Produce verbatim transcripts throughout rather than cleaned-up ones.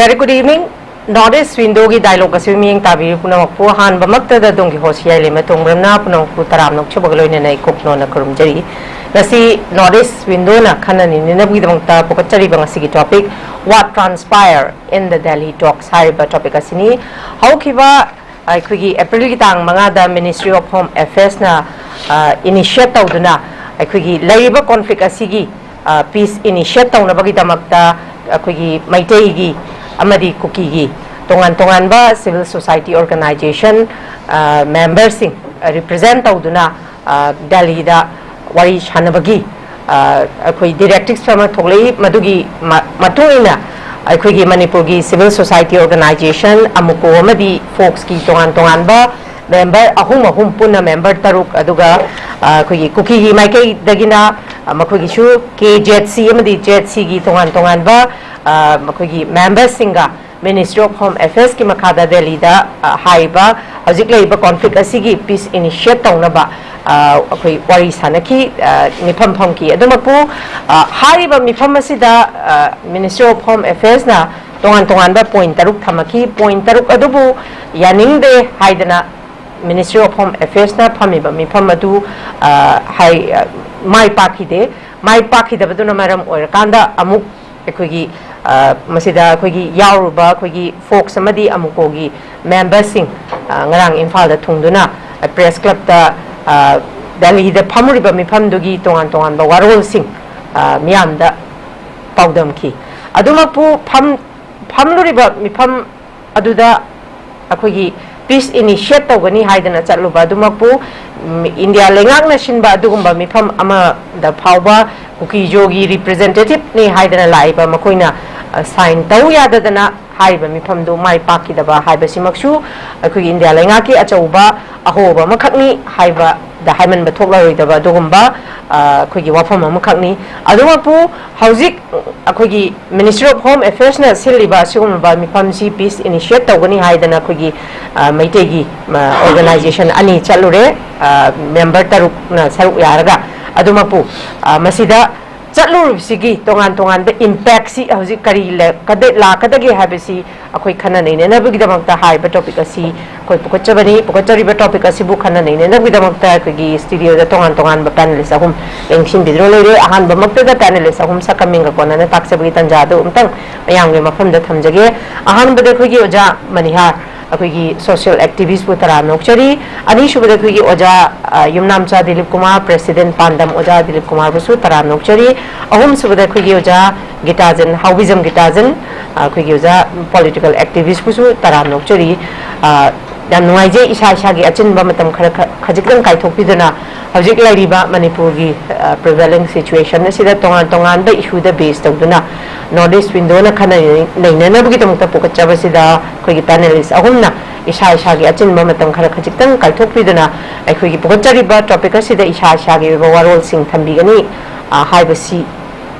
Very good evening. North East Window-ꯒꯤ dialogue ꯑꯁꯤ ꯃꯤꯠꯌꯦꯡ ꯇꯥꯕꯤꯔꯤꯕ ꯄꯨꯝꯅꯃꯛꯄꯨ ꯑꯍꯥꯟꯕꯃꯛꯇꯗ ꯑꯗꯣꯝꯒꯤ host ꯌꯥꯏꯂꯩꯃ ꯇꯣꯡꯕ꯭ꯔꯝꯅ ꯄꯨꯝꯅꯃꯛꯄꯨ ꯇꯔꯥꯝꯅ ꯑꯣꯛꯆꯕꯒ ꯂꯣꯏꯅꯅ ꯑꯩ ꯀꯣꯛꯅꯣꯟꯅ ꯈꯨꯔꯨꯝꯖꯔꯤ꯫ ꯉꯁꯤ North East Window-ꯅ ꯈꯟꯅ ꯅꯩꯅꯅꯕꯒꯤꯗꯃꯛꯇ ꯄꯨꯈꯠꯆꯔꯤꯕ ꯉꯁꯤꯒꯤ topic, What Transpire in the Delhi Talks ꯍꯥꯏꯔꯤꯕ topic ꯑꯁꯤꯅꯤ꯫ ꯍꯧꯈꯤꯕ ꯑꯩꯈꯣꯏꯒꯤ April-ꯒꯤ ꯇꯥꯡ ꯃꯉꯥꯗ Ministry of Home Affairs-ꯅ, ꯑ, initiate ꯇꯧꯗꯨꯅ ꯑꯩꯈꯣꯏꯒꯤ ꯂꯩꯔꯤꯕ conflict ꯑꯁꯤꯒꯤ, ꯑ, peace initiate ꯇꯧꯅꯕꯒꯤꯗꯃꯛꯇ ꯑꯩꯈꯣꯏꯒꯤ ꯃꯩꯇꯩꯒꯤ ꯑꯃꯗꯤ ꯀꯨꯀꯤꯒꯤ ꯇꯣꯉꯥꯟ ꯇꯣꯉꯥꯟꯕ civil society organization, ꯑ, member-ꯁꯤꯡ, ꯑ, represent ꯇꯧꯗꯨꯅ, ꯑ, ꯗꯦꯜꯂꯤꯗ ꯋꯥꯔꯤ ꯁꯥꯟꯅꯕꯒꯤ, ꯑ, ꯑꯩꯈꯣꯏ directives ꯑꯃ ꯊꯣꯛꯂꯛꯏ꯫ ꯃꯗꯨꯒꯤ ꯃ-, ꯃꯇꯨꯡ ꯏꯟꯅ ꯑꯩꯈꯣꯏꯒꯤ ꯃꯅꯤꯄꯨꯔꯒꯤ civil society organization, ꯑꯃꯨꯀꯣ ꯑꯃꯗꯤ ꯐꯣꯛꯁꯀꯤ ꯇꯣꯉꯥꯟ ꯇꯣꯉꯥꯟꯕ member ꯑꯍꯨꯝ ꯑꯍꯨꯝ, ꯄꯨꯟꯅ member ꯇꯔꯨꯛ, ꯑꯗꯨꯒ, ꯑ, ꯑꯩꯈꯣꯏꯒꯤ ꯀꯨꯀꯤꯒꯤ ꯃꯥꯏꯀꯩꯗꯒꯤꯅ, ꯑ, ꯃꯈꯣꯏꯒꯤꯁꯨ ꯀꯦ ꯖꯦꯠ ꯁꯤ ꯑꯃꯗꯤ ꯖꯦꯠ ꯁꯤꯒꯤ ꯇꯣꯉꯥꯟ ꯇꯣꯉꯥꯟꯕ, ꯑ, ꯃꯈꯣꯏꯒꯤ member-ꯁꯤꯡꯒ Ministry of Home Affairs-ꯀꯤ ꯃꯈꯥꯗ ꯗꯦꯜꯂꯤꯗ, ꯑ, ꯍꯥꯏꯔꯤꯕ ꯍꯧꯖꯤꯛ ꯂꯩꯔꯤꯕ conflict ꯑꯁꯤꯒꯤ peace initiate ꯇꯧꯅꯕ, ꯑ, ꯑꯩꯈꯣꯏ ꯋꯥꯔꯤ ꯁꯥꯟꯅꯈꯤ, ꯑ, ꯃꯤꯐꯝ ꯐꯝꯈꯤ꯫ ꯑꯗꯨꯃꯛꯄꯨ, ꯑ, ꯍꯥꯏꯔꯤꯕ ꯃꯤꯐꯝ ꯑꯁꯤꯗ, ꯑ, Ministry of Home Affairs-ꯅ ꯇꯣꯉꯥꯟ ꯇꯣꯉꯥꯟꯕ point ꯇꯔꯨꯛ ꯊꯝꯃꯛꯈꯤ꯫ Point ꯇꯔꯨꯛ ꯑꯗꯨꯕꯨ ꯌꯥꯅꯤꯡꯗꯦ ꯍꯥꯏꯗꯅ Ministry of Home Affairs-ꯅ ꯐꯝꯃꯤꯕ ꯃꯤꯐꯝ ꯑꯗꯨ, ꯑ, ꯍꯥꯏ-, ꯑ, ꯃꯥꯏ ꯄꯥꯛꯈꯤꯗꯦ꯫ ꯃꯥꯏ ꯄꯥꯛꯈꯤꯗꯕꯗꯨꯅ ꯃꯔꯝ ꯑꯣꯏꯔꯀꯥꯟꯗ ꯑꯃꯨꯛ ꯑꯩꯈꯣꯏꯒꯤ, ꯑ, ꯃꯁꯤꯗ ꯑꯩꯈꯣꯏꯒꯤ ꯌꯥꯎꯔꯨꯕ ꯑꯩꯈꯣꯏꯒꯤ ꯐꯣꯛꯁ ꯑꯃꯗꯤ ꯑꯃꯨꯀꯣꯒꯤ member-ꯁꯤꯡ, ꯑ, ꯉꯔꯥꯡ ꯏꯝꯐꯥꯜꯗ ꯊꯨꯡꯗꯨꯅ, ꯑ, press club-ꯇ, ꯑ, ꯗꯦꯜꯂꯤꯗ ꯐꯝꯃꯨꯔꯤꯕ ꯃꯤꯐꯝꯗꯨꯒꯤ ꯇꯣꯉꯥꯟ ꯇꯣꯉꯥꯟꯕ ꯋꯥꯔꯣꯜꯁꯤꯡ, ꯑ, ꯃꯤꯌꯥꯝꯗ ꯄꯥꯎꯗꯝꯈꯤ꯫ ꯑꯗꯨꯃꯛꯄꯨ ꯐꯝ-, ꯐꯝꯂꯨꯔꯤꯕ ꯃꯤꯐꯝ ꯑꯗꯨꯗ ꯑꯩꯈꯣꯏꯒꯤ peace initiate ꯇꯧꯒꯅꯤ ꯍꯥꯏꯗꯅ ꯆꯠꯂꯨꯕ ꯑꯗꯨꯃꯛꯄꯨ, ꯎꯝ, ꯏꯟꯗꯤꯌꯥ ꯂꯩꯉꯥꯛꯅ ꯁꯤꯟꯕ ꯑꯗꯨꯒꯨꯝꯕ ꯃꯤꯐꯝ ꯑꯃꯗ ꯐꯥꯎꯕ ꯀꯨꯀꯤꯖꯣꯒꯤ representative-ꯅꯤ ꯍꯥꯏꯗꯅ ꯂꯥꯛꯏꯕ ꯃꯈꯣꯏꯅ, ꯑ, sign ꯇꯧ ꯌꯥꯗꯗꯅ ꯍꯥꯏꯔꯤꯕ ꯃꯤꯐꯝꯗꯨ ꯃꯥꯏ ꯄꯥꯛꯈꯤꯗꯕ ꯍꯥꯏꯕꯁꯤꯃꯛꯁꯨ ꯑꯩꯈꯣꯏꯒꯤ ꯏꯟꯗꯤꯌꯥ ꯂꯩꯉꯥꯛꯀꯤ ꯑꯆꯧꯕ ꯑꯍꯣꯕ ꯑꯃꯈꯛꯅꯤ ꯍꯥꯏꯕꯗ ꯍꯥꯏꯃꯟꯕ ꯊꯣꯛꯂꯔꯣꯏꯗꯕ ꯑꯗꯨꯒꯨꯝꯕ, ꯑ, ꯑꯩꯈꯣꯏꯒꯤ ꯋꯥꯐꯝ ꯑꯃꯈꯛꯅꯤ꯫ ꯑꯗꯨꯃꯛꯄꯨ ꯍꯧꯖꯤꯛ ꯑꯩꯈꯣꯏꯒꯤ Ministry of Home Affairs-ꯅ ꯁꯤꯜꯂꯤꯕ ꯑꯁꯤꯒꯨꯝꯂꯕ ꯃꯤꯐꯝꯁꯤ peace initiate ꯇꯧꯒꯅꯤ ꯍꯥꯏꯗꯅ ꯑꯩꯈꯣꯏꯒꯤ, ꯑ, ꯃꯩꯇꯩꯒꯤ, ꯑ, organization ꯑꯅꯤ ꯆꯠꯂꯨꯔꯦ, ꯑ, member ꯇꯔꯨꯛꯅ ꯁꯔꯨꯛ ꯌꯥꯔꯒ꯫ ꯑꯗꯨꯃꯛꯄꯨ, ꯑ, ꯃꯁꯤꯗ ꯆꯠꯂꯨꯔꯤꯕꯁꯤꯒꯤ ꯇꯣꯉꯥꯟ ꯇꯣꯉꯥꯟꯕ impactꯁꯤ ꯍꯧꯖꯤꯛ ꯀꯔꯤ ꯂꯥꯛꯀꯗꯒꯦ ꯍꯥꯏꯕꯁꯤ ꯑꯩꯈꯣꯏ ꯈꯟꯅ ꯅꯩꯅꯅꯕꯒꯤꯗꯃꯛꯇ ꯍꯥꯏꯔꯤꯕ topic ꯑꯁꯤ ꯑꯩꯈꯣꯏ ꯄꯨꯈꯠꯆꯕꯅꯤ꯫ ꯄꯨꯈꯠꯆꯔꯤꯕ topic ꯑꯁꯤꯕꯨ ꯈꯟꯅ ꯅꯩꯅꯅꯕꯒꯤꯗꯃꯛꯇ ꯑꯩꯈꯣꯏꯒꯤ studioꯗ ꯇꯣꯉꯥꯟ ꯇꯣꯉꯥꯟꯕ panelist ꯑꯍꯨꯝ ꯂꯦꯡꯁꯤꯟꯕꯤꯗꯨꯅ ꯂꯩꯔꯦ꯫ ꯑꯍꯥꯟꯕꯃꯛꯇꯗ panelist ꯑꯍꯨꯝ ꯁꯛꯀ ꯃꯤꯡꯒ ꯀꯣꯟꯅꯅ ꯇꯥꯛꯆꯕꯒꯤ ꯇꯥꯟꯖꯥ ꯑꯗꯨ ꯑꯃꯨꯛꯇꯪ ꯃꯌꯥꯝꯒꯤ ꯃꯐꯝꯗ ꯊꯝꯖꯒꯦ꯫ ꯑꯍꯥꯟꯕꯗ ꯑꯩꯈꯣꯏꯒꯤ ꯑꯣꯖꯥ ꯃꯅꯤꯍꯥꯔ, ꯑꯩꯈꯣꯏꯒꯤ social activistꯄꯨ ꯇꯔꯥꯝꯅ ꯑꯣꯛꯆꯔꯤ꯫ ꯑꯅꯤꯁꯨꯕꯗ ꯑꯩꯈꯣꯏꯒꯤ ꯑꯣꯖꯥ, ꯑ, ꯌꯨꯝꯅꯥꯝꯆꯥ ꯗꯤꯂꯤꯞ ꯀꯨꯃꯥꯔ, president ꯄꯥꯟꯗꯝ ꯑꯣꯖꯥ ꯗꯤꯂꯤꯞ ꯀꯨꯃꯥꯔꯕꯨꯁꯨ ꯇꯔꯥꯝꯅ ꯑꯣꯛꯆꯔꯤ꯫ ꯑꯍꯨꯝꯁꯨꯕꯗ ꯑꯩꯈꯣꯏꯒꯤ ꯑꯣꯖꯥ ꯒꯤꯇꯥꯖꯟ, ꯍꯥꯎꯕꯤꯖꯝ ꯒꯤꯇꯥꯖꯟ, ꯑ, ꯑꯩꯈꯣꯏꯒꯤ ꯑꯣꯖꯥ political activistꯄꯨꯁꯨ ꯇꯔꯥꯝꯅ ꯑꯣꯛꯆꯔꯤ꯫ ꯑ, ꯌꯥꯝ ꯅꯨꯡꯉꯥꯏꯖꯩ, ꯏꯁꯥ ꯏꯁꯥꯒꯤ ꯑꯆꯤꯟꯕ ꯃꯇꯝ ꯈꯔ ꯈ-, ꯈꯖꯤꯛꯇꯪ ꯀꯥꯏꯊꯣꯛꯄꯤꯗꯨꯅ ꯍꯧꯖꯤꯛ ꯂꯩꯔꯤꯕ ꯃꯅꯤꯄꯨꯔꯒꯤ, ꯑ, prevailing situation ꯑꯁꯤꯗ ꯇꯣꯉꯥꯟ ꯇꯣꯉꯥꯟꯕ issueꯗ base ꯇꯧꯗꯨꯅ North East Windowꯅ ꯈꯟꯅ ꯅꯩꯅꯅꯕꯒꯤꯗꯃꯛꯇ ꯄꯨꯈꯠꯆꯕꯁꯤꯗ ꯑꯩꯈꯣꯏꯒꯤ panelist ꯑꯍꯨꯝꯅ ꯏꯁꯥ ꯏꯁꯥꯒꯤ ꯑꯆꯤꯟꯕ ꯃꯇꯝ ꯈꯔ ꯈꯖꯤꯛꯇꯪ ꯀꯥꯏꯊꯣꯛꯄꯤꯗꯨꯅ ꯑꯩꯈꯣꯏꯒꯤ ꯄꯨꯈꯠꯆꯔꯤꯕ topic ꯑꯁꯤꯗ ꯏꯁꯥ ꯏꯁꯥꯒꯤ ꯑꯣꯏꯕ ꯋꯥꯔꯣꯜꯁꯤꯡ ꯊꯝꯕꯤꯒꯅꯤ, ꯑ, ꯍꯥꯏꯕꯁꯤꯒꯤ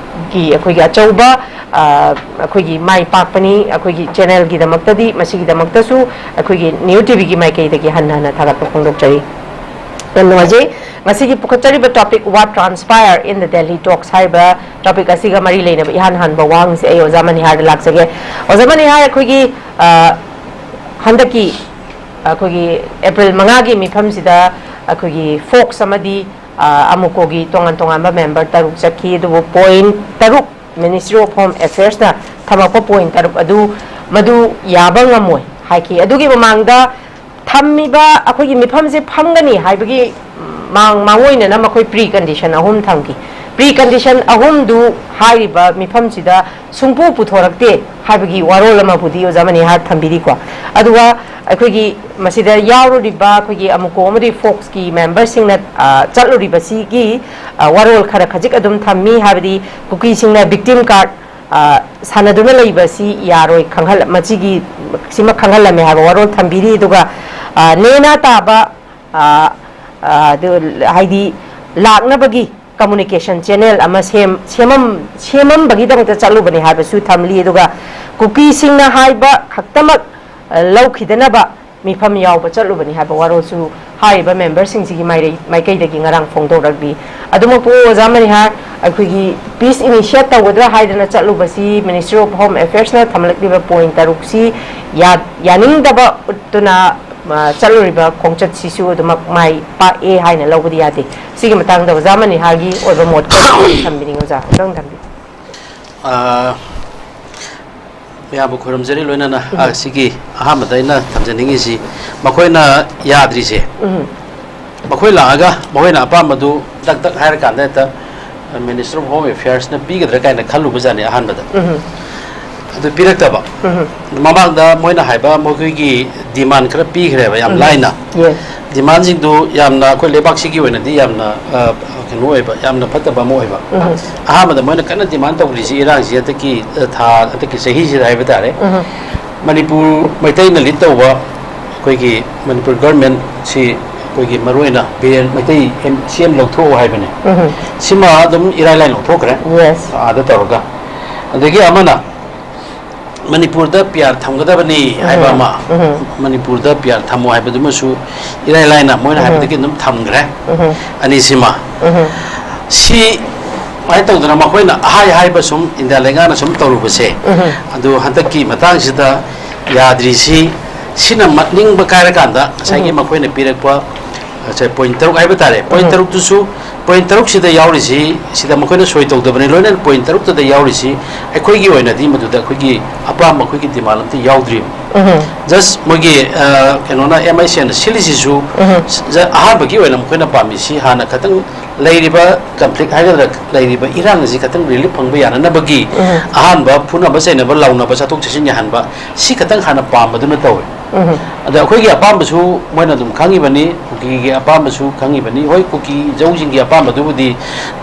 ꯑꯩꯈꯣꯏꯒꯤ ꯑꯆꯧꯕ, ꯑ, ꯑꯩꯈꯣꯏꯒꯤ ꯃꯥꯏ ꯄꯥꯛꯄꯅꯤ꯫ ꯑꯩꯈꯣꯏꯒꯤ channelꯒꯤꯗꯃꯛꯇꯗꯤ, ꯃꯁꯤꯒꯤꯗꯃꯛꯇꯁꯨ ꯑꯩꯈꯣꯏꯒꯤ New TVꯒꯤ ꯃꯥꯏꯀꯩꯗꯒꯤ ꯍꯟꯅ ꯍꯟꯅ ꯊꯥꯒꯠꯄ ꯐꯣꯡꯗꯣꯛꯆꯔꯤ꯫ ꯌꯥꯝ ꯅꯨꯡꯉꯥꯏꯖꯩ꯫ ꯉꯁꯤꯒꯤ ꯄꯨꯈꯠꯆꯔꯤꯕ topic What Transpire in the Delhi Talks ꯍꯥꯏꯔꯤꯕ topic ꯑꯁꯤꯒ ꯃꯔꯤ ꯂꯩꯅꯕ ꯏꯍꯥꯟ ꯍꯥꯟꯕ ꯋꯥꯍꯪꯁꯦ ꯑꯩ ꯑꯣꯖꯥ ꯃꯅꯤꯍꯥꯔꯗ ꯂꯥꯛꯆꯒꯦ꯫ ꯑꯣꯖꯥ ꯃꯅꯤꯍꯥꯔ, ꯑꯩꯈꯣꯏꯒꯤ, ꯑ, ꯍꯟꯗꯛꯀꯤ ꯑꯩꯈꯣꯏꯒꯤ April ꯃꯉꯥꯒꯤ ꯃꯤꯐꯝꯁꯤꯗ ꯑꯩꯈꯣꯏꯒꯤ folks ꯑꯃꯗꯤ, ꯑ, ꯑꯃꯨꯀꯣꯒꯤ ꯇꯣꯉꯥꯟ ꯇꯣꯉꯥꯟꯕ member ꯇꯔꯨꯛ ꯆꯠꯈꯤ, ꯑꯗꯨꯕꯨ point ꯇꯔꯨꯛ Ministry of Home Affairsꯅ ꯊꯝꯃꯛꯄ point ꯇꯔꯨꯛ ꯑꯗꯨ ꯃꯗꯨ ꯌꯥꯕ ꯉꯝꯃꯣꯏ ꯍꯥꯏꯈꯤ꯫ ꯑꯗꯨꯒꯤ ꯃꯃꯥꯡꯗ ꯊꯝꯃꯤꯕ ꯑꯩꯈꯣꯏꯒꯤ ꯃꯤꯐꯝꯁꯦ ꯐꯝꯒꯅꯤ ꯍꯥꯏꯕꯒꯤ ꯃꯥꯡ-, ꯃꯥꯡꯑꯣꯏꯅꯅ ꯃꯈꯣꯏ precondition ꯑꯍꯨꯝ ꯊꯝꯈꯤ꯫ Precondition ꯑꯍꯨꯝꯗꯨ ꯍꯥꯏꯔꯤꯕ ꯃꯤꯐꯝꯁꯤꯗ ꯁꯨꯡꯄꯨ ꯄꯨꯊꯣꯔꯛꯇꯦ ꯍꯥꯏꯕꯒꯤ ꯋꯥꯔꯣꯜ ꯑꯃꯕꯨꯗꯤ ꯑꯣꯖꯥ ꯃꯅꯤꯍꯥꯔ ꯊꯝꯕꯤꯔꯤꯀꯣ꯫ ꯑꯗꯨꯒ ꯑꯩꯈꯣꯏꯒꯤ ꯃꯁꯤꯗ ꯌꯥꯎꯔꯨꯔꯤꯕ ꯑꯩꯈꯣꯏꯒꯤ ꯑꯃꯨꯀꯣ ꯑꯃꯗꯤ folksꯀꯤ memberꯁꯤꯡꯅ, ꯑ, ꯆꯠꯂꯨꯔꯤꯕꯁꯤꯒꯤ, ꯑ, ꯋꯥꯔꯣꯜ ꯈꯔ ꯈꯖꯤꯛ ꯑꯗꯨꯝ ꯊꯝꯃꯤ, ꯍꯥꯏꯕꯗꯤ ꯀꯨꯀꯤꯁꯤꯡꯅ victim card, ꯑ, ꯁꯥꯟꯅꯗꯨꯅ ꯂꯩꯕꯁꯤ ꯌꯥꯔꯣꯏ, ꯈꯪꯍꯜ-, ꯃꯁꯤꯒꯤ, ꯁꯤꯃ ꯈꯪꯍꯜꯂꯝꯃꯦ ꯍꯥꯏꯕ ꯋꯥꯔꯣꯜ ꯊꯝꯕꯤꯔꯤ꯫ ꯑꯗꯨꯒ, ꯑ, ꯅꯦꯅꯥ ꯇꯥꯕ, ꯑ, ꯑ, ꯑꯗꯨ, ꯍꯥꯏꯗꯤ ꯂꯥꯛꯅꯕꯒꯤ communication channel ꯑꯃ ꯁꯦꯝ-, ꯁꯦꯝꯃꯝ-, ꯁꯦꯝꯃꯝꯕꯒꯤꯗꯃꯛꯇ ꯆꯠꯂꯨꯕꯅꯤ ꯍꯥꯏꯕꯁꯨ ꯊꯝꯂꯤ꯫ ꯑꯗꯨꯒ ꯀꯨꯀꯤꯁꯤꯡꯅ ꯍꯥꯏꯕ ꯈꯛꯇꯃꯛ, ꯑ, ꯂꯧꯈꯤꯗꯅꯕ ꯃꯤꯐꯝ ꯌꯥꯎꯕ ꯆꯠꯂꯨꯕꯅꯤ ꯍꯥꯏꯕ ꯋꯥꯔꯣꯜꯁꯨ ꯍꯥꯏꯔꯤꯕ memberꯁꯤꯡꯁꯤꯒꯤ ꯃꯥꯏꯔꯩ-, ꯃꯥꯏꯀꯩꯗꯒꯤ ꯉꯔꯥꯡ ꯐꯣꯡꯗꯣꯔꯛꯂꯤ꯫ ꯑꯗꯨꯃꯛꯄꯨ ꯑꯣꯖꯥ ꯃꯅꯤꯍꯥꯔ, ꯑꯩꯈꯣꯏꯒꯤ ꯄꯤꯁ ꯏꯅꯤꯁꯤꯌꯦꯠ ꯇꯧꯒꯗ꯭ꯔꯥ ꯍꯥꯏꯗꯅ ꯆꯠꯂꯨꯕꯁꯤ ꯃꯤꯅꯤꯁꯇ꯭ꯔꯤ ꯑꯣꯐ ꯍꯣꯝ ꯑꯦꯐꯤꯌꯔꯁꯅ ꯊꯝꯂꯛꯂꯤꯕ ꯄꯣꯏꯟꯠ ꯇꯔꯨꯛꯁꯤ ꯌꯥ-, ꯌꯥꯅꯤꯡꯗꯕ ꯎꯠꯇꯨꯅ, ꯑ, ꯆꯠꯂꯨꯔꯤꯕ ꯈꯣꯡꯆꯠꯁꯤꯁꯨ ꯑꯗꯨꯃꯛ ꯃꯥꯏ ꯄꯥꯛꯑꯦ ꯍꯥꯏꯅ ꯂꯧꯕꯗꯤ ꯌꯥꯗꯦ꯫ ꯁꯤꯒꯤ ꯃꯇꯥꯡꯗ ꯑꯣꯖꯥ ꯃꯅꯤꯍꯥꯒꯤ ꯑꯣꯏꯕ ꯃꯣꯠ ꯈꯔ ꯊꯝꯕꯤꯅꯤꯡꯉꯤ, ꯑꯣꯖꯥ, ꯑꯝꯇꯪ ꯊꯝꯕꯤꯌꯨ꯫ ꯑ, ꯃꯌꯥꯝꯕꯨ ꯈꯨꯔꯨꯝꯖꯔꯤ꯫ ꯂꯣꯏꯅꯅ, ꯑ, ꯎꯝ꯫ ꯁꯤꯒꯤ ꯑꯍꯥꯟꯕꯗ ꯑꯩꯅ ꯊꯝꯖꯅꯤꯡꯉꯤꯁꯤ, ꯃꯈꯣꯏꯅ ꯌꯥꯗ꯭ꯔꯤꯁꯦ, ꯎꯝ꯫ ꯃꯈꯣꯏ ꯂꯥꯛꯑꯒ ꯃꯈꯣꯏꯅ ꯑꯄꯥꯝꯕꯗꯨ ꯗꯛ ꯗꯛ ꯍꯥꯏꯔꯀꯥꯟꯗ ꯍꯦꯛꯇ ꯃꯤꯅꯤꯁꯇꯔ ꯑꯣꯐ ꯍꯣꯝ ꯑꯦꯐꯤꯌꯔꯁꯅ ꯄꯤꯒꯗ꯭ꯔꯥ ꯀꯥꯏꯅ ꯈꯜꯂꯨꯕꯖꯥꯠꯅꯤ ꯑꯍꯥꯟꯕꯗ꯫ ꯎꯝ꯫ ꯑꯗꯨ ꯄꯤꯔꯛꯇꯕ꯫ ꯎꯝ꯫ ꯃꯃꯥꯡꯗ ꯃꯣꯏꯅ ꯍꯥꯏꯕ ꯃꯈꯣꯏꯒꯤ ꯗꯤꯃꯥꯟ ꯈꯔ ꯄꯤꯈ꯭ꯔꯦꯕ, ꯌꯥꯝ ꯎꯝ꯫ ꯂꯥꯏꯅ꯫ Yes꯫ ꯗꯤꯃꯥꯟꯁꯤꯡꯗꯨ ꯌꯥꯝꯅ ꯑꯩꯈꯣꯏ ꯂꯩꯕꯥꯛꯁꯤꯒꯤ ꯑꯣꯏꯅꯗꯤ ꯌꯥꯝꯅ, ꯑ, ꯀꯩꯅꯣ ꯑꯣꯏꯕ, ꯌꯥꯝꯅ ꯐꯠꯇꯕ ꯑꯃ ꯑꯣꯏꯕ꯫ ꯎꯝ꯫ ꯑꯍꯥꯟꯕꯗ ꯃꯣꯏꯅ ꯀꯟꯅ ꯗꯤꯃꯥꯟ ꯇꯧꯔꯤꯁꯤ ꯏꯔꯥꯡꯁꯤ ꯍꯟꯗꯛꯀꯤ, ꯑ, ꯊꯥ, ꯍꯟꯗꯛꯀꯤ ꯆꯍꯤꯁꯤꯗ ꯍꯥꯏꯕ ꯇꯥꯔꯦ꯫ ꯎꯝ꯫ ꯃꯅꯤꯄꯨꯔ ꯃꯩꯇꯩꯅ ꯂꯤꯠ ꯇꯧꯕ ꯑꯩꯈꯣꯏꯒꯤ ꯃꯅꯤꯄꯨꯔ ꯒꯔꯃꯦꯟꯁꯤ ꯑꯩꯈꯣꯏꯒꯤ ꯃꯔꯨꯑꯣꯏꯅ ꯕꯤꯔꯦꯟ ꯃꯩꯇꯩ ꯑꯦꯝ-, ꯁꯤ ꯑꯦꯝ ꯂꯧꯊꯣꯛꯑꯣ ꯍꯥꯏꯕꯅꯦ꯫ ꯎꯝ꯫ ꯁꯤꯃ ꯑꯗꯨꯝ ꯏꯔꯥꯏ ꯂꯥꯏ ꯂꯧꯊꯣꯛꯈ꯭ꯔꯦ꯫ Yes꯫ ꯑꯥꯗ ꯇꯧꯔꯒ꯫ ꯑꯗꯒꯤ ꯑꯃꯅ ꯃꯅꯤꯄꯨꯔꯗ ꯄꯤ ꯑꯥꯔ ꯊꯝꯒꯗꯕꯅꯤ ꯍꯥꯏꯕ ꯎꯝ꯫ ꯑꯃ, ꯎꯝ꯫ ꯃꯅꯤꯄꯨꯔꯗ ꯄꯤ ꯑꯥꯔ ꯊꯝꯃꯣ ꯍꯥꯏꯕꯗꯨꯃꯁꯨ ꯏꯔꯥꯏ ꯂꯥꯏꯅ ꯃꯣꯏꯅ ꯎꯝ꯫ ꯍꯥꯏꯕꯗꯒꯤ ꯑꯗꯨꯝ ꯊꯝꯈ꯭ꯔꯦ꯫ ꯎꯝ꯫ ꯑꯅꯤꯁꯤꯃ꯫ ꯎꯝ꯫ ꯁꯤ ꯁꯨꯃꯥꯏꯅ ꯇꯧꯗꯅ ꯃꯈꯣꯏꯅ ꯑꯍꯥꯏ ꯍꯥꯏꯕ ꯁꯨꯝ ꯏꯟꯗꯤꯌꯥ ꯂꯩꯉꯥꯛꯅ ꯁꯨꯝ ꯇꯧꯔꯨꯕꯁꯦ, ꯎꯝ꯫ ꯑꯗꯨ ꯍꯟꯗꯛꯀꯤ ꯃꯇꯥꯡꯁꯤꯗ ꯌꯥꯗ꯭ꯔꯤꯁꯤ, ꯁꯤꯅ ꯃꯠ-, ꯅꯤꯡꯕ ꯀꯥꯏꯔꯀꯥꯟꯗ ꯉꯁꯥꯏꯒꯤ ꯎꯝ꯫ ꯃꯈꯣꯏꯅ ꯄꯤꯔꯛꯄ, ꯉꯁꯥꯏ ꯄꯣꯏꯟꯠ ꯇꯔꯨꯛ ꯍꯥꯏꯕ ꯇꯥꯔꯦ, ꯄꯣꯏꯟꯠ ꯎꯝ꯫ ꯇꯔꯨꯛꯇꯨꯁꯨ, ꯄꯣꯏꯟꯠ ꯇꯔꯨꯛꯁꯤꯗ ꯌꯥꯎꯔꯤꯁꯤ, ꯁꯤꯗ ꯃꯈꯣꯏꯅ ꯁꯣꯏ ꯇꯧꯗꯕꯅꯤ, ꯂꯣꯏꯅ ꯄꯣꯏꯟꯠ ꯇꯔꯨꯛꯇꯗ ꯌꯥꯎꯔꯤꯁꯤ ꯑꯩꯈꯣꯏꯒꯤ ꯑꯣꯏꯅꯗꯤ ꯃꯗꯨꯗ ꯑꯩꯈꯣꯏꯒꯤ ꯑꯄꯥꯝꯕ ꯑꯩꯈꯣꯏꯒꯤ ꯗꯤꯃꯥꯟ ꯑꯝꯇ ꯌꯥꯎꯗ꯭ꯔꯤꯕ꯫ ꯎꯝ꯫ Just ꯃꯣꯏꯒꯤ, ꯑ, ꯀꯩꯅꯣꯅ, ꯑꯦꯝ ꯑꯥꯏ ꯁꯤ ꯑꯦꯜꯅ ꯁꯤꯜꯂꯤꯁꯤꯁꯨ, ꯎꯝ꯫ ꯖ-, ꯑꯍꯥꯟꯕꯒꯤ ꯑꯣꯏꯅ ꯃꯈꯣꯏꯅ ꯄꯥꯝꯃꯤꯁꯤ ꯍꯥꯟꯅ ꯈꯇꯪ ꯂꯩꯔꯤꯕ ꯀꯟꯐ꯭ꯂꯤꯛ ꯍꯥꯏꯒꯗ꯭ꯔꯥ, ꯂꯩꯔꯤꯕ ꯏꯔꯥꯡ ꯑꯁꯤ ꯈꯇꯪ ꯔꯤꯂꯤꯐ ꯐꯪꯕ ꯌꯥꯅꯅꯕꯒꯤ ꯎꯝ꯫ ꯑꯍꯥꯟꯕ ꯐꯨꯅꯕ ꯆꯩꯅꯕ, ꯂꯥꯎꯅꯕ, ꯆꯠꯊꯣꯛ ꯆꯠꯁꯤꯟ ꯌꯥꯍꯟꯕ, ꯁꯤ ꯈꯇꯪ ꯍꯥꯟꯅ ꯄꯥꯝꯕꯗꯨꯅ ꯇꯧꯋꯦ꯫ ꯎꯝ꯫ ꯑꯗ ꯑꯩꯈꯣꯏꯒꯤ ꯑꯄꯥꯝꯕꯁꯨ ꯃꯣꯏꯅ ꯑꯗꯨꯝ ꯈꯪꯉꯤꯕꯅꯤ, ꯀꯨꯀꯤꯒꯤ ꯑꯄꯥꯝꯕꯁꯨ ꯈꯪꯉꯤꯕꯅꯤ꯫ ꯍꯣꯏ, ꯀꯨꯀꯤ ꯏꯖꯧꯁꯤꯡꯒꯤ ꯑꯄꯥꯝꯕꯗꯨꯕꯨꯗꯤ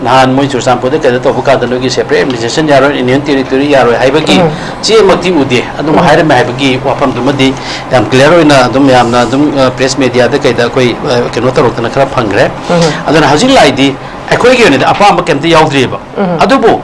ꯅꯍꯥꯟ ꯃꯣꯏ ꯆꯨꯔꯆꯥꯟꯄꯨꯔꯗ ꯀꯩꯗ ꯇꯧꯕ ꯀꯥꯟꯗ ꯅꯣꯏꯒꯤ separate administration ꯌꯥꯔꯣꯏ, union territory ꯌꯥꯔꯣꯏ ꯍꯥꯏꯕꯒꯤ ꯎꯝ꯫ ꯆꯦꯃꯛꯇꯤ ꯎꯗꯦ꯫ ꯑꯗꯨꯝ ꯎꯝ꯫ ꯍꯥꯏꯔꯝꯃꯦ ꯍꯥꯏꯕꯒꯤ ꯋꯥꯐꯝꯗꯨꯃꯗꯤ ꯌꯥꯝ clear ꯑꯣꯏꯅ ꯑꯗꯨꯝ ꯃꯌꯥꯝꯅ ꯑꯗꯨꯝ, ꯑ, press media ꯗ ꯀꯩꯗ ꯑꯩꯈꯣꯏ, ꯑ, ꯀꯩꯅꯣ ꯇꯧꯔꯛꯇꯅ ꯈꯔ ꯐꯪꯈ꯭ꯔꯦ꯫ ꯎꯝ꯫ ꯑꯗꯨꯅ ꯍꯧꯖꯤꯛ ꯂꯥꯛꯏꯗꯤ ꯑꯩꯈꯣꯏꯒꯤ ꯑꯣꯏꯅꯗꯤ ꯑꯄꯥꯝꯕ ꯀꯩꯝꯇ ꯌꯥꯎꯗ꯭ꯔꯤꯑꯕ꯫ ꯎꯝ꯫ ꯑꯗꯨꯕꯨ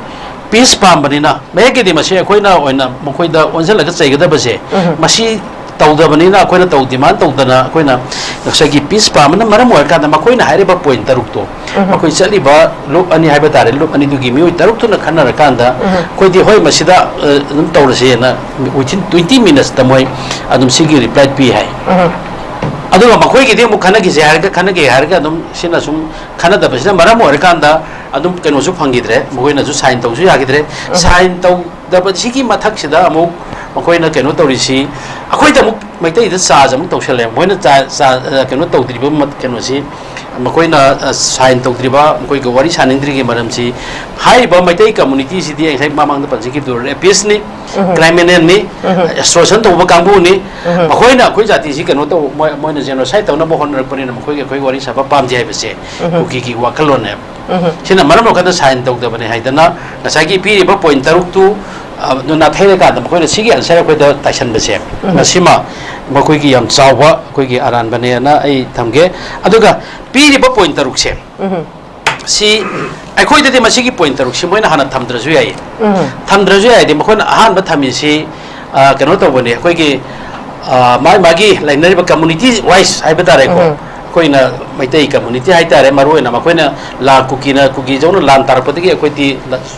ꯄꯤꯁ ꯄꯥꯝꯕꯅꯤꯅ ꯃꯍꯦꯛꯀꯤꯗꯤ ꯃꯁꯤ ꯑꯩꯈꯣꯏꯅ ꯑꯣꯏꯅ ꯃꯈꯣꯏꯗ ꯑꯣꯟꯁꯤꯜꯂꯒ ꯆꯩꯒꯗꯕꯁꯦ, ꯎꯝ꯫ ꯃꯁꯤ ꯇꯧꯗꯕꯅꯤꯅ ꯑꯩꯈꯣꯏꯅ ꯇꯧ ꯗꯤꯃꯥꯟ ꯇꯧꯗꯅ ꯑꯩꯈꯣꯏꯅ ꯉꯁꯥꯏꯒꯤ ꯄꯤꯁ ꯄꯥꯝꯕꯅ ꯃꯔꯝ ꯑꯣꯏꯔꯀꯥꯟꯗ ꯃꯈꯣꯏꯅ ꯍꯥꯏꯔꯤꯕ ꯄꯣꯏꯟ ꯇꯔꯨꯛꯇꯣ, ꯎꯝ꯫ ꯑꯩꯈꯣꯏ ꯆꯠꯂꯤꯕ ꯂꯨꯞ ꯑꯅꯤ ꯍꯥꯏꯕ ꯇꯥꯔꯦ, ꯂꯨꯞ ꯑꯅꯤꯗꯨꯒꯤ ꯃꯤꯑꯣꯏ ꯇꯔꯨꯛꯇꯨꯅ ꯈꯟꯅꯔꯀꯥꯟꯗ, ꯎꯝ꯫ ꯑꯩꯈꯣꯏꯗꯤ ꯍꯣꯏ ꯃꯁꯤꯗ ꯑ, ꯑꯗꯨꯝ ꯇꯧꯔꯁꯦꯅ within twenty minutes ꯇ ꯃꯣꯏ ꯑꯗꯨꯝ ꯁꯤꯒꯤ ꯔꯤꯄ꯭ꯂꯥꯏ ꯄꯤ ꯍꯥꯏ꯫ ꯎꯝ꯫ ꯑꯗꯨꯒ ꯃꯈꯣꯏꯒꯤꯗꯤ ꯑꯃꯨꯛ ꯈꯟꯅꯈꯤꯁꯦ ꯍꯥꯏꯔꯒ, ꯈꯟꯅꯒꯦ ꯍꯥꯏꯔꯒ ꯑꯗꯨꯝ ꯁꯤꯅ ꯁꯨꯝ ꯈꯟꯅꯗꯕꯁꯤꯅ ꯃꯔꯝ ꯑꯣꯏꯔꯀꯥꯟꯗ ꯑꯗꯨꯝ ꯀꯩꯅꯣꯁꯨ ꯐꯪꯈꯤꯗ꯭ꯔꯦ, ꯃꯈꯣꯏꯅꯁꯨ ꯁꯥꯏꯟ ꯇꯧꯁꯨ ꯌꯥꯈꯤꯗ꯭ꯔꯦ꯫ ꯎꯝ꯫ ꯁꯥꯏꯟ ꯇꯧꯗꯕꯁꯤꯒꯤ ꯃꯊꯛꯁꯤꯗ ꯑꯃꯨꯛ ꯃꯈꯣꯏꯅ ꯀꯩꯅꯣ ꯇꯧꯔꯤꯁꯤ, ꯑꯩꯈꯣꯏꯗ ꯑꯃꯨꯛ ꯃꯩꯇꯩꯗ ꯆꯥꯔꯖ ꯑꯃꯨꯛ ꯇꯧꯁꯜꯂꯦ꯫ ꯃꯈꯣꯏꯅ ꯆꯥ-, ꯆꯥ-, ꯑ, ꯀꯩꯅꯣ ꯇꯧꯗ꯭ꯔꯤꯕ ꯃꯠ-, ꯀꯩꯅꯣꯁꯤ, ꯃꯈꯣꯏꯅ, ꯑ, ꯁꯥꯏꯟ ꯇꯧꯗ꯭ꯔꯤꯕ, ꯃꯈꯣꯏꯒ ꯋꯥꯔꯤ ꯁꯥꯅꯤꯡꯗ꯭ꯔꯤꯒꯤ ꯃꯔꯝꯁꯤ, ꯍꯥꯏꯔꯤꯕ ꯃꯩꯇꯩ ꯀꯝꯃꯨꯅꯤꯇꯤꯁꯤꯗꯤ ꯉꯁꯥꯏ ꯃꯃꯥꯡꯗ ꯄꯟꯖꯈꯤꯕꯗꯨ ꯔꯦꯄꯤꯁꯅꯤ, ꯎꯝ꯫ ꯀ꯭ꯔꯤꯃꯤꯅꯦꯜꯅꯤ, ꯎꯝ꯫ ꯑꯦꯛꯁꯇꯣꯔꯁꯟ ꯇꯧꯕ ꯀꯥꯡꯕꯨꯅꯤ꯫ ꯎꯝ꯫ ꯃꯈꯣꯏꯅ ꯑꯩꯈꯣꯏ ꯖꯥꯇꯤꯁꯤ ꯀꯩꯅꯣ ꯇꯧ-, ꯃꯣꯏ-, ꯃꯣꯏꯅ ꯖꯦꯅꯣꯁꯥꯏꯠ ꯇꯧꯅꯕ ꯍꯣꯠꯅꯔꯛꯄꯅꯤꯅ ꯃꯈꯣꯏꯒꯤ ꯑꯩꯈꯣꯏ ꯋꯥꯔꯤ ꯁꯥꯕ ꯄꯥꯝꯗꯦ ꯍꯥꯏꯕꯁꯦ ꯎꯝ꯫ ꯀꯨꯀꯤꯒꯤ ꯋꯥꯈꯜꯂꯣꯟꯅꯦꯕ꯫ ꯎꯝ꯫ ꯁꯤꯅ ꯃꯔꯝ ꯑꯣꯏꯔꯀꯥꯟꯗ ꯁꯥꯏꯟ ꯇꯧꯗꯕꯅꯦ ꯍꯥꯏꯗꯅ ꯉꯁꯥꯏꯒꯤ ꯄꯤꯔꯤꯕ ꯄꯣꯏꯟ ꯇꯔꯨꯛꯇꯨ, ꯑ, ꯑꯗꯨ ꯅꯥꯊꯩꯔꯀꯥꯟꯗ ꯃꯈꯣꯏꯅ ꯁꯤꯒꯤ ꯑꯟꯁꯔ ꯑꯩꯈꯣꯏꯗ ꯇꯥꯏꯁꯟꯕꯁꯦ, ꯎꯝ꯫ ꯃꯁꯤꯃ ꯃꯈꯣꯏꯒꯤ ꯌꯥꯝ ꯆꯥꯎꯕ ꯑꯩꯈꯣꯏꯒꯤ ꯑꯔꯥꯟꯕꯅꯦꯅ ꯑꯩ ꯊꯝꯒꯦ꯫ ꯑꯗꯨꯒ ꯄꯤꯔꯤꯕ ꯄꯣꯏꯟ ꯇꯔꯨꯛꯁꯦ, ꯎꯝ꯫ ꯁꯤ ꯑꯩꯈꯣꯏꯗꯗꯤ ꯃꯁꯤꯒꯤ ꯄꯣꯏꯟ ꯇꯔꯨꯛꯁꯤ ꯃꯣꯏꯅ ꯍꯥꯟꯅ ꯊꯝꯗ꯭ꯔꯁꯨ ꯌꯥꯏꯌꯦ꯫ ꯎꯝ꯫ ꯊꯝꯗ꯭ꯔꯁꯨ ꯌꯥꯏꯗꯤ ꯃꯈꯣꯏꯅ ꯑꯍꯥꯟꯕ ꯊꯝꯃꯤꯁꯤ, ꯑ, ꯀꯩꯅꯣ ꯇꯧꯕꯅꯦ, ꯑꯩꯈꯣꯏꯒꯤ, ꯑ, ꯃꯥꯒꯤ ꯃꯥꯒꯤ ꯂꯩꯅꯔꯤꯕ ꯀꯝꯃꯨꯅꯤꯇꯤ ꯋꯥꯏꯁ ꯍꯥꯏꯕ ꯇꯥꯔꯦꯀꯣ꯫ ꯎꯝ꯫ ꯑꯩꯈꯣꯏꯅ ꯃꯩꯇꯩ ꯀꯝꯃꯨꯅꯤꯇꯤ ꯍꯥꯏꯇꯥꯔꯦ, ꯃꯔꯨꯑꯣꯏꯅ ꯃꯈꯣꯏꯅ ꯂꯥꯟ, ꯀꯨꯀꯤꯅ, ꯀꯨꯀꯤꯖꯧꯅ ꯂꯥꯟ ꯇꯥꯔꯛꯄꯗꯒꯤ ꯑꯩꯈꯣꯏꯗꯤ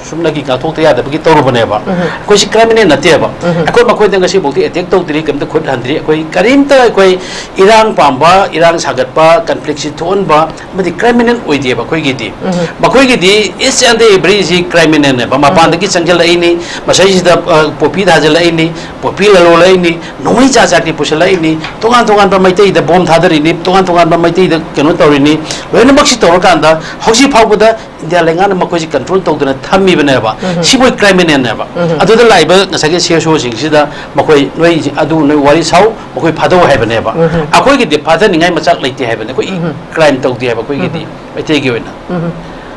ꯁꯨꯞꯅꯒꯤ ꯉꯥꯛꯊꯣꯛꯇ ꯌꯥꯗꯕꯒꯤ ꯇꯧꯔꯨꯕꯅꯦꯕ꯫ ꯎꯝ꯫ ꯑꯩꯈꯣꯏꯁꯤ ꯀ꯭ꯔꯤꯃꯤꯅꯦꯜ ꯅꯠꯇꯦꯕ꯫ ꯎꯝ꯫ ꯑꯩꯈꯣꯏ ꯃꯈꯣꯏꯗ ꯉꯁꯤꯐꯥꯎꯗꯤ ꯑꯦꯇꯦꯛ ꯇꯧꯗ꯭ꯔꯤ, ꯀꯩꯝꯇ ꯈꯨꯠ ꯍꯟꯗ꯭ꯔꯤ꯫ ꯑꯩꯈꯣꯏ ꯀꯔꯤꯝꯇ ꯑꯩꯈꯣꯏ ꯏꯔꯥꯡ ꯄꯥꯝꯕ, ꯏꯔꯥꯡ ꯁꯥꯒꯠꯄ, ꯀꯟꯐ꯭ꯂꯤꯛꯁꯤ ꯊꯣꯛꯍꯟꯕ ꯑꯃꯗꯤ ꯀ꯭ꯔꯤꯃꯤꯅꯦꯜ ꯑꯣꯏꯗꯦꯕ ꯑꯩꯈꯣꯏꯒꯤꯗꯤ꯫ ꯎꯝ꯫ ꯃꯈꯣꯏꯒꯤꯗꯤ each and every ꯁꯤ ꯀ꯭ꯔꯤꯃꯤꯅꯦꯜꯅꯦꯕ꯫ ꯃꯄꯥꯟꯗꯒꯤ ꯎꯝ꯫ ꯆꯪꯁꯤꯜꯂꯛꯏꯅꯤ, ꯃꯁꯤꯁꯤꯗ, ꯑ, ꯄꯣꯄꯤ ꯊꯥꯖꯤꯜꯂꯛꯏꯅꯤ, ꯄꯣꯄꯤ ꯂꯂꯣꯜꯂꯛꯏꯅꯤ, ꯅꯣꯡꯃꯩ ꯖꯥꯠ ꯖꯥꯠꯀꯤ ꯄꯨꯁꯤꯜꯂꯛꯏꯅꯤ, ꯇꯣꯉꯥꯟ ꯇꯣꯉꯥꯟꯕ ꯃꯩꯇꯩꯗ ꯕꯣꯝ ꯊꯥꯗꯔꯤꯅꯤ, ꯇꯣꯉꯥꯟ ꯇꯣꯉꯥꯟꯕ ꯃꯩꯇꯩꯗ ꯀꯩꯅꯣ ꯇꯧꯔꯤꯅꯤ, ꯂꯣꯏꯅꯃꯛꯁꯤ ꯇꯧꯔꯀꯥꯟꯗ ꯍꯧꯖꯤꯛ ꯐꯥꯎꯕꯗ ꯏꯟꯗꯤꯌꯥ ꯂꯩꯉꯥꯛꯅ ꯃꯈꯣꯏꯁꯤ ꯀꯟꯇ꯭ꯔꯣꯜ ꯇꯧꯗꯅ ꯊꯝꯃꯤꯕꯅꯦꯕ꯫ ꯎꯝ꯫ ꯁꯤ ꯃꯣꯏ ꯀ꯭ꯔꯤꯃꯤꯅꯦꯜꯅꯦꯕ꯫ ꯎꯝ꯫ ꯑꯗꯨꯗ ꯂꯥꯛꯏꯕ ꯉꯁꯥꯏꯒꯤ ꯁꯤ ꯑꯦꯁ ꯑꯣꯁꯤꯡꯁꯤꯗ ꯃꯈꯣꯏ ꯅꯣꯏ ꯑꯗꯨ ꯅꯣꯏ ꯋꯥꯔꯤ ꯁꯥꯎ, ꯃꯈꯣꯏ ꯐꯥꯗꯧ ꯍꯥꯏꯕꯅꯦꯕ꯫ ꯎꯝ꯫ ꯑꯩꯈꯣꯏꯒꯤꯗꯤ ꯐꯥꯗꯅꯤꯡꯉꯥꯏ ꯃꯆꯥꯛ ꯂꯩꯇꯦ ꯍꯥꯏꯕꯅꯦ꯫ ꯑꯩꯈꯣꯏ ꯎꯝ꯫ ꯀ꯭ꯔꯥꯏꯝ ꯇꯧꯗꯦ ꯍꯥꯏꯕ ꯑꯩꯈꯣꯏꯒꯤꯗꯤ, ꯎꯝ꯫ ꯃꯩꯇꯩꯒꯤ ꯑꯣꯏꯅ꯫ ꯎꯝ꯫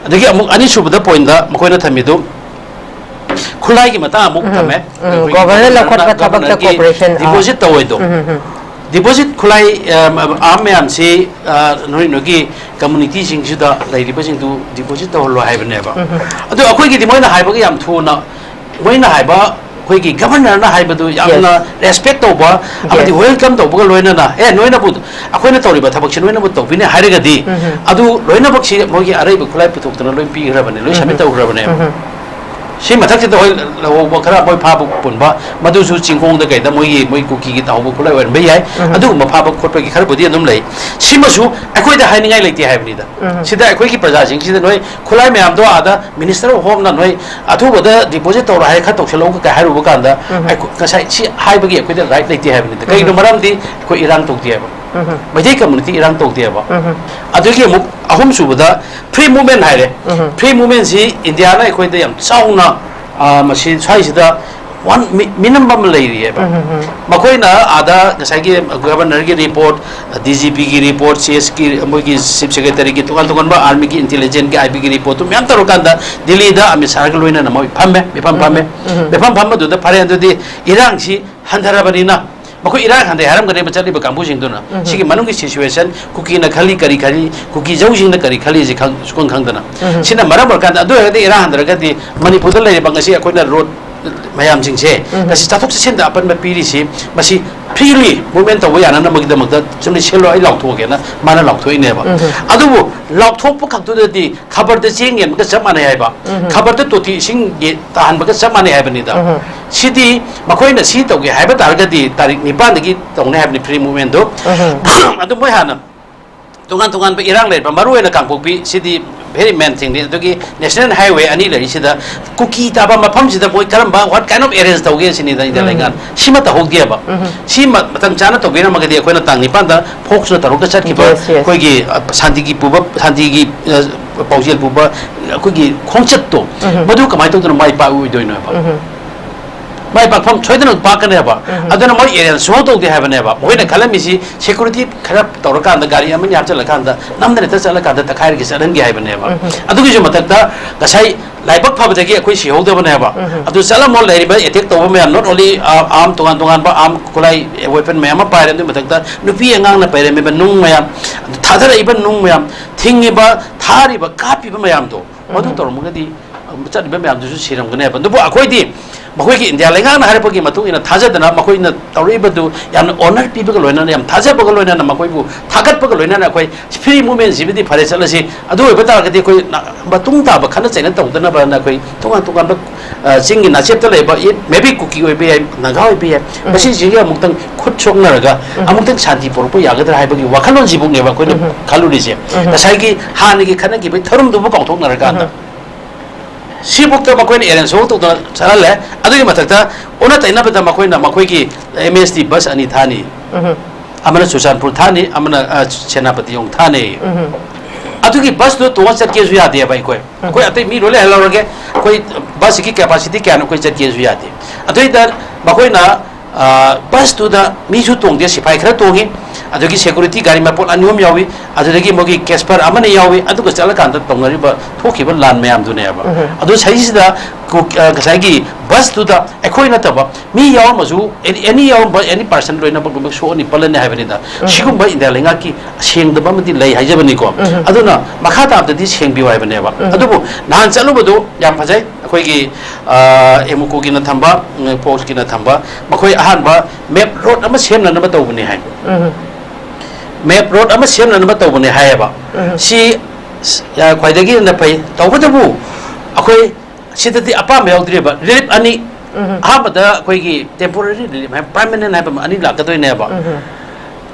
ꯑꯗꯒꯤ ꯑꯃꯨꯛ ꯑꯅꯤꯁꯨꯕꯗ ꯄꯣꯏꯟꯗ ꯃꯈꯣꯏꯅ ꯊꯝꯃꯤꯗꯨ ꯈꯨꯠꯂꯥꯏꯒꯤ ꯃꯇꯥꯡ ꯑꯃꯨꯛ ꯎꯝ꯫ ꯊꯝꯃꯦ꯫ ꯎꯝ꯫ ꯑꯩꯈꯣꯏꯒꯤ ꯒꯣꯚꯔꯅꯔ ꯂꯧꯈꯠꯄ ꯊꯕꯛꯇ ꯒꯣꯚꯔꯅꯔꯒꯤ ꯀꯣꯑꯣꯄꯔꯦꯁꯟ, ꯑꯥ꯫ ꯗꯤꯄꯣꯖꯤꯠ ꯇꯧꯋꯦꯗꯣ꯫ ꯎꯝ, ꯎꯝ, ꯎꯝ꯫ ꯗꯤꯄꯣꯖꯤꯠ ꯈꯨꯠꯂꯥꯏ, ꯑ, ꯑꯥꯔꯝ ꯃꯌꯥꯝꯁꯤ, ꯑ, ꯅꯣꯏ ꯅꯣꯏꯒꯤ ꯀꯝꯃꯨꯅꯤꯇꯤꯁꯤꯡꯁꯤꯗ ꯂꯩꯔꯤꯕꯁꯤꯡꯗꯨ ꯗꯤꯄꯣꯖꯤꯠ ꯇꯧꯍꯜꯂꯣ ꯍꯥꯏꯕꯅꯦꯕ꯫ ꯎꯝ, ꯎꯝ꯫ ꯑꯗꯨ ꯑꯩꯈꯣꯏꯒꯤꯗꯤ ꯃꯣꯏꯅ ꯍꯥꯏꯕꯒ ꯌꯥꯝ ꯊꯨꯅ, ꯃꯣꯏꯅ ꯍꯥꯏꯕ ꯑꯩꯈꯣꯏꯒꯤ ꯒꯚꯔꯅꯔꯅ ꯍꯥꯏꯕꯗꯨ ꯌꯥꯝꯅ ꯔꯦꯁꯄꯦꯛ ꯇꯧꯕ ꯑꯃꯗꯤ ꯋꯦꯜꯀꯝ ꯇꯧꯕꯒ ꯂꯣꯏꯅꯅ, "ꯑꯦ, ꯅꯣꯏꯅꯕꯨ, ꯑꯩꯈꯣꯏꯅ ꯇꯧꯔꯤꯕ ꯊꯕꯛꯁꯤ ꯅꯣꯏꯅꯕꯨ ꯇꯧꯕꯤꯅꯤ" ꯍꯥꯏꯔꯒꯗꯤ, ꯑꯗꯨ ꯂꯣꯏꯅꯃꯛꯁꯤ ꯃꯣꯏꯒꯤ ꯑꯔꯩꯕ ꯈꯨꯠꯂꯥꯏ ꯄꯨꯊꯣꯛꯇꯅ ꯂꯣꯏ ꯄꯤꯈ꯭ꯔꯕꯅꯦ, ꯂꯣꯏ ꯁꯕꯃꯤꯠ ꯇꯧꯈ꯭ꯔꯕꯅꯦꯕ꯫ ꯁꯤ ꯃꯊꯛꯁꯤꯗ ꯍꯣꯏ ꯂꯧꯍꯧꯕ ꯈꯔ ꯃꯣꯏ ꯐꯥꯕ ꯄꯨꯟꯕ, ꯃꯗꯨꯁꯨ ꯆꯤꯡꯈꯣꯡꯗ ꯀꯩꯗ ꯃꯣꯏꯒꯤ, ꯃꯣꯏ ꯀꯨꯀꯤꯒꯤ ꯇꯧꯍꯧꯕ ꯈꯨꯠꯂꯥꯏ ꯑꯣꯏꯔꯝꯕ ꯌꯥꯏ꯫ ꯑꯗꯨꯒꯨꯝꯕ ꯐꯥꯕ ꯈꯣꯠꯄꯒꯤ ꯈꯔꯕꯨꯗꯤ ꯑꯗꯨꯝ ꯂꯩ꯫ ꯁꯤꯃꯁꯨ ꯑꯩꯈꯣꯏꯗ ꯍꯥꯏꯅꯤꯡꯉꯥꯏ ꯂꯩꯇꯦ ꯍꯥꯏꯕꯅꯤꯗ꯫ ꯁꯤꯗ ꯑꯩꯈꯣꯏꯒꯤ ꯄ꯭ꯔꯖꯥꯁꯤꯡꯁꯤꯗ ꯅꯣꯏ ꯈꯨꯠꯂꯥꯏ ꯃꯌꯥꯝꯗꯣ ꯑꯥꯗ ꯃꯤꯅꯤꯁꯇꯔ ꯑꯣꯐ ꯍꯣꯝꯅ ꯅꯣꯏ ꯑꯊꯨꯕꯗ ꯗꯤꯄꯣꯖꯤꯠ ꯇꯧꯔꯣ ꯍꯥꯏ, ꯈꯔ ꯇꯧꯁꯜꯂꯛꯎ ꯀꯥꯏ ꯍꯥꯏꯔꯨꯕ ꯀꯥꯟꯗ, ꯑꯩꯈꯣꯏ ꯉꯁꯥꯏ ꯁꯤ ꯍꯥꯏꯕꯒꯤ ꯑꯩꯈꯣꯏꯗ ꯔꯥꯏꯠ ꯂꯩꯇꯦ ꯍꯥꯏꯕꯅꯤꯗ꯫ ꯀꯩꯒꯤꯅꯣ? ꯃꯔꯝꯗꯤ ꯑꯩꯈꯣꯏ ꯏꯔꯥꯡ ꯇꯧꯗꯦ ꯍꯥꯏꯕ꯫ ꯃꯩꯇꯩ ꯀꯝꯃꯨꯅꯤꯇꯤ ꯏꯔꯥꯡ ꯇꯧꯗꯦꯕ꯫ ꯑꯗꯨꯒꯤ ꯑꯃꯨꯛ ꯑꯍꯨꯝꯁꯨꯕꯗ ꯐ꯭ꯔꯤ ꯃꯨꯚꯃꯦꯟ ꯍꯥꯏꯔꯦ꯫ ꯐ꯭ꯔꯤ ꯃꯨꯚꯃꯦꯟꯁꯤ ꯏꯟꯗꯤꯌꯥꯅ ꯑꯩꯈꯣꯏꯗ ꯌꯥꯝ ꯆꯥꯎꯅ, ꯑ, ꯃꯁꯤ ꯁ꯭ꯋꯥꯏꯁꯤꯗ ꯋꯥꯟ ꯃꯤ-, ꯃꯤꯅꯝꯕ ꯑꯃ ꯂꯩꯔꯤꯑꯕ꯫ ꯃꯈꯣꯏꯅ ꯑꯥꯗ ꯉꯁꯥꯏꯒꯤ ꯒꯚꯔꯅꯔꯒꯤ ꯔꯤꯄꯣꯔꯠ, ꯗꯤ ꯖꯤ ꯄꯤꯒꯤ ꯔꯤꯄꯣꯔꯠ, ꯁꯤ ꯑꯦꯁꯀꯤ, ꯃꯣꯏꯒꯤ ꯆꯤꯐ ꯁꯦꯀ꯭ꯔꯦꯇꯔꯤꯒꯤ, ꯇꯣꯉꯥꯟ ꯇꯣꯉꯥꯟꯕ ꯑꯥꯔꯃꯤꯒꯤ ꯏꯟꯇꯦꯂꯤꯖꯦꯟꯁꯒꯤ, ꯑꯥꯏ ꯕꯤꯒꯤ ꯔꯤꯄꯣꯔꯠꯇꯨ ꯃꯌꯥꯝ ꯇꯧꯔꯀꯥꯟꯗ ꯗꯤꯜꯂꯤꯗ ꯑꯃꯤꯠ ꯁꯥꯍꯒ ꯂꯣꯏꯅꯅ ꯃꯣꯏ ꯐꯝꯃꯦ, ꯃꯤꯐꯝ ꯐꯝꯃꯦ꯫ ꯃꯤꯐꯝ ꯐꯝꯕꯗꯨꯗ ꯐꯔꯦ, ꯑꯗꯨꯗꯤ ꯏꯔꯥꯡꯁꯤ ꯍꯟꯊꯔꯕꯅꯤꯅ, ꯃꯈꯣꯏ ꯏꯔꯥꯡ ꯍꯟꯊꯩ ꯍꯥꯏꯔꯝꯒꯅꯦꯕ ꯆꯠꯂꯤꯕ ꯀꯥꯡꯕꯨꯁꯤꯡꯗꯨꯅ꯫ ꯁꯤꯒꯤ ꯃꯅꯨꯡꯒꯤ ꯁꯤꯆꯨꯋꯦꯁꯟ, ꯀꯨꯀꯤꯅ ꯈꯜꯂꯤ ꯀꯔꯤ ꯈꯜꯂꯤ, ꯀꯨꯀꯤꯖꯧꯁꯤꯡꯅ ꯀꯔꯤ ꯈꯜꯂꯤꯁꯤ ꯈꯪ-, ꯁꯨꯈꯪ ꯈꯪꯗꯅ꯫ ꯁꯤꯅ ꯃꯔꯝ ꯑꯣꯏꯔꯀꯥꯟꯗ, ꯑꯗꯨ ꯑꯣꯏꯔꯒꯗꯤ ꯏꯔꯥꯡ ꯍꯟꯊꯔꯒꯗꯤ ꯃꯅꯤꯄꯨꯔꯗ ꯂꯩꯔꯤꯕ ꯉꯁꯤ ꯑꯩꯈꯣꯏꯅ ꯔꯣꯗ ꯃꯌꯥꯝꯁꯤꯡꯁꯦ, ꯉꯁꯤ ꯆꯠꯊꯣꯛ ꯆꯠꯁꯤꯟꯗ ꯑꯄꯟꯕ ꯄꯤꯔꯤꯁꯤ, ꯃꯁꯤ ꯐ꯭ꯔꯤꯂꯤ ꯃꯨꯚꯃꯦꯟ ꯇꯧꯕ ꯌꯥꯅꯅꯕꯒꯤꯗꯃꯛꯇ ꯆꯨꯝꯅ ꯁꯤꯜꯂꯣ, ꯑꯩ ꯂꯥꯎꯊꯣꯛꯑꯒꯦꯅ ꯃꯥꯅ ꯂꯥꯎꯊꯣꯛꯏꯅꯦꯕ꯫ ꯑꯗꯨꯕꯨ ꯂꯥꯎꯊꯣꯛꯄ ꯈꯛꯇꯨꯗꯗꯤ ꯈꯕꯔꯗ ꯆꯦꯡ ꯌꯦꯟꯕꯒ ꯆꯞ ꯃꯥꯟꯅꯩ ꯍꯥꯏꯕ꯫ ꯈꯕꯔꯗ ꯇꯣꯇꯤ ꯏꯁꯤꯡꯒꯤ ꯇꯥꯍꯟꯕꯒ ꯆꯞ ꯃꯥꯟꯅꯩ ꯍꯥꯏꯕꯅꯤꯗ꯫ ꯁꯤꯗꯤ ꯃꯈꯣꯏꯅ ꯁꯤ ꯇꯧꯒꯦ ꯍꯥꯏꯕ ꯇꯥꯔꯒꯗꯤ ꯇꯥꯔꯤꯛ ꯅꯤꯄꯥꯟꯗꯒꯤ ꯇꯧꯅꯤ ꯍꯥꯏꯕꯅꯤ ꯐ꯭ꯔꯤ ꯃꯨꯚꯃꯦꯟꯗꯣ꯫ ꯑꯗꯨ ꯃꯣꯏ ꯍꯥꯟꯅ ꯇꯣꯉꯥꯟ ꯇꯣꯉꯥꯟꯕ ꯏꯔꯥꯡ ꯂꯩꯔꯤꯕ, ꯃꯔꯨ ꯑꯣꯏꯅ ꯀꯥꯡꯄꯣꯛꯄꯤ, ꯁꯤꯗꯤ ꯚꯦꯔꯤ ꯃꯦꯟ ꯊꯤꯡꯅꯤ꯫ ꯑꯗꯨꯒꯤ ꯅꯦꯁꯅꯦꯜ ꯍꯥꯏꯋꯦ ꯑꯅꯤ ꯂꯩꯔꯤꯁꯤꯗ ꯀꯨꯀꯤ ꯇꯥꯕ ꯃꯐꯝꯁꯤꯗ ꯃꯣꯏ ꯀꯔꯝꯕ, what kind of arrange ꯇꯧꯒꯦ ꯁꯤꯅꯤꯗ ꯑꯩꯅ ꯂꯩꯉꯥꯛ꯫ ꯁꯤꯃ ꯇꯧꯍꯧꯗꯦꯕ꯫ ꯁꯤ ꯃ-, ꯃꯇꯝ ꯆꯥꯅ ꯇꯧꯕꯤꯔꯝꯃꯒꯗꯤ ꯑꯩꯈꯣꯏꯅ ꯇꯥꯡ ꯅꯤꯄꯥꯟꯗ ꯐꯣꯛꯁꯅ ꯇꯧꯔꯒ ꯆꯠꯈꯤꯕ ꯑꯩꯈꯣꯏꯒꯤ, ꯑ, ꯁꯥꯟꯇꯤꯒꯤ ꯄꯨꯕ, ꯁꯥꯟꯇꯤꯒꯤ, ꯑ, ꯄꯥꯎꯖꯦꯜ ꯄꯨꯕ ꯑꯩꯈꯣꯏꯒꯤ ꯈꯣꯡꯆꯠꯇꯣ, ꯃꯗꯨ ꯀꯃꯥꯏꯅ ꯇꯧꯗꯅ ꯃꯥꯏ ꯄꯥꯛꯑꯣꯏꯗꯣꯏꯅꯣ ꯍꯥꯏꯕ? ꯃꯥꯏ ꯄꯥꯛꯐꯝ ꯁꯣꯏꯗꯅ ꯄꯥꯛꯀꯅꯦꯕ꯫ ꯑꯗꯨꯅ ꯃꯣꯏ ꯑꯦꯔꯦꯟꯖ ꯁꯨꯡꯇꯧ ꯇꯧꯗꯦ ꯍꯥꯏꯕꯅꯦꯕ꯫ ꯃꯈꯣꯏꯅ ꯈꯜꯂꯝꯃꯤꯁꯤ ꯁꯦꯀ꯭ꯌꯨꯔꯤꯇꯤ ꯈꯔ ꯇꯧꯔꯀꯥꯟꯗ, ꯒꯥꯔꯤ ꯑꯃꯅꯤ ꯍꯥꯞꯆꯤꯜꯂꯀꯥꯟꯗ, ꯅꯝꯗꯅ ꯍꯦꯛꯇ ꯆꯠꯂꯀꯥꯟꯗ ꯇꯛꯈꯥꯏꯔꯒ ꯆꯠꯍꯟꯒꯦ ꯍꯥꯏꯕꯅꯦꯕ꯫ ꯑꯗꯨꯒꯤꯁꯨ ꯃꯊꯛꯇ ꯉꯁꯥꯏ ꯂꯥꯏꯕꯛ ꯐꯕꯗꯒꯤ ꯑꯩꯈꯣꯏ ꯁꯤꯍꯧꯗꯕꯅꯦꯕ꯫ ꯑꯗꯨ ꯆꯠꯂꯝꯃꯣ, ꯂꯩꯔꯤꯕ ꯑꯦꯇꯦꯛ ꯇꯧꯕ ꯃꯌꯥꯝ, not only, ꯑ, ꯑꯥꯔꯝ, ꯇꯣꯉꯥꯟ ꯇꯣꯉꯥꯟꯕ ꯑꯥꯔꯝ, ꯈꯨꯠꯂꯥꯏ, ꯋꯦꯄꯟ ꯃꯌꯥꯝ ꯑꯃ ꯄꯥꯏꯔꯦ꯫ ꯑꯗꯨꯒꯤ ꯃꯊꯛꯇ ꯅꯨꯄꯤ ꯑꯉꯥꯡꯅ ꯄꯥꯏꯔꯝꯃꯤꯕ ꯅꯨꯡ ꯃꯌꯥꯝ, ꯑꯗꯨ ꯊꯥꯗꯔꯛꯏꯕ ꯅꯨꯡ ꯃꯌꯥꯝ, ꯊꯤꯡꯉꯤꯕ, ꯊꯥꯔꯤꯕ, ꯀꯥꯞꯄꯤꯕ ꯃꯌꯥꯝꯗꯣ, ꯃꯗꯨ ꯇꯧꯔꯝꯃꯒꯗꯤ, ꯑ, ꯆꯠꯂꯤꯕ ꯃꯌꯥꯝꯗꯨꯁꯨ ꯁꯤꯔꯝꯒꯅꯦꯕ꯫ ꯑꯗꯨꯕꯨ ꯑꯩꯈꯣꯏꯗꯤ ꯃꯈꯣꯏꯒꯤ ꯏꯟꯗꯤꯌꯥ ꯂꯩꯉꯥꯛꯅ ꯍꯥꯏꯔꯛꯄꯒꯤ ꯃꯇꯨꯡ ꯏꯟꯅ ꯊꯥꯖꯗꯅ ꯃꯈꯣꯏꯅ ꯇꯧꯔꯛꯏꯕꯗꯨ ꯌꯥꯝꯅ ꯑꯣꯅꯔ ꯄꯤꯕꯒ ꯂꯣꯏꯅꯅ, ꯌꯥꯝ ꯊꯥꯖꯕꯒ ꯂꯣꯏꯅꯅ, ꯃꯈꯣꯏꯕꯨ ꯊꯥꯒꯠꯄꯒ ꯂꯣꯏꯅꯅ ꯑꯩꯈꯣꯏ ꯐ꯭ꯔꯤ ꯃꯨꯚꯃꯦꯟꯁꯤꯕꯨꯗꯤ ꯐꯔꯦ ꯆꯠꯂꯁꯤ, ꯑꯗꯨ ꯑꯣꯏꯕ ꯇꯥꯔꯒꯗꯤ ꯑꯩꯈꯣꯏ ꯅ-, ꯃꯇꯨꯡ ꯇꯥꯕ ꯈꯠꯅ ꯆꯩꯅ ꯇꯧꯗꯅꯕꯅ ꯑꯩꯈꯣꯏ ꯇꯣꯉꯥꯟ ꯇꯣꯉꯥꯟꯕ, ꯑ, ꯆꯤꯡꯒꯤ ꯅꯥꯆꯦꯞꯇ ꯂꯩꯕ, ꯃꯦꯕꯤ ꯀꯨꯀꯤ ꯑꯣꯏꯕ ꯌꯥꯏ, ꯅꯥꯒꯥ ꯑꯣꯏꯕ ꯌꯥꯏ, ꯎꯝ꯫ ꯃꯁꯤꯁꯤꯒ ꯑꯃꯨꯛꯇꯪ ꯈꯨꯠ ꯁꯣꯛꯅꯔꯒ ꯎꯝ꯫ ꯑꯃꯨꯛꯇꯪ ꯁꯥꯟꯇꯤ ꯄꯨꯔꯛꯄ ꯌꯥꯒꯗ꯭ꯔꯥ ꯍꯥꯏꯕꯒꯤ ꯋꯥꯈꯜꯂꯣꯟꯁꯤꯕꯨꯅꯦꯕ ꯑꯩꯈꯣꯏꯅ ꯎꯝ꯫ ꯈꯜꯂꯨꯔꯤꯁꯦ꯫ ꯎꯝ꯫ ꯉꯁꯥꯏꯒꯤ ꯍꯥꯟꯅꯒꯤ ꯈꯠꯅꯈꯤꯕꯒꯤ ꯊꯧꯔꯝꯗꯨꯕꯨ ꯀꯥꯎꯊꯣꯛꯅꯔꯀꯥꯟꯗ꯫ ꯎꯝ꯫ ꯁꯤꯐꯥꯎꯗ ꯃꯈꯣꯏꯅ ꯑꯦꯔꯦꯟꯖ ꯇꯧꯗꯅ ꯆꯠꯍꯜꯂꯦ꯫ ꯑꯗꯨꯒꯤ ꯃꯊꯛꯇ ꯑꯣꯟꯅ ꯇꯩꯅꯕꯗ ꯃꯈꯣꯏꯅ ꯃꯈꯣꯏꯒꯤ ꯑꯦꯝ ꯑꯦꯁ ꯇꯤ ꯕꯁ ꯑꯅꯤ ꯊꯥꯅꯤ꯫ ꯎꯝ꯫ ꯑꯃꯅ ꯆꯨꯔꯆꯥꯟꯄꯨꯔ ꯊꯥꯅꯤ, ꯑꯃꯅ, ꯑ, ꯁꯦꯅꯥꯄꯇꯤ ꯌꯧ ꯊꯥꯅꯤ꯫ ꯎꯝ꯫ ꯑꯗꯨꯒꯤ ꯕꯁꯇꯨ ꯇꯣꯡꯉ ꯆꯠꯀꯦꯁꯨ ꯌꯥꯗꯦꯕ ꯑꯩꯈꯣꯏ꯫ ꯎꯝ꯫ ꯑꯩꯈꯣꯏ ꯑꯇꯩ ꯃꯤ ꯂꯣꯏ ꯂꯩꯍꯜꯂꯧꯔꯒꯦ꯫ ꯑꯩꯈꯣꯏ ꯕꯁꯁꯤꯒꯤ ꯀꯦꯄꯥꯁꯤꯇꯤ ꯀꯌꯥꯅꯣ ꯑꯩꯈꯣꯏ ꯆꯠꯀꯦꯁꯨ ꯌꯥꯗꯦ꯫ ꯑꯗꯨꯏꯗ ꯃꯈꯣꯏꯅ, ꯑ, ꯕꯁꯇꯨꯗ ꯃꯤꯁꯨ ꯇꯣꯡꯗꯦ, ꯁꯤꯐꯥꯏ ꯈꯔ ꯇꯣꯡꯉꯤ, ꯑꯗꯨꯗꯒꯤ ꯁꯦꯀꯨꯔꯤꯇꯤ ꯒꯥꯔꯤ ꯃꯄꯣꯠ ꯑꯅꯤ ꯑꯍꯨꯝ ꯌꯥꯎꯏ, ꯑꯗꯨꯗꯒꯤ ꯃꯣꯏꯒꯤ ꯀꯦꯁꯄꯔ ꯑꯃꯅ ꯌꯥꯎꯏ, ꯑꯗꯨꯒ ꯆꯠꯂꯀꯥꯟꯗ ꯇꯧꯅꯔꯤꯕ ꯊꯣꯛꯈꯤꯕ ꯂꯥꯟ ꯃꯌꯥꯝꯗꯨꯅꯦꯕ꯫ ꯎꯝ꯫ ꯑꯗꯨ ꯁꯤꯁꯤꯗ ꯀꯨ-, ꯑ, ꯉꯁꯥꯏꯒꯤ ꯕꯁꯇꯨꯗ ꯑꯩꯈꯣꯏ ꯅꯠꯇꯕ ꯃꯤ ꯌꯥꯎꯔꯝꯃꯁꯨ, ꯑꯦꯅꯤ, ꯑꯦꯅꯤ ꯌꯥꯎꯔꯝꯕ ꯑꯦꯅꯤ ꯄꯥꯔꯁꯟ ꯂꯣꯏꯅꯃꯛ ꯂꯣꯏꯅꯃꯛ ꯁꯣꯛꯑꯅꯤ ꯄꯜꯂꯅꯤ ꯍꯥꯏꯕꯅꯤꯗ꯫ ꯎꯝ꯫ ꯁꯤꯒꯨꯝꯕ ꯏꯟꯗꯤꯌꯥ ꯂꯩꯉꯥꯛꯀꯤ ꯁꯦꯡꯗꯕ ꯑꯃꯗꯤ ꯂꯩ ꯍꯥꯏꯖꯕꯅꯤꯀꯣ꯫ ꯎꯝ꯫ ꯑꯗꯨꯅ ꯃꯈꯥ ꯇꯥꯕꯗꯗꯤ ꯁꯦꯡꯕꯤꯌꯨ ꯍꯥꯏꯕꯅꯦꯕ꯫ ꯎꯝ꯫ ꯑꯗꯨꯕꯨ ꯅꯍꯥꯟ ꯆꯠꯂꯨꯕꯗꯣ ꯌꯥꯝ ꯐꯖꯩ꯫ ꯑꯩꯈꯣꯏꯒꯤ, ꯑ, ꯑꯦꯃꯨꯀꯣꯒꯤꯅ ꯊꯝꯕ, ꯎꯝ, ꯐꯣꯛꯁꯀꯤꯅ ꯊꯝꯕ, ꯃꯈꯣꯏ ꯑꯍꯥꯟꯕ ꯃꯦꯞ ꯔꯣꯗ ꯑꯃ ꯁꯦꯝꯅꯅꯕ ꯇꯧꯕꯅꯤ ꯍꯥꯏ꯫ ꯎꯝ꯫ ꯃꯦꯞ ꯔꯣꯗ ꯑꯃ ꯁꯦꯝꯅꯅꯕ ꯇꯧꯕꯅꯤ ꯍꯥꯏꯌꯦꯕ꯫ ꯎꯝ꯫ ꯁꯤ, ꯑ, ꯈ꯭ꯋꯥꯏꯗꯒꯤ ꯍꯦꯟꯅ ꯐꯩ꯫ ꯇꯧꯕꯇꯕꯨ ꯑꯩꯈꯣꯏ ꯁꯤꯗꯗꯤ ꯑꯄꯥꯝꯕ ꯌꯥꯎꯗ꯭ꯔꯤꯕ꯫ ꯔꯤꯂꯤꯞ ꯑꯅꯤ, ꯎꯝ꯫ ꯑꯍꯥꯟꯕꯗ ꯑꯩꯈꯣꯏꯒꯤ ꯇꯦꯝꯄꯣꯔꯔꯤ ꯔꯤꯂꯤꯞ ꯍꯥꯏꯕ, ꯄꯔꯃꯅꯦꯟ ꯍꯥꯏꯕ ꯑꯃ ꯑꯅꯤ ꯂꯥꯛꯀꯗꯣꯏꯅꯦꯕ꯫ ꯎꯝ꯫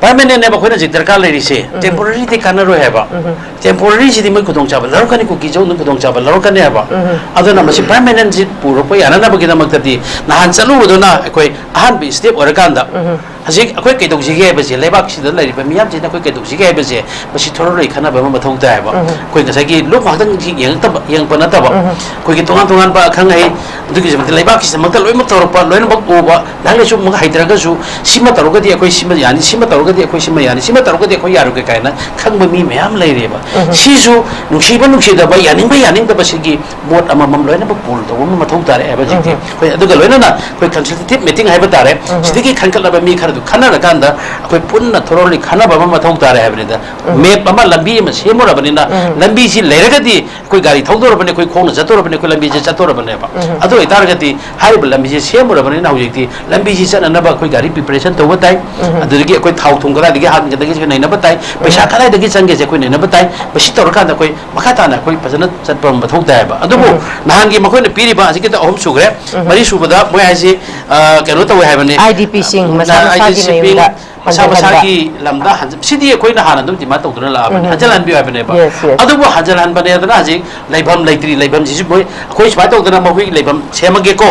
ꯄꯔꯃꯅꯦꯟꯅꯦꯕ ꯑꯩꯈꯣꯏꯅ ꯍꯧꯖꯤꯛ ꯗꯔꯀꯥꯔ ꯂꯩꯔꯤꯁꯦ꯫ ꯎꯝ꯫ ꯇꯦꯝꯄꯣꯔꯔꯤꯗꯤ ꯀꯥꯟꯅꯔꯣꯏ ꯍꯥꯏꯕ꯫ ꯎꯝ꯫ ꯇꯦꯝꯄꯣꯔꯔꯤꯁꯤꯗꯤ ꯃꯣꯏ ꯈꯨꯗꯣꯡꯆꯥꯕ ꯂꯧꯔꯛꯀꯅꯤ, ꯀꯨꯀꯤ ꯖꯣꯟꯗꯨ ꯈꯨꯗꯣꯡꯆꯥꯕ ꯂꯧꯔꯛꯀꯅꯤ ꯍꯥꯏꯕ꯫ ꯎꯝ꯫ ꯑꯗꯨꯅ ꯃꯁꯤ ꯄꯔꯃꯅꯦꯟꯁꯤ ꯄꯨꯔꯛꯄ ꯌꯥꯅꯅꯕꯒꯤꯗꯃꯛꯇꯗꯤ ꯅꯍꯥꯟ ꯆꯠꯂꯨꯕꯗꯨꯅ ꯑꯩꯈꯣꯏ ꯑꯍꯥꯟꯕ ꯁ꯭ꯇꯦꯞ ꯑꯣꯏꯔꯀꯥꯟꯗ ꯎꯝ꯫ ꯍꯧꯖꯤꯛ ꯑꯩꯈꯣꯏ ꯀꯩꯗꯧꯁꯤꯒꯦ ꯍꯥꯏꯕꯁꯦ, ꯂꯩꯕꯥꯛꯁꯤꯗ ꯂꯩꯔꯤꯕ ꯃꯤꯌꯥꯝꯁꯤꯅ ꯑꯩꯈꯣꯏ ꯀꯩꯗꯧꯁꯤꯒꯦ ꯍꯥꯏꯕꯁꯦ, ꯃꯁꯤ ꯊꯣꯔꯣꯂꯤ ꯈꯟꯅꯕ ꯑꯃ ꯃꯊꯧ ꯇꯥꯏꯌꯦꯕ꯫ ꯎꯝ꯫ ꯑꯩꯈꯣꯏ ꯉꯁꯥꯏꯒꯤ ꯂꯨꯞ ꯉꯥꯛꯇꯪ ꯌꯦꯡꯉꯛꯇꯕ, ꯌꯦꯡꯉꯛꯄ ꯅꯠꯇꯕ, ꯎꯝ꯫ ꯑꯩꯈꯣꯏꯒꯤ ꯇꯣꯉꯥꯟ ꯇꯣꯉꯥꯟꯕ ꯑꯈꯪ ꯑꯍꯩ, ꯑꯗꯨꯒꯤꯁꯨ ꯃꯇꯤꯛ ꯂꯩꯕꯥꯛꯀꯤꯁꯤꯗꯃꯛꯇ ꯂꯣꯏꯅꯃꯛ ꯇꯧꯔꯛꯄ, ꯂꯣꯏꯅꯃꯛ ꯎꯕ, ꯂꯥꯏꯔꯤꯛ ꯂꯥꯏꯁꯨ ꯑꯃꯨꯛ ꯍꯩꯇ꯭ꯔꯒꯁꯨ, ꯁꯤꯃ ꯇꯧꯔꯒꯗꯤ ꯑꯩꯈꯣꯏ ꯁꯤꯃ ꯌꯥꯅꯤ, ꯁꯤꯃ ꯇꯧꯔꯒꯗꯤ ꯑꯩꯈꯣꯏ ꯁꯤꯃ ꯌꯥꯅꯤ, ꯁꯤꯃ ꯇꯧꯔꯒꯗꯤ ꯑꯩꯈꯣꯏ ꯌꯥꯔꯣꯏ ꯀꯥꯏꯅ ꯈꯪꯕ ꯃꯤ ꯃꯌꯥꯝ ꯂꯩꯔꯦꯕ꯫ ꯎꯝ꯫ ꯁꯤꯁꯨ ꯅꯨꯡꯁꯤꯕ ꯅꯨꯡꯁꯤꯗꯕ, ꯌꯥꯅꯤꯡꯕ ꯌꯥꯅꯤꯡꯗꯕ, ꯁꯤꯒꯤ ꯃꯣꯠ ꯑꯃꯃꯝ ꯂꯣꯏꯅꯃꯛ ꯄꯨꯜ ꯇꯧꯕ ꯑꯃ ꯃꯊꯧ ꯇꯥꯔꯦ ꯍꯥꯏꯕꯁꯤꯗꯤ꯫ ꯎꯝ꯫ ꯑꯩꯈꯣꯏ ꯑꯗꯨꯒ ꯂꯣꯏꯅꯅ ꯑꯩꯈꯣꯏ ꯀꯟꯁꯜꯇꯦꯇꯤꯚ ꯃꯤꯇꯤꯡ ꯍꯥꯏꯕ ꯇꯥꯔꯦ꯫ ꯎꯝ꯫ ꯁꯤꯗꯒꯤ ꯈꯟꯒꯠꯂꯕ ꯃꯤ ꯈꯔ ꯈꯟꯅꯔꯀꯥꯟꯗ ꯑꯩꯈꯣꯏ ꯄꯨꯟꯅ ꯊꯣꯔꯣꯂꯤ ꯈꯟꯅꯕ ꯑꯃ ꯃꯊꯧ ꯇꯥꯔꯦ ꯍꯥꯏꯕꯅꯤꯗ꯫ ꯃꯦꯞ ꯑꯃ, ꯂꯝꯕꯤ ꯑꯃ ꯁꯦꯝꯃꯨꯔꯕꯅꯤꯅ, ꯂꯝꯕꯤꯁꯤ ꯂꯩꯔꯒꯗꯤ ꯑꯩꯈꯣꯏ ꯒꯥꯔꯤ ꯊꯧꯗꯣꯔꯕꯅꯤ, ꯑꯩꯈꯣꯏ ꯈꯣꯡꯅ ꯆꯠꯇꯣꯔꯕꯅꯤ, ꯑꯩꯈꯣꯏ ꯂꯝꯕꯤꯁꯦ ꯆꯠꯇꯣꯔꯕꯅꯦꯕ꯫ ꯑꯗꯨ ꯑꯣꯏꯇꯥꯔꯒꯗꯤ ꯍꯥꯏꯔꯤꯕ ꯂꯝꯕꯤꯁꯦ ꯁꯦꯝꯃꯨꯔꯕꯅꯤꯅ ꯍꯧꯖꯤꯛꯇꯤ ꯂꯝꯕꯤꯁꯤ ꯆꯠꯅꯅꯕ ꯑꯩꯈꯣꯏ ꯒꯥꯔꯤ ꯄ꯭ꯔꯤꯄꯦꯔꯦꯁꯟ ꯇꯧꯕ ꯇꯥꯏ꯫ ꯑꯗꯨꯗꯒꯤ ꯑꯩꯈꯣꯏ ꯊꯥꯎ ꯊꯨꯝ ꯀꯗꯥꯏꯗꯒꯤ ꯍꯥꯟꯒꯗꯒꯦꯁꯦ ꯅꯩꯅꯕ ꯇꯥꯏ꯫ ꯄꯩꯁꯥ ꯀꯗꯥꯏꯗꯒꯤ ꯆꯪꯒꯦꯁꯦ ꯑꯩꯈꯣꯏ ꯅꯩꯅꯕ ꯇꯥꯏ꯫ ꯃꯁꯤ ꯇꯧꯔꯀꯥꯟꯗ ꯑꯩꯈꯣꯏ ꯃꯈꯥ ꯇꯥꯅ ꯑꯩꯈꯣꯏ ꯐꯖꯅ ꯆꯠꯄ ꯃꯊꯧ ꯇꯥꯏꯌꯦꯕ꯫ ꯑꯗꯨꯕꯨ ꯅꯍꯥꯟꯒꯤ ꯃꯈꯣꯏꯅ ꯄꯤꯔꯤꯕ ꯍꯧꯖꯤꯛꯀꯤꯗ ꯑꯍꯨꯝ ꯁꯨꯈ꯭ꯔꯦ꯫ ꯃꯔꯤ ꯁꯨꯕꯗ ꯃꯣꯏ ꯍꯥꯏꯁꯤ, ꯑ, ꯀꯩꯅꯣ ꯇꯧꯋꯦ ꯍꯥꯏꯕꯅꯤ꯫ ꯑꯥꯏ ꯗꯤ ꯄꯤꯁꯤꯡ ꯃꯁꯥ ꯃꯁꯥꯒꯤ ꯃꯌꯨꯝꯗ ꯃꯁꯥ ꯍꯟꯖꯤꯜꯍꯟꯕ꯫ ꯃꯁꯥꯒꯤ ꯂꯝꯗ ꯍꯟꯖ-, ꯁꯤꯗꯤ ꯑꯩꯈꯣꯏꯅ ꯍꯥꯟꯅ ꯑꯗꯨꯝ ꯗꯤꯃꯥꯟ ꯇꯧꯗꯨꯅ ꯂꯥꯛꯑꯕꯅꯤ, ꯍꯟꯖꯤꯜꯍꯟꯕꯤꯌꯨ ꯍꯥꯏꯕꯅꯦꯕ꯫ Yes, yes. ꯑꯗꯨꯕꯨ ꯍꯟꯖꯤꯜꯍꯟꯕꯅꯦꯗꯅ ꯍꯧꯖꯤꯛ ꯂꯩꯐꯝ ꯂꯩꯇ꯭ꯔꯤ, ꯂꯩꯐꯝꯁꯤꯁꯨ ꯃꯣꯏ, ꯑꯩꯈꯣꯏ ꯁꯨꯃꯥꯏꯅ ꯇꯧꯗꯅ ꯃꯈꯣꯏꯒꯤ ꯂꯩꯐꯝ ꯁꯦꯝꯃꯒꯦꯀꯣ,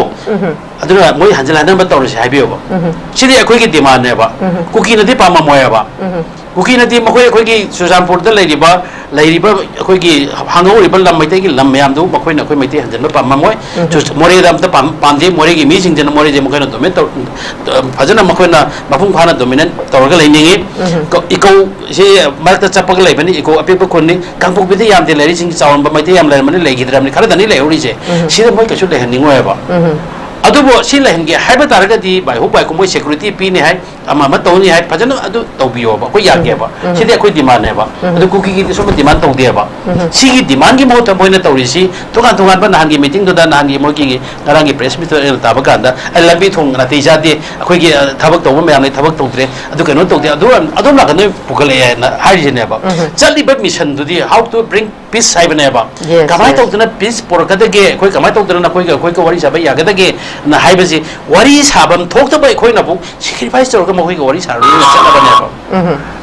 ꯑꯗꯨꯅ ꯃꯣꯏ ꯍꯟꯖꯤꯜꯍꯟꯅꯕ ꯇꯧꯔꯁꯦ ꯍꯥꯏꯕꯤꯌꯣꯕ꯫ ꯁꯤꯗꯤ ꯑꯩꯈꯣꯏꯒꯤ ꯗꯤꯃꯥꯟꯅꯦꯕ꯫ ꯀꯨꯀꯤꯅꯗꯤ ꯄꯥꯝꯃꯝꯃꯣꯏꯕ꯫ ꯀꯨꯀꯤꯅꯗꯤ ꯃꯈꯣꯏ ꯑꯩꯈꯣꯏꯒꯤ ꯆꯨꯔꯆꯥꯟꯄꯨꯔꯗ ꯂꯩꯔꯤꯕ, ꯂꯩꯔꯤꯕ ꯑꯩꯈꯣꯏꯒꯤ ꯍꯥꯡꯍꯧꯔꯤꯕ ꯂꯝ, ꯃꯩꯇꯩꯒꯤ ꯂꯝ ꯃꯌꯥꯝꯗꯨ ꯃꯈꯣꯏꯅ ꯑꯩꯈꯣꯏ ꯃꯩꯇꯩ ꯍꯟꯖꯤꯟꯕ ꯄꯥꯝꯃꯝꯃꯣꯏ꯫ ꯆꯨꯔ-, ꯃꯣꯔꯦꯗ ꯑꯝꯇ ꯄꯥꯝ-, ꯄꯥꯝꯗꯦ꯫ ꯃꯣꯔꯦꯒꯤ ꯃꯤꯁꯤꯡꯁꯤꯅ ꯃꯣꯔꯦꯁꯦ ꯃꯈꯣꯏꯅ ꯗꯣꯃꯤꯅꯦꯠ ꯇꯧ-, ꯐꯖꯅ ꯃꯈꯣꯏꯅ ꯃꯄꯨꯡ ꯐꯥꯅ ꯗꯣꯃꯤꯅꯦꯠ ꯇꯧꯔꯒ ꯂꯩꯅꯤꯡꯉꯤ꯫ ꯀ-, ꯏꯀꯧ ꯁꯤ ꯃꯔꯛꯇ ꯆꯠꯄꯒ ꯂꯩꯕꯅꯤ, ꯏꯀꯧ ꯑꯄꯤꯛꯄ ꯈꯨꯟꯅꯤ꯫ ꯀꯥꯡꯄꯣꯛꯄꯤꯗ ꯌꯥꯝꯗꯤ ꯂꯩꯔꯤꯁꯤꯡ ꯆꯥꯎꯔꯝꯕ ꯃꯩꯇꯩ ꯌꯥꯝ ꯂꯩꯔꯝꯕꯅꯤ, ꯂꯩꯈꯤꯗ꯭ꯔꯕꯅꯤ, ꯈꯔꯗꯅꯤ ꯂꯩꯍꯧꯔꯤꯁꯦ꯫ ꯁꯤꯗ ꯃꯣꯏ ꯀꯩꯁꯨ ꯂꯩꯍꯟꯅꯤꯡꯉꯣꯏꯕ꯫ ꯑꯗꯨꯕꯨ ꯁꯤ ꯂꯩꯍꯟꯒꯦ ꯍꯥꯏꯕ ꯇꯥꯔꯒꯗꯤ ꯚꯥꯏ ꯍꯨꯛ ꯚꯥꯏ ꯀꯨꯝ ꯃꯣꯏ ꯁꯦꯀ꯭ꯌꯨꯔꯤꯇꯤ ꯄꯤꯅꯤ ꯍꯥꯏ, ꯑꯃ ꯑꯃ ꯇꯧꯅꯤ ꯍꯥꯏ, ꯐꯖꯅ ꯑꯗꯨ ꯇꯧꯕꯤꯌꯣꯕ, ꯑꯩꯈꯣꯏ ꯌꯥꯒꯦꯕ꯫ ꯁꯤꯗꯤ ꯑꯩꯈꯣꯏ ꯗꯤꯃꯥꯟꯅꯦꯕ꯫ ꯑꯗꯨ ꯀꯨꯀꯤꯒꯤꯗꯤ ꯁꯨꯝꯕ ꯗꯤꯃꯥꯟ ꯇꯧꯗꯦꯕ꯫ ꯁꯤꯒꯤ ꯗꯤꯃꯥꯟꯒꯤ ꯃꯍꯨꯠꯇ ꯃꯣꯏꯅ ꯇꯧꯔꯤꯁꯤ ꯇꯣꯉꯥꯟ ꯇꯣꯉꯥꯟꯕ ꯅꯍꯥꯟꯒꯤ ꯃꯤꯇꯤꯡꯗꯨꯗ, ꯅꯍꯥꯟꯒꯤ ꯃꯣꯏꯒꯤ ꯉꯔꯥꯡꯒꯤ ꯄ꯭ꯔꯦꯁ ꯃꯤꯠꯇ ꯑꯩꯅ ꯇꯥꯕ ꯀꯥꯟꯗ, "ꯑꯩ ꯂꯝꯕꯤ ꯊꯣꯡ ꯅꯥꯇꯩ ꯆꯥꯗꯦ, ꯑꯩꯈꯣꯏꯒꯤ, ꯑ, ꯊꯕꯛ ꯇꯧꯕ ꯃꯌꯥꯝꯅ ꯊꯕꯛ ꯇꯧꯗ꯭ꯔꯦ, ꯑꯗꯨ ꯀꯩꯅꯣ ꯇꯧꯗꯦ, ꯑꯗꯨ ꯑꯗꯣꯝ ꯅꯥꯀꯟꯗ ꯄꯨꯈꯠꯂꯛꯑꯦꯅ ꯍꯥꯏꯔꯤꯁꯤꯅꯦꯕ꯫ ꯆꯠꯂꯤꯕ ꯃꯤꯁꯟꯗꯨꯗꯤ how to bring peace ꯍꯥꯏꯕꯅꯦꯕ꯫ Yes, ꯀꯃꯥꯏꯅ yes. ꯇꯧꯗꯅ ꯄꯤꯁ ꯄꯨꯔꯛꯀꯗꯒꯦ? ꯑꯩꯈꯣꯏ ꯀꯃꯥꯏꯅ ꯇꯧꯗꯅ ꯅꯈꯣꯏꯒ ꯑꯩꯈꯣꯏꯒ ꯋꯥꯔꯤ ꯁꯥꯕ ꯌꯥꯒꯗꯒꯦꯅ ꯍꯥꯏꯕꯁꯤ ꯋꯥꯔꯤ ꯁꯥꯐꯝ ꯊꯣꯛꯇꯕ ꯑꯩꯈꯣꯏꯅꯕꯨ ꯁꯦꯀ꯭ꯔꯤꯐꯥꯏꯁ ꯇꯧꯔꯒ ꯃꯈꯣꯏꯒ ꯋꯥꯔꯤ ꯁꯥꯔꯨꯅ ꯆꯠꯂꯕꯅꯦꯕ꯫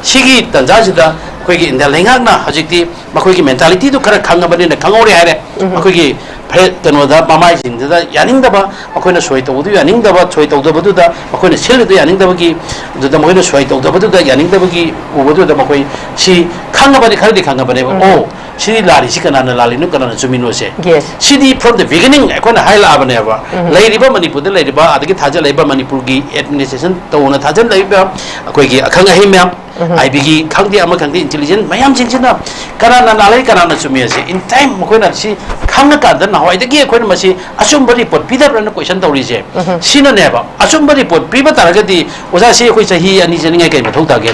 ꯁꯤꯒꯤ ꯇꯥꯟꯖꯥꯁꯤꯗ ꯑꯩꯈꯣꯏꯒꯤ ꯏꯟꯗꯤꯌꯥ ꯂꯩꯉꯥꯛꯅ ꯍꯧꯖꯤꯛꯇꯤ ꯃꯈꯣꯏꯒꯤ ꯃꯦꯟꯇꯥꯂꯤꯇꯤꯗꯨ ꯈꯔ ꯈꯪꯉꯕꯅꯤꯅ ꯈꯪꯍꯧꯔꯦ ꯍꯥꯏꯔꯦ꯫ ꯃꯈꯣꯏꯒꯤ ꯐꯦ-, ꯀꯩꯅꯣꯗ ꯃꯃꯥꯏꯁꯤꯡꯗꯨꯗ ꯌꯥꯅꯤꯡꯗꯕ, ꯃꯈꯣꯏꯅ ꯁꯣꯏ ꯇꯧꯕꯗꯨ ꯌꯥꯅꯤꯡꯗꯕ, ꯁꯣꯏ ꯇꯧꯗꯕꯗꯨꯗ ꯃꯈꯣꯏꯅ ꯁꯤꯜꯂꯤꯗꯨ ꯌꯥꯅꯤꯡꯗꯕꯒꯤ, ꯑꯗꯨꯗ ꯃꯈꯣꯏꯅ ꯁꯣꯏ ꯇꯧꯗꯕꯗꯨꯗ ꯌꯥꯅꯤꯡꯗꯕꯒꯤ ꯎꯕꯗꯨꯗ ꯃꯈꯣꯏ ꯁꯤ ꯈꯪꯉꯕꯅꯤ, ꯈꯔꯗꯤ ꯈꯪꯉꯕꯅꯦꯕ꯫ ꯑꯣ, ꯁꯤꯗꯤ ꯂꯥꯜꯂꯤꯁꯤ ꯀꯅꯥꯅ ꯂꯥꯜꯂꯤꯅꯣ, ꯀꯅꯥꯅ ꯆꯨꯝꯃꯤꯅꯣꯁꯦ? Yes. CD from the beginning ꯑꯩꯈꯣꯏꯅ ꯍꯥꯏꯂꯛꯑꯕꯅꯦꯕ꯫ ꯂꯩꯔꯤꯕ ꯃꯅꯤꯄꯨꯔꯗ ꯂꯩꯔꯤꯕ, ꯑꯗꯒꯤ ꯊꯥꯖꯤꯜꯂꯛꯏꯕ ꯃꯅꯤꯄꯨꯔꯒꯤ ꯑꯦꯗꯃꯤꯅꯤꯁꯇ꯭ꯔꯦꯁꯟ ꯇꯧꯅ ꯊꯥꯖꯤꯜꯂꯛꯏꯕ ꯑꯩꯈꯣꯏꯒꯤ ꯑꯈꯪ ꯑꯍꯩ ꯃꯌꯥꯝ, ꯎꯝ꯫ ꯑꯥꯏ ꯕꯤꯒꯤ ꯈꯪꯗꯦ, ꯑꯃ ꯈꯪꯗꯦ, ꯏꯟꯇꯦꯂꯤꯖꯦꯟꯁ ꯃꯌꯥꯝꯁꯤꯡꯁꯤꯅ ꯀꯅꯥꯅ ꯂꯥꯜꯂꯤ, ꯀꯅꯥꯅ ꯆꯨꯝꯃꯤ ꯍꯥꯏꯁꯦ in time ꯃꯈꯣꯏꯅ ꯁꯤ ꯈꯪꯉꯀꯥꯟꯗ, ꯅꯍꯥꯟꯋꯥꯏꯗꯒꯤ ꯑꯩꯈꯣꯏꯅ ꯃꯁꯤ ꯑꯆꯨꯝꯕ ꯔꯤꯄꯣꯔꯠ ꯄꯤꯗꯕ꯭ꯔꯅ ꯀꯣꯏꯁꯟ ꯇꯧꯔꯤꯁꯦ꯫ ꯎꯝ꯫ ꯁꯤꯅꯅꯦꯕ, ꯑꯆꯨꯝꯕ ꯔꯤꯄꯣꯔꯠ ꯄꯤꯕ ꯇꯥꯔꯒꯗꯤ ꯑꯣꯖꯥ, ꯁꯤ ꯑꯩꯈꯣꯏ ꯆꯍꯤ ꯑꯅꯤ ꯆꯠꯅꯤꯡꯉꯥꯏ ꯀꯩ ꯃꯊꯧ ꯇꯥꯒꯦ?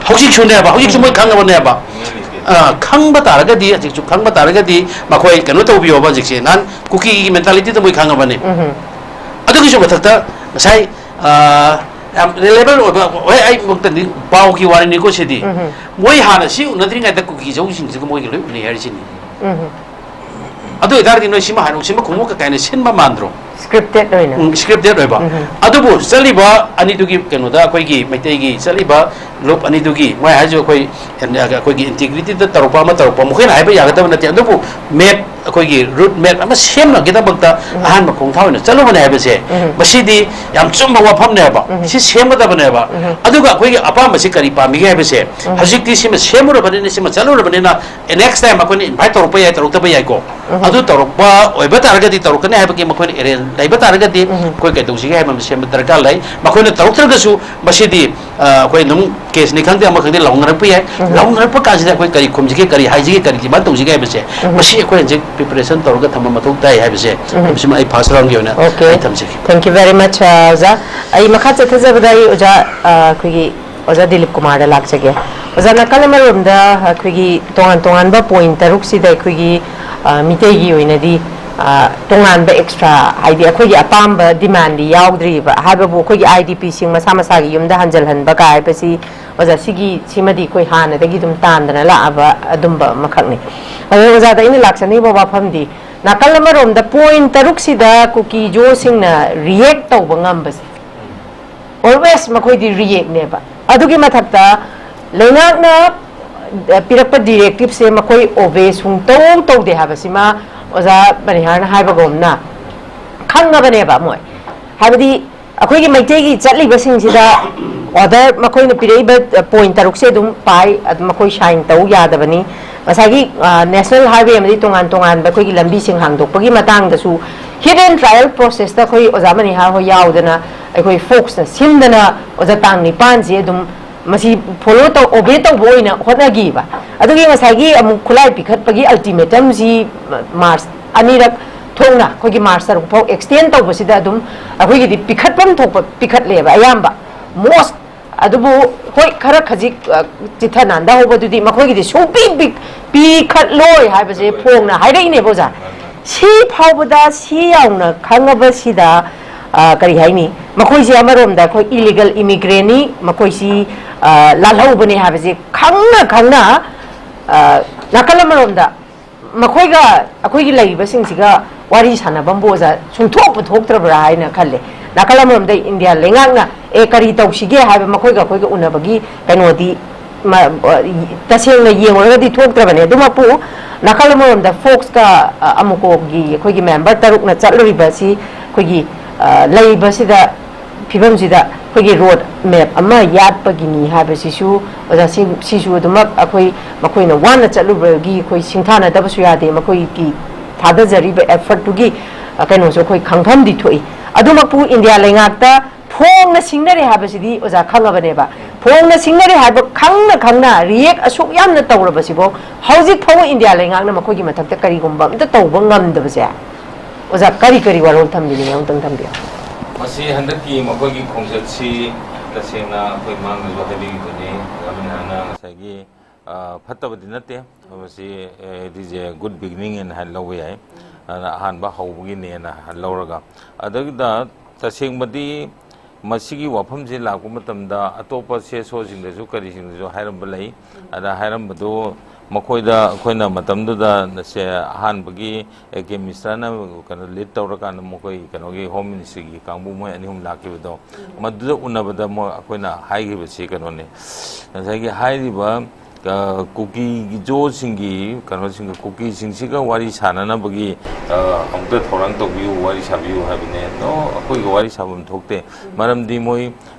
ꯍꯧꯖꯤꯛꯁꯨꯅꯦꯕ, ꯍꯧꯖꯤꯛꯁꯨ ꯃꯣꯏ ꯈꯪꯉꯕꯅꯦꯕ꯫ ꯑ, ꯈꯪꯕ ꯇꯥꯔꯒꯗꯤ, ꯍꯧꯖꯤꯛꯁꯨ ꯈꯪꯕ ꯇꯥꯔꯒꯗꯤ ꯃꯈꯣꯏ ꯀꯩꯅꯣ ꯇꯧꯕꯤꯌꯣꯕ꯫ ꯍꯧꯖꯤꯛꯁꯦ ꯅꯍꯥꯟ ꯀꯨꯀꯤꯒꯤ ꯃꯦꯟꯇꯥꯂꯤꯇꯤꯗ ꯃꯣꯏ ꯈꯪꯉꯕꯅꯦ꯫ ꯎꯝ꯫ ꯑꯗꯨꯒꯤꯁꯨ ꯃꯊꯛꯇ ꯉꯁꯥꯏ, ꯑ, ꯌꯥꯝ ꯔꯤꯂꯦꯕꯜ ꯑꯣꯏꯕ, ꯍꯣꯏ, ꯑꯩ ꯃꯛꯇꯅꯤ, ꯄꯥꯎꯒꯤ ꯋꯥꯔꯤꯅꯤꯀꯣ ꯁꯤꯗꯤ꯫ ꯎꯝ꯫ ꯃꯣꯏ ꯍꯥꯟꯅ ꯁꯤ ꯎꯅꯗ꯭ꯔꯤꯉꯩꯗ ꯀꯨꯀꯤ ꯖꯧꯁꯤꯡꯁꯤꯒ ꯃꯣꯏꯒ ꯂꯣꯏ ꯎꯅꯩ ꯍꯥꯏꯔꯤꯁꯤꯅꯤ꯫ ꯎꯝ꯫ ꯑꯗꯨ ꯑꯣꯏꯇꯥꯔꯗꯤ ꯅꯣꯏ ꯁꯤꯃ ꯍꯥꯏꯔꯛꯎ, ꯁꯤꯃ ꯈꯨꯝꯃꯨ ꯀꯥꯏꯅ ꯁꯤꯟꯕ ꯃꯥꯟꯗ꯭ꯔꯣ? Scripted ꯑꯣꯏꯅ꯫ ꯎꯝ, scripted ꯑꯣꯏꯕ꯫ ꯎꯝ꯫ ꯑꯗꯨꯕꯨ ꯆꯠꯂꯤꯕ ꯑꯅꯤꯗꯨꯒꯤ ꯀꯩꯅꯣꯗ, ꯑꯩꯈꯣꯏꯒꯤ ꯃꯩꯇꯩꯒꯤ ꯆꯠꯂꯤꯕ ꯂꯨꯞ ꯑꯅꯤꯗꯨꯒꯤ, ꯃꯣꯏ ꯍꯥꯏꯁꯨ ꯑꯩꯈꯣꯏ, ꯑꯩꯈꯣꯏꯒꯤ ꯏꯟꯇꯤꯒ꯭ꯔꯤꯇꯤꯗ ꯇꯧꯔꯛꯄ ꯑꯃ ꯇꯧꯔꯛꯄ, ꯃꯈꯣꯏꯅ ꯍꯥꯏꯕ ꯌꯥꯒꯗꯕ ꯅꯠꯇꯦ꯫ ꯑꯗꯨꯕꯨ ꯃꯦꯞ, ꯑꯩꯈꯣꯏꯒꯤ ꯔꯨꯠ ꯃꯦꯞ ꯑꯃ ꯁꯦꯝꯅꯕꯒꯤꯗꯃꯛꯇ ꯎꯝ꯫ ꯑꯍꯥꯟꯕ ꯈꯣꯡꯊꯥꯡ ꯑꯣꯏꯅ ꯆꯠꯂꯨꯕꯅꯦ ꯍꯥꯏꯕꯁꯦ, ꯎꯝ꯫ ꯃꯁꯤꯗꯤ ꯌꯥꯝ ꯆꯨꯝꯕ ꯋꯥꯐꯝꯅꯦꯕ꯫ ꯎꯝ꯫ ꯁꯤ ꯁꯦꯝꯒꯗꯕꯅꯦꯕ꯫ ꯎꯝ꯫ ꯑꯗꯨꯒ ꯑꯩꯈꯣꯏꯒꯤ ꯑꯄꯥꯝꯕꯁꯤ ꯀꯔꯤ ꯄꯥꯝꯃꯤꯒꯦ ꯍꯥꯏꯕꯁꯦ, ꯎꯝ꯫ ꯍꯧꯖꯤꯛꯇꯤ ꯁꯤꯃ ꯁꯦꯝꯃꯨꯔꯕꯅꯤꯅ, ꯁꯤꯃ ꯆꯠꯂꯨꯔꯕꯅꯤꯅ, next time ꯑꯩꯈꯣꯏꯅ invite ꯇꯧꯔꯛꯄ ꯌꯥꯏ, ꯇꯧꯔꯛꯇꯕ ꯌꯥꯏꯀꯣ꯫ ꯎꯝ꯫ ꯑꯗꯨ ꯇꯧꯔꯛꯄ ꯑꯣꯏꯕ ꯇꯥꯔꯒꯗꯤ, ꯇꯧꯔꯛꯀꯅꯤ ꯍꯥꯏꯕꯒꯤ ꯃꯈꯣꯏꯅ arrange ꯂꯩꯕ ꯇꯥꯔꯒꯗꯤ, ꯎꯝ꯫ ꯑꯩꯈꯣꯏ ꯀꯩꯗꯧꯁꯤꯒꯦ ꯍꯥꯏꯕ ꯑꯃ ꯁꯦꯝꯕ ꯗꯔꯀꯥꯔ ꯂꯩ꯫ ꯃꯈꯣꯏꯅ ꯇꯧꯔꯛꯇ꯭ꯔꯒꯁꯨ, ꯃꯁꯤꯗꯤ, ꯑ, ꯑꯩꯈꯣꯏ ꯑꯗꯨꯝ ꯀꯦꯁꯅꯤ ꯈꯪꯗꯦ, ꯑꯃ ꯈꯪꯗꯦ, ꯂꯥꯎꯅꯔꯛꯄ ꯌꯥꯏ꯫ ꯎꯝ꯫ ꯂꯥꯎꯅꯔꯛꯄ ꯀꯥꯟꯁꯤꯗ ꯑꯩꯈꯣꯏ ꯀꯔꯤ ꯈꯨꯝꯁꯤꯒꯦ, ꯀꯔꯤ ꯍꯥꯏꯁꯤꯒꯦ, ꯀꯔꯤ ꯗꯤꯃꯥꯟ ꯇꯧꯁꯤꯒꯦ ꯍꯥꯏꯕꯁꯦ, ꯎꯝ꯫ ꯃꯁꯤ ꯑꯩꯈꯣꯏ ꯍꯧꯖꯤꯛ preparation ꯇꯧꯔꯒ ꯊꯝꯕ ꯃꯊꯧ ꯇꯥꯏ ꯍꯥꯏꯕꯁꯦ, ꯎꯝ꯫ ꯃꯁꯤꯃ ꯑꯩ first round ꯒꯤ ꯑꯣꯏꯅ Okay꯫ ꯑꯩ ꯊꯝꯖꯒꯦ꯫ Thank you very much, ꯑ, ꯑꯣꯖꯥ꯫ ꯑꯩ ꯃꯈꯥ ꯆꯠꯊꯖꯕꯗ ꯑꯩ ꯑꯣꯖꯥ, ꯑ, ꯑꯩꯈꯣꯏꯒꯤ ꯑꯣꯖꯥ ꯗꯤꯂꯤꯞ ꯀꯨꯃꯥꯔꯗ ꯂꯥꯛꯆꯒꯦ꯫ ꯑꯣꯖꯥ, ꯅꯥꯀꯜ ꯑꯃꯔꯣꯝꯗ ꯑꯩꯈꯣꯏꯒꯤ ꯇꯣꯉꯥꯟ ꯇꯣꯉꯥꯟꯕ point ꯇꯔꯨꯛꯁꯤꯗ ꯑꯩꯈꯣꯏꯒꯤ, ꯑ, ꯃꯤꯇꯩꯒꯤ ꯑꯣꯏꯅꯗꯤ, ꯑ, ꯇꯣꯉꯥꯟꯕ extra, ꯍꯥꯏꯗꯤ ꯑꯩꯈꯣꯏꯒꯤ ꯑꯄꯥꯝꯕ demandꯗꯤ ꯌꯥꯎꯗ꯭ꯔꯤꯕ, ꯍꯥꯏꯕꯕꯨ ꯑꯩꯈꯣꯏꯒꯤ IDPꯁꯤꯡ ꯃꯁꯥ ꯃꯁꯥꯒꯤ ꯌꯨꯝꯗ ꯍꯟꯖꯜꯍꯟꯕ ꯀꯥꯏ ꯍꯥꯏꯕꯁꯤ, ꯑꯣꯖꯥ, ꯁꯤꯒꯤ, ꯁꯤꯃꯗꯤ ꯑꯩꯈꯣꯏ ꯍꯥꯟꯅꯗꯒꯤ ꯑꯗꯨꯝ ꯇꯥꯟꯗꯅ ꯂꯥꯛꯑꯕ ꯑꯗꯨꯝꯕ ꯑꯃꯈꯛꯅꯤ꯫ ꯑꯗꯣ ꯑꯣꯖꯥꯗ ꯑꯩꯅ ꯂꯥꯛꯆꯅꯤꯡꯕ ꯋꯥꯐꯝꯗꯤ, ꯅꯥꯀꯜ ꯑꯃꯔꯣꯝꯗ point ꯇꯔꯨꯛꯁꯤꯗ ꯀꯨꯀꯤ ꯖꯣꯁꯤꯡꯅ react ꯇꯧꯕ ꯉꯝꯕꯁꯦ, always ꯃꯈꯣꯏꯗꯤ reactꯅꯦꯕ꯫ ꯑꯗꯨꯒꯤ ꯃꯊꯛꯇ ꯂꯩꯉꯥꯛꯅ, ꯑ, ꯄꯤꯔꯛꯄ directiveꯁꯦ ꯃꯈꯣꯏ obey ꯁꯨꯡꯇꯧ ꯇꯧꯗꯦ ꯍꯥꯏꯕꯁꯤꯃ ꯑꯣꯖꯥ ꯃꯅꯤꯍꯥꯔꯅ ꯍꯥꯏꯕꯒꯨꯝꯅ ꯈꯪꯉꯕꯅꯦꯕ ꯃꯣꯏ꯫ ꯍꯥꯏꯕꯗꯤ ꯑꯩꯈꯣꯏꯒꯤ ꯃꯩꯇꯩꯒꯤ ꯆꯠꯂꯤꯕꯁꯤꯡꯁꯤꯗ order, ꯃꯈꯣꯏꯅ ꯄꯤꯔꯛꯏꯕ, ꯑ, point ꯇꯔꯨꯛꯁꯦ ꯑꯗꯨꯝ ꯄꯥꯏ, ꯑꯗꯨ ꯃꯈꯣꯏ sign ꯇꯧ ꯌꯥꯗꯕꯅꯤ꯫ ꯉꯁꯥꯏꯒꯤ, ꯑ, National Highway ꯑꯃꯗꯤ ꯇꯣꯉꯥꯟ ꯇꯣꯉꯥꯟꯕ ꯑꯩꯈꯣꯏꯒꯤ ꯂꯝꯕꯤꯁꯤꯡ ꯍꯥꯡꯗꯣꯛꯄꯒꯤ ꯃꯇꯥꯡꯗꯁꯨ hit and trial processꯇ ꯑꯩꯈꯣꯏ ꯑꯣꯖꯥ ꯃꯅꯤꯍꯥꯔ ꯍꯣꯏ ꯌꯥꯎꯗꯅ, ꯑꯩꯈꯣꯏ folksꯅ ꯁꯤꯟꯗꯅ ꯑꯣꯖꯥ ꯇꯥꯡ ꯅꯤꯄꯥꯟꯁꯦ ꯑꯗꯨꯝ ꯃꯁꯤ ꯐꯣꯂꯣ ꯇꯧ ꯑꯣꯕꯦ ꯇꯧꯕ ꯑꯣꯏꯅ ꯍꯣꯠꯅꯈꯤꯕ꯫ ꯑꯗꯨꯒꯤ ꯉꯁꯥꯏꯒꯤ ꯑꯃꯨꯛ ꯈꯨꯠꯂꯥꯏ ꯄꯤꯈꯠꯄꯒꯤ ꯑꯜꯇꯤꯃꯦꯇꯝꯁꯤ ꯃꯥꯔꯆ ꯑꯅꯤꯔꯛ ꯊꯣꯛꯅ ꯑꯩꯈꯣꯏꯒꯤ ꯃꯥꯔꯆ ꯇꯔꯨꯛ ꯐꯥꯎ ꯑꯦꯛꯁꯇꯦꯟ ꯇꯧꯕꯁꯤꯗ ꯑꯗꯨꯝ ꯑꯩꯈꯣꯏꯒꯤꯗꯤ ꯄꯤꯈꯠꯐꯝ ꯊꯣꯛꯄ ꯄꯤꯈꯠꯂꯦꯕ ꯑꯌꯥꯝꯕ꯫ ꯃꯣꯁ ꯑꯗꯨꯕꯨ ꯍꯣꯏ, ꯈꯔ ꯈꯖꯤꯛ ꯆꯤꯊ ꯅꯥꯟꯊꯍꯧꯕꯗꯨꯗꯤ ꯃꯈꯣꯏꯒꯤꯗꯤ ꯁꯨꯡꯄꯤ ꯄꯤꯈꯠꯂꯣꯏ ꯍꯥꯏꯕꯁꯦ ꯐꯣꯡꯅ ꯍꯥꯏꯔꯛꯏꯅꯦꯕ ꯑꯣꯖꯥ꯫ ꯁꯤ ꯐꯥꯎꯕꯗ ꯁꯤ ꯌꯥꯎꯅ ꯈꯪꯉꯕꯁꯤꯗ ꯀꯔꯤ ꯍꯥꯏꯅꯤ, ꯃꯈꯣꯏꯁꯦ ꯑꯃꯔꯣꯝꯗ ꯑꯩꯈꯣꯏ ꯏꯂꯤꯒꯦꯜ ꯏꯃꯤꯒ꯭ꯔꯦꯟꯅꯤ, ꯃꯈꯣꯏꯁꯤ ꯂꯥꯜꯍꯧꯕꯅꯦ ꯍꯥꯏꯕꯁꯦ ꯈꯪꯅ ꯈꯪꯅ ꯅꯥꯀꯜ ꯑꯃꯔꯣꯝꯗ ꯃꯈꯣꯏꯒ ꯑꯩꯈꯣꯏꯒꯤ ꯂꯩꯔꯤꯕꯁꯤꯡꯁꯤꯒ ꯋꯥꯔꯤ ꯁꯥꯟꯅꯐꯝꯕꯨ ꯑꯣꯖꯥ ꯁꯨꯡꯊꯣꯛꯄꯨ ꯊꯣꯛꯇ꯭ꯔꯕ꯭ꯔꯥ ꯍꯥꯏꯅ ꯈꯜꯂꯦ꯫ ꯅꯥꯀꯜ ꯑꯃꯔꯣꯝꯗ ꯏꯟꯗꯤꯌꯥ ꯂꯩꯉꯥꯛꯅ ꯑꯦ ꯀꯔꯤ ꯇꯧꯁꯤꯒꯦ ꯍꯥꯏꯕ ꯃꯈꯣꯏꯒ ꯑꯩꯈꯣꯏꯒ ꯎꯅꯕꯒꯤ ꯀꯩꯅꯣꯗꯤ ꯇꯁꯦꯡꯅ ꯌꯦꯡꯉꯨꯔꯒꯗꯤ ꯊꯣꯛꯇ꯭ꯔꯕꯅꯦ꯫ ꯑꯗꯨꯃꯛꯄꯨ ꯅꯥꯀꯜ ꯑꯃꯔꯣꯝꯗ ꯐꯣꯛꯁꯀ ꯑꯃꯨꯀꯣꯒꯤ ꯑꯩꯈꯣꯏꯒꯤ ꯃꯦꯝꯕꯔ ꯇꯔꯨꯛꯅ ꯆꯠꯂꯨꯔꯤꯕ ꯑꯁꯤ ꯑꯩꯈꯣꯏꯒꯤ ꯂꯩꯔꯤꯕꯁꯤꯗ ꯐꯤꯕꯝꯁꯤꯗ ꯑꯩꯈꯣꯏꯒꯤ ꯔꯣꯗ ꯃꯦꯞ ꯑꯃ ꯌꯥꯠꯄꯒꯤꯅꯤ ꯍꯥꯏꯕꯁꯤꯁꯨ ꯑꯣꯖꯥ, ꯁꯤ ꯁꯤꯁꯨ ꯑꯗꯨꯃꯛ ꯑꯩꯈꯣꯏ ꯃꯈꯣꯏꯅ ꯋꯥꯅ ꯆꯠꯂꯨꯕꯒꯤ ꯑꯩꯈꯣꯏ ꯁꯤꯡꯊꯥꯅꯗꯕꯁꯨ ꯌꯥꯗꯦ꯫ ꯃꯈꯣꯏꯒꯤ ꯊꯥꯗꯖꯔꯤꯕ ꯑꯦꯐꯔꯠꯇꯨꯒꯤ ꯀꯩꯅꯣꯁꯨ ꯑꯩꯈꯣꯏ ꯈꯪꯐꯝꯗꯤ ꯊꯣꯛꯏ꯫ ꯑꯗꯨꯃꯛꯄꯨ ꯏꯟꯗꯤꯌꯥ ꯂꯩꯉꯥꯛꯇ ꯐꯣꯡꯅ ꯁꯤꯡꯅꯔꯦ ꯍꯥꯏꯕꯁꯤꯗꯤ ꯑꯣꯖꯥ ꯈꯪꯉꯕꯅꯦꯕ꯫ ꯐꯣꯡꯅ ꯁꯤꯡꯅꯔꯦ ꯍꯥꯏꯕ ꯈꯪꯅ ꯈꯪꯅ ꯔꯤꯌꯦꯛ ꯑꯁꯨꯛ ꯌꯥꯝꯅ ꯇꯧꯔꯕꯁꯤꯕꯨ ꯍꯧꯖꯤꯛ ꯐꯥꯎꯕ ꯏꯟꯗꯤꯌꯥ ꯂꯩꯉꯥꯛꯅ ꯃꯈꯣꯏꯒꯤ ꯃꯊꯛꯇ ꯀꯔꯤꯒꯨꯝꯕ ꯑꯝꯇ ꯇꯧꯕ ꯉꯝꯗꯕꯁꯦ ꯑꯣꯖꯥ ꯀꯔꯤ ꯀꯔꯤ ꯋꯥꯔꯣꯜ ꯊꯝꯕꯤꯅꯤꯡꯉꯤ? ꯑꯃꯨꯛꯇꯪ ꯊꯝꯕꯤꯌꯨ꯫ ꯃꯁꯤ ꯍꯟꯗꯛꯀꯤ ꯃꯈꯣꯏꯒꯤ ꯈꯣꯡꯆꯠꯁꯤ ꯇꯁꯦꯡꯅ ꯑꯩꯈꯣꯏ ꯃꯥꯡꯗꯁꯨ ꯍꯥꯏꯕꯤꯈꯤꯕꯅꯤ, ꯌꯥꯝꯅ ꯉꯁꯥꯏꯒꯤ, ꯑ, ꯐꯠꯇꯕꯗꯤ ꯅꯠꯇꯦ꯫ ꯃꯁꯤ, ꯑꯦ, ꯗꯤꯁ ꯑꯦ ꯒꯨꯗ ꯕꯤꯒꯤꯅꯤꯡ ꯍꯥꯏꯅ ꯂꯧꯕ ꯌꯥꯏ꯫ ꯑꯗꯨꯅ ꯑꯍꯥꯟꯕ ꯍꯧꯕꯒꯤꯅꯦꯅ ꯂꯧꯔꯒ, ꯑꯗꯨꯗ ꯇꯁꯦꯡꯕꯗꯤ ꯃꯁꯤꯒꯤ ꯋꯥꯐꯝꯁꯤ ꯂꯥꯛꯄ ꯃꯇꯝꯗ ꯑꯇꯣꯞꯄ ꯁꯤ ꯑꯦꯁ ꯑꯣꯁꯤꯡꯗꯁꯨ ꯀꯔꯤꯁꯤꯡꯗꯁꯨ ꯍꯥꯏꯔꯝꯕ ꯂꯩ꯫ ꯑꯗ ꯍꯥꯏꯔꯝꯕꯗꯨ ꯃꯈꯣꯏꯗ ꯑꯩꯈꯣꯏꯅ ꯃꯇꯝꯗꯨꯗ ꯁꯦ ꯑꯍꯥꯟꯕꯒꯤ ꯑꯦ ꯀꯦ ꯃꯤꯁ꯭ꯔꯥꯅ ꯀꯩꯅꯣ ꯂꯤꯗ ꯇꯧꯔꯀꯥꯟꯗ ꯃꯈꯣꯏ ꯀꯩꯅꯣꯒꯤ ꯍꯣꯝ ꯃꯤꯅꯤꯁꯇ꯭ꯔꯤꯒꯤ ꯀꯥꯡꯕꯨ ꯃꯣꯏ ꯑꯅꯤ ꯑꯍꯨꯝ ꯂꯥꯛꯈꯤꯕꯗꯣ, ꯃꯗꯨꯗ ꯎꯅꯕꯗ ꯃꯣꯏ ꯑꯩꯈꯣꯏꯅ ꯍꯥꯏꯈꯤꯕꯁꯤ ꯀꯩꯅꯣꯅꯤ, ꯉꯁꯥꯏꯒꯤ ꯍꯥꯏꯔꯤꯕ, ꯑ, ꯀꯨꯀꯤꯒꯤ ꯖꯣꯁꯤꯡꯒꯤ ꯀꯩꯅꯣꯁꯤꯡꯒ, ꯀꯨꯀꯤꯁꯤꯡꯁꯤꯒ ꯋꯥꯔꯤ ꯁꯥꯟꯅꯅꯕꯒꯤ, ꯑ, ꯑꯃꯨꯛꯇ ꯊꯧꯔꯥꯡ ꯇꯧꯕꯤꯌꯨ, ꯋꯥꯔꯤ ꯁꯥꯕꯤꯌꯨ ꯍꯥꯏꯕꯅꯦ꯫ ꯅꯣ, ꯑꯩꯈꯣꯏꯒ ꯋꯥꯔꯤ ꯁꯥꯐꯝ ꯊꯣꯛꯇꯦ꯫ ꯃꯔꯝꯗꯤ ꯃꯣꯏ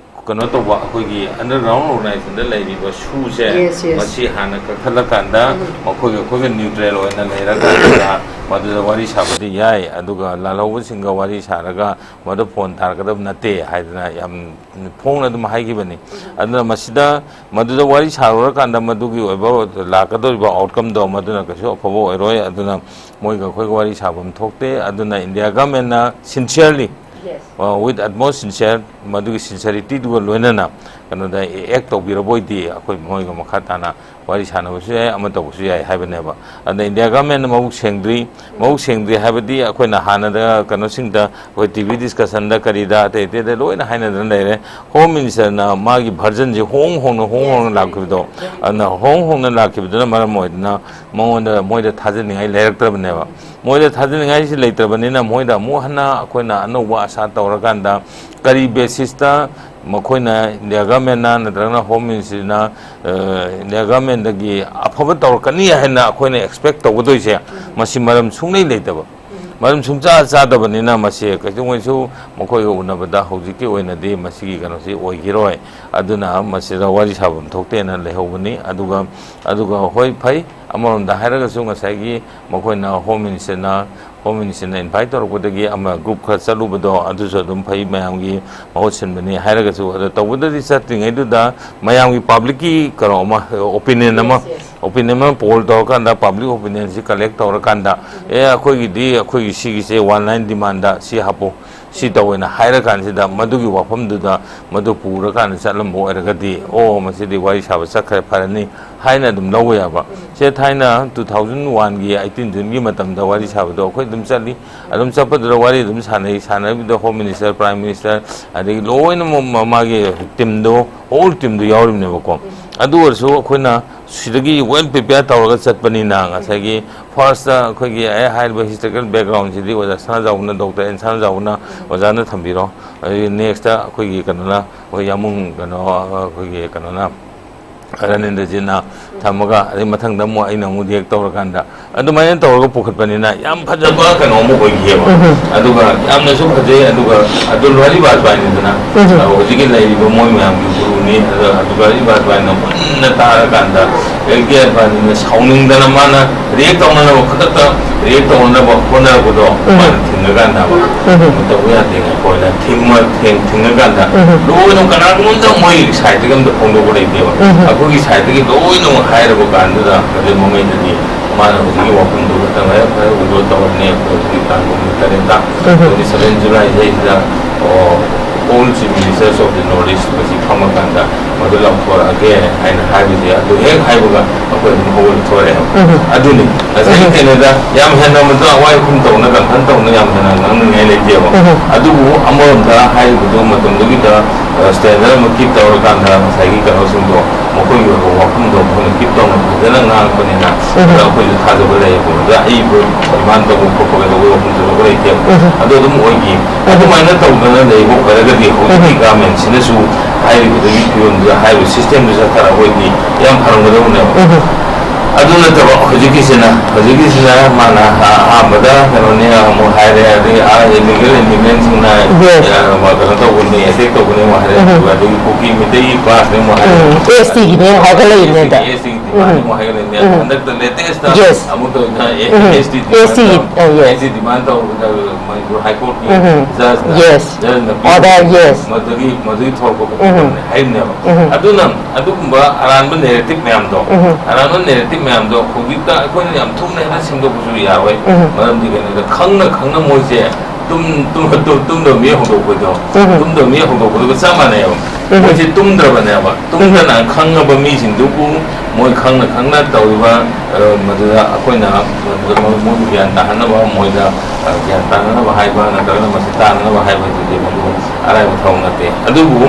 ꯀꯩꯅꯣ ꯇꯧꯕ, ꯑꯩꯈꯣꯏꯒꯤ underground organizationꯗ ꯂꯩꯔꯤꯕ ꯁꯨꯁꯦ, yes, yes, ꯃꯁꯤ ꯍꯥꯟꯅ ꯀꯛꯊꯠꯂꯀꯥꯟꯗ, ꯎꯝ, ꯃꯈꯣꯏꯒ ꯑꯩꯈꯣꯏꯒ neutral ꯑꯣꯏꯅ ꯂꯩꯔꯀꯥꯟꯗ ꯃꯗꯨꯗ ꯋꯥꯔꯤ ꯁꯥꯕꯗꯤ ꯌꯥꯏ, ꯑꯗꯨꯒ ꯂꯥꯜꯍꯧꯕꯁꯤꯡꯒ ꯋꯥꯔꯤ ꯁꯥꯔꯒ ꯃꯗꯨ ꯐꯣꯟ ꯇꯥꯔꯛꯀꯗꯕ ꯅꯠꯇꯦ ꯍꯥꯏꯗꯅ ꯌꯥꯝ ꯐꯣꯡꯅ ꯑꯗꯨꯝ ꯍꯥꯏꯈꯤꯕꯅꯤ꯫ ꯑꯗꯨꯅ ꯃꯁꯤꯗ, ꯃꯗꯨꯗ ꯋꯥꯔꯤ ꯁꯥꯔꯨꯔꯀꯥꯟꯗ ꯃꯗꯨꯒꯤ ꯑꯣꯏꯕ ꯂꯥꯛꯀꯗꯧꯔꯤꯕ outcomeꯗꯣ ꯃꯗꯨꯅ ꯀꯩꯁꯨ ꯑꯐꯕ ꯑꯣꯏꯔꯣꯏ꯫ ꯑꯗꯨꯅ ꯃꯣꯏꯒ ꯑꯩꯈꯣꯏꯒ ꯋꯥꯔꯤ ꯁꯥꯐꯝ ꯊꯣꯛꯇꯦ꯫ ꯑꯗꯨꯅ India governmentꯅ sincerely, yes, uh, with utmost sincere, ꯃꯗꯨꯒꯤ sincerityꯗꯨꯒ ꯂꯣꯏꯅꯅ ꯀꯩꯅꯣꯗ act ꯇꯧꯕꯤꯔꯕ ꯑꯣꯏꯗꯤ ꯑꯩꯈꯣꯏ ꯃꯣꯏꯒ ꯃꯈꯥ ꯇꯥꯅ ꯋꯥꯔꯤ ꯁꯥꯟꯅꯕꯁꯨ ꯌꯥꯏ, ꯑꯃ ꯇꯧꯕꯁꯨ ꯌꯥꯏ ꯍꯥꯏꯕꯅꯦꯕ꯫ ꯑꯗ India governmentꯅ ꯃꯕꯨꯛ ꯁꯦꯡꯗ꯭ꯔꯤ, ꯃꯕꯨꯛ ꯁꯦꯡꯗ꯭ꯔꯤ ꯍꯥꯏꯕꯗꯤ ꯑꯩꯈꯣꯏꯅ ꯍꯥꯟꯅꯗ ꯀꯩꯅꯣꯁꯤꯡꯗ, ꯑꯩꯈꯣꯏ TV discussionꯗ ꯀꯔꯤꯗ ꯑꯇꯩ ꯑꯇꯩꯗ ꯂꯣꯏꯅ ꯍꯥꯏꯅꯗꯅ ꯂꯩꯔꯦ꯫ Home ministerꯅ ꯃꯥꯒꯤ versionꯁꯦ ꯍꯣꯡ ꯍꯣꯡꯅ, ꯍꯣꯡ ꯍꯣꯡꯅ ꯂꯥꯛꯈꯤꯕꯗꯣ, ꯑꯗꯨꯅ ꯍꯣꯡ ꯍꯣꯡꯅ ꯂꯥꯛꯈꯤꯕꯗꯨꯅ ꯃꯔꯝ ꯑꯣꯏꯗꯅ ꯃꯉꯣꯟꯗ, ꯃꯣꯏꯗ ꯊꯥꯖꯅꯤꯡꯉꯥꯏ ꯂꯩꯔꯛꯇ꯭ꯔꯕꯅꯦꯕ꯫ ꯃꯣꯏꯗ ꯊꯥꯖꯅꯤꯡꯉꯥꯏꯁꯤ ꯂꯩꯇ꯭ꯔꯕꯅꯤꯅ ꯃꯣꯏꯗ ꯑꯃꯨꯛ ꯍꯟꯅ ꯑꯩꯈꯣꯏꯅ ꯑꯅꯧꯕ ꯑꯁꯥ ꯇꯧꯔꯀꯥꯟꯗ ꯀꯔꯤ basisꯇ ꯃꯈꯣꯏꯅ India governmentꯅ ꯅꯠꯇ꯭ꯔꯒꯅ Home Ministryꯅ, ꯑ, India governmentꯗꯒꯤ ꯑꯐꯕ ꯇꯧꯔꯛꯀꯅꯤ ꯍꯥꯏꯅ ꯑꯩꯈꯣꯏꯅ expect ꯇꯧꯒꯗꯣꯏꯁꯦ, ꯃꯁꯤ ꯃꯔꯝ ꯁꯨꯡꯂꯩ ꯂꯩꯇꯕ, ꯃꯔꯝ ꯁꯨꯡꯆꯥ ꯆꯥꯗꯕꯅꯤꯅ ꯃꯁꯤ ꯀꯩꯗꯧꯉꯩꯁꯨ ꯃꯈꯣꯏꯒ ꯎꯅꯕꯗ ꯍꯧꯖꯤꯛꯀꯤ ꯑꯣꯏꯅꯗꯤ ꯃꯁꯤꯒꯤ ꯀꯩꯅꯣꯁꯤ ꯑꯣꯏꯈꯤꯔꯣꯏ꯫ ꯑꯗꯨꯅ ꯃꯁꯤꯗ ꯋꯥꯔꯤ ꯁꯥꯐꯝ ꯊꯣꯛꯇꯦꯅ ꯂꯩꯍꯧꯕꯅꯤ꯫ ꯑꯗꯨꯒ, ꯑꯗꯨꯒ ꯍꯣꯏ, ꯐꯩ, ꯑꯃꯔꯣꯝꯗ ꯍꯥꯏꯔꯒꯁꯨ ꯉꯁꯥꯏꯒꯤ ꯃꯈꯣꯏꯅ Home Ministerꯅ, Home Ministerꯅ invite ꯇꯧꯔꯛꯄꯗꯒꯤ ꯑꯃ group ꯈꯔ ꯆꯠꯂꯨꯕꯗꯣ ꯑꯗꯨꯁꯨ ꯑꯗꯨꯝ ꯐꯩ, ꯃꯌꯥꯝꯒꯤ ꯃꯍꯨꯠ ꯁꯤꯟꯕꯅꯤ ꯍꯥꯏꯔꯒꯁꯨ꯫ ꯑꯗꯣ ꯇꯧꯕꯗꯗꯤ ꯆꯠꯇ꯭ꯔꯤꯉꯩꯗꯨꯗ ꯃꯌꯥꯝꯒꯤ publicꯀꯤ ꯀꯩꯅꯣ ꯑꯃ, opinion ꯑꯃ, yes, yes, opinion ꯑꯃ poll ꯇꯧꯔꯀꯥꯟꯗ, public opinionꯁꯤ collect ꯇꯧꯔꯀꯥꯟꯗ, ꯑꯦ, ꯑꯩꯈꯣꯏꯒꯤꯗꯤ, ꯑꯩꯈꯣꯏꯒꯤ ꯁꯤꯒꯤꯁꯦ one line demandꯗ ꯁꯤ ꯍꯥꯞꯄꯨ, ꯁꯤ ꯇꯧꯋꯦꯅ ꯍꯥꯏꯔꯀꯥꯟꯁꯤꯗ ꯃꯗꯨꯒꯤ ꯋꯥꯐꯝꯗꯨꯗ ꯃꯗꯨ ꯄꯨꯔꯀꯥꯟꯗ ꯆꯠꯂꯝꯕ ꯑꯣꯏꯔꯒꯗꯤ, ꯑꯣ, ꯃꯁꯤꯗꯤ ꯋꯥꯔꯤ ꯁꯥꯕ ꯆꯠꯈ꯭ꯔꯦ, ꯐꯔꯅꯤ ꯍꯥꯏꯅ ꯑꯗꯨꯝ ꯂꯧꯕ ꯌꯥꯕ꯫ ꯁꯦ ꯊꯥꯏꯅ two thousand oneꯒꯤ eighteen Juneꯒꯤ ꯃꯇꯝꯗ ꯋꯥꯔꯤ ꯁꯥꯕꯗꯣ ꯑꯩꯈꯣꯏ ꯑꯗꯨꯝ ꯆꯠꯂꯤ꯫ ꯑꯗꯨꯝ ꯆꯠꯄꯗꯨꯗ ꯋꯥꯔꯤ ꯑꯗꯨꯝ ꯁꯥꯟꯅꯩ꯫ ꯁꯥꯟꯅꯕꯗ Home Minister, Prime Minister, ꯑꯗꯒꯤ ꯂꯣꯏꯅꯃꯛ ꯃ-, ꯃꯥꯒꯤ teamꯗꯣ, whole teamꯗꯣ ꯌꯥꯎꯔꯤꯕꯅꯦꯕꯀꯣ꯫ ꯑꯗꯨ ꯑꯣꯏꯔꯁꯨ ꯑꯩꯈꯣꯏꯅ ꯁꯤꯗꯒꯤ well prepare ꯇꯧꯔꯒ ꯆꯠꯄꯅꯤꯅ ꯉꯁꯥꯏꯒꯤ firstꯇ ꯑꯩꯈꯣꯏꯒꯤ ꯑꯩ ꯍꯥꯏꯔꯤꯕ historical backgroundꯁꯤꯗꯤ ꯑꯣꯖꯥ ꯁꯅꯥꯖꯥꯎꯕꯅ, Doctor N ꯁꯅꯥꯖꯥꯎꯕꯅ ꯑꯣꯖꯥꯅ ꯊꯝꯕꯤꯔꯣ꯫ ꯑꯗꯒꯤ nextꯇ ꯑꯩꯈꯣꯏꯒꯤ ꯀꯩꯅꯣꯅ, ꯑꯩꯈꯣꯏ ꯌꯥꯃꯨꯡ ꯀꯩꯅꯣ, ꯑꯩꯈꯣꯏꯒꯤ ꯀꯩꯅꯣꯅ, ꯔꯅꯤꯟꯗ꯭ꯔꯖꯤꯠꯅ ꯊꯝꯃꯒ, ꯑꯗꯩ ꯃꯊꯪꯗ ꯑꯃꯨꯛ ꯑꯩꯅ ꯑꯃꯨꯛ ꯔꯤꯌꯦꯛ ꯇꯧꯔꯀꯥꯟꯗ, ꯑꯗꯨꯃꯥꯏꯅ ꯇꯧꯔꯒ ꯄꯨꯈꯠꯄꯅꯤꯅ ꯌꯥꯝ ꯐꯖꯕ ꯀꯩꯅꯣ ꯑꯃ ꯑꯣꯏꯈꯤꯑꯕ꯫ ꯎꯝ꯫ ꯑꯗꯨꯒ ꯌꯥꯝꯅꯁꯨ ꯐꯖꯩ꯫ ꯑꯗꯨꯒ ꯑꯇꯨꯜ ꯕꯤꯍꯥꯔꯤ ꯕꯥꯖꯄꯥꯏꯅꯤꯗꯅ, ꯎꯝ꯫ ꯑ, ꯍꯧꯖꯤꯛꯀꯤ ꯂꯩꯔꯤꯕ ꯃꯣꯏ ꯃꯌꯥꯝꯒꯤ ꯒꯨꯔꯨꯅꯤ꯫ ꯑꯗ ꯑꯇꯨꯜ ꯕꯤꯍꯥꯔꯤ ꯕꯥꯖꯄꯥꯏꯅ ꯃꯨꯟꯅ ꯇꯥꯔꯀꯥꯟꯗ, ꯑꯦꯜ ꯀꯦ ꯑꯗꯋꯥꯅꯤꯅ ꯁꯥꯎꯅꯤꯡꯗꯅ ꯃꯥꯅ ꯔꯤꯌꯦꯛ ꯇꯧꯅꯅꯕ, ꯈꯨꯗꯛꯇ ꯔꯤꯌꯦꯛ ꯇꯧꯅꯅꯕ ꯍꯣꯠꯅꯔꯛꯄꯗꯣ, ꯎꯝ꯫ ꯃꯥꯅ ꯊꯤꯡꯉꯀꯥꯟꯗ ꯎꯝ꯫ ꯇꯧꯕ ꯌꯥꯗꯦ꯫ ꯑꯩꯈꯣꯏꯅ ꯊꯤꯡꯕ-, ꯊꯤꯡ-, ꯊꯤꯡꯉꯀꯥꯟꯗ ꯎꯝ꯫ ꯂꯣꯏꯅ ꯀꯅꯥꯒꯨꯝꯕ ꯑꯝꯇ ꯃꯣꯏ ꯁꯥꯏꯠꯇꯒꯤ ꯑꯝꯇ ꯐꯣꯡꯗꯣꯛꯄ ꯂꯩꯇꯦꯕ꯫ ꯎꯝ꯫ ꯑꯩꯈꯣꯏꯒꯤ ꯁꯥꯏꯠꯇꯒꯤ ꯂꯣꯏꯅꯃꯛ ꯍꯥꯏꯔꯕ ꯀꯥꯟꯗꯨꯗ, ꯑꯗꯨ ꯃꯉꯩꯗꯗꯤ ꯃꯥꯅ ꯍꯧꯖꯤꯛꯀꯤ ꯋꯥꯐꯝꯗꯨ ꯈꯛꯇꯪ ꯍꯦꯛ ꯐꯔꯦ, withdraw ꯇꯧꯔꯅꯤ꯫ ꯑꯩꯈꯣꯏ ꯍꯧꯖꯤꯛꯀꯤ ꯇꯥꯡ ꯀꯨꯟꯒ ꯇꯔꯦꯠꯇ, ꯎꯝ꯫ Twenty seven July ꯁꯤꯗꯩꯁꯤꯗ, ꯑꯣ, all Chief Ministers of the North East ꯃꯁꯤ ꯐꯝꯃꯀꯥꯟꯗ ꯃꯗꯨ ꯂꯥꯎꯊꯣꯔꯛꯑꯒꯦ ꯍꯥꯏꯅ ꯍꯥꯏꯕꯁꯦ, ꯑꯗꯨ ꯍꯦꯛ ꯍꯥꯏꯕꯒ ꯑꯩꯈꯣꯏ ꯑꯗꯨꯝ ꯍꯧꯒꯠꯂꯛꯊꯣꯔꯛꯑꯦꯕ꯫ ꯎꯝ꯫ ꯑꯗꯨꯅꯤ ꯉꯁꯥꯏꯒꯤ ꯎꯝ꯫ ꯀꯩꯅꯣꯗ ꯌꯥꯝ ꯍꯦꯟꯅ ꯃꯗꯨ ꯑꯋꯥꯏ ꯑꯈꯨꯝ ꯇꯧꯅ, ꯀꯟꯐꯔꯟ ꯇꯧꯅ ꯌꯥꯝ ꯍꯦꯟꯅ ꯉꯥꯡꯅꯤꯡꯉꯥꯏ ꯂꯩꯇꯦꯕ꯫ ꯎꯝ꯫ ꯑꯗꯨꯕꯨ ꯑꯃꯔꯣꯝꯗ ꯍꯥꯏꯔꯤꯕꯗꯨ ꯃꯇꯝꯗꯨꯒꯤꯗ, ꯑ, ꯁ꯭ꯇꯦꯟꯗꯔ ꯑꯃ ꯀꯤꯞ ꯇꯧꯔꯀꯥꯟꯗ ꯉꯁꯥꯏꯒꯤ ꯀꯩꯅꯣꯁꯤꯡꯗꯣ, ꯃꯈꯣꯏꯒꯤ ꯑꯣꯏꯕ ꯋꯥꯐꯝꯗꯣ ꯃꯈꯣꯏꯅ ꯀꯤꯞ ꯇꯧꯅ ꯐꯖꯅ ꯉꯥꯡꯉꯛꯄꯅꯤꯅ, ꯎꯝ꯫ ꯑꯗ ꯑꯩꯈꯣꯏꯁꯨ ꯊꯥꯖꯕ ꯂꯩꯌꯦꯕ꯫ ꯑꯗ ꯑꯩꯕꯨ ꯗꯤꯃꯥꯟ ꯇꯧꯕ ꯈꯣꯠꯄ ꯀꯩꯗꯧꯕ ꯋꯥꯐꯝ ꯊꯣꯛꯂꯛꯄ ꯂꯩꯇꯦꯕ꯫ ꯎꯝ꯫ ꯑꯗꯨ ꯑꯗꯨꯝ ꯑꯣꯏꯈꯤ꯫ ꯎꯝ꯫ ꯑꯗꯨꯃꯥꯏꯅ ꯇꯧꯗꯅ ꯂꯩꯕ ꯑꯣꯏꯔꯒꯗꯤ ꯍꯧꯖꯤꯛꯀꯤ ꯎꯝ꯫ ꯒꯚꯔꯟꯃꯦꯟꯠꯁꯤꯅꯁꯨ ꯍꯥꯏꯔꯤꯕꯗꯨꯒꯤ ꯐꯤꯕꯝꯗꯨꯗ ꯍꯥꯏꯔꯤꯕ ꯁꯤꯁꯇꯦꯝꯗꯨ ꯆꯠꯊꯔꯛꯑꯒꯗꯤ ꯌꯥꯝ ꯐꯔꯝꯒꯗꯧꯕꯅꯦꯕ꯫ ꯎꯝ꯫ ꯑꯗꯨ ꯅꯠꯇꯕ ꯍꯧꯖꯤꯛꯀꯤꯁꯤꯅ, ꯍꯧꯖꯤꯛꯀꯤꯁꯤꯅ ꯃꯥꯅ ꯑꯍꯥꯟꯕꯗ ꯀꯩꯅꯣꯅꯦ ꯑꯃꯨꯛ ꯍꯥꯏꯔꯦ, ꯑꯗꯩ ꯑꯥ ꯏꯂꯤꯒꯦꯜ ꯏꯃꯤꯒ꯭ꯔꯦꯟꯁꯤꯡꯅ, ꯌꯦꯁ꯫ ꯑ, ꯀꯩꯅꯣ ꯇꯧꯕꯅꯦ, ꯑꯦꯇꯦꯛ ꯇꯧꯕꯅꯦ ꯑꯃꯨꯛ ꯍꯥꯏꯔꯦ, ꯎꯝ꯫ ꯑꯗꯨꯒ ꯑꯗꯒꯤ ꯀꯨꯀꯤ ꯃꯤꯇꯩ ꯀ꯭ꯂꯥꯁꯅꯦ ꯑꯃꯨꯛ ꯍꯥꯏꯔꯦ꯫ ꯎꯝ, ꯑꯦꯁ ꯇꯤꯒꯤꯅꯦ ꯍꯥꯏꯒꯠꯂꯛꯏꯅꯦ ꯑꯗ꯫ ꯑꯦꯁ ꯇꯤꯒꯤ ꯗꯤꯃꯥꯟ ꯎꯝ꯫ ꯑꯃꯨꯛ ꯍꯥꯏꯒꯠꯂꯛꯏꯅꯦ꯫ ꯎꯝ꯫ ꯍꯟꯗꯛꯇ ꯂꯦꯇꯦꯁꯇ ꯌꯦꯁ꯫ ꯑꯃꯨꯛ ꯇꯧꯔꯤꯁꯤꯅ ꯎꯝ꯫ ꯑꯦꯁ ꯇꯤ ꯑꯦꯁ ꯇꯤꯒꯤ, ꯗꯤꯃꯥꯟ ꯇꯧ-, ꯑ, ꯌꯦꯁ꯫ ꯑꯦꯁ ꯇꯤ ꯗꯤꯃꯥꯟ ꯇꯧꯕꯗ ꯃꯅꯤꯄꯨꯔ ꯍꯥꯏ ꯀꯣꯔꯠꯀꯤ ꯎꯝ꯫ ꯖꯁꯅ, ꯌꯦꯁ꯫ ꯖꯁꯅ ꯄꯤꯕ ꯑꯣꯔꯗꯔ, ꯌꯦꯁ꯫ ꯃꯗꯨꯒꯤ, ꯃꯗꯨꯒꯤ ꯊꯣꯛꯂꯛꯄ ꯎꯝ꯫ ꯄ꯭ꯔꯣꯕ꯭ꯂꯦꯝꯅꯦ ꯍꯥꯏꯔꯤꯕꯅꯦꯕ꯫ ꯎꯝ꯫ ꯑꯗꯨꯅ ꯑꯗꯨꯒꯨꯝꯕ ꯑꯔꯥꯟꯕ ꯅꯦꯔꯦꯇꯤꯚ ꯃꯌꯥꯝꯗꯣ, ꯎꯝ꯫ ꯑꯔꯥꯟꯕ ꯅꯦꯔꯦꯇꯤꯚ ꯃꯌꯥꯝꯗꯣ ꯍꯧꯖꯤꯛꯇ ꯑꯩꯈꯣꯏꯅ ꯌꯥꯝ ꯊꯨꯅ ꯍꯦꯛꯇ ꯁꯦꯝꯗꯣꯛꯄꯁꯨ ꯌꯥꯔꯣꯏ꯫ ꯎꯝ꯫ ꯃꯔꯝꯗꯤ ꯀꯩꯅꯣꯗ ꯈꯪꯅ ꯈꯪꯅ ꯃꯣꯏꯁꯦ ꯇꯨꯝ-, ꯇꯨꯝ-, ꯇꯨꯝ-, ꯇꯨꯝꯗꯕ ꯃꯤ ꯍꯧꯗꯣꯛꯄꯗꯣ, ꯎꯝ꯫ ꯇꯨꯝꯗꯕ ꯃꯤ ꯍꯧꯗꯣꯛꯄꯗꯨꯒ ꯆꯞ ꯃꯥꯟꯅꯩꯌꯦꯕ꯫ ꯎꯝ꯫ ꯃꯣꯏꯁꯦ ꯇꯨꯝꯗ꯭ꯔꯕꯅꯦꯕ꯫ ꯎꯝ꯫ ꯇꯨꯝꯗꯅ ꯈꯪꯉꯕ ꯃꯤꯁꯤꯡꯗꯨꯕꯨ ꯃꯣꯏ ꯈꯪꯅ ꯈꯪꯅ ꯇꯧꯔꯤꯕ, ꯑ, ꯃꯗꯨꯗ ꯑꯩꯈꯣꯏꯅ ꯃꯗꯨꯗ ꯃꯣꯏ-, ꯃꯣꯏꯕꯨ ꯒ꯭ꯌꯥꯟ ꯇꯥꯍꯟꯅꯕ, ꯃꯣꯏꯗ, ꯑ, ꯒ꯭ꯌꯥꯟ ꯇꯥꯅꯅꯕ ꯍꯥꯏꯕ ꯅꯠꯇ꯭ꯔꯒꯅ ꯃꯁꯤ ꯇꯥꯅꯅꯕ ꯍꯥꯏꯕꯗꯨꯗꯤ ꯃꯗꯨ ꯑꯔꯥꯏꯕ ꯊꯕꯛ ꯅꯠꯇꯦ꯫ ꯑꯗꯨꯕꯨ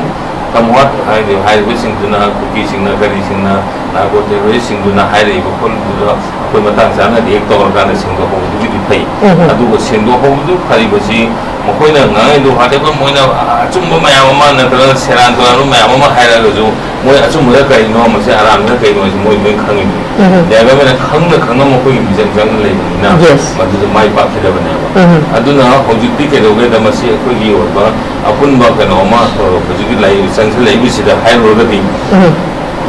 ꯇꯝꯋꯥꯠ ꯍꯥꯏꯔꯤꯕ, ꯍꯥꯏꯔꯤꯕꯁꯤꯡꯗꯨꯅ, ꯀꯨꯀꯤꯁꯤꯡꯅ, ꯀꯔꯤꯁꯤꯡꯅ, ꯅꯥꯔꯀꯣ ꯇꯦꯔꯣꯔꯤꯁꯁꯤꯡꯗꯨꯅ ꯍꯥꯏꯔꯛꯏꯕ ꯈꯣꯠꯂꯤꯕꯗꯨꯗ ꯑꯩꯈꯣꯏ ꯃꯇꯥꯡ ꯆꯥꯅ ꯔꯤꯌꯦꯛ ꯇꯧꯔꯀꯥꯟꯗ ꯁꯦꯡꯗꯣꯛꯍꯧꯕꯗꯨꯒꯤꯗꯤ ꯐꯩ꯫ ꯎꯝ꯫ ꯑꯗꯨꯒ ꯁꯦꯡꯗꯣꯛꯍꯧꯕꯗꯨ ꯐꯔꯤꯕꯁꯤ ꯃꯈꯣꯏꯅ ꯉꯥꯡꯉꯤꯗꯨ ꯍꯥꯏꯗꯤ ꯑꯩꯈꯣꯏ ꯃꯣꯏꯅ ꯑꯆꯨꯝꯕ ꯃꯌꯥꯝ ꯑꯃ ꯅꯠꯇ꯭ꯔꯒ ꯁꯦꯔꯥꯟ ꯇꯨꯔꯥꯟꯕ ꯃꯌꯥꯝ ꯑꯃ ꯍꯥꯏꯔꯒꯁꯨ, ꯃꯣꯏ ꯑꯆꯨꯝꯕꯗ ꯀꯔꯤꯅꯣ, ꯃꯁꯤ ꯑꯔꯥꯟꯕꯗ ꯀꯔꯤꯅꯣ ꯍꯥꯏꯁꯤ ꯃꯣꯏ ꯂꯣꯏ ꯈꯪꯉꯤꯗꯨꯅꯤ꯫ ꯎꯝ꯫ ꯗ꯭ꯔꯥꯏꯚꯔ ꯑꯃꯅ ꯈꯪꯅ ꯈꯪꯅ ꯃꯈꯣꯏꯒꯤ ꯃꯤꯆꯪ ꯆꯪꯅ ꯂꯩꯕꯅꯤꯅ, Yes. ꯃꯗꯨꯗ ꯃꯥꯏ ꯄꯥꯛꯈꯤꯗꯕꯅꯦꯕ꯫ ꯎꯝ꯫ ꯑꯗꯨꯅ ꯍꯧꯖꯤꯛꯇꯤ ꯀꯩꯗꯧꯒꯦꯗ, ꯃꯁꯤ ꯑꯩꯈꯣꯏꯒꯤ ꯑꯣꯏꯕ ꯑꯄꯨꯟꯕ ꯀꯩꯅꯣ ꯑꯃ, ꯍꯧꯖꯤꯛꯀꯤ ꯂꯩ-, ꯆꯪꯁꯤꯜꯂꯛꯏꯕꯁꯤꯗ ꯍꯥꯏꯔꯨꯔꯒꯗꯤ, ꯎꯝ꯫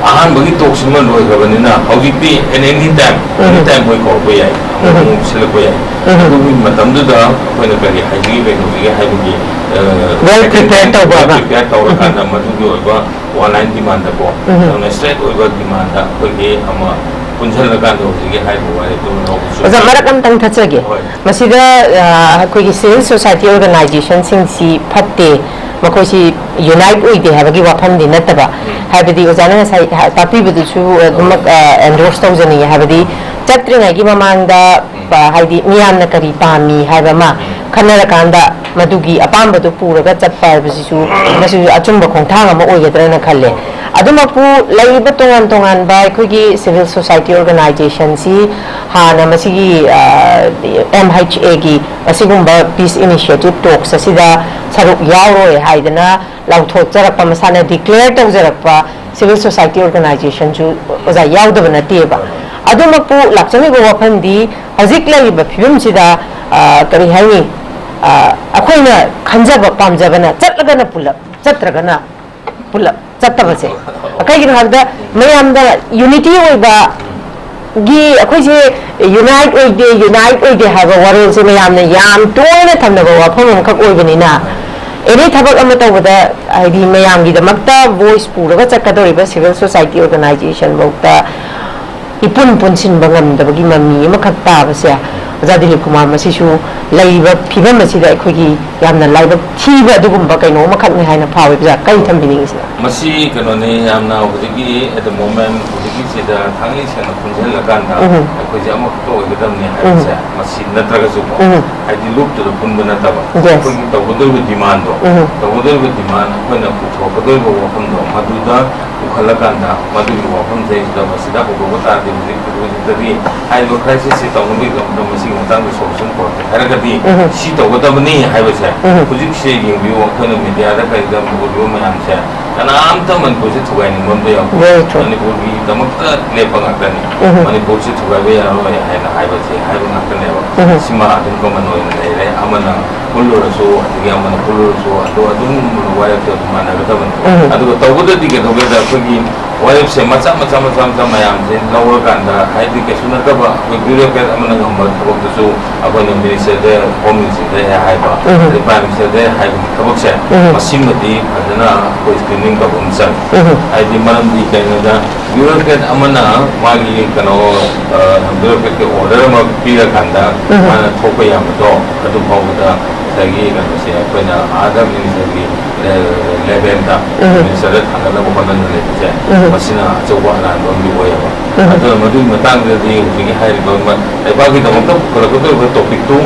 ꯑꯍꯥꯟꯕꯒꯤ ꯇꯣꯛꯁꯤꯃ ꯂꯣꯏꯈ꯭ꯔꯕꯅꯤꯅ ꯍꯧꯖꯤꯛꯇꯤ at any time, any time ꯃꯣꯏ ꯀꯧꯔꯛꯄ ꯌꯥꯏ, ꯑꯃꯨꯛ, ꯎꯝ꯫ ꯑꯃꯨꯛ ꯁꯤꯜꯂꯛꯄ ꯌꯥꯏ꯫ ꯎꯝ꯫ ꯑꯗꯨꯒꯤ ꯃꯇꯝꯗꯨꯗ ꯑꯩꯈꯣꯏꯅ ꯀꯔꯤ ꯍꯥꯏꯖꯒꯦ, ꯀꯩꯗꯧꯖꯒꯦ ꯍꯥꯏꯕꯒꯤ, ꯑ, Well prepared ꯇꯧꯕ well ꯑꯃ꯫ Prepared ꯇꯧꯔꯀꯥꯟꯗ ꯎꯝ꯫ ꯃꯗꯨꯒꯤ ꯑꯣꯏꯕ one line demand ꯀꯣ, ꯎꯝ꯫ ꯌꯥꯝꯅ straight ꯑꯣꯏꯕ demand ꯑꯩꯈꯣꯏꯒꯤ ꯑꯃ ꯄꯨꯟꯁꯤꯜꯂꯀꯥꯟꯗ ꯍꯧꯖꯤꯛꯀꯤ ꯍꯥꯏꯔꯤꯕ ꯋꯥꯔꯤꯗꯨ ꯂꯧꯕꯁꯨ ꯑꯣꯖꯥ, ꯃꯔꯛ ꯑꯃꯇꯪ ꯊꯠꯆꯒꯦ꯫ ꯍꯣꯏ꯫ ꯃꯁꯤꯗ, ꯑ, ꯑꯩꯈꯣꯏꯒꯤ civil society organizationꯁꯤꯡꯁꯤ ꯐꯠꯇꯦ, ꯃꯈꯣꯏꯁꯤ unite ꯑꯣꯏꯗꯦ ꯍꯥꯏꯕꯒꯤ ꯋꯥꯐꯝꯗꯤ ꯅꯠꯇꯕ, ꯎꯝ꯫ ꯍꯥꯏꯕꯗꯤ ꯑꯣꯖꯥꯅ ꯉꯁꯥꯏ ꯍꯥ-, ꯇꯥꯛꯄꯤꯕꯗꯨꯁꯨ ꯑꯗꯨꯃꯛ, ꯍꯣꯏ꯫ ꯑ, endorse ꯇꯧꯖꯅꯤꯡꯉꯦ꯫ ꯍꯥꯏꯕꯗꯤ ꯎꯝ꯫ ꯆꯠꯇ꯭ꯔꯤꯉꯩꯒꯤ ꯃꯃꯥꯡꯗ, ꯎꯝ꯫ ꯑ, ꯍꯥꯏꯗꯤ ꯃꯤꯌꯥꯝꯅ ꯀꯔꯤ ꯄꯥꯝꯃꯤ ꯍꯥꯏꯕ ꯑꯃ ꯎꯝ꯫ ꯈꯟꯅꯔꯀꯥꯟꯗ ꯃꯗꯨꯒꯤ ꯑꯄꯥꯝꯕꯗꯨ ꯄꯨꯔꯒ ꯆꯠꯄ ꯍꯥꯏꯕꯁꯤꯁꯨ ꯃꯁꯤꯁꯨ ꯑꯆꯨꯝꯕ ꯈꯣꯡꯊꯥꯡ ꯑꯃ ꯑꯣꯏꯒꯗ꯭ꯔꯅ ꯈꯜꯂꯦ꯫ ꯑꯗꯨꯃꯛꯄꯨ ꯂꯩꯔꯤꯕ ꯇꯣꯉꯥꯟ ꯇꯣꯉꯥꯟꯕ ꯑꯩꯈꯣꯏꯒꯤ civil society organizationꯁꯤ ꯍꯥꯟꯅ ꯃꯁꯤꯒꯤ, ꯑ, MHAꯒꯤ ꯑꯁꯤꯒꯨꯝꯕ peace initiative talks ꯑꯁꯤꯗ ꯁꯔꯨꯛ ꯌꯥꯎꯔꯣꯏ ꯍꯥꯏꯗꯅ ꯂꯥꯎꯊꯣꯛꯆꯔꯛꯄ, ꯃꯁꯥꯅ declare ꯇꯧꯖꯔꯛꯄ civil society organizationꯁꯨ ꯑꯣꯖꯥ ꯌꯥꯎꯗꯕ ꯅꯠꯇꯦꯕ꯫ ꯑꯗꯨꯃꯛꯄꯨ ꯂꯥꯛꯆꯔꯤꯕ ꯋꯥꯐꯝꯗꯤ ꯍꯧꯖꯤꯛ ꯂꯩꯔꯤꯕ ꯐꯤꯕꯝꯁꯤꯗ, ꯑ, ꯀꯔꯤ ꯍꯥꯏꯅꯤ, ꯑ, ꯑꯩꯈꯣꯏꯅ ꯈꯟꯖꯕ ꯄꯥꯝꯖꯕꯅ ꯆꯠꯂꯒꯅ ꯄꯨꯂꯞ, ꯆꯠꯇ꯭ꯔꯒꯅ ꯄꯨꯂꯞ ꯆꯠꯇꯕꯁꯦ꯫ ꯀꯩꯒꯤꯅꯣ ꯍꯥꯏꯕꯗ ꯃꯌꯥꯝꯗ unity ꯑꯣꯏꯕ ꯒꯤ ꯑꯩꯈꯣꯏꯁꯦ unite ꯑꯣꯏꯗꯦ, unite ꯑꯣꯏꯗꯦ ꯍꯥꯏꯕ ꯋꯥꯔꯣꯜꯁꯦ ꯃꯌꯥꯝꯅ ꯌꯥꯝ ꯇꯣꯏꯅ ꯊꯝꯅꯕ ꯋꯥꯐꯝ ꯑꯃꯈꯛ ꯑꯣꯏꯕꯅꯤꯅ, any ꯊꯕꯛ ꯑꯃ ꯇꯧꯕꯗ ꯍꯥꯏꯗꯤ ꯃꯌꯥꯝꯒꯤꯗꯃꯛꯇ voice ꯄꯨꯔꯒ ꯆꯠꯀꯗꯧꯔꯤꯕ civil society organization ꯐꯥꯎꯗ ꯏꯄꯨꯟ ꯄꯨꯟꯁꯤꯟꯕ ꯉꯝꯗꯕꯒꯤ ꯃꯃꯤ ꯑꯃꯈꯛ ꯇꯥꯕꯁꯦ, ꯑꯣꯖꯥ ꯗꯤꯂꯤꯞ ꯀꯨꯃꯥꯔ, ꯃꯁꯤꯁꯨ ꯂꯩꯔꯤꯕ ꯐꯤꯕꯝ ꯑꯁꯤꯗ ꯑꯩꯈꯣꯏꯒꯤ ꯌꯥꯝꯅ ꯂꯥꯏꯕꯛ ꯊꯤꯕ ꯑꯗꯨꯒꯨꯝꯕ ꯀꯩꯅꯣ ꯑꯃꯈꯛꯅꯤ ꯍꯥꯏꯅ ꯐꯥꯎꯏ꯫ ꯑꯣꯖꯥ, ꯀꯔꯤ ꯊꯝꯕꯤꯅꯤꯡꯉꯤ ꯁꯤꯗ? ꯃꯁꯤ ꯀꯩꯅꯣꯅꯤ, ꯌꯥꯝꯅ ꯍꯧꯖꯤꯛꯀꯤ at the moment ꯍꯧꯖꯤꯛꯀꯤꯁꯤꯗ ꯊꯥꯡꯒꯩ ꯁꯦꯡꯅ ꯄꯨꯟꯁꯤꯜꯂꯀꯥꯟꯗ ꯎꯝ꯫ ꯑꯩꯈꯣꯏꯁꯦ ꯑꯃꯈꯛꯇ ꯑꯣꯏꯒꯗꯕꯅꯤ ꯍꯥꯏꯕꯁꯦ, ꯎꯝ꯫ ꯃꯁꯤ ꯅꯠꯇ꯭ꯔꯒꯁꯨꯀꯣ, ꯎꯝ꯫ ꯍꯥꯏꯗꯤ ꯂꯨꯞꯇꯨꯗ ꯄꯨꯟꯕ ꯅꯠꯇꯕ, Yes. ꯑꯩꯈꯣꯏꯒꯤ ꯇꯧꯒꯗꯧꯔꯤꯕ demandꯗꯣ, ꯎꯝ꯫ ꯇꯧꯒꯗꯧꯔꯤꯕ demand, ꯑꯩꯈꯣꯏꯅ ꯄꯨꯊꯣꯛꯀꯗꯧꯔꯤꯕ ꯋꯥꯐꯝꯗꯣ, ꯃꯗꯨꯗ ꯄꯨꯈꯠꯂꯀꯥꯟꯗ ꯃꯗꯨꯒꯤ ꯋꯥꯐꯝꯁꯤꯗꯩꯁꯤꯗ ꯃꯁꯤꯗ ꯍꯧꯗꯣꯛꯄ ꯇꯥꯔꯗꯤ ꯍꯧꯖꯤꯛ ꯍꯧꯖꯤꯛꯇꯗꯤ ꯍꯥꯏꯔꯤꯕ ꯀ꯭ꯔꯥꯏꯁꯤꯁꯁꯤ ꯇꯧꯅꯕꯒꯤꯗꯃꯛꯇ ꯃꯁꯤꯒꯤ ꯃꯇꯥꯡꯗ ꯁꯣꯂꯨꯁꯟ ꯄꯨꯔꯛꯀꯦ ꯍꯥꯏꯔꯒꯗꯤ, ꯎꯝ꯫ ꯁꯤ ꯇꯧꯒꯗꯕꯅꯤ ꯍꯥꯏꯕꯁꯦ, ꯎꯝ꯫ ꯍꯧꯖꯤꯛꯁꯦ ꯌꯦꯡꯕꯤꯌꯨ, ꯑꯩꯈꯣꯏꯅ ꯃꯦꯗꯤꯌꯥꯗ ꯀꯩꯗ ꯎꯠꯂꯤꯕ ꯃꯌꯥꯝꯁꯦ, ꯀꯅꯥꯝꯇ ꯃꯅꯤꯄꯨꯔꯁꯦ ꯊꯨꯒꯥꯏꯅꯤꯡꯕ ꯑꯝꯇ ꯌꯥꯎꯗꯦ꯫ Very true. ꯃꯅꯤꯄꯨꯔꯒꯤꯗꯃꯛꯇ ꯂꯦꯞꯄ ꯉꯥꯛꯇꯅꯤ꯫ ꯎꯝ꯫ ꯃꯅꯤꯄꯨꯔꯁꯦ ꯊꯨꯒꯥꯏꯕ ꯌꯥꯔꯣꯏ ꯍꯥꯏꯅ ꯍꯥꯏꯕꯁꯦ ꯍꯥꯏꯕ ꯉꯥꯛꯇꯅꯦꯕ꯫ ꯎꯝ꯫ ꯁꯤꯃ ꯑꯗꯨꯝ ꯀꯃꯟ ꯑꯣꯏꯅ ꯂꯩꯔꯦ꯫ ꯑꯃꯅ ꯄꯨꯜꯂꯨꯔꯁꯨ, ꯑꯗꯒꯤ ꯑꯃꯅ ꯄꯨꯜꯂꯨꯔꯁꯨ, ꯑꯗꯣ ꯑꯗꯨꯝ ꯋꯥꯔꯦꯞꯇꯣ ꯑꯗꯨꯝ ꯃꯥꯟꯅꯒꯗꯕꯅꯤ꯫ ꯎꯝ꯫ ꯑꯗꯨꯒ ꯇꯧꯕꯗꯗꯤ ꯀꯩꯗꯧꯒꯦꯗ, ꯑꯩꯈꯣꯏꯒꯤ ꯋꯥꯔꯦꯞꯁꯦ ꯃꯆꯥ ꯃꯆꯥ ꯃꯆꯥ ꯃꯆꯥ ꯃꯌꯥꯝꯁꯦ ꯂꯧꯔꯀꯥꯟꯗ, ꯍꯥꯏꯗꯤ ꯀꯩꯁꯨ ꯅꯠꯇꯕ ꯑꯩꯈꯣꯏ ꯕ꯭ꯌꯨꯔꯣꯀ꯭ꯔꯦꯠ ꯑꯃꯅ ꯉꯝꯕ ꯊꯕꯛꯇꯨꯁꯨ ꯑꯩꯈꯣꯏꯅ ꯃꯤꯅꯤꯁꯇꯔꯗ, ꯍꯣꯝ ꯃꯤꯅꯤꯁꯇꯔꯗ ꯍꯥꯏꯕ, ꯎꯝ꯫ ꯑꯗꯩ ꯄ꯭ꯔꯥꯏꯝ ꯃꯤꯅꯤꯁꯇꯔꯗ ꯍꯥꯏꯕꯒꯤ ꯊꯕꯛꯁꯦ, ꯎꯝ꯫ ꯃꯁꯤꯃꯗꯤ ꯐꯖꯅ ꯑꯩꯈꯣꯏ ꯁ꯭ꯀ꯭ꯔꯤꯅꯤꯡ ꯇꯧꯕ ꯑꯃ ꯆꯪꯉꯤ꯫ ꯎꯝ꯫ ꯍꯥꯏꯗꯤ ꯃꯔꯝꯗꯤ ꯀꯩꯅꯣꯗ, ꯕ꯭ꯌꯨꯔꯣꯀ꯭ꯔꯦꯠ ꯑꯃꯅ ꯃꯥꯒꯤ ꯀꯩꯅꯣ, ꯑ, ꯕ꯭ꯌꯨꯔꯣꯀ꯭ꯔꯦꯠꯀꯤ ꯑꯣꯔꯗꯔ ꯑꯃ ꯄꯤꯔꯀꯥꯟꯗ, ꯎꯝ꯫ ꯃꯥꯅ ꯊꯣꯛꯄ ꯌꯥꯕꯗꯣ ꯑꯗꯨ ꯐꯥꯎꯕꯗ ꯉꯁꯥꯏꯒꯤ ꯀꯩꯅꯣꯁꯦ ꯑꯩꯈꯣꯏꯅ ꯑꯥꯗ ꯃꯤꯅꯤꯁꯇꯔꯒꯤ ꯂꯦ-, ꯂꯦꯚꯦꯜꯗ ꯎꯝ꯫ ꯃꯤꯅꯤꯁꯇꯔꯗ ꯊꯥꯡꯒꯠꯅꯕ ꯍꯣꯠꯅꯗꯨꯅ ꯂꯩꯕꯁꯦ, ꯎꯝ꯫ ꯃꯁꯤꯅ ꯑꯆꯧꯕ ꯑꯔꯥꯟꯕ ꯑꯃꯗꯤ ꯑꯣꯏꯌꯦꯕ꯫ ꯎꯝ꯫ ꯑꯗꯨꯅ ꯃꯗꯨꯒꯤ ꯃꯇꯥꯡꯗꯗꯤ ꯍꯧꯖꯤꯛꯀꯤ ꯍꯥꯏꯔꯤꯕ ꯃ-, ꯂꯩꯕꯥꯛꯀꯤꯗꯃꯛꯇ ꯄꯨꯈꯠꯂꯛꯀꯗꯧꯔꯤꯕ ꯇꯣꯄꯤꯛꯇꯨ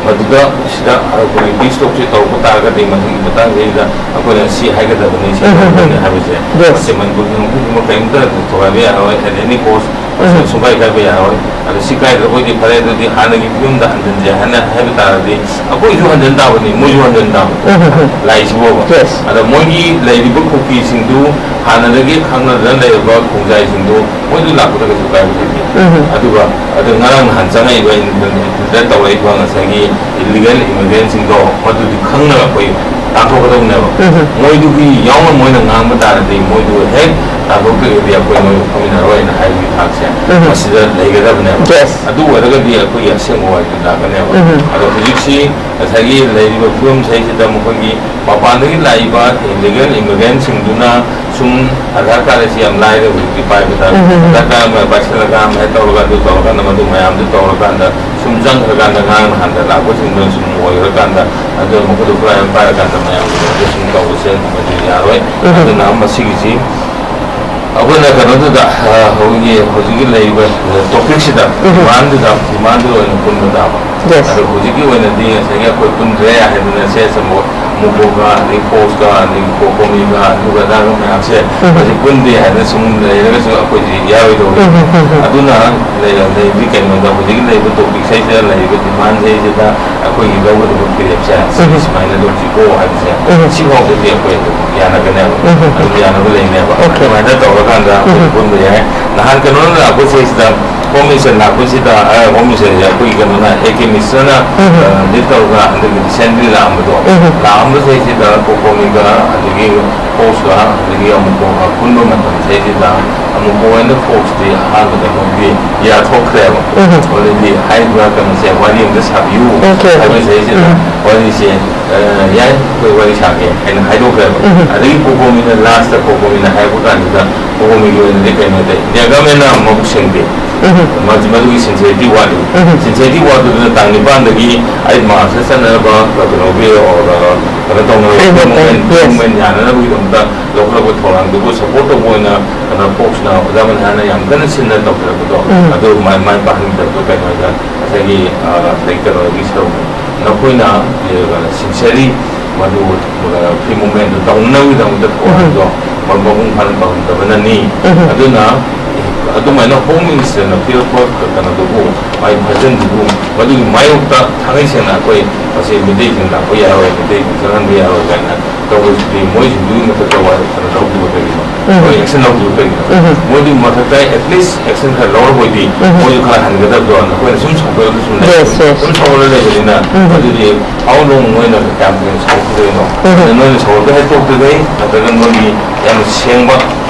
ꯃꯗꯨꯗ ꯁꯤꯗ ꯑꯩꯈꯣꯏꯒꯤ ꯄꯤꯁ ꯇꯣꯛꯁꯦ ꯇꯧꯔꯛꯄ ꯇꯥꯔꯒꯗꯤ ꯃꯗꯨꯒꯤ ꯃꯇꯥꯡꯁꯤꯗ ꯑꯩꯈꯣꯏꯅ ꯁꯤ ꯍꯥꯏꯒꯗꯕꯅꯤ, ꯁꯤ ꯎꯝ, ꯎꯝ, ꯇꯧꯒꯗꯕꯅꯤ ꯎꯝ꯫ ꯍꯥꯏꯕꯁꯦ, Yes. ꯃꯁꯤ ꯃꯅꯤꯄꯨꯔꯒꯤ ꯃꯐꯝ ꯈꯨꯗꯤꯡꯃꯛ ꯀꯔꯤꯝꯇ ꯊꯨꯒꯥꯏꯕ ꯌꯥꯔꯣꯏ, at any cost꯫ ꯎꯝ꯫ ꯁꯨꯡꯀꯥꯏ ꯀꯥꯏꯕ ꯌꯥꯔꯣꯏ꯫ ꯑꯗꯣ ꯁꯤ ꯀꯥꯏꯗ꯭ꯔꯕꯣꯏꯗꯤ ꯐꯔꯦ, ꯑꯗꯨꯗꯤ ꯍꯥꯟꯅꯒꯤ ꯐꯤꯕꯝꯗ ꯍꯟꯖꯤꯟꯁꯦ ꯍꯥꯏꯅ ꯍꯥꯏꯕ ꯇꯥꯔꯗꯤ, ꯑꯩꯈꯣꯏꯁꯨ ꯍꯟꯖꯤꯟ ꯇꯥꯕꯅꯤ, ꯃꯣꯏꯁꯨ ꯍꯟꯖꯤꯟ ꯇꯥꯕꯅꯤ꯫ ꯎꯝ, ꯎꯝ, ꯎꯝ꯫ ꯂꯥꯛꯏꯁꯤꯕꯣꯕ꯫ Yes. ꯑꯗꯣ ꯃꯣꯏꯒꯤ ꯂꯩꯔꯤꯕ ꯀꯨꯀꯤꯁꯤꯡꯗꯨ, ꯍꯥꯟꯅꯗꯒꯤ ꯈꯪꯅꯗꯅ ꯂꯩꯔꯕ ꯈꯣꯡꯖꯥꯏꯁꯤꯡꯗꯨ, ꯃꯣꯏꯗꯨ ꯂꯥꯛꯄꯗ ꯀꯩꯁꯨ ꯀꯥꯏꯕ ꯂꯩꯇꯦ꯫ ꯎꯝ, ꯎꯝ꯫ ꯑꯗꯨꯒ ꯑꯗꯨ ꯉꯔꯥꯡ ꯅꯍꯥꯟ ꯆꯪꯉꯛꯏꯕ ꯏꯟꯐꯤꯜꯇ꯭ꯔꯦꯠ ꯇꯧꯔꯛꯏꯕ ꯉꯁꯥꯏꯒꯤ ꯏꯂꯤꯒꯦꯜ ꯏꯃꯤꯒ꯭ꯔꯦꯟꯁꯤꯡꯗꯣ, ꯃꯗꯨꯗꯤ ꯈꯪꯅ ꯑꯩꯈꯣꯏ ꯇꯥꯟꯊꯣꯛꯀꯗꯧꯕꯅꯦꯕ꯫ ꯎꯝ, ꯎꯝ꯫ ꯃꯣꯏꯗꯨꯒꯤ ꯌꯥꯎꯅ ꯃꯣꯏꯅ ꯉꯥꯡꯕ ꯇꯥꯔꯗꯤ, ꯃꯣꯏꯗꯨ ꯍꯦꯛ ꯇꯥꯟꯊꯣꯛꯇ꯭ꯔꯒꯗꯤ ꯑꯩꯈꯣꯏ ꯃꯣꯏꯒ ꯐꯝꯃꯤꯟꯅꯔꯣꯏꯅ ꯍꯥꯏꯕꯒꯤ ꯊꯥꯛꯁꯦ ꯎꯝ꯫ ꯃꯁꯤꯗ ꯂꯩꯒꯗꯕꯅꯦꯕ꯫ Yes. ꯑꯗꯨ ꯑꯣꯏꯔꯒꯗꯤ ꯑꯩꯈꯣꯏꯒꯤ ꯑꯁꯦꯡꯕ ꯋꯥꯔꯤꯗꯨ ꯂꯥꯛꯀꯅꯦꯕ꯫ ꯎꯝ꯫ ꯑꯗꯣ ꯍꯧꯖꯤꯛꯁꯤ ꯉꯁꯥꯏꯒꯤ ꯂꯩꯔꯤꯕ ꯐꯤꯕꯝꯁꯤꯗꯩꯁꯤꯗ ꯃꯈꯣꯏꯒꯤ ꯃꯄꯥꯟꯗꯒꯤ ꯂꯥꯛꯏꯕ ꯏꯂꯤꯒꯦꯜ ꯏꯃꯤꯒ꯭ꯔꯦꯟꯁꯤꯡꯗꯨꯅ ꯁꯨꯝ ꯑꯙꯥꯔ ꯀꯥꯔꯗ ꯑꯁꯤ ꯌꯥꯝ ꯂꯥꯏꯔꯦ ꯍꯧꯖꯤꯛꯇꯤ ꯄꯥꯏꯕꯗ꯫ ꯎꯝ, ꯎꯝ, ꯎꯝ꯫ ꯑꯙꯥꯔ ꯀꯥꯔꯗ ꯑꯃ ꯄꯥꯏꯁꯤꯜꯂꯒ, ꯑꯃ ꯍꯦꯛ ꯇꯧꯔꯒ, ꯑꯗꯨ ꯇꯧꯔꯀꯥꯟꯗ, ꯃꯗꯨ ꯃꯌꯥꯝꯗꯨ ꯇꯧꯔꯀꯥꯟꯗ ꯁꯨꯝ ꯆꯪꯈ꯭ꯔꯀꯥꯟꯗ, ꯉꯔꯥꯡ ꯅꯍꯥꯟꯗ ꯂꯥꯛꯄꯁꯤꯡꯗꯨꯅ ꯁꯨꯝ ꯑꯣꯏꯈ꯭ꯔꯀꯥꯟꯗ, ꯑꯗꯨ ꯃꯈꯣꯏꯗ ꯈꯨꯠꯂꯥꯏ ꯑꯃ ꯄꯥꯏꯔꯀꯥꯟꯗ ꯃꯌꯥꯝꯗꯨ ꯁꯨꯝ ꯇꯧꯕꯁꯦ ꯃꯗꯨ ꯌꯥꯔꯣꯏ꯫ ꯎꯝ꯫ ꯑꯗꯨꯅ ꯃꯁꯤꯒꯤꯁꯤ ꯑꯩꯈꯣꯏꯅ ꯀꯩꯅꯣꯗꯨꯗ, ꯑ, ꯍꯧꯖꯤꯛꯀꯤ, ꯍꯧꯖꯤꯛꯀꯤ ꯂꯩꯔꯤꯕ ꯇꯣꯄꯤꯛꯁꯤꯗ, ꯎꯝ꯫ ꯗꯤꯃꯥꯟꯗꯨꯗ, ꯗꯤꯃꯥꯟꯗꯨꯗ ꯑꯣꯏꯅ ꯄꯨꯟꯕ ꯇꯥꯕ꯫ ꯑꯗꯣ ꯍꯧꯖꯤꯛꯀꯤ ꯑꯣꯏꯅꯗꯤ ꯉꯁꯥꯏꯒꯤ ꯑꯩꯈꯣꯏ ꯄꯨꯟꯗ꯭ꯔꯦ ꯍꯥꯏꯗꯅ ꯁꯦ ꯁꯃꯨ-, ꯃꯨꯀꯣꯒ, ꯑꯗꯒꯤ ꯐꯣꯛꯁꯀ, ꯑꯗꯒꯤ ꯀꯣꯀꯣꯃꯤꯒ, ꯑꯗꯨꯒ ꯑꯗꯥꯒ ꯃꯌꯥꯝꯁꯦ ꯎꯝ꯫ ꯍꯧꯖꯤꯛ ꯄꯨꯟꯗꯦ ꯍꯥꯏꯗꯅ ꯁꯨꯝ ꯂꯩꯔꯒꯁꯨ ꯑꯩꯈꯣꯏꯁꯤ ꯌꯥꯔꯣꯏꯗꯧꯔꯤ꯫ ꯎꯝ, ꯎꯝ, ꯎꯝ, ꯎꯝ꯫ ꯑꯗꯨꯅ ꯂꯩꯔ-, ꯂꯩꯔꯗꯤ ꯀꯩꯅꯣꯗ ꯍꯧꯖꯤꯛꯀꯤ ꯂꯩꯔꯤꯕ ꯇꯣꯄꯤꯛꯁꯤꯗ ꯂꯩꯔꯤꯕ ꯗꯤꯃꯥꯟꯁꯤꯗꯩꯁꯤꯗ ꯑꯩꯈꯣꯏꯒꯤ ꯂꯧꯒꯗꯕ ꯐꯤꯔꯦꯞꯁꯦ ꯁꯤ ꯎꯝ꯫ ꯁꯨꯃꯥꯏꯅ ꯂꯧꯁꯤꯀꯣ ꯍꯥꯏꯕꯁꯦ ꯎꯝ꯫ ꯁꯤꯐꯥꯎꯗꯗꯤ ꯑꯩꯈꯣꯏ ꯑꯗꯨꯝ ꯌꯥꯅꯒꯅꯦꯕ꯫ ꯎꯝ꯫ ꯑꯗꯨꯝ ꯌꯥꯅꯕ ꯂꯩꯅꯦꯕ꯫ ꯑꯣꯀꯦ꯫ ꯑꯗꯨꯃꯥꯏꯅ ꯇꯧꯔꯀꯥꯟꯗ ꯑꯩꯈꯣꯏ ꯎꯝ꯫ ꯄꯨꯟꯕ ꯌꯥꯏ꯫ ꯅꯍꯥꯟ ꯀꯩꯅꯣꯅ ꯂꯥꯛꯄꯁꯤꯗꯩꯁꯤꯗ ꯍꯣꯝ ꯃꯤꯅꯤꯁꯇꯔ ꯂꯥꯛꯄꯁꯤꯗ, ꯑ, ꯍꯣꯝ ꯃꯤꯅꯤꯁꯇꯔꯁꯦ ꯑꯩꯈꯣꯏ ꯀꯩꯅꯣꯅ, ꯑꯦ ꯀꯦ ꯃꯤꯁ꯭ꯔꯅ, ꯎꯝ꯫ ꯑ, ꯂꯤꯗ ꯇꯧꯔꯒ ꯍꯟꯗꯛꯀꯤ ꯔꯤꯁꯦꯟꯠꯂꯤ ꯂꯥꯛꯑꯝꯕꯗꯣ, ꯎꯝ꯫ ꯂꯥꯛꯑꯝꯕꯁꯤꯗꯩꯁꯤꯗ ꯀꯣꯀꯣꯃꯤꯒ ꯑꯗꯒꯤ ꯐꯣꯛꯁꯀ ꯑꯗꯒꯤ ꯑꯃꯨꯛ ꯄꯨꯟꯕ ꯃꯇꯝꯁꯤꯗꯩꯁꯤꯗ ꯑꯃꯨꯛ ꯄꯣꯏꯟꯗ ꯐꯣꯛꯁꯇꯤ ꯑꯍꯥꯟꯕꯗ ꯃꯣꯏꯗꯤ ꯌꯥꯊꯣꯛꯈ꯭ꯔꯦꯕ꯫ ꯎꯝ꯫ ꯑꯗꯨꯗꯤ ꯍꯥꯏꯔꯤꯕ ꯀꯩꯅꯣꯁꯦ ꯋꯥꯔꯤ ꯑꯃꯇ ꯁꯥꯕꯤꯌꯨ ꯑꯣꯀꯦ, ꯑꯣꯀꯦ꯫ ꯍꯥꯏꯕꯁꯤꯗꯩꯁꯤꯗ ꯎꯝ꯫ ꯋꯥꯔꯤꯁꯦ, ꯑ, ꯌꯥꯏ, ꯑꯩꯈꯣꯏ ꯋꯥꯔꯤ ꯁꯥꯒꯦ ꯍꯥꯏꯅ ꯍꯥꯏꯗꯣꯛꯈ꯭ꯔꯦꯕ꯫ ꯎꯝ꯫ ꯑꯗꯒꯤ ꯀꯣꯀꯣꯃꯤꯅ ꯂꯥꯁꯇ ꯀꯣꯀꯣꯃꯤꯅ ꯍꯥꯏꯔꯛꯄ ꯀꯥꯟꯁꯤꯗ ꯀꯣꯀꯣꯃꯤꯒꯤ ꯑꯣꯏꯅꯗꯤ ꯀꯩꯅꯣꯗ ꯏꯟꯗꯤꯌꯥ ꯒꯃꯦꯟꯅ ꯃꯕꯨꯛ ꯁꯦꯡꯗꯦ꯫ ꯎꯝ꯫ ꯃꯗꯨ-, ꯃꯗꯨꯒꯤ ꯁꯤꯟꯁꯦꯔꯤꯇꯤ ꯋꯥꯠꯂꯤ꯫ ꯎꯝ꯫ ꯁꯤꯟꯁꯦꯔꯤꯇꯤ ꯋꯥꯠꯄꯗꯨꯅ ꯇꯥꯡ ꯅꯤꯄꯥꯟꯗꯒꯤ ꯑꯩꯠ ꯃꯥꯔꯆꯇ ꯆꯠꯅꯅꯕ ꯀꯩꯅꯣꯒꯤ, ꯑ, ꯀꯩꯅꯣ ꯇꯧꯅꯕ, ꯐ꯭ꯔꯤ ꯃꯨꯚꯃꯦꯟ, ꯐ꯭ꯔꯤ ꯃꯨꯚꯃꯦꯟ ꯌꯥꯅꯅꯕꯒꯤꯗꯃꯛꯇ ꯂꯧꯈꯠꯂꯛꯄ ꯊꯧꯔꯥꯡꯗꯨꯕꯨ ꯁꯄꯣꯔꯠ ꯇꯧꯕ ꯑꯣꯏꯅ ꯀꯩꯅꯣ ꯐꯣꯛꯁꯅ, ꯑꯣꯖꯥ ꯃꯅꯤꯍꯥꯔꯅ ꯌꯥꯝ ꯀꯟꯅ ꯁꯤꯟꯅ ꯇꯧꯖꯔꯛꯄꯗꯣ, ꯎꯝ꯫ ꯑꯗꯨ ꯃꯥꯏ, ꯃꯥꯏ ꯄꯥꯛꯍꯟꯈꯤꯗꯕꯗꯣ ꯀꯩꯅꯣꯗ ꯉꯁꯥꯏꯒꯤ, ꯑ, ꯂꯩꯇꯕꯒꯤ ꯁꯔꯨꯛ ꯅꯈꯣꯏꯅ, ꯑ, ꯁꯤꯟꯁꯦꯔꯤ ꯃꯗꯨ, ꯑ, ꯐ꯭ꯔꯤ ꯃꯨꯚꯃꯦꯟꯗꯨ ꯇꯧꯅꯅꯕꯒꯤꯗꯃꯛꯇ ꯊꯧꯔꯥꯡꯗꯣ ꯃ-, ꯃꯄꯨꯡ ꯐꯥꯅ ꯇꯧꯔꯝꯗꯕꯅꯅꯤ꯫ ꯎꯝ꯫ ꯑꯗꯨꯅ ꯑꯗꯨꯃꯥꯏꯅ ꯍꯣꯝ ꯃꯤꯅꯤꯁꯇꯔꯅ ꯄꯤꯔꯛꯄ ꯀꯩꯅꯣꯗꯨꯕꯨ, ꯃꯥꯏ ꯚꯤꯖꯟꯗꯨꯕꯨ, ꯃꯗꯨꯒꯤ ꯃꯥꯌꯣꯛꯇ ꯊꯥꯡꯒꯩ ꯁꯦꯡꯅ ꯑꯩꯈꯣꯏ ꯃꯁꯤ ꯃꯤꯇꯩꯁꯤꯡ ꯂꯥꯛꯄ ꯌꯥꯔꯣꯏ, ꯃꯤꯇꯩꯁꯤꯡ ꯆꯪꯍꯟꯕ ꯌꯥꯔꯣꯏ ꯀꯥꯏꯅ ꯇꯧꯕꯁꯤꯗꯤ ꯃꯣꯏꯁꯤꯡꯗꯨꯒꯤ ꯃꯊꯛꯇ ꯋꯥ ꯀꯩꯅꯣ ꯂꯧꯈꯤꯕ ꯀꯔꯤꯒꯤꯅꯣ? ꯎꯝ꯫ ꯃꯣꯏ ꯑꯦꯛꯁꯟ ꯂꯧꯈꯤꯕ ꯀꯔꯤꯒꯤꯅꯣ? ꯎꯝ꯫ ꯃꯣꯏꯗꯤ ꯃꯊꯛꯇ at least action ꯈꯔ ꯂꯧꯔꯕꯣꯏꯗꯤ ꯎꯝ꯫ ꯃꯣꯏꯁꯨ ꯈꯔ ꯍꯟꯒꯗꯕꯗꯣ, ꯅꯈꯣꯏꯅ ꯁꯨꯝ ꯁꯧꯒꯠꯂꯒ ꯁꯨꯝ ꯂꯩ-, Yes, yes. ꯁꯨꯝ ꯁꯧꯒꯠꯂ ꯂꯩꯕꯅꯤꯅ ꯎꯝ꯫ ꯃꯗꯨꯗꯤ how long ꯃꯣꯏꯅ ꯀꯌꯥꯝ ꯀꯨꯏꯅ ꯁꯧꯒꯠꯈꯤꯗꯣꯏꯅꯣ? ꯎꯝ꯫ ꯑꯗ ꯅꯣꯏꯅ ꯁꯧꯒꯠꯄ ꯍꯦꯛ ꯇꯣꯛꯇ꯭ꯔꯤꯈꯩ ꯅꯠꯇ꯭ꯔꯒ ꯅꯣꯏꯒꯤ ꯌꯥꯝꯅ ꯁꯦꯡꯕ,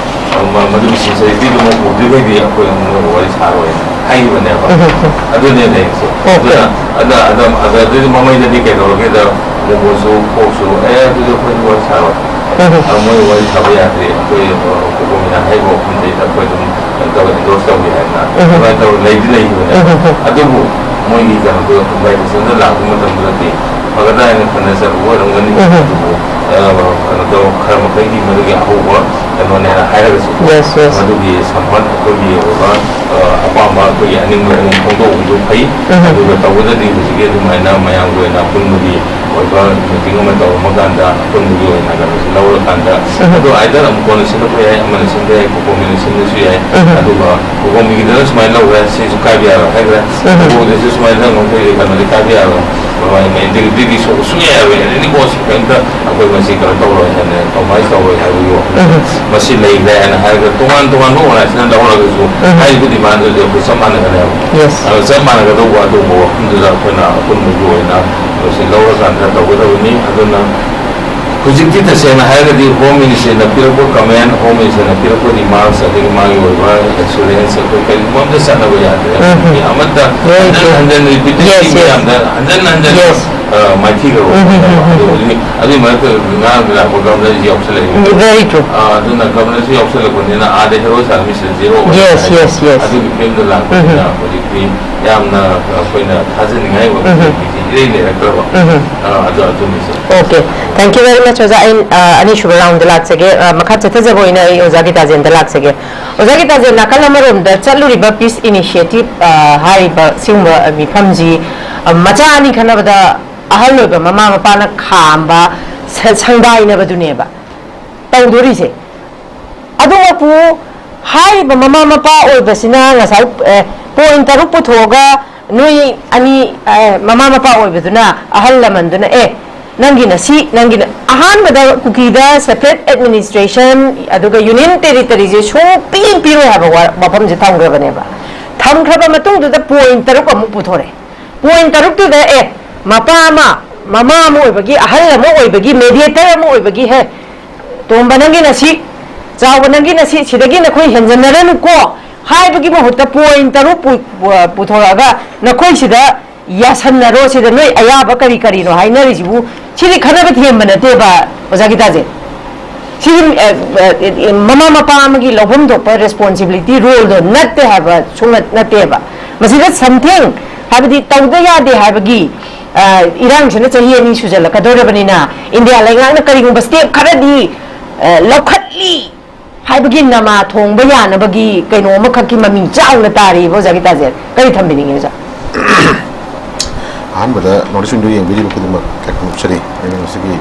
ꯑ, ꯃ-, ꯃꯗꯨꯒꯤ ꯁꯤꯟꯁꯤꯌꯔꯤꯇꯤꯗꯨꯃ ꯎꯗ꯭ꯔꯤꯈꯩꯗꯤ ꯑꯩꯈꯣꯏ ꯅꯣꯏꯒ ꯋꯥꯔꯤ ꯁꯥꯔꯣꯏꯅ ꯍꯥꯏꯈꯤꯕꯅꯦꯕ꯫ ꯎꯝ꯫ ꯑꯗꯨꯅꯦ ꯂꯩꯔꯤꯁꯦ꯫ ꯑꯣꯀꯦ꯫ ꯑꯗꯨꯅ ꯑꯗ, ꯑꯗ, ꯑꯗ, ꯑꯗꯨꯗꯤ ꯃꯃꯩꯗꯗꯤ ꯀꯩꯗꯧꯔꯒꯦꯗ ꯃꯣꯃꯣꯁꯨ ꯐꯣꯛꯁꯨ, "ꯑꯦ, ꯑꯗꯨꯗꯤ ꯑꯩꯈꯣꯏꯗꯤ ꯋꯥꯔꯤ ꯁꯥꯔꯣꯏ꯫ ꯎꯝ꯫ ꯑ, ꯃꯣꯏ ꯋꯥꯔꯤ ꯁꯥꯕ ꯌꯥꯗ꯭ꯔꯤ꯫ ꯑꯩꯈꯣꯏ, ꯑ, ꯀꯣꯀꯣꯃꯤꯅ ꯍꯥꯏꯔꯤꯕ ꯋꯥꯐꯝꯁꯤꯗ ꯑꯩꯈꯣꯏ ꯑꯗꯨꯝ ꯀꯩꯅꯣ ꯇꯧꯔ endorse ꯇꯧꯒꯦ" ꯍꯥꯏꯅ ꯎꯝ꯫ ꯑꯗꯨꯃꯥꯏꯅ ꯇꯧꯔ ꯂꯩꯗꯤ ꯂꯩꯈꯤꯕꯅꯦꯕ꯫ ꯎꯝ꯫ ꯑꯗꯨꯕꯨ ꯃꯣꯏꯒꯤ ꯀꯩꯅꯣꯗꯣ invitation ꯗ ꯂꯥꯛꯄ ꯃꯇꯝꯗꯨꯗꯗꯤ ꯐꯒꯗ꯭ꯔꯥ ꯍꯥꯏꯅ ꯈꯟꯅꯖꯕ ꯑꯣꯏꯔꯝꯒꯅꯤ꯫ ꯎꯝ꯫ ꯑꯗꯨꯕꯨ ꯀꯩꯅꯣ ꯇꯧ, ꯈꯔ ꯃꯈꯩꯗꯤ ꯃꯗꯨꯒꯤ ꯑꯍꯧꯕ ꯀꯩꯅꯣꯅꯦꯅ ꯍꯥꯏꯔꯒꯁꯨ, Yes, yes. ꯃꯗꯨꯒꯤ ꯁꯝꯍꯠ ꯑꯩꯈꯣꯏꯒꯤ ꯑꯣꯏꯕ ꯑꯄꯥꯝꯕ ꯑꯩꯈꯣꯏꯒꯤ ꯑꯅꯤꯡꯕ ꯑꯗꯨꯝ ꯐꯣꯡꯗꯣꯛꯎꯕꯗꯨ ꯐꯩ꯫ ꯑꯗꯨꯒ ꯇꯧꯕꯗꯗꯤ ꯍꯧꯖꯤꯛꯀꯤ ꯑꯗꯨꯃꯥꯏꯅ ꯃꯌꯥꯝꯒꯤ ꯑꯣꯏꯅ ꯑꯄꯨꯟꯕꯒꯤ ꯑꯣꯏꯕ ꯃꯤꯇꯤꯡ ꯑꯃ ꯇꯧꯕ ꯀꯥꯟꯗ ꯑꯄꯨꯟꯕꯒꯤ ꯑꯣꯏꯅ ꯀꯩꯅꯣꯁꯤ ꯂꯧꯔꯀꯥꯟꯗ, ꯑꯗꯣ ꯑꯥꯏꯗꯔ ꯑꯃꯨꯛ ꯀꯣꯟꯅ ꯁꯤꯜꯂꯛꯄ ꯌꯥꯏ, ꯑꯃꯅ ꯁꯤꯟꯕ ꯌꯥꯏ, ꯀꯣꯀꯣꯃꯤꯅ ꯁꯤꯟꯕꯁꯨ ꯌꯥꯏ꯫ ꯑꯗꯨꯒ ꯀꯣꯀꯣꯃꯤꯒꯤꯗꯅ ꯁꯨꯃꯥꯏꯅ ꯂꯧꯈ꯭ꯔꯦ, ꯁꯤꯁꯨ ꯀꯥꯏꯕ ꯌꯥꯔꯣꯏ ꯍꯥꯏꯈ꯭ꯔꯦ꯫ ꯀꯣꯀꯣꯗꯁꯨ ꯁꯨꯃꯥꯏꯅ ꯃꯈꯣꯏꯒꯤ ꯀꯩꯅꯣꯗꯤ ꯀꯥꯏꯕ ꯌꯥꯔꯣꯏ, ꯃꯃꯥꯡꯒꯤ ꯏꯟꯇꯦꯒ꯭ꯔꯤꯇꯤꯗꯤ ꯁꯣꯛꯄ ꯁꯨꯡꯌꯥ ꯌꯥꯔꯣꯏ꯫ ꯑꯦꯅꯤ ꯀꯣꯁ ꯀꯩꯝꯇ ꯑꯩꯈꯣꯏ ꯃꯁꯤ ꯀꯩꯅꯣ ꯇꯧꯔꯣꯏ ꯍꯥꯏꯅ, ꯀꯝꯄ꯭ꯔꯣꯃꯥꯏꯁ ꯇꯧꯔꯣꯏ ꯍꯥꯏꯕꯒꯤ ꯋꯥꯐꯝ꯫ ꯃꯁꯤ ꯂꯩꯈ꯭ꯔꯦ ꯍꯥꯏꯅ ꯍꯥꯏꯔꯒ ꯇꯣꯉꯥꯟ ꯇꯣꯉꯥꯟꯕ ꯑꯣꯔꯒꯅꯥꯏꯖꯦꯁꯟ ꯂꯧꯔꯒꯁꯨ ꯍꯥꯏꯔꯤꯕ ꯗꯤꯃꯥꯟꯗꯨꯗꯤ ꯑꯩꯈꯣꯏ ꯆꯞ ꯃꯥꯟꯅꯒꯅꯦꯕ꯫ Yes. ꯑꯗꯣ ꯆꯞ ꯃꯥꯟꯅꯒꯗꯧꯕ ꯑꯗꯨꯒꯨꯝꯕ ꯋꯥꯐꯝꯗꯨꯗ ꯑꯩꯈꯣꯏꯅ ꯑꯄꯨꯟꯕꯒꯤ ꯑꯣꯏꯅ ꯃꯁꯤ ꯂꯧꯔꯀꯥꯟꯗ ꯇꯧꯒꯗꯕꯅꯤ꯫ ꯑꯗꯨꯅ ꯍꯧꯖꯤꯛꯇꯤ ꯇꯁꯦꯡꯅ ꯍꯥꯏꯔꯒꯗꯤ ꯍꯣꯝ ꯃꯤꯅꯤꯁꯇ꯭ꯔꯤꯅ ꯄꯤꯔꯛꯄ ꯀꯃꯦꯟ, ꯍꯣꯝ ꯃꯤꯅꯤꯁꯇ꯭ꯔꯤꯅ ꯄꯤꯔꯛꯄ ꯔꯤꯃꯥꯔꯛꯁ, ꯑꯗꯒꯤ ꯃꯥꯒꯤ ꯑꯣꯏꯕ ꯑꯦꯁꯨꯔꯦꯟꯁ ꯑꯩꯈꯣꯏ ꯀꯔꯤꯒꯨꯝꯕ ꯑꯃꯠꯇ ꯆꯠꯅꯕ ꯌꯥꯗ꯭ꯔꯦ꯫ ꯃꯤ ꯑꯃꯠꯇ Very ꯍꯟꯖꯟ true. ꯍꯟꯖꯟ ꯔꯤꯄꯤꯇꯦꯠꯂꯤ Yes, yes. ꯃꯌꯥꯝꯗ ꯍꯟꯖꯟ ꯍꯟꯖꯟ Yes. ꯑ, ꯃꯥꯏꯊꯤꯈ꯭ꯔꯕ ꯄꯣꯠꯅꯦꯕ꯫ ꯑꯗꯨ ꯍꯧꯖꯤꯛ ꯑꯗꯨꯒꯤ ꯃꯔꯛꯇ ꯉꯔꯥꯡꯗ ꯂꯥꯛꯄ ꯒꯚꯔꯅꯔꯁꯤ ꯌꯥꯎꯁꯜꯂꯛꯏ꯫ Very true. ꯑ, ꯑꯗꯨꯅ ꯒꯚꯔꯅꯔꯁꯤ ꯌꯥꯎꯁꯜꯂꯛꯄꯅꯤꯅ ꯑꯥꯗ ꯍꯦꯔꯣ ꯁꯥꯔ ꯃꯤꯁꯇꯔ ꯖꯦꯔꯣ ꯑꯣꯏꯅ Yes, ꯍꯥꯏ꯫ Yes, yes. ꯑꯗꯨꯒꯤ ꯐꯤꯕꯝꯗ ꯂꯥꯛꯄꯅꯤꯅ ꯍꯧꯖꯤꯛꯇꯤ ꯌꯥꯝꯅ ꯑꯩꯈꯣꯏꯅ ꯊꯥꯖꯅꯤꯡꯉꯥꯏ ꯑꯣꯏꯕ ꯃꯤꯁꯤ ꯏꯔꯩ ꯂꯩꯔꯛꯇ꯭ꯔꯕ꯫ ꯑ, ꯑꯗꯨ ꯑꯗꯨꯅꯤꯁꯦ꯫ Okay, thank you very much, ꯑꯣꯖꯥ꯫ ꯑꯩ ꯑ, ꯑꯅꯤꯁꯨꯕ ꯔꯥꯎꯟꯗ ꯂꯥꯛꯆꯒꯦ꯫ ꯑ, ꯃꯈꯥ ꯆꯠꯊꯖꯕ ꯑꯣꯏꯅ ꯑꯩ ꯑꯣꯖꯥ ꯒꯤꯇꯥꯖꯦꯟꯗ ꯂꯥꯛꯆꯒꯦ꯫ ꯑꯣꯖꯥ ꯒꯤꯇꯥꯖꯦꯟ, ꯅꯥꯀꯜ ꯑꯃꯔꯣꯝꯗ ꯆꯠꯂꯨꯔꯤꯕ ꯄꯤꯁ ꯏꯅꯤꯁꯤꯌꯦꯇꯤꯚ, ꯑ, ꯍꯥꯏꯔꯤꯕ ꯁꯤꯒꯨꯝꯕ ꯃꯤꯐꯝꯁꯤ, ꯑ, ꯃꯆꯥ ꯑꯅꯤ ꯈꯟꯅꯕꯗ ꯑꯍꯜ ꯑꯣꯏꯕ ꯃꯃꯥ ꯃꯄꯥꯅ ꯈꯥꯝꯕ, ꯁ-, ꯁꯪꯒꯥꯏꯅꯕꯗꯨꯅꯦꯕ ꯇꯧꯗꯣꯔꯤꯁꯦ꯫ ꯑꯗꯨꯃꯛꯄꯨ ꯍꯥꯏꯔꯤꯕ ꯃꯃꯥ ꯃꯄꯥ ꯑꯣꯏꯕꯁꯤꯅ ꯉꯁꯥꯏ, ꯑꯦ, ꯄꯣꯏꯟ ꯇꯔꯨꯛ ꯄꯨꯊꯣꯛꯑꯒ ꯅꯣꯏ ꯑꯅꯤ, ꯑꯦ, ꯃꯃꯥ ꯃꯄꯥ ꯑꯣꯏꯕꯗꯨꯅ, ꯑꯍꯜ ꯂꯃꯟꯗꯨꯅ, "ꯑꯦ, ꯅꯪꯒꯤꯅ ꯁꯤ, ꯅꯪꯒꯤꯅ", ꯑꯍꯥꯟꯕꯗ ꯀꯨꯀꯤꯗ ꯁꯦꯄꯔꯦꯠ ꯑꯦꯗꯃꯤꯅꯤꯁꯇ꯭ꯔꯦꯁꯟ ꯑꯗꯨꯒ ꯌꯨꯅꯤꯌꯟ ꯇꯦꯔꯤꯇꯔꯤꯁꯦ ꯁꯨꯡꯄꯤ ꯄꯤꯔꯣꯏ ꯍꯥꯏꯕ ꯋꯥ-, ꯋꯥꯐꯝꯁꯦ ꯊꯝꯈ꯭ꯔꯕꯅꯦꯕ꯫ ꯊꯝꯈ꯭ꯔꯕ ꯃꯇꯨꯡꯗꯨꯗ ꯄꯣꯏꯟ ꯇꯔꯨꯛ ꯑꯃꯨꯛ ꯄꯨꯊꯣꯔꯛꯑꯦ꯫ ꯄꯣꯏꯟ ꯇꯔꯨꯛꯇꯨꯗ, ꯑꯦ, ꯃꯄꯥ ꯑꯃ, ꯃꯃꯥ ꯑꯃ ꯑꯣꯏꯕꯒꯤ, ꯑꯍꯜ ꯑꯃ ꯑꯣꯏꯕꯒꯤ, ꯃꯦꯗꯤꯌꯦꯇꯔ ꯑꯃ ꯑꯣꯏꯕꯒꯤ, "ꯍꯦ, ꯇꯣꯝꯕ ꯅꯪꯒꯤꯅ ꯁꯤ, ꯆꯥꯎꯕ ꯅꯪꯒꯤꯅ ꯁꯤ, ꯁꯤꯗꯒꯤ ꯅꯈꯣꯏ ꯍꯦꯟꯖꯟꯅꯔꯅꯨꯀꯣ" ꯍꯥꯏꯕꯒꯤ ꯃꯍꯨꯠꯇ ꯄꯣꯏꯟ ꯇꯔꯨꯛ ꯄꯨ-, ꯄꯨ-, ꯄꯨꯊꯣꯔꯛꯑꯒ ꯅꯈꯣꯏ ꯁꯤꯗ ꯌꯥꯁꯟꯅꯔꯣ, ꯁꯤꯗ ꯅꯣꯏ ꯑꯌꯥꯕ ꯀꯔꯤ ꯀꯔꯤꯅꯣ ꯍꯥꯏꯅꯔꯤꯁꯤꯕꯨ, ꯁꯤꯗꯤ ꯈꯟꯅꯕ ꯊꯦꯝꯕ ꯅꯠꯇꯦꯕ, ꯑꯣꯖꯥ ꯒꯤꯇꯥꯖꯦ꯫ ꯁꯤꯗꯤ, ꯑ, ꯑ, ꯃꯃꯥ ꯃꯄꯥ ꯑꯃꯒꯤ ꯂꯧꯐꯝ ꯊꯣꯛꯄ ꯔꯦꯁꯄꯣꯟꯁꯤꯕꯤꯂꯤꯇꯤ, ꯔꯣꯜꯗꯣ ꯅꯠꯇꯦ ꯍꯥꯏꯕ ꯁꯨꯡꯅꯠ ꯅꯠꯇꯦꯕ꯫ ꯃꯁꯤꯗ ꯁꯝꯊꯤꯡ, ꯍꯥꯏꯕꯗꯤ ꯇꯧꯗ ꯌꯥꯗꯦ ꯍꯥꯏꯕꯒꯤ, ꯑ, ꯏꯔꯥꯡꯁꯤꯅ ꯆꯍꯤ ꯑꯅꯤ ꯁꯨꯖꯜꯂꯛꯀꯗꯧꯔꯕꯅꯤꯅ, ꯏꯟꯗꯤꯌꯥ ꯂꯩꯉꯥꯛꯅ ꯀꯔꯤꯒꯨꯝꯕ step ꯈꯔꯗꯤ, ꯑ, ꯂꯧꯈꯠꯂꯤ ꯍꯥꯏꯕꯒꯤ ꯅꯃꯥ ꯊꯣꯡꯕ ꯌꯥꯅꯕꯒꯤ ꯀꯩꯅꯣ ꯑꯃꯈꯛꯀꯤ ꯃꯃꯤ ꯆꯥꯎꯅ ꯇꯥꯔꯤꯕ ꯑꯣꯖꯥꯒꯤ ꯇꯥꯖꯦꯜ꯫ ꯀꯔꯤ ꯊꯝꯕꯤꯅꯤꯡꯉꯤ ꯑꯣꯖꯥ? ꯑꯍꯥꯟꯕꯗ ꯅꯣꯔꯠ ꯏꯁ ꯋꯤꯟꯗꯣ ꯌꯦꯡꯕꯤꯔꯤꯕ ꯈꯨꯗꯤꯡꯃꯛ ꯏꯀꯥꯏ ꯈꯨꯝꯅꯖꯔꯤ꯫ ꯑꯩꯅ ꯉꯁꯤꯒꯤ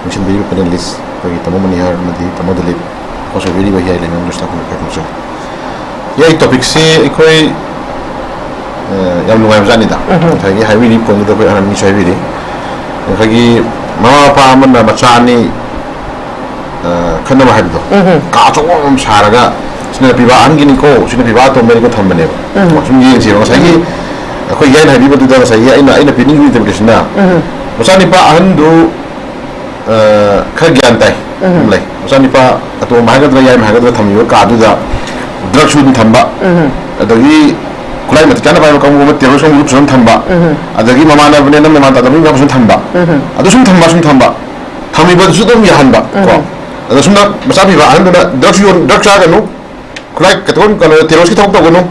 ꯅꯤꯡꯁꯤꯡꯕꯤꯔꯤꯕ ꯄꯦꯅꯦꯂꯤꯁ ꯑꯩꯈꯣꯏꯒꯤ ꯇꯥꯃꯣ ꯃꯅꯤꯍꯥꯔ ꯑꯃꯗꯤ ꯇꯥꯃꯣ ꯗꯤꯂꯤꯞ, ꯍꯣꯁ ꯑꯣꯏꯕꯤꯔꯤꯕ ꯍꯤꯌꯥꯏ ꯂꯩꯉꯥꯝ ꯂꯤꯁꯇ ꯑꯩꯈꯣꯏꯅ ꯏꯀꯥꯏ ꯈꯨꯝꯅꯖꯔꯤ꯫ ꯌꯥꯏ, ꯇꯣꯄꯤꯛꯁꯤ ꯑꯩꯈꯣꯏ, ꯑ, ꯌꯥꯝ ꯅꯨꯡꯉꯥꯏꯕ ꯖꯥꯠꯅꯤꯗ꯫ ꯉꯁꯥꯏꯒꯤ ꯍꯥꯏꯕꯤꯔꯤ ꯄꯣꯏꯟꯗꯨꯗ ꯑꯩꯈꯣꯏ ꯑꯍꯟ ꯑꯅꯤꯁꯨ ꯍꯥꯏꯕꯤꯔꯤ꯫ ꯑꯩꯈꯣꯏꯒꯤ ꯃꯃꯥ ꯃꯄꯥ ꯑꯃꯅ ꯃꯆꯥ ꯑꯅꯤ, ꯑ, ꯈꯠꯅꯕ ꯍꯥꯏꯕꯗꯣ, ꯀꯥ ꯑꯆꯧꯕ ꯑꯃ ꯁꯥꯔꯒ, "ꯁꯤꯅ ꯄꯤꯕꯥ ꯑꯍꯟꯒꯤꯅꯤꯀꯣ, ꯁꯤꯅ ꯄꯤꯕꯥ ꯑꯇꯣꯝꯕꯅꯤꯀꯣ" ꯊꯝꯕꯅꯦꯕ꯫ ꯁꯨꯝ ꯌꯦꯡꯁꯦꯕ꯫ ꯉꯁꯥꯏꯒꯤ ꯑꯩꯈꯣꯏ ꯌꯥꯏꯅ ꯍꯥꯏꯕꯤꯕꯗꯨꯗ ꯉꯁꯥꯏꯒꯤ ꯑꯩꯅ, ꯑꯩꯅ ꯄꯤꯅꯤꯡꯉꯤꯕ ꯏꯟꯇꯔꯄ꯭ꯔꯤꯇꯦꯁꯟꯅ, ꯃꯆꯥꯅꯤꯄꯥ ꯑꯍꯟꯗꯨ, ꯑ, ꯈꯔ ꯒ꯭ꯌꯥꯟ ꯇꯥꯏ, ꯑꯗꯨꯝ ꯂꯩ꯫ ꯃꯆꯥꯅꯤꯄꯥ ꯑꯇꯣꯝꯕ ꯍꯥꯏꯒꯗ꯭ꯔꯥ, ꯌꯥꯏꯃ ꯍꯥꯏꯒꯗ꯭ꯔꯥ ꯊꯝꯃꯤꯕ ꯀꯥꯗꯨꯗ ꯗ꯭ꯔꯛꯁꯨ ꯑꯗꯨꯝ ꯊꯝꯕ, ꯑꯗꯒꯤ ꯈꯨꯠꯂꯥꯏ ꯃꯇꯤꯛ ꯆꯥꯅ ꯄꯥꯏꯕ ꯀꯥꯡꯕꯨ ꯑꯃ ꯇꯦꯔꯣꯔꯤꯁ ꯀꯥꯡꯕꯨ ꯒ꯭ꯔꯨꯞꯁꯨ ꯑꯗꯨꯝ ꯊꯝꯕ, ꯑꯗꯒꯤ ꯃꯃꯥꯟꯅꯕꯅꯦꯅ ꯃꯃꯥꯟ ꯇꯥꯗꯕ ꯃꯤ ꯃꯌꯥꯝꯁꯨ ꯑꯗꯨꯝ ꯊꯝꯕ, ꯑꯗꯨ ꯁꯨꯝ ꯊꯝꯕ, ꯁꯨꯝ ꯊꯝꯕ, ꯊꯝꯃꯤꯕꯗꯨꯁꯨ ꯑꯗꯨꯝ ꯌꯥꯍꯟꯕ ꯀꯣ꯫ ꯑꯗꯣ ꯁꯨꯝꯅ ꯃꯆꯥ ꯄꯤꯕ ꯑꯍꯟꯗꯨꯅ ꯗ꯭ꯔꯛꯁꯨ ꯌꯣꯟ-, ꯗ꯭ꯔꯛ ꯆꯥꯒꯅꯨ, ꯈꯨꯠꯂꯥꯏ ꯀꯩꯗꯧ-, ꯀꯩꯅꯣ, ꯇꯦꯔꯣꯔꯤꯁꯀꯤ ꯊꯕꯛ ꯇꯧꯒꯅꯨ,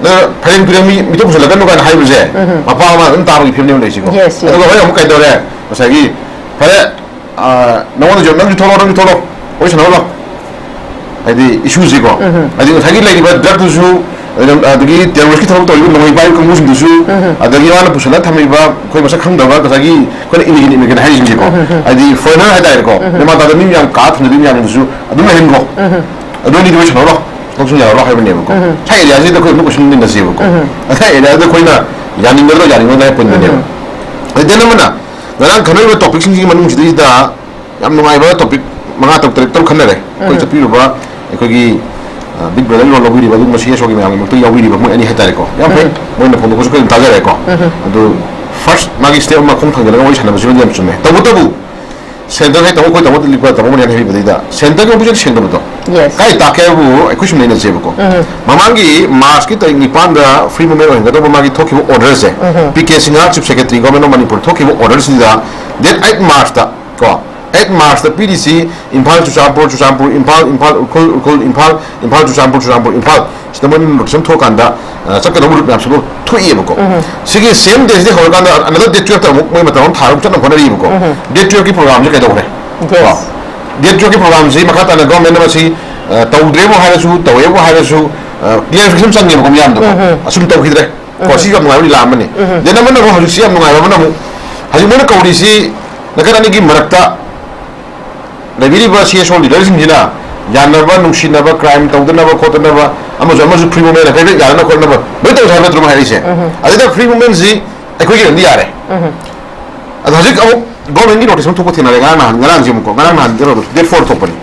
ꯅꯪ ꯐꯩꯔꯦꯡ ꯇꯨꯔꯦꯡ ꯃꯤ ꯃꯤꯇꯣꯞ ꯄꯨꯁꯜꯂꯛꯀꯅꯨ ꯀꯥꯏꯅ ꯍꯥꯏꯕꯁꯦ, ꯃꯄꯥ ꯃꯃꯥ ꯑꯗꯨꯝ ꯇꯥꯕꯒꯤ ꯐꯤꯕꯝꯅꯦꯕ ꯂꯩꯁꯤꯀꯣ꯫ Yes, yes. ꯑꯗꯨꯒ ꯍꯣꯔꯦꯟ ꯑꯃꯨꯛ ꯀꯩꯗꯧꯔꯦ? ꯉꯁꯥꯏꯒꯤ, ꯐꯔꯦ, ꯑ, ꯅꯉꯣꯟꯗꯁꯨ ꯅꯪꯁꯨ ꯊꯣꯛꯂꯛꯑꯣ, ꯅꯪꯁꯨ ꯊꯣꯛꯂꯛꯑꯣ, ꯋꯥꯔꯤ ꯁꯥꯟꯅꯍꯧꯔꯣ꯫ ꯍꯥꯏꯗꯤ ꯏꯁꯨꯁꯤꯀꯣ, ꯍꯥꯏꯗꯤ ꯉꯁꯥꯏꯒꯤ ꯂꯩꯔꯤꯕ ꯗ꯭ꯔꯛꯇꯨꯁꯨ, ꯑꯗꯨꯝ, ꯑꯗꯒꯤ ꯇꯦꯔꯣꯔꯤꯁꯀꯤ ꯊꯕꯛ ꯇꯧꯔꯤꯕ ꯅꯣꯡꯃꯩ ꯄꯥꯏꯕ ꯀꯥꯡꯕꯨꯁꯤꯡꯗꯨꯁꯨ, ꯑꯗꯒꯤ ꯃꯥꯅ ꯄꯨꯁꯜꯂꯒ ꯊꯝꯃꯤꯕ ꯑꯩꯈꯣꯏ ꯃꯁꯛ ꯈꯪꯗꯕ ꯉꯁꯥꯏꯒꯤ ꯑꯩꯈꯣꯏꯅ ꯏꯂꯤꯒꯦꯜ ꯏꯃꯤꯒ꯭ꯔꯦꯟ ꯍꯥꯏꯔꯤꯁꯤꯡꯁꯦꯀꯣ, ꯍꯥꯏꯗꯤ ꯐꯣꯔꯦꯅꯔ ꯍꯥꯏꯇꯥꯔꯦꯀꯣ, ꯃꯃꯥꯟ ꯇꯥꯗ ꯃꯤ ꯃꯌꯥꯝ ꯀꯥ ꯊꯝꯖꯤꯟꯕ ꯃꯌꯥꯝꯗꯨꯁꯨ ꯑꯗꯨꯝ ꯂꯩꯍꯟꯈꯣ꯫ ꯑꯗꯨ ꯑꯅꯤꯗꯤ ꯋꯥꯔꯤ ꯁꯥꯟꯅꯔꯣ, ꯊꯕꯛꯁꯨ ꯌꯥꯔꯔꯣ ꯍꯥꯏꯕꯅꯦꯕꯀꯣ꯫ ꯁꯥꯏ ꯑꯦꯔꯤꯌꯥꯁꯤꯗ ꯑꯩꯈꯣꯏ ꯑꯃꯨꯛ ꯀꯣꯏꯁꯟ ꯅꯩꯅꯁꯦꯕꯀꯣ꯫ ꯑꯗ ꯑꯦꯔꯤꯌꯥꯗ ꯑꯩꯈꯣꯏꯅ ꯌꯥꯅꯤꯡꯒꯗ꯭ꯔꯥ ꯌꯥꯅꯤꯡꯉꯣꯏꯗ꯭ꯔꯥ ꯍꯥꯏ ꯄꯨꯟꯕꯅꯦꯕ꯫ ꯑꯗꯩ ꯑꯃꯅ ꯉꯔꯥꯡ ꯈꯟꯅꯔꯤꯕ ꯇꯣꯄꯤꯛꯁꯤꯡꯁꯤꯒꯤ ꯃꯅꯨꯡꯁꯤꯗꯩꯗ ꯌꯥꯝ ꯅꯨꯡꯉꯥꯏꯕ ꯇꯣꯄꯤꯛ ꯃꯉꯥ ꯇꯔꯨꯛ ꯇꯔꯦꯠ ꯇꯔꯨꯛ ꯈꯟꯅꯔꯦ꯫ ꯑꯩꯈꯣꯏ ꯆꯠꯄꯤꯔꯨꯕ ꯑꯩꯈꯣꯏꯒꯤ, ꯑ, ꯕꯤꯛ ꯕ꯭ꯔꯗꯔ ꯔꯣꯜ ꯂꯧꯕꯤꯔꯤꯕ ꯑꯗꯨꯒꯨꯝꯕ ꯁꯤ ꯑꯦꯁ ꯑꯣꯒꯤ ꯃꯌꯥꯝꯒꯤ ꯃꯔꯛꯇ ꯌꯥꯎꯕꯤꯔꯤꯕ ꯃꯣꯏ ꯑꯅꯤ ꯍꯥꯏꯇꯥꯔꯦꯀꯣ꯫ ꯌꯥꯝ ꯐꯩ꯫ ꯃꯣꯏꯅ ꯐꯣꯡꯗꯣꯛꯄꯁꯨ ꯑꯩꯈꯣꯏ ꯑꯗꯨꯝ ꯇꯥꯖꯔꯦꯀꯣ꯫ ꯑꯗꯨ ꯐꯥꯔꯁ ꯃꯥꯒꯤ ꯁ꯭ꯇꯦꯞ ꯑꯃ ꯈꯣꯡ ꯊꯥꯡꯖꯤꯜꯂꯒ ꯋꯥꯔꯤ ꯁꯥꯟꯅꯕꯁꯤꯃꯗꯤ ꯌꯥꯝ ꯆꯨꯝꯃꯦ꯫ ꯇꯧꯕꯇꯕꯨ ꯁꯦꯟꯇꯔ ꯍꯥꯏ ꯇꯥꯃꯣ ꯑꯩꯈꯣꯏ ꯇꯥꯃꯣ ꯗꯤꯂꯤꯞꯀ ꯇꯥꯃꯣ ꯃꯅꯤꯍꯥꯔꯅ ꯍꯥꯏꯕꯤꯕꯗꯩꯗ ꯁꯦꯟꯇꯔꯒꯤ ꯑꯣꯄꯣꯖꯤꯠ ꯁꯦꯡꯗꯕꯗꯣ꯫ Yes. ꯀꯥꯏ ꯇꯥꯛꯀꯦ ꯍꯥꯏꯕꯕꯨ ꯑꯩꯈꯣꯏ ꯁꯨꯝ ꯅꯩꯅꯁꯦꯕꯀꯣ꯫ ꯃꯃꯥꯡꯒꯤ ꯃꯥꯔꯆꯀꯤ ꯇꯥꯔꯤꯛ ꯅꯤꯄꯥꯟꯗ ꯐ꯭ꯔꯤ ꯃꯨꯚꯃꯦꯟ ꯑꯣꯏꯍꯟꯒꯗꯧꯕ ꯃꯥꯒꯤ ꯊꯣꯛꯈꯤꯕ ꯑꯣꯔꯗꯔꯁꯦ, P K Singh, chief secretary, government of Manipur ꯊꯣꯛꯈꯤꯕ ꯑꯣꯔꯗꯔꯁꯤꯗ ꯗꯦꯠ ꯑꯩꯠ ꯃꯥꯔꯆꯇ ꯀꯣ, ꯑꯩꯠ ꯃꯥꯔꯁꯇ ꯄꯤꯔꯤꯁꯤ ꯏꯝꯐꯥꯜ ꯆꯨꯔꯆꯥꯟꯄꯨꯔ, ꯆꯨꯔꯆꯥꯟꯄꯨꯔ ꯏꯝꯐꯥꯜ, ꯏꯝꯐꯥꯜ ꯎꯈ꯭ꯔꯨꯜ, ꯎꯈ꯭ꯔꯨꯜ ꯏꯝꯐꯥꯜ, ꯏꯝꯐꯥꯜ ꯆꯨꯔꯆꯥꯟꯄꯨꯔ, ꯆꯨꯔꯆꯥꯟꯄꯨꯔ ꯏꯝꯐꯥꯜ, ꯁꯤꯗ ꯃꯣꯏꯅ ꯅꯣꯇꯤꯁ ꯑꯃ ꯊꯣꯛꯑꯀꯥꯟꯗ, ꯑ, ꯆꯠꯀꯗꯧꯕ ꯔꯨꯠ ꯃꯌꯥꯝꯁꯤꯕꯨ ꯊꯣꯛꯑꯦꯕꯀꯣ꯫ ꯁꯤꯒꯤ ꯁꯦꯝ ꯗꯦꯁꯤꯗꯤ ꯍꯧꯔꯀꯥꯟꯗ ꯑꯅꯗꯔ ꯗꯦꯠ ꯇꯨꯌꯦꯜꯞꯇ ꯑꯃꯨꯛ ꯃꯣꯏ ꯃꯇꯝ ꯑꯃ ꯊꯥꯔꯒ ꯆꯠꯅꯕ ꯍꯣꯠꯅꯔꯤꯕꯀꯣ꯫ ꯗꯦꯠ ꯇꯨꯌꯦꯜꯞꯀꯤ ꯄ꯭ꯔꯣꯒ꯭ꯔꯥꯝꯁꯦ ꯀꯩꯗꯧꯈ꯭ꯔꯦ? ꯀꯣ? ꯗꯦꯠ ꯇꯨꯌꯦꯜꯞꯀꯤ ꯄ꯭ꯔꯣꯒ꯭ꯔꯥꯝꯁꯤ ꯃꯈꯥ ꯇꯥꯅ ꯒꯚꯔꯟꯃꯦꯟꯠꯅ ꯃꯁꯤ, ꯑ, ꯇꯧꯗ꯭ꯔꯦꯕꯨ ꯍꯥꯏꯔꯁꯨ, ꯇꯧꯋꯦꯕꯨ ꯍꯥꯏꯔꯁꯨ, ꯑ, ꯀ꯭ꯂꯦꯔꯤꯐꯤꯀꯦꯁꯟ ꯆꯪꯉꯦꯕꯀꯣ ꯃꯤꯌꯥꯝꯗꯀꯣ꯫ ꯑꯁꯨꯝ ꯇꯧꯈꯤꯗ꯭ꯔꯦ꯫ ꯀꯣ, ꯁꯤ ꯌꯥꯝ ꯅꯨꯡꯉꯥꯏꯕ ꯂꯤꯂꯥ ꯑꯃꯅꯤ꯫ ꯗꯦꯟ ꯑꯃꯅ ꯑꯃꯨꯛ ꯍꯧꯖꯤꯛꯁꯤ ꯌꯥꯝ ꯅꯨꯡꯉꯥꯏꯕ ꯑꯃꯅ ꯑꯃꯨꯛ ꯍꯧꯖꯤꯛ ꯃꯣꯏꯅ ꯀꯧꯔꯤꯁꯤ ꯅꯥꯀꯟ ꯑꯅꯤꯒꯤ ꯃꯔꯛꯇ ꯂꯩꯕꯤꯔꯤꯕ ꯁꯤ ꯑꯦꯁ ꯑꯣ ꯂꯤꯗꯔꯁꯤꯡꯁꯤꯅ ꯌꯥꯅꯕ, ꯅꯨꯡꯁꯤꯅꯕ, ꯀ꯭ꯔꯥꯏꯝ ꯇꯧꯗꯅꯕ ꯈꯣꯠꯇꯅꯕ, ꯑꯃꯁꯨ ꯑꯃꯁꯨ ꯐ꯭ꯔꯤ ꯃꯨꯚꯃꯦꯟ ꯍꯥꯏꯐꯦꯠ ꯌꯥꯅꯅ ꯈꯣꯠꯅꯕ ꯂꯣꯏ ꯇꯧꯁꯦ ꯍꯥꯏꯕ ꯅꯠꯇ꯭ꯔꯣ ꯃꯣꯏ ꯍꯥꯏꯔꯤꯁꯦ? ꯑꯗꯨꯗ ꯐ꯭ꯔꯤ ꯃꯨꯚꯃꯦꯟꯁꯤ ꯑꯩꯈꯣꯏꯒꯤꯗꯤ ꯌꯥꯔꯦ꯫ ꯑꯗꯣ ꯍꯧꯖꯤꯛ ꯑꯃꯨꯛ ꯒꯣꯔꯃꯦꯟꯒꯤ ꯅꯣꯇꯤꯁ ꯑꯃ ꯊꯣꯛꯄ ꯊꯦꯡꯅꯔꯦ ꯉꯔꯥꯡ ꯅꯍꯥꯟ, ꯉꯔꯥꯡꯁꯦ ꯑꯃꯨꯛꯀꯣ, ꯉꯔꯥꯡ ꯅꯍꯥꯟ ꯀꯩꯅꯣꯗꯣ, ꯗꯦꯠ ꯐꯣꯔ ꯊꯣꯛꯄꯅꯤ꯫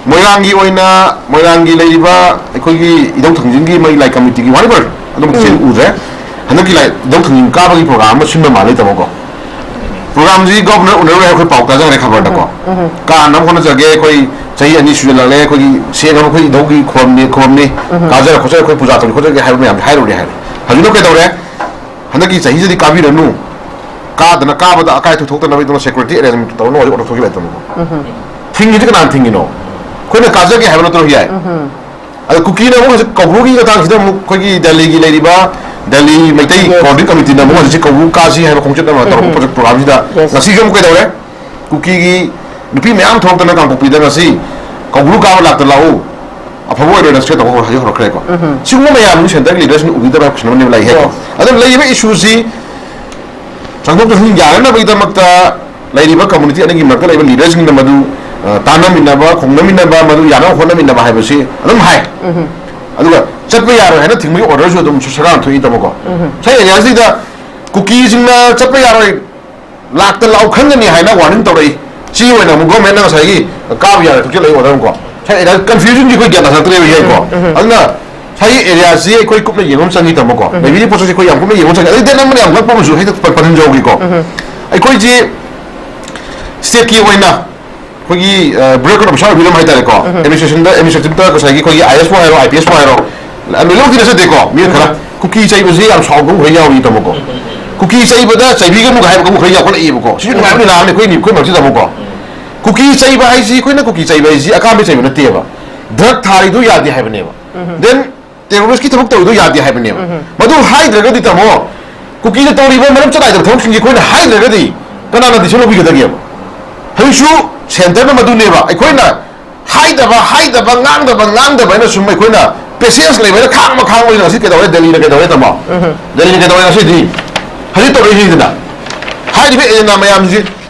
ꯃꯣꯏꯔꯥꯡꯒꯤ ꯑꯣꯏꯅ, ꯃꯣꯏꯔꯥꯡꯒꯤ ꯂꯩꯔꯤꯕ ꯑꯩꯈꯣꯏꯒꯤ ꯏꯙꯧ ꯊꯥꯡꯖꯤꯡꯒꯤ ꯃꯩ ꯂꯥꯏ ꯀꯃꯤꯇꯤꯒꯤ ꯋꯥꯔꯤꯕꯔ ꯑꯗꯨꯝ ꯎꯝ꯫ ꯎꯗ꯭ꯔꯦ꯫ ꯍꯟꯗꯛꯀꯤ ꯂꯥꯏ, ꯏꯙꯧ ꯊꯥꯡꯖꯤꯡ ꯀꯥꯕꯒꯤ ꯄ꯭ꯔꯣꯒ꯭ꯔꯥꯝ ꯑꯃ ꯁꯤꯟꯕ ꯃꯥꯜꯂꯦ ꯇꯥꯃꯣꯀꯣ꯫ ꯄ꯭ꯔꯣꯒ꯭ꯔꯥꯝꯁꯤ ꯒꯣꯚꯔꯅꯔ ꯎꯅꯔꯨꯔꯦ ꯑꯩꯈꯣꯏ ꯄꯥꯎ ꯇꯥꯖꯈ꯭ꯔꯦ ꯈꯕꯔꯗꯀꯣ꯫ ꯎꯝ꯫ ꯀꯥꯅꯕ ꯍꯣꯠꯅꯖꯒꯦ, ꯑꯩꯈꯣꯏ ꯆꯍꯤ ꯑꯅꯤ ꯁꯨꯖꯜꯂꯛꯂꯦ, ꯑꯩꯈꯣꯏꯒꯤ ꯁꯦꯡꯅꯕ ꯑꯩꯈꯣꯏ ꯏꯙꯧꯒꯤ ꯈꯨꯕꯝꯅꯤ, ꯈꯨꯕꯝꯅꯤ, ꯎꯝ꯫ ꯀꯥꯖꯔ ꯈꯣꯠꯆꯔ ꯑꯩꯈꯣꯏ ꯄꯨꯖꯥ ꯇꯧꯔꯤ ꯈꯣꯠꯆꯔꯒꯦ ꯍꯥꯏꯕ ꯃꯌꯥꯝꯁꯦ ꯍꯥꯏꯔꯨꯔꯦ ꯍꯥꯏꯔꯦ꯫ ꯍꯧꯖꯤꯛꯅ ꯀꯩꯗꯧꯔꯦ? ꯍꯟꯗꯛꯀꯤ ꯆꯍꯤꯁꯤꯗꯤ ꯀꯥꯕꯤꯔꯅꯨ, ꯀꯥꯗꯅ, ꯀꯥꯕꯗ ꯑꯀꯥꯏ ꯑꯊꯣꯛ ꯊꯣꯛꯇꯅꯕꯒꯤꯗꯃꯛ ꯁꯦꯀ꯭ꯌꯨꯔꯤꯇꯤ ꯑꯦꯔꯦꯟꯖꯃꯦꯟ ꯇꯧꯔꯒ ꯍꯧꯖꯤꯛ ꯑꯣꯔꯗꯔ ꯊꯣꯛꯈꯤꯕ ꯍꯥꯏꯇꯥꯔꯦꯀꯣ꯫ ꯎꯝ꯫ ꯊꯤꯡꯉꯤꯁꯤ ꯀꯅꯥꯅ ꯊꯤꯡꯉꯤꯅꯣ? ꯑꯩꯈꯣꯏꯅ ꯀꯥꯖꯒꯦ ꯍꯥꯏꯕ ꯅꯠꯇ꯭ꯔꯣ ꯌꯥꯏ? ꯎꯝ꯫ ꯑꯗ ꯀꯨꯀꯤꯅ ꯑꯃꯨꯛ ꯍꯧꯖꯤꯛ ꯀꯧꯕ꯭ꯔꯨꯒꯤ ꯃꯇꯥꯡꯁꯤꯗ ꯑꯃꯨꯛ ꯑꯩꯈꯣꯏꯒꯤ ꯗꯦꯜꯂꯤꯒꯤ ꯂꯩꯔꯤꯕ ꯗꯦꯜꯂꯤ ꯃꯩꯇꯩ ꯌꯦꯁ꯫ ꯀꯣꯑꯣꯔꯗꯤꯅꯦꯠ ꯀꯃꯤꯇꯤꯅ ꯑꯃꯨꯛ ꯍꯧꯖꯤꯛꯁꯦ ꯀꯧꯕ꯭ꯔꯨ ꯀꯥꯁꯤ ꯍꯥꯏꯕ ꯈꯣꯡꯆꯠ ꯑꯃ ꯇꯧꯔꯛꯄ ꯎꯝ꯫ ꯄ꯭ꯔꯣꯒ꯭ꯔꯥꯝꯁꯤꯗ ꯌꯦꯁ꯫ ꯉꯁꯤꯁꯨ ꯑꯃꯨꯛ ꯀꯩꯗꯧꯔꯦ? ꯀꯨꯀꯤꯒꯤ ꯅꯨꯄꯤ ꯃꯌꯥꯝ ꯊꯣꯛꯂꯛꯇꯅ ꯀꯥꯡꯄꯣꯛꯄꯤꯗ ꯉꯁꯤ ꯀꯧꯕ꯭ꯔꯨ ꯀꯥꯕ ꯂꯥꯛꯇ ꯂꯥꯛꯎ, ꯑꯐꯕ ꯑꯣꯏꯔꯣꯏꯅ ꯁ꯭ꯀꯦꯠ ꯇꯧꯕ ꯍꯧꯔꯛꯈ꯭ꯔꯦꯀꯣ꯫ ꯎꯝ꯫ ꯁꯤꯒꯨꯝꯕ ꯃꯌꯥꯝꯁꯤ ꯁꯦꯟꯇꯔꯒꯤ ꯂꯤꯗꯔꯁꯤꯡꯅ ꯎꯕꯤꯗꯕ ꯍꯥꯏꯕ ꯀꯣꯏꯁꯟ ꯑꯃꯅꯦꯕ ꯂꯥꯛꯏꯁꯦ꯫ ꯌꯦꯁ꯫ ꯑꯗꯨꯅ ꯂꯩꯔꯤꯕ ꯏꯁꯨꯁꯤ ꯆꯪꯊꯣꯛ ꯆꯪꯁꯤꯟ ꯌꯥꯅꯅꯕꯒꯤꯗꯃꯛꯇ ꯂꯩꯔꯤꯕ ꯀꯝꯃꯨꯅꯤꯇꯤ ꯑꯅꯤꯒꯤ ꯃꯔꯛꯇ ꯂꯩꯕ ꯂꯤꯗꯔꯁꯤꯡꯅ ꯃꯗꯨ, ꯑ, ꯇꯥꯟꯅꯃꯤꯟꯅꯕ, ꯈꯣꯡꯅꯃꯤꯟꯅꯕ, ꯃꯗꯨ ꯌꯥꯅꯕ ꯍꯣꯠꯅꯃꯤꯟꯅꯕ ꯍꯥꯏꯕꯁꯤ ꯑꯗꯨꯝ ꯍꯥꯏ꯫ ꯎꯝ꯫ ꯑꯗꯨꯒ ꯆꯠꯄ ꯌꯥꯔꯣꯏ ꯍꯥꯏꯅ ꯊꯤꯡꯕꯒꯤ ꯑꯣꯔꯗꯔꯁꯨ ꯑꯗꯨꯝ ꯁꯔꯀꯥꯔꯅ ꯊꯣꯛꯏ ꯇꯥꯃꯣꯀꯣ꯫ ꯎꯝ꯫ ꯉꯁꯥꯏ ꯑꯦꯔꯤꯌꯥꯁꯤꯗ ꯀꯨꯀꯤꯁꯤꯡꯅ ꯆꯠꯄ ꯌꯥꯔꯣꯏ, ꯂꯥꯛꯇ ꯂꯥꯛꯎ ꯈꯪꯒꯅꯤ ꯍꯥꯏꯅ ꯋꯥꯔꯅꯤꯡ ꯇꯧꯔꯛꯏ꯫ ꯁꯤ ꯑꯣꯏꯅ ꯑꯃꯨꯛ ꯒꯣꯔꯃꯦꯟꯅ ꯉꯁꯥꯏꯒꯤ ꯀꯥꯕ ꯌꯥꯔꯦ ꯊꯣꯛꯆꯜꯂꯛꯏ ꯑꯣꯔꯗꯔ ꯑꯃꯨꯛꯀꯣ꯫ ꯉꯁꯥꯏ ꯑꯦꯔꯤꯌꯥ ꯀꯟꯐ꯭ꯌꯨꯖꯟꯁꯤ ꯑꯩꯈꯣꯏ ꯒ꯭ꯌꯥꯟ ꯇꯥꯁꯜꯂꯛꯇ꯭ꯔꯦꯕ ꯌꯥꯏꯀꯣ꯫ ꯎꯝ, ꯎꯝ꯫ ꯑꯗꯨꯅ ꯉꯁꯥꯏꯒꯤ ꯑꯦꯔꯤꯌꯥꯁꯤ ꯑꯩꯈꯣꯏ ꯀꯨꯞꯅ ꯌꯦꯡꯕ ꯑꯃ ꯆꯪꯉꯤ ꯇꯥꯃꯣꯀꯣ꯫ ꯎꯝ꯫ ꯂꯩꯕꯤꯔꯤꯕ ꯄꯣꯠꯁꯛꯁꯦ ꯑꯩꯈꯣꯏ ꯌꯥꯝ ꯀꯨꯞꯅ ꯌꯦꯡꯕ ꯑꯃ ꯆꯪꯉꯤ꯫ ꯑꯗꯩ ꯗꯦꯠ ꯑꯃꯅ ꯌꯥꯝ ꯉꯛꯄ ꯑꯃꯁꯨ ꯍꯦꯛꯇ ꯄꯟ-, ꯄꯟꯍꯟꯖꯍꯧꯒꯦꯀꯣ꯫ ꯎꯝ꯫ ꯑꯩꯈꯣꯏꯁꯤ ꯁ꯭ꯇꯦꯠꯀꯤ ꯑꯣꯏꯅ ꯑꯩꯈꯣꯏꯒꯤ, ꯑ, ꯕ꯭ꯌꯨꯔꯣꯀ꯭ꯔꯦꯠ ꯑꯣꯐꯤꯁꯥꯔ ꯑꯣꯏꯕꯤꯔꯝꯕ ꯍꯥꯏꯇꯥꯔꯦꯀꯣ꯫ ꯎꯝ꯫ ꯑꯦꯗꯃꯤꯅꯤꯁꯇ꯭ꯔꯦꯁꯟꯗ, ꯑꯦꯗꯃꯤꯅꯤꯁꯇ꯭ꯔꯦꯇꯤꯞꯇ ꯉꯁꯥꯏꯒꯤ ꯑꯩꯈꯣꯏꯒꯤ ꯑꯥꯏ ꯑꯦꯁꯄꯨ ꯍꯥꯏꯔꯣ, ꯑꯥꯏ ꯄꯤ ꯑꯦꯁꯄꯨ ꯍꯥꯏꯔꯣ, ꯂꯣꯏꯅꯃꯛꯇꯤ ꯅꯠꯆꯗꯦꯀꯣ, ꯃꯤ ꯈꯔ ꯎꯝ꯫ ꯀꯨꯀꯤ ꯆꯩꯕꯁꯤ ꯌꯥꯝ ꯁꯥꯎꯕ ꯈꯔ ꯌꯥꯎꯔꯤ ꯇꯥꯃꯣꯀꯣ꯫ ꯀꯨꯀꯤ ꯆꯩꯕꯗ ꯆꯩꯕꯤꯒꯅꯨ ꯍꯥꯏꯕ ꯀꯥꯡꯕꯨ ꯈꯔ ꯌꯥꯎꯈꯠꯂꯛꯏꯕꯀꯣ꯫ ꯁꯤꯁꯨ ꯅꯨꯡꯉꯥꯏꯕ ꯂꯤꯂꯥ ꯑꯃꯅꯤ ꯑꯩꯈꯣꯏ ꯑꯩꯈꯣꯏ ꯃꯔꯛꯁꯤꯗ ꯑꯃꯨꯛꯀꯣ꯫ ꯀꯨꯀꯤ ꯆꯩꯕ ꯍꯥꯏꯁꯤ ꯑꯩꯈꯣꯏꯅ ꯀꯨꯀꯤ ꯆꯩꯕ ꯍꯥꯏꯁꯤ ꯑꯀꯥꯝꯕ ꯆꯩꯕ ꯅꯠꯇꯦꯕ꯫ ꯗ꯭ꯔꯒ ꯊꯥꯔꯤꯗꯨ ꯌꯥꯗꯦ ꯍꯥꯏꯕꯅꯦꯕ꯫ ꯗꯦꯟ ꯇꯦꯔꯣꯔꯤꯁꯀꯤ ꯊꯕꯛ ꯇꯧꯔꯤꯗꯣ ꯌꯥꯗꯦ ꯍꯥꯏꯕꯅꯦꯕ꯫ ꯃꯗꯨ ꯍꯥꯏꯗ꯭ꯔꯒꯗꯤ ꯇꯥꯃꯣ, ꯀꯨꯀꯤꯅ ꯇꯧꯔꯤꯕ ꯃꯔꯝ ꯆꯠ ꯅꯥꯏꯗꯕ ꯊꯕꯛꯁꯤꯡꯁꯦ ꯑꯩꯈꯣꯏꯅ ꯍꯥꯏꯗ꯭ꯔꯒꯗꯤ ꯀꯅꯥꯅ decision ꯂꯧꯕꯤꯒꯗꯒꯦꯕ? ꯍꯧꯖꯤꯛꯁꯨ ꯁꯦꯟꯇꯔꯅ ꯃꯗꯨꯅꯦꯕ ꯑꯩꯈꯣꯏꯅ ꯍꯥꯏꯗꯕ, ꯍꯥꯏꯗꯕ, ꯉꯥꯡꯗꯕ, ꯉꯥꯡꯗꯕ ꯍꯥꯏꯅ ꯁꯨꯝ ꯑꯩꯈꯣꯏꯅ patience ꯂꯩꯕ ꯍꯥꯏꯅ ꯈꯥꯡꯕ, ꯈꯥꯡꯕꯅꯤꯅ ꯉꯁꯤ ꯀꯩꯗꯧꯔꯦ? ꯗꯦꯜꯂꯤꯅ ꯀꯩꯗꯧꯔꯦ, ꯇꯥꯃꯣ? ꯗꯦꯜꯂꯤꯅ ꯀꯩꯗꯧꯔꯦ ꯉꯁꯤꯗꯤ? ꯍꯧꯖꯤꯛ ꯇꯧꯔꯛꯏꯁꯤꯗꯅ ꯍꯥꯏꯔꯤꯕ ꯑꯦꯖꯦꯟꯗꯥ ꯃꯌꯥꯝꯁꯤ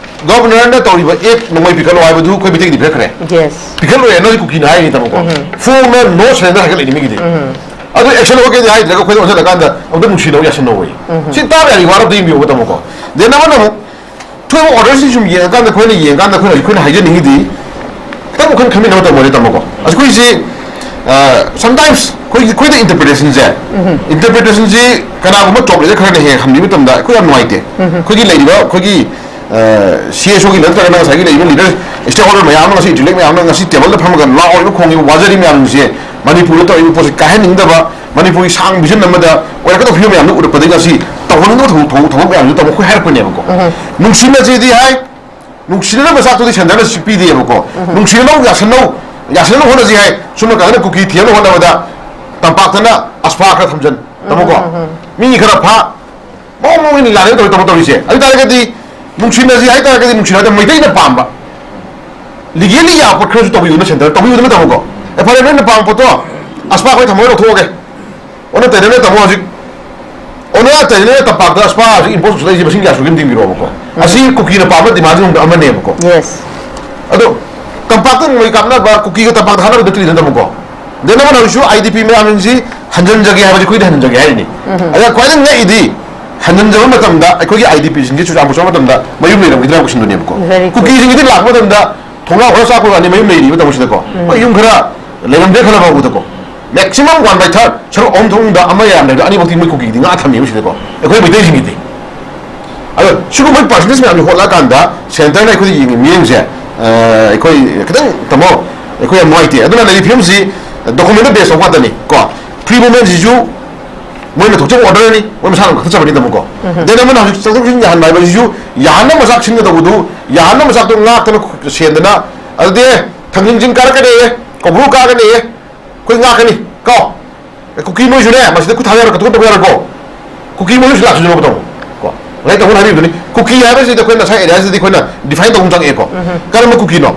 ꯒꯣꯕꯔꯅꯔꯅ ꯇꯧꯔꯤꯕ ꯑꯦꯛ ꯅꯣꯡꯃꯩ ꯄꯤꯈꯠꯂꯣ ꯍꯥꯏꯕꯗꯨ ꯑꯩꯈꯣꯏ ꯃꯤꯇꯩꯒꯤꯗꯤ ꯄꯤꯈꯠꯈ꯭ꯔꯦ꯫ Yes. ꯄꯤꯈꯠꯂꯣꯏ ꯍꯥꯏꯅ ꯀꯨꯀꯤꯅ ꯍꯥꯏꯔꯤꯅꯤ, ꯇꯥꯃꯣꯀꯣ꯫ ꯐꯣꯡꯅ no surrender ꯍꯥꯏꯒꯠꯂꯛꯏꯅꯤ ꯃꯤꯒꯤꯗꯤ꯫ ꯑꯗꯨ action ꯂꯧꯒꯦꯗꯤ ꯍꯥꯏꯗ꯭ꯔꯒ ꯑꯩꯈꯣꯏꯗ ꯑꯣꯟꯁꯤꯜꯂꯀꯥꯟꯗ ꯑꯃꯨꯛꯇ ꯅꯨꯡꯁꯤꯅꯧ ꯌꯥꯁꯟꯅꯧ꯫ ꯁꯤ ꯇꯥꯕ ꯌꯥꯔꯤ, ꯋꯥꯔꯕꯗ ꯌꯦꯡꯕꯤꯌꯣꯕ, ꯇꯥꯃꯣꯀꯣ꯫ ꯗꯦꯟ ꯑꯃꯅ ꯑꯃꯨꯛ ꯊꯣꯏꯕ order ꯁꯤ ꯁꯨꯝ ꯌꯦꯡꯉꯀꯥꯟꯗ ꯑꯩꯈꯣꯏꯅ ꯌꯦꯡꯉꯀꯥꯟꯗ ꯑꯩꯈꯣꯏꯅ ꯑꯩꯈꯣꯏꯅ ꯍꯥꯏꯖꯅꯤꯡꯉꯤꯗꯤ ꯈꯤꯇꯪ ꯋꯥꯈꯜ ꯈꯟꯃꯤꯟꯅꯕ ꯃꯇꯝ ꯑꯣꯏꯔꯦ, ꯇꯥꯃꯣꯀꯣ꯫ ꯑꯩꯈꯣꯏꯁꯤ ꯑ, sometimes ꯑꯩꯈꯣꯏꯒꯤ ꯑꯩꯈꯣꯏꯗ interpretation ꯁꯦ, interpretation ꯁꯤ ꯀꯅꯥꯒꯨꯝꯕ top leader ꯈꯔꯅ ꯍꯦꯛ ꯍꯟꯕꯤꯕ ꯃꯇꯝꯗ ꯑꯩꯈꯣꯏ ꯌꯥꯝ ꯅꯨꯡꯉꯥꯏꯇꯦ꯫ ꯑꯩꯈꯣꯏꯒꯤ ꯂꯩꯔꯤꯕ ꯑꯩꯈꯣꯏꯒꯤ ꯁꯤ ꯑꯦꯁ ꯑꯣꯒꯤ ꯅꯠꯇ꯭ꯔꯒꯅ ꯉꯁꯥꯏꯒꯤ ꯂꯩꯔꯤꯕ leader, stakeholder ꯃꯌꯥꯝ ꯑꯃ, ꯉꯁꯤ intellect ꯃꯌꯥꯝ ꯑꯃ ꯉꯁꯤ table ꯗ ꯐꯝꯃꯒ ꯂꯥꯎꯔꯤꯕ ꯈꯣꯡꯉꯤꯕ ꯋꯥꯖꯔꯤꯕ ꯃꯌꯥꯝꯁꯦ ꯃꯅꯤꯄꯨꯔꯗ ꯇꯧꯔꯤꯕ ꯄꯣꯠꯁꯦ ꯀꯥꯏꯍꯟꯅꯤꯡꯗꯕ, ꯃꯅꯤꯄꯨꯔꯒꯤ ꯁꯥꯡꯕ vision ꯑꯃꯗ ꯑꯣꯏꯔꯛꯀꯗꯕ ꯐꯤꯕꯝ ꯃꯌꯥꯝꯗꯨ ꯎꯔꯛꯄꯗꯒꯤ ꯉꯁꯤ ꯇꯧꯍꯟꯅꯤꯡꯗꯕ ꯊꯕꯛ ꯊꯕꯛ ꯃꯌꯥꯝꯗꯨ ꯇꯧꯕ ꯑꯩꯈꯣꯏ ꯍꯥꯏꯔꯛꯄꯅꯦꯕꯀꯣ꯫ ꯅꯨꯡꯁꯤꯅꯁꯤꯗꯤ ꯍꯥꯏ, ꯅꯨꯡꯁꯤꯅꯅꯕ ꯆꯥꯛꯇꯨꯗꯤ ꯁꯦꯟꯇꯔꯅ ꯁꯤ ꯄꯤꯗꯦꯕꯀꯣ꯫ ꯅꯨꯡꯁꯤꯅꯅꯧ, ꯌꯥꯁꯟꯅꯧ, ꯌꯥꯁꯟꯅꯕ ꯍꯣꯠꯅꯁꯤ ꯍꯥꯏ꯫ ꯁꯣꯝ ꯅꯥꯀꯟꯗꯅ ꯀꯨꯀꯤ ꯊꯦꯝꯅꯕ ꯍꯣꯠꯅꯕꯗ ꯇꯝꯄꯥꯛꯇꯅ ꯑꯁꯐꯥ ꯈꯔ ꯊꯝꯖꯟ, ꯇꯥꯃꯣꯀꯣ꯫ ꯃꯤ ꯈꯔ ꯐꯥ, ꯃꯑꯣꯡ ꯃꯑꯣꯡ ꯏꯟ ꯂꯥꯟꯅ ꯇꯧꯔꯤ, ꯇꯥꯃꯣ, ꯇꯧꯔꯤꯁꯦ꯫ ꯑꯗꯨ ꯇꯥꯔꯒꯗꯤ ꯅꯨꯡꯁꯤꯅꯁꯤ ꯍꯥꯏ ꯇꯥꯔꯒꯗꯤ ꯅꯨꯡꯁꯤꯅꯕꯗ ꯃꯩꯇꯩꯅ ꯄꯥꯝꯕ legally ꯌꯥꯕ ꯄꯣꯠ ꯈꯔꯁꯨ ꯇꯧꯕꯤꯌꯨꯅ ꯁꯦꯟꯇꯔ, ꯇꯧꯕꯤꯌꯨꯗꯅ, ꯇꯥꯃꯣꯀꯣ꯫ ꯑꯦ, ꯐꯔꯦ, ꯅꯣꯏꯅ ꯄꯥꯝꯕ ꯄꯣꯠꯇꯣ ꯑꯁꯐꯥ ꯑꯩꯈꯣꯏ ꯊꯝꯃꯒ ꯂꯧꯊꯣꯛꯑꯒꯦ꯫ ꯑꯣꯟꯅ ꯇꯩꯅꯅ, ꯇꯥꯃꯣ, ꯍꯧꯖꯤꯛ ꯑꯣꯟꯅ ꯇꯩꯅꯅ ꯇꯝꯄꯥꯛꯇ ꯑꯁꯐꯥ ꯍꯧꯖꯤꯛ import ꯇꯧꯁꯤꯜꯂꯛꯏꯁꯦ ꯃꯁꯤꯡ ꯀꯌꯥ ꯁꯨꯒꯦ ꯑꯝꯇ ꯌꯦꯡꯕꯤꯔꯛꯑꯣꯕꯀꯣ꯫ ꯑꯁꯤ ꯀꯨꯀꯤꯅ ꯄꯥꯝꯕ demand ꯁꯤꯡꯗ ꯑꯃꯅꯦꯕꯀꯣ꯫ Yes. ꯑꯗꯣ ꯇꯝꯄꯥꯛꯇ ꯅꯣꯡꯃꯩ ꯀꯥꯞꯅꯕ, ꯀꯨꯀꯤꯒ ꯇꯝꯄꯥꯛꯇ ꯍꯥꯠꯅꯕ ꯅꯠꯇ꯭ꯔꯤꯗꯅ, ꯇꯥꯃꯣꯀꯣ꯫ ꯗꯦꯟ ꯑꯃꯅ ꯍꯧꯖꯤꯛꯁꯨ I D P ꯃꯌꯥꯝꯁꯤ ꯍꯟꯖꯟꯖꯒꯦ ꯍꯥꯏꯕꯁꯤ ꯑꯩꯈꯣꯏꯗ ꯍꯟꯖꯟꯖꯒꯦ ꯍꯥꯏꯔꯤꯅꯤ꯫ ꯑꯗ ꯈ꯭ꯋꯥꯏꯗꯒꯤ ꯉꯛꯏꯗꯤ ꯍꯟꯖꯟꯖꯕ ꯃꯇꯝꯗ ꯑꯩꯈꯣꯏꯒꯤ I D P ꯁꯤꯡꯁꯤ ꯆꯨꯔꯆꯥꯟꯄꯨꯔ ꯆꯠꯄ ꯃꯇꯝꯗ ꯃꯌꯨꯝ ꯂꯩꯔꯝꯈꯤꯗ꯭ꯔꯥ ꯍꯥꯏꯕ ꯀꯣꯏꯁꯟꯗꯨꯅꯦꯕꯀꯣ꯫ Very good. ꯀꯨꯀꯤꯁꯤꯡꯒꯤꯗꯤ ꯂꯥꯛꯄ ꯃꯇꯝꯗ ꯊꯣꯡꯅꯥꯎ ꯈꯔ ꯆꯥꯛꯄ ꯋꯥꯅꯤ, ꯃꯌꯨꯝ ꯂꯩꯔꯤꯕ ꯇꯥꯃꯣꯁꯤꯗꯀꯣ꯫ ꯍꯣꯏ, ꯌꯨꯝ ꯈꯔ ꯂꯩꯔꯝꯗ꯭ꯔꯦ ꯈꯜꯂꯕ ꯐꯥꯎꯕꯗꯀꯣ꯫ Maximum one by third, ꯁꯔꯨꯛ ꯑꯍꯨꯝ ꯊꯣꯛꯅ ꯑꯃ ꯌꯥꯝꯗ꯭ꯔꯕꯗ ꯑꯅꯤꯃꯛꯇꯤ ꯃꯣꯏ ꯀꯨꯀꯤꯒꯤꯗꯤ ꯉꯥꯛ ꯊꯝꯃꯦꯕ ꯁꯤꯗꯀꯣ, ꯑꯩꯈꯣꯏ ꯃꯩꯇꯩꯁꯤꯡꯒꯤꯗꯤ꯫ ꯑꯗꯣ ꯁꯤꯒꯨꯝꯕ percentage ꯃꯌꯥꯝꯁꯦ ꯍꯣꯠꯂꯛꯑꯀꯥꯟꯗ ꯁꯦꯟꯇꯔꯅ ꯑꯩꯈꯣꯏꯗ ꯌꯦꯡꯉꯤ ꯃꯤꯠꯌꯦꯡꯁꯦ, ꯑ, ꯑꯩꯈꯣꯏ ꯈꯤꯇꯪ, ꯇꯥꯃꯣ, ꯑꯩꯈꯣꯏ ꯌꯥꯝ ꯅꯨꯡꯉꯥꯏꯇꯦ꯫ ꯑꯗꯨꯅ ꯂꯩꯔꯤꯕ ꯐꯤꯕꯝꯁꯤ document based ꯇꯧꯕ ꯉꯥꯛꯇꯅꯤ ꯀꯣ꯫ Free movement ꯁꯤꯁꯨ ꯃꯣꯏꯅ ꯊꯣꯛꯆꯕ order ꯅꯤ, ꯃꯣꯏ ꯃꯁꯥꯅ ꯀꯛꯊꯠꯆꯕꯅꯤ ꯇꯥꯃꯣꯀꯣ꯫ ꯎꯝ꯫ Then ꯑꯃꯅ ꯍꯧꯖꯤꯛ ꯆꯪꯊꯣꯛ ꯆꯪꯁꯤꯟ ꯌꯥꯍꯟꯕ ꯍꯥꯏꯕꯁꯤꯁꯨ ꯌꯥꯍꯟꯅꯕ ꯃꯆꯥꯛ ꯁꯤꯟꯒꯗꯧꯕꯗꯨ, ꯌꯥꯍꯟꯅꯕ ꯃꯆꯥꯛꯇꯣ ꯉꯥꯛꯇꯅ ꯁꯦꯟꯗꯅ, ꯑꯗꯨꯗꯤ ꯊꯥꯡꯖꯤꯡ ꯆꯤꯡ ꯀꯥꯔꯛꯀꯅꯤ, ꯀꯧꯕ꯭ꯔꯨ ꯀꯥꯒꯅꯤ, ꯑꯩꯈꯣꯏ ꯉꯥꯛꯀꯅꯤ ꯀꯣ꯫ ꯑꯦ, ꯀꯨꯀꯤ ꯃꯣꯏꯁꯨꯅꯦ, ꯃꯁꯤꯗ ꯈꯨꯠ ꯊꯥꯡ ꯌꯥꯔꯣꯏ, ꯀꯠꯊꯣꯛ ꯀꯠꯊꯣꯛꯄ ꯌꯥꯔꯣꯏꯀꯣ꯫ ꯀꯨꯀꯤ ꯃꯣꯏꯁꯨ ꯂꯥꯛꯁꯤꯟꯅꯕ ꯇꯧ ꯀꯣ꯫ ꯉꯁꯥꯏ ꯇꯥꯃꯣꯅ ꯍꯥꯏꯕꯤꯕꯗꯨꯅꯤ, ꯀꯨꯀꯤ ꯍꯥꯏꯕꯁꯤꯗꯤ ꯑꯩꯈꯣꯏꯅ ꯉꯁꯥꯏ area ꯁꯤꯗꯤ ꯑꯩꯈꯣꯏꯅ define ꯇꯧꯕ ꯑꯃ ꯆꯪꯉꯛꯑꯦꯀꯣ꯫ ꯎꯝ꯫ ꯀꯔꯝꯕ ꯀꯨꯀꯤꯅꯣ?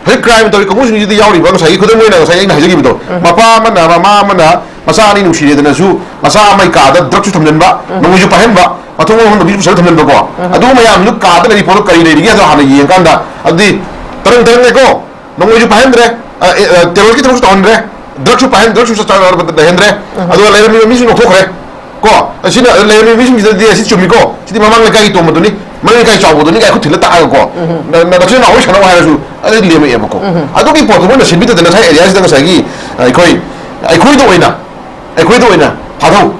ꯍꯧꯖꯤꯛ crime ꯇꯧꯔꯤ ꯀꯥꯡꯕꯨꯁꯤꯡꯁꯤꯗ ꯌꯥꯎꯔꯤꯕ, ꯉꯁꯥꯏꯒꯤ ꯈꯨꯗꯝ ꯑꯣꯏꯅ ꯉꯁꯥꯏ ꯑꯩꯅ ꯍꯥꯏꯖꯈꯤꯕꯗꯣ, ꯎꯝ꯫ ꯃꯄꯥ ꯑꯃꯅ ꯃꯃꯥ ꯑꯃꯅ ꯃꯆꯥ ꯑꯅꯤ ꯅꯨꯡꯁꯤꯔꯦꯗꯅꯁꯨ, ꯃꯆꯥ ꯑꯃꯒꯤ ꯀꯥꯗ drug ꯁꯨ ꯊꯝꯖꯤꯟꯕ, ꯎꯝ꯫ ꯅꯣꯡꯃꯩꯁꯨ ꯄꯥꯏꯍꯟꯕ, ꯃꯊꯣꯡ ꯃꯔꯝ ꯈꯪꯗꯕ ꯃꯤꯁꯨ ꯄꯨꯁꯜꯂ ꯊꯝꯖꯤꯟꯕꯀꯣ꯫ ꯎꯝ꯫ ꯑꯗꯨ ꯃꯌꯥꯝꯗꯨ ꯀꯥꯗ ꯂꯩꯔꯤ ꯄꯣꯠꯇꯣ ꯀꯔꯤ ꯂꯩꯔꯤꯒꯦ ꯍꯥꯏꯗꯣ ꯍꯥꯟꯅ ꯌꯦꯡꯉꯀꯥꯟꯗ, ꯑꯗꯨꯗꯤ ꯇꯔꯪ ꯇꯔꯪꯅꯦꯀꯣ, ꯅꯣꯡꯃꯩꯁꯨ ꯄꯥꯏꯍꯟꯗ꯭ꯔꯦ, ꯑ, ꯑꯦ, ꯑ, terror ꯒꯤ ꯊꯕꯛꯁꯨ ꯇꯧꯍꯟꯗ꯭ꯔꯦ, drug ꯁꯨ ꯄꯥꯏꯍꯟ-, drug ꯁꯨ ꯆꯥ-, ꯂꯩꯍꯟꯗ꯭ꯔꯦ, ꯎꯝ꯫ ꯑꯗꯨꯒ ꯂꯩꯔꯝꯃꯤꯕ ꯃꯤꯁꯤꯡ ꯂꯧꯊꯣꯛꯈ꯭ꯔꯦ꯫ ꯀꯣ, ꯑꯁꯤꯅ ꯂꯩꯔꯝꯃꯤꯕ ꯃꯤꯁꯤꯡꯁꯤꯗꯗꯤ ꯑꯁꯤ ꯆꯨꯝꯃꯤꯀꯣ, ꯁꯤꯗꯤ ꯃꯃꯥꯡ ꯂꯩꯀꯥꯏꯒꯤ ꯇꯣꯝꯕꯗꯨꯅꯤ, ꯃꯅꯤꯡ ꯂꯩꯀꯥꯏ ꯆꯥꯎꯕꯗꯨꯅꯤ ꯀꯥꯏ ꯈꯨꯠ ꯊꯤꯜꯂ ꯇꯥꯛꯑꯒꯀꯣ, ꯎꯝ꯫ ꯅ-, ꯅ-, ꯅꯆꯤꯟ ꯅꯅꯥꯎ ꯋꯥꯔꯤ ꯁꯥꯟꯅꯧ ꯍꯥꯏꯔꯁꯨ ꯑꯗꯨꯗꯤ ꯂꯦꯝꯃꯛꯑꯦꯕꯀꯣ꯫ ꯎꯝ꯫ ꯑꯗꯨꯒꯤ ꯄꯣꯠꯇꯣ ꯃꯣꯏꯅ ꯁꯤꯟꯕꯤꯗꯗꯅ ꯉꯁꯥꯏ area ꯁꯤꯗ ꯉꯁꯥꯏꯒꯤ ꯑꯩꯈꯣꯏ, ꯑꯩꯈꯣꯏꯗ ꯑꯣꯏꯅ, ꯑꯩꯈꯣꯏꯗ ꯑꯣꯏꯅ ꯐꯥꯗꯧ,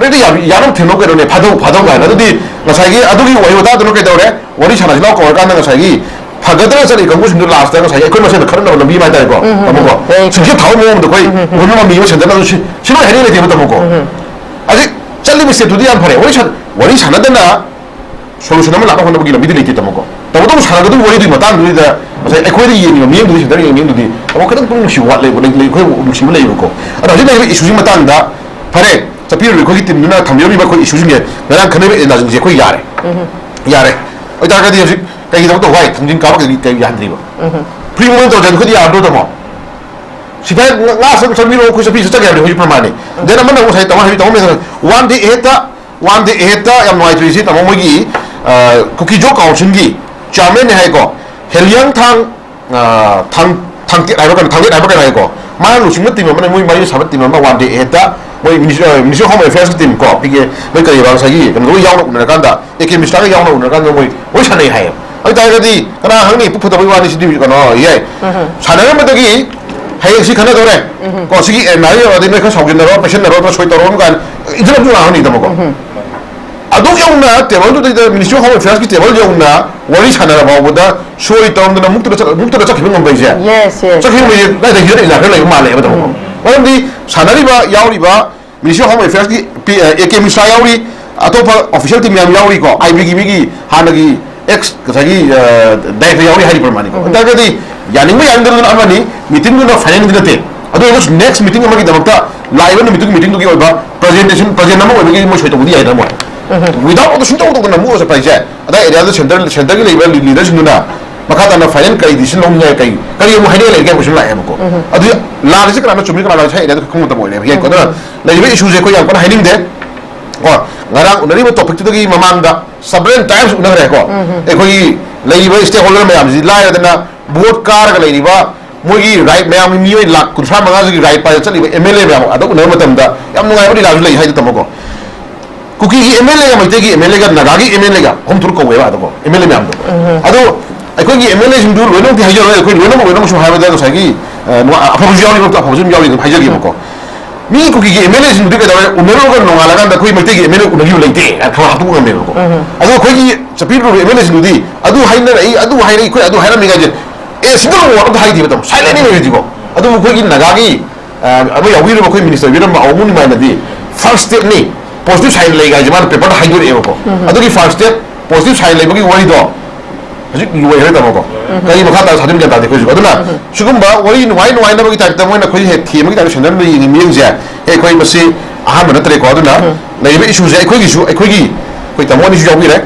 ꯅꯣꯏꯗꯤ ꯌꯥ-, ꯌꯥꯅꯕ ꯊꯦꯡꯅꯧ ꯀꯩꯅꯣꯅꯦ, ꯐꯥꯗꯧ, ꯐꯥꯗꯧ ꯀꯥꯏꯅ꯫ ꯑꯗꯨꯗꯤ ꯉꯁꯥꯏꯒꯤ ꯑꯗꯨꯒꯤ ꯋꯥꯍꯩ ꯋꯥꯇꯥꯗꯨꯅ ꯀꯩꯗꯧꯔꯦ? ꯋꯥꯔꯤ ꯁꯥꯟꯅꯁꯤ ꯂꯥꯎ ꯀꯧꯔꯀꯥꯟꯗ ꯉꯁꯥꯏꯒꯤ ꯐꯒꯗ꯭ꯔꯥ ꯆꯠꯂꯤ ꯀꯥꯡꯕꯨꯁꯤꯡꯗꯨ last ꯉꯁꯥꯏꯒꯤ ꯑꯩꯈꯣꯏ ꯃꯁꯦꯟꯗ ꯈꯠꯅꯅꯕ ꯂꯝꯕꯤ ꯑꯃ ꯍꯥꯏꯇꯥꯔꯦꯀꯣ, ꯎꯝ, ꯎꯝ, ꯇꯥꯃꯣꯀꯣ? ꯎꯝ, ꯎꯝ, ꯁꯤꯡꯁꯦ ꯊꯥꯎ ꯃꯑꯣꯡꯗ ꯑꯩꯈꯣꯏ ꯎꯝ, ꯎꯝ, ꯎꯝ꯫ ꯃꯣꯏ ꯃꯃꯤ ꯑꯃ ꯁꯦꯝꯖꯤꯜꯂꯒ ꯁꯤ-, ꯁꯤ ꯂꯣꯏ ꯍꯥꯏꯅꯤꯡ ꯂꯩꯇꯦꯕ, ꯇꯥꯃꯣꯀꯣ? ꯎꯝ, ꯎꯝ꯫ ꯍꯧꯖꯤꯛ ꯆꯠꯂꯤꯕ step ꯇꯨꯗꯤ ꯌꯥꯝ ꯐꯔꯦ꯫ ꯋꯥꯔꯤ ꯁꯥꯟ-, ꯋꯥꯔꯤ ꯁꯥꯟꯅꯗꯅ solution ꯑꯃ ꯂꯥꯛꯅꯕ ꯍꯣꯠꯅꯕꯒꯤ ꯂꯝꯕꯤꯗꯤ ꯂꯩꯇꯦ, ꯇꯥꯃꯣꯀꯣ? ꯇꯧꯕꯇꯕꯨ ꯁꯥꯟꯅꯒꯗꯕ ꯋꯥꯔꯤꯗꯨꯒꯤ ꯃꯇꯥꯡꯗꯨꯗ ꯉꯁꯥꯏ ꯑꯩꯈꯣꯏꯗ ꯌꯦꯡꯉꯤꯕ ꯃꯤꯠꯌꯦꯡꯗꯨꯗꯤ, centre ꯌꯦꯡꯉꯤꯕ ꯃꯤꯠꯌꯦꯡꯗꯨꯗꯤ, ꯇꯥꯃꯣ, ꯈꯤꯇꯪ ꯄꯨꯛꯅꯤꯡ ꯅꯨꯡꯁꯤꯕ ꯋꯥꯠꯂꯦꯕ, ꯂꯩ-, ꯂꯩ-, ꯑꯩꯈꯣꯏ ꯅꯨꯡꯁꯤꯕ ꯂꯩꯌꯦꯕꯀꯣ꯫ ꯑꯗꯣ ꯍꯧꯖꯤꯛ ꯂꯩꯔꯤꯕ issue ꯁꯤꯒꯤ ꯃꯇꯥꯡꯗ ꯐꯔꯦ, ꯆꯠꯄꯤꯔꯨꯔꯦ, ꯑꯩꯈꯣꯏꯒꯤ team ꯗꯨꯅ ꯊꯝꯕꯤꯔꯝꯃꯤꯕ ꯑꯩꯈꯣꯏ issue ꯁꯤꯡꯁꯦ, ꯉꯔꯥꯡ ꯈꯟꯅꯔꯤꯕ agenda ꯁꯤꯡꯁꯦ ꯑꯩꯈꯣꯏ ꯌꯥꯔꯦ꯫ ꯎꯝ꯫ ꯌꯥꯔꯦ꯫ ꯑꯣꯏꯇꯥꯔꯒꯗꯤ ꯍꯧꯖꯤꯛ ꯀꯩꯒꯤꯗꯃꯛꯇ why ꯊꯥꯡꯖꯤꯡ ꯀꯥꯕ ꯀꯩꯒꯤ, ꯀꯩꯒꯤ ꯌꯥꯍꯟꯗ꯭ꯔꯤꯕ? ꯎꯝ꯫ Free movement ꯇꯧꯔꯗꯤ ꯑꯩꯈꯣꯏꯗꯤ ꯌꯥꯔꯗ꯭ꯔꯣ, ꯇꯥꯃꯣ? ꯁꯤꯐꯥꯏ ꯉꯥ, ꯉꯥ ꯁꯨꯝ ꯆꯪꯕꯤꯔꯛꯑꯣ, ꯑꯩꯈꯣꯏ ꯆꯠꯄꯤ ꯆꯠꯆꯒꯦ ꯍꯥꯏꯕꯅꯤ ꯍꯧꯖꯤꯛ ꯄ꯭ꯔꯃꯥꯟꯅꯤ꯫ Then ꯑꯃꯅ ꯑꯃꯨꯛ ꯉꯁꯥꯏ ꯇꯥꯃꯣ ꯍꯥꯏꯕꯤ, ꯇꯥꯃꯣ ꯃꯦꯘꯅ one day ahead ꯇ, one day ahead ꯇ ꯌꯥꯝ ꯅꯨꯡꯉꯥꯏꯇ꯭ꯔꯤꯁꯤ, ꯇꯥꯃꯣ, ꯃꯣꯏꯒꯤ, ꯑ, ꯀꯨꯀꯤꯖꯣ council ꯒꯤ chairman ꯅꯤ ꯍꯥꯏꯀꯣ, ꯍꯦꯂꯤꯌꯥꯡꯊꯥꯡ, ꯑ, ꯊꯥꯡ-, ꯊꯥꯡꯇꯦꯠ ꯍꯥꯏꯕ ꯀꯩꯅꯣ, ꯊꯥꯡꯂꯦꯠ ꯍꯥꯏꯕ ꯀꯩꯅꯣ ꯍꯥꯏꯀꯣ, ꯃꯥꯅ ꯂꯨꯆꯤꯡꯕ team ꯑꯃꯅ, ꯃꯣꯏ ꯃꯔꯤ ꯁꯥꯕ team ꯑꯃ one day ahead ꯇ ꯃꯣꯏ ministry, ꯑ, Ministry of Home Affairs ꯀꯤ team ꯀꯣ, ꯄꯤꯒꯦ, ꯃꯣꯏ ꯀꯔꯤ ꯍꯥꯏꯕ, ꯉꯁꯥꯏꯒꯤ ꯀꯩꯅꯣ ꯂꯣꯏ ꯌꯥꯎꯅ ꯎꯅꯔꯀꯥꯟꯗ, ꯑꯦ ꯀꯦ ꯃꯤꯁ꯭ꯔꯥꯒ ꯌꯥꯎꯅ ꯎꯅꯔꯀꯥꯟꯗ ꯃꯣꯏ ꯋꯥꯔꯤ ꯁꯥꯟꯅꯩ ꯍꯥꯏꯌꯦꯕ꯫ ꯑꯗꯨ ꯇꯥꯔꯒꯗꯤ ꯀꯅꯥ ꯈꯪꯅꯤ, ꯄꯨꯛ ꯐꯠꯇꯕꯒꯤ ꯋꯥꯅꯤ ꯁꯤꯗꯤ, ꯀꯩꯅꯣ ꯌꯥꯏ꯫ ꯎꯝ꯫ ꯁꯥꯟꯅꯔꯝꯕꯗꯒꯤ ꯍꯌꯦꯡ ꯁꯤ ꯈꯟꯅꯗꯧꯔꯦ꯫ ꯎꯝ꯫ ꯀꯣ, ꯁꯤꯒꯤ ꯑꯦꯟ ꯑꯥꯏ ꯑꯦ ꯌꯧꯔꯗꯤ ꯅꯣꯏ ꯈꯔ ꯁꯥꯎꯖꯤꯟꯅꯔꯣ, ꯄꯩꯁꯟꯅꯔꯣ, ꯅꯠꯇ꯭ꯔ ꯁꯣꯏ ꯇꯧꯔꯣ ꯀꯥꯏꯅ ꯏꯟꯖꯜꯂꯛꯄꯁꯨ ꯉꯥꯡꯍꯟꯅꯤꯡꯗꯕꯀꯣ꯫ ꯎꯝ꯫ ꯑꯗꯨꯛ ꯌꯧꯅ table ꯗꯨꯗꯩꯗ Ministry of Home Affairs ꯀꯤ table ꯌꯧꯅ ꯋꯥꯔꯤ ꯁꯥꯟꯅꯔ ꯐꯥꯎꯕꯗ ꯁꯣꯏ ꯇꯧꯔꯝꯗꯅ ꯃꯨꯛꯇꯨꯗ ꯆꯠ-, ꯃꯨꯛꯇꯨꯗ ꯆꯠꯈꯤꯕ ꯉꯝꯕꯩꯁꯦ꯫ Yes, yes. ꯆꯠꯈꯤꯕ ꯉꯝꯕꯩꯁꯦ ꯀꯗꯥꯏꯗ ꯍꯤꯗ ꯏꯟꯅꯈ꯭ꯔ ꯂꯩꯕ ꯃꯥꯜꯂꯦꯕ, ꯇꯥꯃꯣ꯫ ꯎꯝ꯫ ꯃꯔꯝꯗꯤ ꯁꯥꯟꯅꯔꯤꯕ, ꯌꯥꯎꯔꯤꯕ, Ministry of Home Affairs ꯀꯤ ꯄꯤ ꯑꯦ ꯀꯦ ꯃꯤꯁ꯭ꯔꯥ ꯌꯥꯎꯔꯤ, ꯑꯇꯣꯞꯄ official team ꯃꯌꯥꯝ ꯌꯥꯎꯔꯤꯀꯣ, ꯑꯥꯏ ꯕꯤꯒꯤ ꯃꯤꯒꯤ ꯍꯥꯟꯅꯒꯤ ex ꯉꯁꯥꯏꯒꯤ director ꯌꯥꯎꯔꯤ ꯍꯥꯏꯔꯤꯕ ꯃꯥꯅꯤꯀꯣ꯫ ꯑꯗꯨ ꯑꯣꯏꯇꯥꯔꯒꯗꯤ ꯌꯥꯅꯤꯡꯕ ꯌꯥꯅꯤꯡꯗꯕꯗꯨꯅ ꯑꯃꯅꯤ, meetingꯗꯨꯅ finalꯗꯤ ꯅꯠꯇꯦ꯫ ꯑꯗꯨ ꯑꯣꯏꯔꯒꯁꯨ next meeting ꯑꯃꯒꯤꯗꯃꯛꯇ ꯂꯥꯛꯏꯕ ꯅꯨꯃꯤꯠꯇꯨꯒꯤ meetingꯗꯨꯒꯤ ꯑꯣꯏꯕ presentation, present ꯑꯃ ꯑꯣꯏꯕꯒꯤ ꯃꯣꯏ ꯁꯣꯏ ꯇꯧꯕꯗꯤ ꯌꯥꯏꯗꯅ ꯃꯣꯏ꯫ Without ꯑꯗꯨ ꯁꯨꯡꯇꯧ ꯇꯧꯗꯅ ꯃꯣꯏ ꯆꯠꯄ ꯍꯥꯏꯁꯦ, ꯑꯗꯥꯏ areaꯗ centre, centreꯒꯤ ꯂꯩꯔꯤꯕ leaderꯁꯤꯡꯗꯨꯅ ꯃꯈꯥ ꯇꯥꯅ final ꯀꯔꯤ decision ꯂꯧꯅꯤꯡꯉꯥꯏ, ꯀꯔꯤ, ꯀꯔꯤ ꯑꯃꯨꯛ ꯍꯥꯏꯅꯤꯡꯉꯥꯏ ꯂꯩꯒꯦ ꯍꯥꯏꯕꯁꯨ ꯂꯥꯛꯑꯦꯕꯀꯣ꯫ ꯑꯗꯨ ꯂꯥꯜꯂꯤꯁꯦ ꯀꯅꯥꯅꯣ, ꯆꯨꯝꯃꯤ ꯀꯅꯥꯅꯣ ꯉꯁꯥꯏ areaꯗ ꯈꯪꯕ ꯃꯇꯝ ꯑꯣꯏꯔꯦꯕ꯫ ꯌꯥꯏꯀꯣ? ꯑꯗꯨꯅ ꯂꯩꯔꯤꯕ issueꯁꯦ ꯑꯩꯈꯣꯏ ꯌꯥꯝ ꯀꯟꯅ ꯍꯥꯏꯅꯤꯡꯗꯦ꯫ ꯀꯣ, ꯉꯔꯥꯡ ꯎꯅꯔꯤꯕ topicꯇꯨꯗꯒꯤ ꯃꯃꯥꯡꯗ several times ꯎꯅꯈ꯭ꯔꯦꯀꯣ꯫ ꯑꯩꯈꯣꯏꯒꯤ ꯂꯩꯔꯤꯕ stakeholder ꯃꯌꯥꯝꯁꯤ ꯂꯥꯏꯔꯗꯅ vote ꯀꯥꯔꯒ ꯂꯩꯔꯤꯕ ꯃꯣꯏꯒꯤ right, ꯃꯌꯥꯝꯒꯤ ꯃꯤꯑꯣꯏ ꯂꯥꯈ ꯀꯨꯟꯊ꯭ꯔꯥ ꯃꯉꯥꯁꯤꯒꯤ right ꯄꯥꯏꯔ ꯆꯠꯂꯤꯕ ꯑꯦꯝ ꯑꯦꯜ ꯑꯦ ꯃꯌꯥꯝ ꯑꯗ ꯎꯅꯕ ꯃꯇꯝꯗ ꯌꯥꯝ ꯅꯨꯡꯉꯥꯏꯕ ꯂꯤꯂꯥꯁꯨ ꯂꯩ ꯍꯥꯏꯗꯤ ꯇꯝꯃꯣꯀꯣ꯫ ꯀꯨꯀꯤꯒꯤ ꯑꯦꯝ ꯑꯦꯜ ꯑꯦꯒ, ꯃꯩꯇꯩꯒꯤ ꯑꯦꯝ ꯑꯦꯜ ꯑꯦꯒ, ꯅꯥꯒꯥꯒꯤ ꯑꯦꯝ ꯑꯦꯜ ꯑꯦꯒ ꯑꯍꯨꯝ ꯊꯣꯛꯅ ꯀꯧꯋꯦꯕ ꯑꯗꯀꯣ, ꯑꯦꯝ ꯑꯦꯜ ꯑꯦ ꯃꯌꯥꯝꯗꯣ꯫ ꯑꯗꯣ ꯑꯩꯈꯣꯏꯒꯤ ꯑꯦꯝ ꯑꯦꯜ ꯑꯦꯁꯤꯡꯗꯨ ꯂꯣꯏꯅꯃꯛꯇꯤ ꯍꯥꯏꯖꯔꯣꯏ, ꯑꯩꯈꯣꯏ ꯂꯣꯏꯅꯃꯛ, ꯂꯣꯏꯅꯃꯛ ꯁꯨꯝ ꯍꯥꯏꯕꯗ ꯉꯁꯥꯏꯒꯤ, ꯑ, ꯅꯨꯡꯉꯥꯏ-, ꯑꯐꯕꯁꯨ ꯌꯥꯎꯔꯤ, ꯑꯐꯕꯁꯨ ꯑꯗꯨꯝ ꯌꯥꯎꯔꯤ, ꯑꯗꯨꯝ ꯍꯥꯏꯖꯒꯦꯕꯀꯣ꯫ ꯃꯤ ꯀꯨꯀꯤꯒꯤ ꯑꯦꯝ ꯑꯦꯜ ꯑꯦꯁꯤꯡꯗꯨꯗꯤ ꯀꯩꯗꯧꯔꯦ, ꯎꯅꯔꯨꯔꯒ ꯅꯣꯡꯉꯥꯜꯂꯀꯥꯟꯗ ꯑꯩꯈꯣꯏ ꯃꯩꯇꯩꯒꯤ ꯑꯦꯝ ꯑꯦꯜ ꯑꯦ ꯎꯅꯈꯤꯕ ꯂꯩꯇꯦ ꯍꯥꯏꯅ ꯈꯔ ꯍꯥꯞꯇꯣꯛꯄ ꯉꯝꯃꯦꯕꯀꯣ꯫ ꯑꯗꯣ ꯑꯩꯈꯣꯏꯒꯤ ꯆꯠꯄꯤꯔꯨꯔꯕ ꯑꯦꯝ ꯑꯦꯜ ꯑꯦꯁꯤꯡꯗꯨꯗꯤ ꯑꯗꯨ ꯍꯥꯏꯅꯔꯛꯏ, ꯑꯗꯨ ꯍꯥꯏꯔꯛꯏ, ꯑꯩꯈꯣꯏ ꯑꯗꯨ ꯍꯥꯏꯔꯝꯃꯤ ꯀꯥꯏꯁꯦ, ꯑꯦ, single word ꯑꯝꯇ ꯍꯥꯏꯗꯦꯕ, ꯇꯥꯃꯣ, silentꯅꯤ ꯂꯩꯔꯤꯁꯤꯀꯣ꯫ ꯑꯗꯨꯕꯨ ꯑꯩꯈꯣꯏꯒꯤ ꯅꯥꯒꯥꯒꯤ, ꯑ, ꯑꯃ ꯌꯥꯎꯕꯤꯔꯝꯕ ꯑꯩꯈꯣꯏ minister ꯑꯣꯏꯕꯤꯔꯝꯕ ꯑꯋꯥꯡꯕꯨꯡ ꯅꯤꯃꯥꯏꯅꯗꯤ first stepꯅꯤ, positive sign ꯂꯩ ꯀꯥꯏꯁꯦ ꯃꯥꯅ paperꯗ ꯍꯥꯏꯗꯣꯔꯛꯑꯦꯕꯀꯣ꯫ ꯑꯗꯨꯒꯤ first step, positive sign ꯂꯩꯕꯒꯤ ꯋꯥꯔꯤꯗꯣ ꯍꯧꯖꯤꯛ ꯂꯣꯏꯈ꯭ꯔꯦ ꯇꯥꯃꯣꯀꯣ꯫ ꯀꯔꯤ ꯃꯈꯥ ꯇꯥꯅ ꯁꯥꯗꯣꯏꯅꯣ ꯒ꯭ꯌꯥꯟ ꯇꯥꯗꯦ ꯑꯩꯈꯣꯏꯁꯨ꯫ ꯑꯗꯨꯅ ꯁꯤꯒꯨꯝꯕ ꯋꯥꯔꯤ ꯅꯨꯡꯉꯥꯏ ꯅꯨꯡꯉꯥꯏꯅꯕꯒꯤ typeꯇ ꯃꯣꯏꯅ ꯑꯩꯈꯣꯏ ꯍꯦꯛ ꯊꯦꯝꯕꯒꯤ typeꯇ ꯁꯦꯟꯅꯔꯝꯕ ꯌꯦꯡꯉꯤ ꯃꯤꯠꯌꯦꯡꯁꯦ, ꯑꯦ, ꯑꯩꯈꯣꯏ ꯃꯁꯤ ꯑꯍꯥꯟꯕ ꯅꯠꯇ꯭ꯔꯦꯀꯣ꯫ ꯑꯗꯨꯅ ꯂꯩꯔꯤꯕ issueꯁꯦ ꯑꯩꯈꯣꯏꯒꯤꯁꯨ, ꯑꯩꯈꯣꯏꯒꯤ, ꯑꯩꯈꯣꯏ ꯇꯥꯃꯣ ꯑꯅꯤꯁꯨ ꯌꯥꯎꯕꯤꯔꯦ,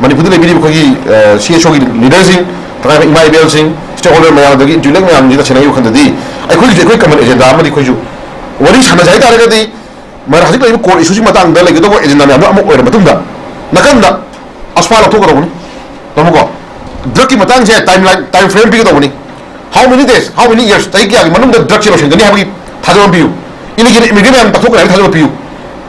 ꯃꯅꯤꯄꯨꯔꯗ ꯂꯩꯕꯤꯔꯤꯕ ꯑꯩꯈꯣꯏꯒꯤ, ꯑ, C S Oꯒꯤ leaderꯁꯤꯡ, ꯇꯉꯥꯏꯐꯗꯕ ꯏꯃꯥ ꯏꯕꯦꯜꯁꯤꯡ, stakeholder ꯃꯌꯥꯝ, ꯑꯗꯒꯤ intellectual ꯃꯌꯥꯝꯁꯤꯗ ꯁꯦꯟꯅꯔꯤꯕ ꯋꯥꯈꯜꯗꯗꯤ ꯑꯩꯈꯣꯏꯒꯤꯁꯨ ꯑꯩꯈꯣꯏ common agenda ꯑꯃꯗꯤ ꯑꯩꯈꯣꯏꯁꯨ ꯋꯥꯔꯤ ꯁꯥꯟꯅꯁꯦ ꯍꯥꯏꯇꯥꯔꯒꯗꯤ, ꯃꯔ-, ꯍꯧꯖꯤꯛ ꯂꯩꯔꯤꯕ core issueꯁꯤꯒꯤ ꯃꯇꯥꯡꯗ ꯂꯩꯒꯗꯧꯕ agenda ꯃꯌꯥꯝꯗꯣ ꯑꯃ ꯑꯣꯏꯔ ꯃꯇꯨꯡꯗ, ꯅꯥꯀꯟꯗ AFSPA ꯂꯧꯊꯣꯛꯀꯗꯧꯕꯅꯤ꯫ ꯇꯥꯃꯣꯀꯣ, drugꯀꯤ ꯃꯇꯥꯡꯁꯦ timeline, time frame ꯄꯤꯒꯗꯧꯕꯅꯤ꯫ How many days, how many years, ꯆꯍꯤ ꯀꯌꯥꯒꯤ ꯃꯅꯨꯡꯗ drugꯁꯦ ꯂꯣꯏꯁꯤꯟꯒꯅꯤ ꯍꯥꯏꯕꯒꯤ ꯊꯥꯖꯕ ꯑꯃ ꯄꯤꯌꯨ꯫ Illegal immigrant ꯃꯌꯥꯝ ꯇꯥꯟꯊꯣꯛꯀꯅꯤ ꯍꯥꯏꯕꯒꯤ ꯊꯥꯖꯕ ꯄꯤꯌꯨ꯫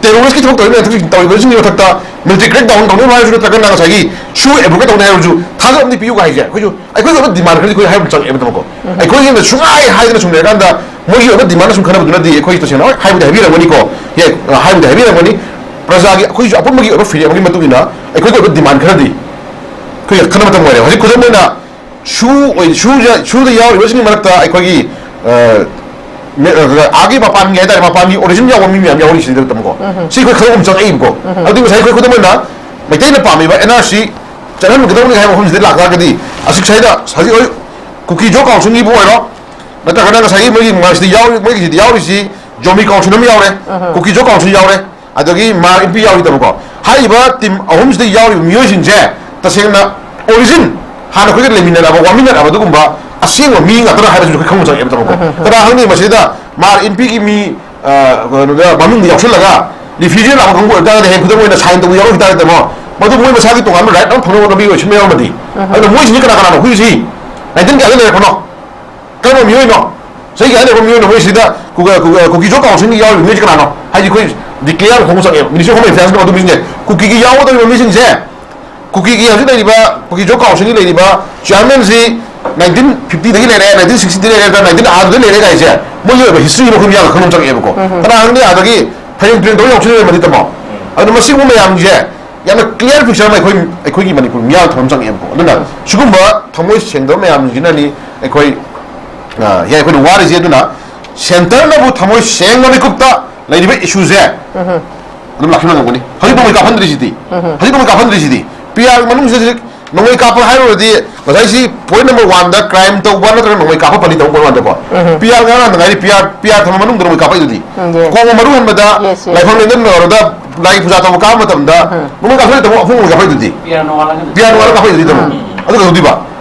Terroristꯀꯤ ꯊꯕꯛ ꯇꯧꯔꯤꯕ ꯃꯌꯥꯝ, ꯇꯧꯔꯤꯕꯁꯤꯡꯒꯤ ꯃꯊꯛꯇ military crackdown ꯇꯧꯅꯤ ꯍꯥꯏꯔꯁꯨ, ꯅꯠꯇ꯭ꯔꯒꯅ ꯉꯁꯥꯏꯒꯤ SHU abrogate ꯇꯧꯅꯤ ꯍꯥꯏꯔꯁꯨ, ꯊꯥꯖꯕ ꯑꯃꯗꯤ ꯄꯤꯌꯨꯒ ꯍꯥꯏꯁꯦ ꯑꯩꯈꯣꯏꯁꯨ ꯑꯩꯈꯣꯏꯒꯤ ꯑꯣꯏꯕ demand ꯈꯔꯗꯤ ꯑꯩꯈꯣꯏ ꯍꯥꯏꯕ ꯆꯪꯉꯛꯑꯦꯕ ꯇꯥꯃꯣꯀꯣ꯫ ꯑꯩꯈꯣꯏꯒꯤꯅ ꯁꯨꯡꯍꯥꯏ ꯍꯥꯏꯗꯅ ꯁꯨꯝ ꯂꯩꯔꯀꯥꯟꯗ ꯃꯣꯏꯒꯤ ꯑꯣꯏꯕ demand ꯁꯨꯝ ꯈꯟꯅꯕꯗꯨꯅꯗꯤ ꯑꯩꯈꯣꯏ ꯇꯁꯦꯡꯅ ꯍꯣꯏ ꯍꯥꯏꯕꯨꯗꯤ ꯍꯥꯏꯕꯤꯔꯝꯒꯅꯤꯀꯣ꯫ ꯌꯥꯏ, ꯑ, ꯍꯥꯏꯕꯨꯗꯤ ꯍꯥꯏꯕꯤꯔꯝꯒꯅꯤ꯫ ꯄ꯭ꯔꯖꯥꯒꯤ ꯑꯩꯈꯣꯏꯁꯨ ꯑꯄꯨꯟꯕꯒꯤ ꯑꯣꯏꯕ ꯐꯤꯔꯦꯞ ꯑꯃꯒꯤ ꯃꯇꯨꯡ ꯏꯟꯅ ꯑꯩꯈꯣꯏꯒꯤ ꯑꯣꯏꯕ demand ꯈꯔꯗꯤ ꯑꯩꯈꯣꯏ ꯈꯟꯅꯕ ꯃꯇꯝ ꯑꯣꯏꯔꯦ꯫ ꯍꯧꯖꯤꯛ ꯈꯨꯗꯝ ꯑꯣꯏꯅ SHU ꯑꯣꯏ-, SHUꯗ, SHUꯗ ꯌꯥꯎꯔꯤꯕꯁꯤꯡꯒꯤ ꯃꯔꯛꯇ ꯑꯩꯈꯣꯏꯒꯤ, ꯑ, ꯑꯥꯒꯤ ꯃꯄꯥꯟꯒꯤ ꯍꯥꯏꯇꯥꯔꯦ, ꯃꯄꯥꯟꯒꯤ ꯑꯣꯔꯤꯖꯤꯟ ꯌꯥꯎꯕ ꯃꯤ ꯃꯌꯥꯝ ꯌꯥꯎꯔꯤꯁꯤꯗ ꯇꯝꯀꯣ꯫ ꯁꯤ ꯑꯩꯈꯣꯏ ꯈꯪꯕ ꯑꯃ ꯆꯪꯉꯛꯏꯕꯀꯣ꯫ ꯑꯗꯨꯒꯤ ꯉꯁꯥꯏ ꯑꯩꯈꯣꯏ ꯈꯨꯗꯝ ꯑꯣꯏꯅ ꯃꯩꯇꯩꯅ ꯄꯥꯝꯃꯤꯕ ꯑꯦꯟ ꯑꯥꯔ ꯁꯤ ꯆꯠꯍꯟꯒꯗꯧꯅꯤ ꯍꯥꯏꯕ ꯃꯐꯝꯁꯤꯗ ꯂꯥꯛꯇꯥꯔꯒꯗꯤ, ꯑꯁꯤꯛ ꯁ꯭ꯋꯥꯏꯗ ꯍꯧꯖꯤꯛ ꯍꯧꯖꯤꯛ ꯀꯨꯀꯤ ꯖꯣ ꯀꯥꯎꯟꯁꯤꯜꯒꯤꯕꯨ ꯑꯣꯏꯔꯣ, ꯅꯠꯇ꯭ꯔꯒꯅ ꯉꯁꯥꯏꯒꯤ ꯃꯣꯏꯒꯤ ꯃꯁꯤꯗ ꯌꯥꯎꯔꯤ, ꯃꯣꯏꯒꯤꯁꯤꯗ ꯌꯥꯎꯔꯤꯁꯤ ꯖꯣꯃꯤ ꯀꯥꯎꯟꯁꯤꯜ ꯑꯃ ꯌꯥꯎꯔꯦ, ꯀꯨꯀꯤ ꯖꯣ ꯀꯥꯎꯟꯁꯤꯜ ꯌꯥꯎꯔꯦ, ꯑꯗꯒꯤ ꯃꯥ ꯏꯝꯄꯤ ꯌꯥꯎꯔꯤꯗꯕꯀꯣ꯫ ꯍꯥꯏꯔꯤꯕ ꯇꯤꯝ ꯑꯍꯨꯝꯁꯤꯗ ꯌꯥꯎꯔꯤꯕ ꯃꯤꯑꯣꯏꯁꯤꯡꯁꯦ ꯇꯁꯦꯡꯅ ꯑꯣꯔꯤꯖꯤꯟ ꯍꯥꯟꯅ ꯑꯩꯈꯣꯏꯒ ꯂꯩꯃꯤꯟꯅꯔꯕ, ꯋꯥꯃꯤꯟꯅꯔꯕ ꯑꯗꯨꯒꯨꯝꯕ ꯑꯁꯦꯡꯕ ꯃꯤ ꯉꯥꯛꯇꯅ ꯍꯥꯏꯕꯁꯤꯁꯨ ꯑꯩꯈꯣꯏ ꯈꯪꯕ ꯆꯪꯉꯦꯕ ꯇꯥꯃꯣꯀꯣ꯫ ꯀꯅꯥ ꯈꯪꯅꯤ ꯃꯁꯤꯗ ꯃꯥ ꯏꯝꯄꯤꯒꯤ ꯃꯤ, ꯑ, ꯀꯩꯅꯣꯗ ꯃꯃꯤꯡꯗ ꯌꯥꯎꯁꯜꯂꯒ ꯔꯤꯐ꯭ꯌꯨꯖꯤ ꯂꯥꯛꯄ ꯀꯥꯡꯕꯨ ꯑꯣꯏꯕ ꯇꯥꯔꯒꯗꯤ ꯍꯌꯦꯡ ꯈꯨꯗꯝ ꯑꯣꯏꯅ ꯁꯥꯏꯟ ꯇꯧꯕ ꯌꯥꯎꯔꯛꯈꯤ ꯇꯥꯔꯒꯗꯤ ꯇꯥꯃꯣ, ꯃꯗꯨ ꯃꯣꯏ ꯃꯁꯥꯒꯤ ꯇꯣꯉꯥꯟꯕ ꯔꯥꯏꯠ ꯑꯃ ꯐꯪꯅꯕ ꯂꯝꯕꯤ ꯑꯣꯏꯁꯤꯟꯕ ꯌꯥꯎꯔꯝꯃꯗꯤ꯫ ꯑꯗꯨꯅ ꯃꯣꯏꯁꯤꯡꯁꯤ ꯀꯅꯥ ꯀꯅꯥꯅꯣ? ꯑꯩꯈꯣꯏꯒꯤꯁꯤ ꯅꯥꯏꯟꯇꯤꯟ ꯀꯌꯥꯗ ꯂꯩꯔꯛꯄꯅꯣ? ꯀꯔꯝꯕ ꯃꯤꯑꯣꯏꯅꯣ? ꯆꯍꯤ ꯀꯌꯥ ꯂꯩꯔꯛꯄ ꯃꯤꯑꯣꯏꯅꯣ? ꯃꯣꯏꯁꯤꯗ ꯀꯨꯀꯤ ꯖꯣ ꯀꯥꯎꯟꯁꯤꯜꯒꯤ ꯌꯥꯎꯔꯤꯕ ꯃꯤꯑꯣꯏꯁꯤ ꯀꯅꯥꯅꯣ? ꯍꯥꯏꯗꯤ ꯑꯩꯈꯣꯏ ꯗꯤꯀ꯭ꯂꯦꯌꯔ ꯍꯣꯡꯕ ꯆꯪꯉꯦꯕ, ꯃꯤꯅꯤꯁꯇ꯭ꯔꯤ ꯑꯣꯐ ꯍꯣꯝ ꯑꯦꯐꯤꯌꯔꯁꯅ ꯑꯗꯨ ꯃꯤꯁꯤꯡꯁꯦ, ꯀꯨꯀꯤꯒꯤ ꯌꯥꯎꯒꯗꯧꯔꯤꯕ ꯃꯤꯁꯤꯡꯁꯦ, ꯀꯨꯀꯤꯒꯤ ꯍꯧꯖꯤꯛ ꯂꯩꯔꯤꯕ ꯀꯨꯀꯤ ꯖꯣ ꯀꯥꯎꯟꯁꯤꯜꯒꯤ ꯂꯩꯔꯤꯕ ꯆꯤꯌꯥꯔꯃꯦꯟꯁꯤ ꯅꯥꯏꯟꯇꯤꯟ ꯐꯤꯐꯇꯤꯗꯒꯤ ꯂꯩꯔꯦ, ꯅꯥꯏꯟꯇꯤꯟ ꯁꯤꯛꯁꯇꯤꯗꯒꯤ ꯂꯩꯔꯦ, ꯅꯥꯏꯟꯇꯤꯟ ꯑꯥꯔꯗꯨꯗ ꯂꯩꯔꯦ ꯀꯥꯏꯁꯦ, ꯃꯣꯏꯒꯤ ꯑꯣꯏꯕ ꯍꯤꯁꯇ꯭ꯔꯤ ꯑꯃ ꯑꯩꯈꯣꯏ ꯃꯤꯌꯥꯝꯅ ꯈꯪꯕ ꯑꯃ ꯆꯪꯉꯛꯑꯦꯕꯀꯣ꯫ ꯀꯅꯥ ꯈꯪꯅꯤ ꯑꯗꯒꯤ ꯐꯌꯦꯡ ꯇꯨꯔꯦꯜ ꯇꯧꯔ ꯌꯥꯎꯁꯤꯟꯅꯔꯝꯃꯗꯤ ꯇꯥꯃꯣ꯫ ꯑꯗꯨꯅ ꯃꯁꯤꯒꯨꯝꯕ ꯃꯌꯥꯝꯁꯦ ꯌꯥꯝꯅ ꯀ꯭ꯂꯤꯌꯥꯔ ꯄꯤꯛꯆꯔ ꯑꯃ ꯑꯩꯈꯣꯏ, ꯑꯩꯈꯣꯏꯒꯤ ꯃꯅꯤꯄꯨꯔ ꯃꯤꯌꯥꯝꯅ ꯊꯝꯕ ꯑꯃ ꯆꯪꯉꯛꯑꯦꯕꯀꯣ꯫ ꯑꯗꯨꯅ ꯁꯤꯒꯨꯝꯕ ꯊꯃꯣꯏ ꯁꯦꯡꯗꯕ ꯃꯌꯥꯝꯁꯤꯅꯅꯤ ꯑꯩꯈꯣꯏ, ꯑ, ꯌꯥꯏ, ꯑꯩꯈꯣꯏꯅ ꯋꯥꯔꯤꯁꯦ꯫ ꯑꯗꯨꯅ ꯁꯦꯟꯇꯔꯅꯕꯨ ꯊꯃꯣꯏ ꯁꯦꯡꯕ ꯃꯤꯀꯨꯞꯇ ꯂꯩꯔꯤꯕ ꯏꯁꯨꯁꯦ ꯑꯗꯨꯝ ꯂꯥꯛꯁꯤꯟꯕ ꯉꯝꯒꯅꯤ꯫ ꯍꯧꯖꯤꯛ ꯅꯣꯡꯃꯩ ꯀꯥꯞꯍꯟꯗ꯭ꯔꯤꯁꯤꯗꯤ, ꯍꯧꯖꯤꯛ ꯅꯣꯡꯃꯩ ꯀꯥꯞꯍꯟꯗ꯭ꯔꯤꯁꯤꯗꯤ ꯄꯤ ꯑꯥꯔ ꯃꯅꯨꯡꯁꯤꯗ ꯍꯧꯖꯤꯛ ꯅꯣꯡꯃꯩ ꯀꯥꯞꯄ ꯍꯥꯏꯔꯨꯔꯗꯤ ꯉꯁꯥꯏꯁꯤ ꯄꯣꯏꯟ ꯅꯝꯕꯔ ꯋꯥꯟꯗ ꯀ꯭ꯔꯥꯏꯝ ꯇꯧꯕ ꯅꯠꯇ꯭ꯔꯒ ꯅꯣꯡꯃꯩ ꯀꯥꯞꯄ ꯄꯜꯂꯤ ꯇꯧꯕ ꯋꯥꯟꯗꯀꯣ꯫ ꯄꯤ ꯑꯥꯔ ꯉꯔꯥꯡ ꯉꯥꯏꯔꯤ, ꯄꯤ ꯑꯥꯔ, ꯄꯤ ꯑꯥꯔ ꯊꯝꯕ ꯃꯅꯨꯡꯗ ꯅꯣꯡꯃꯩ ꯀꯥꯞꯄꯛꯏꯗꯨꯗꯤ꯫ ꯎꯝ, yes꯫ ꯀꯣꯡꯕ ꯃꯔꯨ ꯍꯟꯕꯗ yes, yes꯫ ꯂꯥꯏꯐꯝ ꯂꯦꯟꯗ ꯅꯧꯔꯗ ꯂꯥꯏ ꯄꯨꯖꯥ ꯇꯧꯕ ꯀꯥꯞꯄ ꯃꯇꯝꯗ ꯅꯣꯡꯃꯩ ꯀꯥꯞꯊꯣꯛꯏ ꯇꯧꯕ ꯑꯐꯨꯡ ꯅꯣꯡꯃꯩ ꯀꯥꯞꯄꯛꯏꯗꯨꯗꯤ꯫ ꯄꯤ ꯑꯥꯔ ꯅꯣꯡꯉꯥꯜꯂꯒ ꯄꯤ ꯑꯥꯔ ꯅꯣꯡꯉꯥꯜꯂꯒ ꯀꯥꯞꯄꯛꯏꯗꯨꯗꯤ ꯇꯧꯕ꯫ ꯑꯗꯨ ꯀꯩꯗꯧꯗꯣꯏꯕ?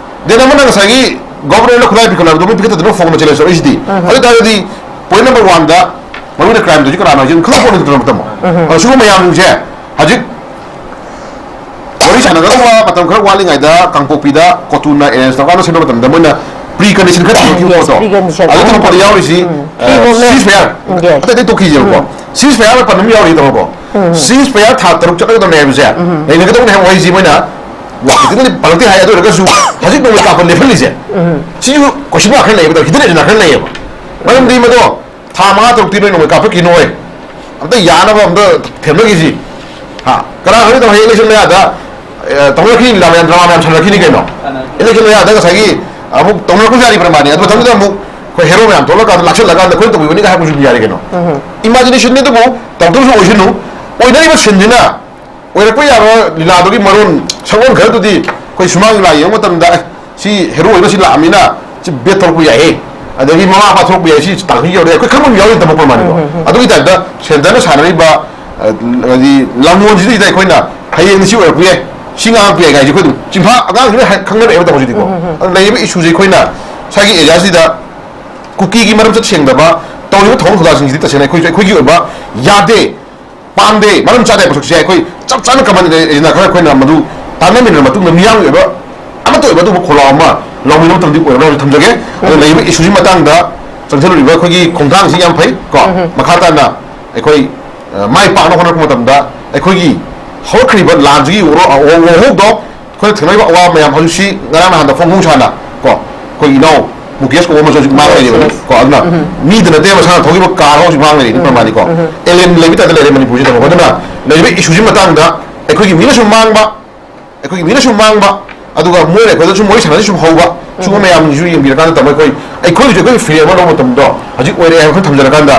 ꯗꯦꯟ ꯑꯃꯅ ꯉꯁꯥꯏꯒꯤ ꯒꯣꯕꯔꯅꯔꯅ ꯈꯨꯠꯂꯥꯏ ꯄꯤꯈꯠꯂꯛꯄꯗꯣ ꯃꯣꯏ ꯄꯤꯈꯠꯇꯗꯅ ꯐꯣꯡꯅ ꯆꯦꯂꯦꯟꯖ ꯇꯧꯔꯛꯏꯁꯤꯗꯤ꯫ ꯑꯗꯨ ꯑꯣꯏꯇꯥꯔꯒꯗꯤ ꯄꯣꯏꯟ ꯅꯝꯕꯔ ꯋꯥꯟꯗ ꯃꯔꯨ ꯑꯣꯏꯅ ꯀ꯭ꯔꯥꯏꯝ ꯇꯧꯔꯤꯁꯤ ꯀꯅꯥꯅꯣ ꯍꯥꯏꯁꯤ ꯑꯗꯨꯝ ꯈꯪꯉꯛꯄ ꯅꯠꯇ꯭ꯔꯣ ꯇꯥꯃꯣ? ꯑꯗꯣ ꯁꯤꯒꯨꯝꯕ ꯃꯌꯥꯝꯁꯦ ꯍꯧꯖꯤꯛ ꯋꯥꯔꯤ ꯁꯥꯟꯅꯒꯗꯧꯕ ꯃꯇꯝ ꯈꯔ ꯋꯥꯠꯂꯤꯉꯩꯗ ꯀꯥꯡꯄꯣꯛꯄꯤꯗ ꯀꯣꯇꯨꯅ ꯑꯦꯔꯦꯟꯖ ꯇꯧꯔꯀꯥꯟꯗ ꯁꯤꯟꯕ ꯃꯇꯝꯗ ꯃꯣꯏꯅ ꯄ꯭ꯔꯤ ꯀꯟꯗꯤꯁꯟ ꯈꯔ ꯊꯝꯃꯛꯈꯤꯕ yes, ꯄꯣꯠꯇꯣ꯫ Pre condition ꯑꯗꯨ ꯈꯔ ꯊꯝꯃꯛꯄꯗ ꯌꯥꯎꯔꯤꯁꯤ, ꯎꯝ꯫ ꯑ, ꯁꯤꯁ ꯐꯌꯥꯔ꯫ Yes꯫ ꯑꯇꯩ ꯑꯇꯩ ꯇꯣꯛꯈꯤꯁꯦꯕꯀꯣ꯫ ꯎꯝ꯫ ꯁꯤꯁ ꯐꯌꯥꯔ ꯄꯟꯕ ꯑꯃ ꯌꯥꯎꯔꯤ ꯇꯥꯃꯣꯀꯣ꯫ ꯎꯝ꯫ ꯁꯤꯁ ꯐꯌꯥꯔ ꯊꯥ ꯇꯔꯨꯛ ꯆꯠꯀꯗꯕꯅꯦ ꯍꯥꯏꯕꯁꯦ ꯎꯝ꯫ ꯂꯩꯅꯒꯗꯧꯕꯅꯦ ꯍꯥꯏꯕ ꯋꯥꯍꯩꯁꯤ ꯃꯣꯏꯅ ꯄꯜꯂꯛꯇꯦ ꯍꯥꯏ꯫ ꯑꯗꯨ ꯑꯣꯏꯔꯒꯁꯨ ꯍꯧꯖꯤꯛ ꯅꯣꯡꯃꯩ ꯀꯥꯞꯄ ꯂꯦꯞꯍꯜꯂꯤꯁꯦ ꯎꯝ꯫ ꯁꯤꯁꯨ ꯀꯣꯏꯁꯟ ꯃꯥꯔꯛ ꯈꯔ ꯂꯩꯌꯦꯕ, ꯍꯤꯗꯟ ꯑꯦꯖꯦꯟꯗꯥ ꯈꯔ ꯂꯩꯌꯦꯕ꯫ ꯃꯔꯝꯗꯤ ꯃꯗꯣ ꯊꯥ ꯃꯉꯥ ꯇꯔꯨꯛꯇꯤ ꯅꯣꯏ ꯅꯣꯡꯃꯩ ꯀꯥꯞꯄꯛꯈꯤꯅꯣꯏ꯫ ꯑꯝꯇ ꯌꯥꯅꯕ ꯑꯝꯇ ꯊꯦꯝꯅꯈꯤꯁꯤ꯫ ꯍꯥ? ꯀꯅꯥ ꯈꯪꯅꯤ ꯇꯧ ꯍꯌꯦꯡ ꯏꯂꯦꯛꯁꯟ ꯃꯌꯥꯗ, ꯑꯦ, ꯇꯧꯅꯔꯛꯈꯤꯅꯤ, ꯂꯤꯂꯥ ꯃꯌꯥꯝ, ꯗ꯭ꯔꯃꯥ ꯃꯌꯥꯝ ꯁꯥꯟꯅꯔꯛꯈꯤꯅꯤ ꯀꯩꯅꯣ꯫ ꯏꯂꯦꯛꯁꯟ ꯃꯌꯥꯗ ꯉꯁꯥꯏꯒꯤ ꯑꯃꯨꯛ ꯇꯧꯅꯔꯛꯄꯁꯨ ꯌꯥꯔꯤꯕ꯭ꯔꯥ ꯃꯥꯅꯤ꯫ ꯑꯗꯨ ꯃꯊꯪꯗ ꯑꯃꯨꯛ ꯑꯩꯈꯣꯏ ꯍꯦꯔꯣ ꯃꯌꯥꯝ ꯊꯣꯛꯂꯀꯥꯟꯗ ꯂꯥꯛꯁꯤꯜꯂꯀꯥꯟꯗ ꯑꯩꯈꯣꯏꯅ ꯇꯧꯕꯤꯕꯅꯤꯒ ꯍꯥꯏꯕꯁꯨ ꯌꯥꯔꯦ ꯀꯩꯅꯣ꯫ ꯏꯃꯥꯖꯤꯅꯦꯁꯟꯅꯤ, ꯑꯗꯨꯕꯨ ꯇꯧꯗꯕꯁꯨ ꯑꯣꯏꯁꯅꯨ꯫ ꯑꯣꯏꯅꯔꯤꯕ ꯁꯤꯟꯁꯤꯅ ꯑꯣꯏꯔꯛꯄ ꯌꯥꯕ ꯂꯤꯂꯥꯗꯨꯒꯤ ꯃꯔꯣꯟ ꯁꯛꯂꯣꯟ ꯈꯔꯗꯨꯗꯤ ꯑꯩꯈꯣꯏ ꯁꯨꯃꯥꯡ ꯂꯤꯂꯥ ꯌꯦꯡꯕ ꯃꯇꯝꯗ, "ꯑꯦ, ꯁꯤ ꯍꯦꯔꯣ ꯑꯣꯏꯕ ꯁꯤ ꯂꯥꯛꯑꯃꯤꯅ ꯁꯤ ꯕꯦꯠ ꯊꯣꯛꯂꯛꯄ ꯌꯥꯏꯍꯦ, ꯑꯗꯒꯤ ꯃꯃꯥ ꯃꯄꯥ ꯊꯣꯛꯂꯛꯄ ꯌꯥꯏ, ꯁꯤ ꯇꯥꯡꯈꯠ ꯌꯧꯔꯦ", ꯑꯩꯈꯣꯏ ꯈꯪꯕ ꯌꯥꯎꯔꯤ ꯇꯝꯃꯛꯄ ꯃꯥꯅꯤꯀꯣ꯫ ꯑꯗꯨꯒꯤ ꯇꯥꯏꯞꯇ ꯁꯦꯟꯇꯔꯅ ꯁꯥꯟꯅꯔꯤꯕ, ꯑ, ꯍꯥꯏꯗꯤ ꯂꯝꯂꯣꯟꯁꯤꯗꯩꯗ ꯑꯩꯈꯣꯏꯅ ꯍꯌꯦꯡ ꯁꯤ ꯑꯣꯏꯔꯛꯄ ꯌꯥꯏ, ꯁꯤ ꯉꯥꯡꯉꯛꯄ ꯌꯥꯏ ꯀꯥꯏꯁꯦ ꯑꯩꯈꯣꯏ ꯑꯗꯨꯝ ꯆꯤꯟꯐꯥ ꯑꯉꯥꯡꯁꯤꯡꯅ ꯍꯥꯏ-, ꯈꯪꯅꯔꯛꯑꯦꯕ ꯇꯧꯕꯁꯤꯗꯤꯀꯣ꯫ ꯑꯗꯨꯅ ꯂꯩꯔꯤꯕ ꯏꯁꯨꯁꯦ ꯑꯩꯈꯣꯏꯅ ꯁ꯭ꯋꯥꯏꯒꯤ ꯑꯦꯔꯤꯌꯥꯁꯤꯗ ꯀꯨꯀꯤꯒꯤ ꯃꯔꯝꯆꯠ ꯁꯦꯡꯗꯕ ꯇꯧꯔꯤꯕ ꯊꯧꯔꯝ ꯊꯧꯗꯥꯡꯁꯤꯡꯁꯤꯗꯤ ꯇꯁꯦꯡꯅ ꯑꯩꯈꯣꯏꯁꯨ ꯑꯩꯈꯣꯏꯒꯤ ꯑꯣꯏꯕ ꯌꯥꯗꯦ, ꯄꯥꯝꯗꯦ, ꯃꯔꯝ ꯆꯥꯗꯦ ꯍꯥꯏꯕ ꯄꯣꯠꯁꯛꯁꯦ ꯑꯩꯈꯣꯏ ꯆꯞ ꯆꯥꯅ ꯀꯃꯟ ꯑꯦꯔꯤꯌꯥ ꯈꯔ ꯑꯩꯈꯣꯏꯅ ꯃꯗꯨ ꯇꯥꯟꯅꯃꯤꯟꯅꯔ ꯃꯇꯨꯡꯗ ꯃꯤꯌꯥꯝꯒꯤ ꯑꯣꯏꯕ ꯑꯃꯠꯇ ꯑꯣꯏꯕ ꯑꯗꯨꯒꯨꯝꯕ ꯈꯣꯜꯂꯥꯎ ꯑꯃ ꯂꯥꯎꯃꯤꯟꯅꯕ ꯃꯇꯝꯗꯤ ꯑꯣꯏꯔꯕ꯭ꯔꯥ ꯍꯥꯏꯅ ꯊꯝꯖꯒꯦ꯫ ꯑꯗꯨꯅ ꯂꯩꯔꯤꯕ ꯏꯁꯨꯁꯤ ꯃꯇꯥꯡꯗ ꯆꯪꯁꯤꯜꯂꯨꯔꯤꯕ ꯑꯩꯈꯣꯏꯒꯤ ꯈꯣꯡꯊꯥꯡꯁꯤ ꯌꯥꯝ ꯐꯩ ꯀꯣ꯫ ꯃꯈꯥ ꯇꯥꯅ ꯑꯩꯈꯣꯏ, ꯑ, ꯃꯥꯏ ꯄꯥꯛꯅ ꯍꯣꯠꯅꯔꯛꯄ ꯃꯇꯝꯗ ꯑꯩꯈꯣꯏꯒꯤ ꯍꯧꯔꯛꯈ꯭ꯔꯤꯕ ꯂꯥꯟꯁꯤꯒꯤ ꯋꯥꯍꯧ-, ꯋꯥꯍꯧꯗꯣ ꯑꯩꯈꯣꯏꯅ ꯊꯦꯡꯅꯔꯤꯕ ꯑꯋꯥꯕ ꯃꯌꯥꯝ ꯍꯧꯖꯤꯛꯁꯤ ꯉꯔꯥꯡ ꯅꯍꯥꯟꯗ ꯐꯣꯡ ꯐꯣꯡ ꯁꯥꯅ ꯀꯣ, ꯑꯩꯈꯣꯏ ꯏꯅꯥꯎ ꯃꯨꯀꯦꯁ ꯀꯧꯕ ꯑꯃꯁꯨ ꯍꯧꯖꯤꯛ ꯃꯥꯡ Yes, ꯂꯩꯔꯤꯕꯅꯤ yes. ꯀꯣ꯫ ꯑꯗꯨꯅ ꯃꯤꯗ ꯅꯠꯇꯦ, ꯃꯁꯥꯅ ꯊꯧꯈꯤꯕ ꯀꯥꯔ ꯍꯧꯖꯤꯛ ꯃꯥꯡ ꯂꯩꯔꯤꯅꯤ ꯄ꯭ꯔꯃꯥꯅꯤꯀꯣ꯫ Alien ꯂꯩꯕ ꯇꯥꯏꯞꯇ ꯂꯩꯔꯦ ꯃꯅꯤꯄꯨꯔꯁꯤꯗ꯫ ꯑꯗꯨꯅ ꯂꯩꯔꯤꯕ ꯏꯁꯨꯁꯤ ꯃꯇꯥꯡꯗ ꯑꯩꯈꯣꯏꯒꯤ ꯃꯤꯅꯁꯨ ꯃꯥꯡꯕ, ꯑꯩꯈꯣꯏꯒꯤ ꯃꯤꯅꯁꯨ ꯃꯥꯡꯕ, ꯑꯗꯨꯒ ꯃꯣꯏꯅ ꯑꯩꯈꯣꯏꯗ ꯁꯨꯝ ꯋꯥꯔꯤ ꯁꯥꯟꯅꯔꯁꯨ ꯁꯨꯝ ꯍꯧꯕ, ꯁꯤꯒꯨꯝꯕ ꯃꯌꯥꯝꯁꯤꯁꯨ ꯌꯦꯡꯕꯤꯔꯀꯥꯟꯗ ꯇꯝꯃꯣ꯫ ꯑꯩꯈꯣꯏ, ꯑꯩꯈꯣꯏꯒꯤꯁꯨ ꯑꯩꯈꯣꯏꯒꯤ ꯐꯤꯔꯦꯞ ꯑꯃ ꯂꯧꯕ ꯃꯇꯝꯗꯣ ꯍꯧꯖꯤꯛ ꯑꯣꯏꯔꯦ ꯍꯥꯏꯕ ꯈꯔ ꯊꯝꯖꯔꯀꯥꯟꯗ,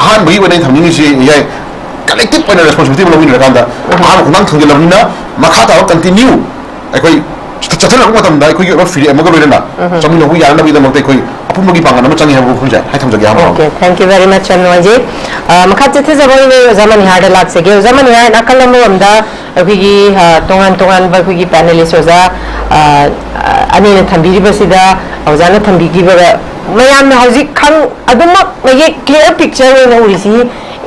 ꯑꯍꯥꯟꯕꯒꯤ ꯑꯣꯏꯅ ꯑꯩꯅ ꯊꯝꯅꯤꯡꯉꯤꯁꯤ ꯌꯥꯏ, ꯀꯂꯦꯛꯇꯤꯞ ꯑꯣꯏꯅ ꯔꯦꯁꯄꯣꯟꯁꯤꯕꯤꯂꯤꯇꯤ ꯑꯃ ꯂꯧꯃꯤꯟꯅꯔꯀꯥꯟꯗ ꯑꯍꯥꯟꯕ ꯈꯣꯡꯊꯥꯡ ꯊꯝꯖꯤꯜꯂꯕꯅꯤꯅ ꯃꯈꯥ ꯇꯥꯕ ꯀꯟꯇꯤꯅ꯭ꯌꯨ ꯑꯩꯈꯣꯏ ꯆꯠꯊꯔꯛꯄ ꯃꯇꯝꯗ ꯑꯩꯈꯣꯏꯒꯤ ꯑꯣꯏꯕ ꯐꯤꯔꯦꯞ ꯑꯃꯒ ꯂꯣꯏꯅꯅ ꯆꯠꯃꯤꯟꯅꯕ ꯌꯥꯅꯕꯒꯤꯗꯃꯛꯇ ꯑꯩꯈꯣꯏ ꯑꯄꯨꯟꯕꯒꯤ ꯄꯥꯡꯒꯜ ꯑꯃ ꯆꯪꯉꯤ ꯍꯥꯏꯕ ꯋꯥꯐꯝꯁꯦ ꯍꯥꯏ ꯊꯝꯖꯒꯦ ꯑꯍꯥꯟꯕ꯫ Okay, thank you very much, ꯌꯥꯝ ꯅꯨꯡꯉꯥꯏꯖꯩ꯫ ꯑ, ꯃꯈꯥ ꯆꯠꯊꯖꯕ ꯑꯣꯏꯅ ꯑꯣꯖꯥ ꯃꯅꯤꯍꯥꯔꯗ ꯂꯥꯛꯆꯒꯦ꯫ ꯑꯣꯖꯥ ꯃꯅꯤꯍꯥꯔ, ꯅꯥꯀꯜ ꯑꯃꯔꯣꯝꯗ ꯑꯩꯈꯣꯏꯒꯤ, ꯑ, ꯇꯣꯉꯥꯟ ꯇꯣꯉꯥꯟꯕ ꯑꯩꯈꯣꯏꯒꯤ ꯄꯦꯅꯦꯂꯤꯁ ꯑꯣꯖꯥ, ꯑ, ꯑꯅꯤꯅ ꯊꯝꯕꯤꯔꯤꯕꯁꯤꯗ, ꯑꯣꯖꯥꯅ ꯊꯝꯕꯤꯈꯤꯕꯗ ꯃꯌꯥꯝꯅ ꯍꯧꯖꯤꯛ ꯈꯪ-, ꯑꯗꯨꯃꯛ ꯃꯌꯦꯛ clear picture ꯑꯣꯏꯅ ꯎꯔꯤꯁꯤ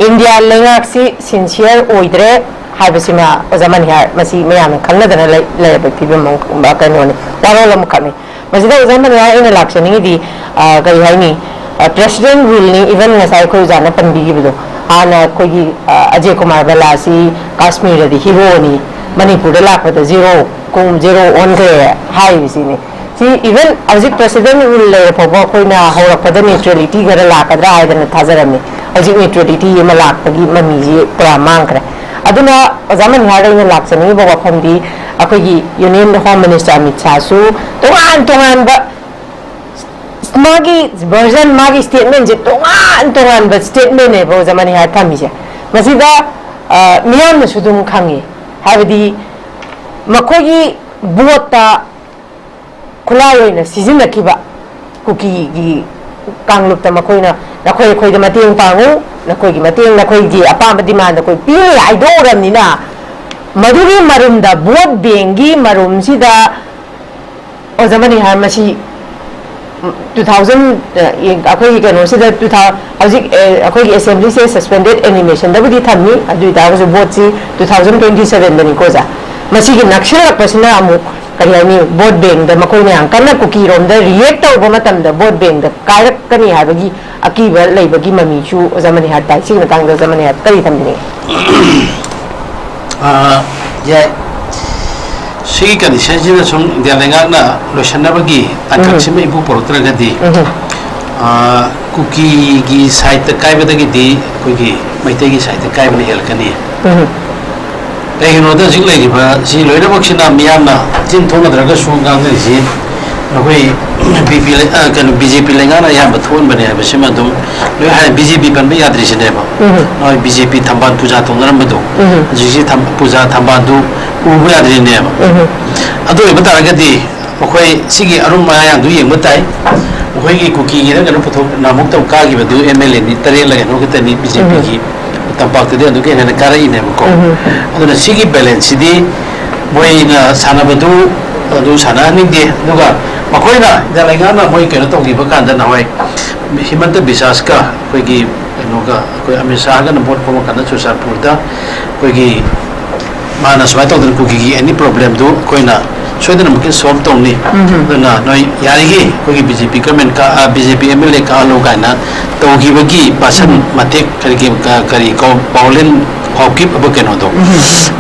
ꯏꯟꯗꯤꯌꯥ ꯂꯩꯉꯥꯛꯁꯤ sincere ꯑꯣꯏꯗ꯭ꯔꯦ ꯍꯥꯏꯕꯁꯤꯃ ꯑꯣꯖꯥ ꯃꯅꯤꯍꯥꯔ, ꯃꯁꯤ ꯃꯌꯥꯝꯅ ꯈꯪꯅꯗꯅ ꯂꯩ-, ꯂꯩꯔꯕ ꯐꯤꯕꯝ ꯑꯃ, ꯀꯩꯅꯣꯅꯤ, ꯋꯥꯔꯣꯜ ꯑꯃꯈꯛꯅꯤ꯫ ꯃꯁꯤꯗ ꯑꯣꯖꯥ ꯃꯅꯤꯍꯥꯔ, ꯑꯩꯅ ꯂꯥꯛꯆꯅꯤꯡꯉꯤꯗꯤ, ꯑ, ꯀꯔꯤ ꯍꯥꯏꯅꯤ, ꯑ, president rule ꯅꯤ, even ꯉꯁꯥꯏ ꯑꯩꯈꯣꯏ ꯑꯣꯖꯥꯅ ꯄꯟꯕꯤꯈꯤꯕꯗꯣ, ꯍꯥꯟꯅ ꯑꯩꯈꯣꯏꯒꯤ, ꯑ, ꯑꯖꯦ ꯀꯨꯃꯥꯔ ꯕꯂꯥꯁꯤ ꯀꯥꯁꯃꯤꯔꯗꯗꯤ ꯍꯤꯔꯣꯅꯤ, ꯃꯅꯤꯄꯨꯔꯗ ꯂꯥꯛꯄꯗ ꯖꯤꯔꯣ, ꯀꯨꯝ ꯖꯤꯔꯣ ꯑꯣꯟꯈ꯭ꯔꯦ ꯍꯥꯏꯔꯤꯕꯁꯤꯅꯤ꯫ ꯁꯤ even ꯍꯧꯖꯤꯛ president rule ꯂꯩꯔ ꯐꯥꯎꯕ ꯑꯩꯈꯣꯏꯅ ꯍꯧꯔꯛꯄꯗ neutrality ꯈꯔ ꯂꯥꯛꯀꯗ꯭ꯔꯥ ꯍꯥꯏꯗꯅ ꯊꯥꯖꯔꯝꯃꯤ꯫ ꯍꯧꯖꯤꯛ neutrality ꯑꯃ ꯂꯥꯛꯄꯒꯤ ꯃꯃꯤꯁꯤ ꯄꯨꯔꯥ ꯃꯥꯡꯈ꯭ꯔꯦ꯫ ꯑꯗꯨꯅ ꯑꯣꯖꯥ ꯃꯅꯤꯍꯥꯔꯗ ꯑꯩꯅ ꯂꯥꯛꯆꯅꯤꯡꯉꯤꯕ ꯋꯥꯐꯝꯗꯤ, ꯑꯩꯈꯣꯏꯒꯤ Union Home Minister ꯑꯃꯤꯠ ꯁꯥꯍꯁꯨ ꯇꯣꯉꯥꯟ ꯇꯣꯉꯥꯟꯕ ꯃꯥꯒꯤ version, ꯃꯥꯒꯤ statement ꯁꯦ ꯇꯣꯉꯥꯟ ꯇꯣꯉꯥꯟꯕ statement ꯅꯦꯕ ꯑꯣꯖꯥ ꯃꯅꯤꯍꯥꯔ ꯊꯝꯃꯤꯁꯦ꯫ ꯃꯁꯤꯗ, ꯑ, ꯃꯤꯌꯥꯝꯅꯁꯨ ꯑꯗꯨꯝ ꯈꯪꯉꯤ꯫ ꯍꯥꯏꯕꯗꯤ ꯃꯈꯣꯏꯒꯤ vote ꯇ ꯈꯨꯠꯂꯥꯏ ꯑꯣꯏꯅ ꯁꯤꯖꯤꯟꯅꯈꯤꯕ ꯀꯨꯀꯤꯒꯤ ꯀꯥꯡꯂꯨꯞꯇ ꯃꯈꯣꯏꯅ "ꯅꯈꯣꯏ ꯑꯩꯈꯣꯏꯗ ꯃꯇꯦꯡ ꯄꯥꯡꯉꯨ, ꯅꯈꯣꯏꯒꯤ ꯃꯇꯦꯡ, ꯅꯈꯣꯏꯒꯤ ꯑꯄꯥꯝꯕ demand ꯑꯩꯈꯣꯏ ꯄꯤꯅꯤ" ꯍꯥꯏꯗꯣꯛꯎꯔꯕꯅꯤꯅ, ꯃꯗꯨꯒꯤ ꯃꯔꯨꯝꯗ, vote bank ꯀꯤ ꯃꯔꯨꯝꯁꯤꯗ ꯑꯣꯖꯥ ꯃꯅꯤꯍꯥꯔ, ꯃꯁꯤ two thousand, ꯑ, ꯑꯩꯈꯣꯏꯒꯤ ꯀꯩꯅꯣꯁꯤꯗ, two thousand, ꯍꯧꯖꯤꯛ, ꯑ, ꯑꯩꯈꯣꯏꯒꯤ assembly ꯁꯦ suspended animation ꯗꯕꯨꯗꯤ ꯊꯝꯃꯤ, ꯑꯗꯨ ꯑꯣꯏꯇꯥꯔꯒꯁꯨ vote ꯁꯤ two thousand twenty seven ꯗꯅꯤꯀꯣ ꯑꯣꯖꯥ꯫ ꯃꯁꯤꯒꯤ ꯅꯛꯁꯤꯜꯂꯛꯄꯁꯤꯅ ꯑꯃꯨꯛ, ꯀꯔꯤ ꯍꯥꯏꯅꯤ, vote bank ꯗ ꯃꯈꯣꯏꯅ ꯌꯥꯝ ꯀꯟꯅ ꯀꯨꯀꯤꯔꯣꯝꯗ react ꯇꯧꯕ ꯃꯇꯝꯗ vote bank ꯗ ꯀꯥꯏꯔꯛꯀꯅꯤ ꯍꯥꯏꯕꯒꯤ ꯑꯀꯤꯕ ꯂꯩꯕꯒꯤ ꯃꯃꯤꯁꯨ ꯑꯣꯖꯥ ꯃꯅꯤꯍꯥꯔ ꯇꯥꯏ꯫ ꯁꯤꯒꯤ ꯃꯇꯥꯡꯗ ꯑꯣꯖꯥ ꯃꯅꯤꯍꯥꯔ ꯀꯔꯤ ꯊꯝꯕꯤꯅꯤꯡꯉꯤ? ꯑꯥ, ꯌꯥꯏ꯫ ꯁꯤꯒꯤ condition ꯁꯤꯗ ꯁꯨꯝ ꯏꯟꯗꯤꯌꯥ ꯂꯩꯉꯥꯛꯅ ꯂꯣꯏꯁꯤꯟꯅꯕꯒꯤ ꯇꯥꯡꯀꯛꯁꯤꯃ ꯏꯄꯨ ꯄꯨꯔꯛꯇ꯭ꯔꯒꯗꯤ, ꯑꯥ, ꯀꯨꯀꯤꯒꯤ side ꯇ ꯀꯥꯏꯕꯗꯒꯤꯗꯤ ꯑꯩꯈꯣꯏꯒꯤ ꯃꯩꯇꯩꯒꯤ side ꯇ ꯀꯥꯏꯕꯅ ꯍꯦꯜꯂꯛꯀꯅꯤ꯫ ꯀꯩꯒꯤꯅꯣꯗ, ꯍꯧꯖꯤꯛ ꯂꯩꯔꯤꯕ ꯁꯤ ꯂꯣꯏꯅꯃꯛꯁꯤꯅ ꯃꯤꯌꯥꯝꯅ ꯆꯤꯟ ꯊꯣꯛꯅꯗ꯭ꯔꯒꯁꯨ ꯉꯥꯡꯅꯔꯤꯁꯤ ꯑꯩꯈꯣꯏ ꯕꯤ ꯄꯤ ꯂꯩ-, ꯑ, ꯀꯩꯅꯣ, ꯕꯤ ꯖꯦ ꯄꯤ ꯂꯩꯉꯥꯛꯅ ꯑꯌꯥꯝꯕ ꯊꯣꯛꯍꯟꯕꯅꯦ ꯍꯥꯏꯕꯁꯤꯃ ꯑꯗꯨꯝ ꯂꯣꯏ ꯍꯥꯏ꯫ ꯕꯤ ꯖꯦ ꯄꯤ ꯄꯟꯕ ꯌꯥꯗ꯭ꯔꯤꯁꯤꯅꯦꯕ꯫ ꯍꯣꯏ, ꯕꯤ ꯖꯦ ꯄꯤ ꯊꯝꯕꯥꯜ ꯄꯨꯖꯥ ꯇꯧꯅꯔꯝꯕꯗꯣ, ꯍꯧꯖꯤꯛꯁꯤ ꯊꯝ-, ꯄꯨꯖꯥ ꯊꯝꯕꯥꯜꯗꯨ ꯎꯕ ꯌꯥꯗ꯭ꯔꯤꯅꯦꯕ꯫ ꯑꯗꯨ ꯑꯣꯏꯕ ꯇꯥꯔꯒꯗꯤ ꯑꯩꯈꯣꯏ ꯁꯤꯒꯤ ꯑꯔꯨꯝ ꯑꯌꯥꯡꯗꯨ ꯌꯦꯡꯕ ꯇꯥꯏ꯫ ꯑꯩꯈꯣꯏꯒꯤ ꯀꯨꯀꯤꯒꯤꯅ ꯀꯩꯅꯣ ꯄꯨꯊꯣꯛ-, ꯅꯍꯥꯟꯃꯨꯛꯇ ꯀꯥꯈꯤꯕꯗꯨ ꯑꯦꯝ ꯑꯦꯜ ꯑꯦ ꯅꯤ ꯇꯔꯦꯠꯂ ꯀꯩꯅꯣ ꯈꯛꯇꯅꯤ ꯕꯤ ꯖꯦ ꯄꯤꯒꯤ ꯇꯝꯄꯥꯛꯇꯗꯤ ꯑꯗꯨꯒ ꯍꯦꯟꯅ ꯀꯥꯔꯛꯏꯅꯦꯕꯀꯣ꯫ ꯑꯗꯨꯅ ꯁꯤꯒꯤ balance ꯁꯤꯗꯤ ꯃꯣꯏꯅ ꯁꯥꯟꯅꯕꯗꯨ ꯑꯗꯨ ꯁꯥꯟꯅꯍꯟꯅꯤꯡꯗꯦ꯫ ꯑꯗꯨꯒ ꯃꯈꯣꯏꯅ ꯏꯟꯗꯤꯌꯥ ꯂꯩꯉꯥꯛꯅ ꯃꯣꯏ ꯀꯩꯅꯣ ꯇꯧꯈꯤꯕ ꯀꯥꯟꯗ, ꯅꯍꯥꯟꯋꯥꯏ ꯍꯤꯃꯟꯇ ꯕꯤꯁ꯭ꯋꯥꯁꯀ ꯑꯩꯈꯣꯏꯒꯤ ꯀꯩꯅꯣꯒ, ꯑꯩꯈꯣꯏ ꯑꯃꯤꯠ ꯁꯥꯍꯒꯅ vote ꯈꯣꯝꯃ ꯀꯥꯟꯗ ꯆꯨꯔꯆꯥꯟꯄꯨꯔꯗ ꯑꯩꯈꯣꯏꯒꯤ ꯃꯥꯅ ꯁꯨꯃꯥꯏꯅ ꯇꯧꯗꯅ ꯀꯨꯀꯤꯒꯤ any problem ꯗꯨ ꯑꯩꯈꯣꯏꯅ ꯁꯣꯏꯗꯅꯃꯛꯀꯤ solve ꯇꯧꯅꯤ꯫ ꯑꯗꯨꯅ ꯅꯣꯏ ꯌꯥꯔꯤꯈꯩ ꯑꯩꯈꯣꯏꯒꯤ ꯕꯤ ꯖꯦ ꯄꯤ government ꯀꯥ-, ꯑ, B J P M L A ꯀꯥꯍꯜꯂꯨ ꯀꯥꯏꯅ ꯇꯧꯈꯤꯕꯒꯤ ꯚꯥꯁꯟ ꯃꯇꯦꯛ, ꯀꯔꯤꯒꯤ, ꯀ-, ꯀꯔꯤ ꯀꯧ-, ꯄꯥꯎꯂꯦꯟ ꯐꯥꯎꯀꯤꯞ ꯍꯥꯏꯕ ꯀꯩꯅꯣꯗꯣ,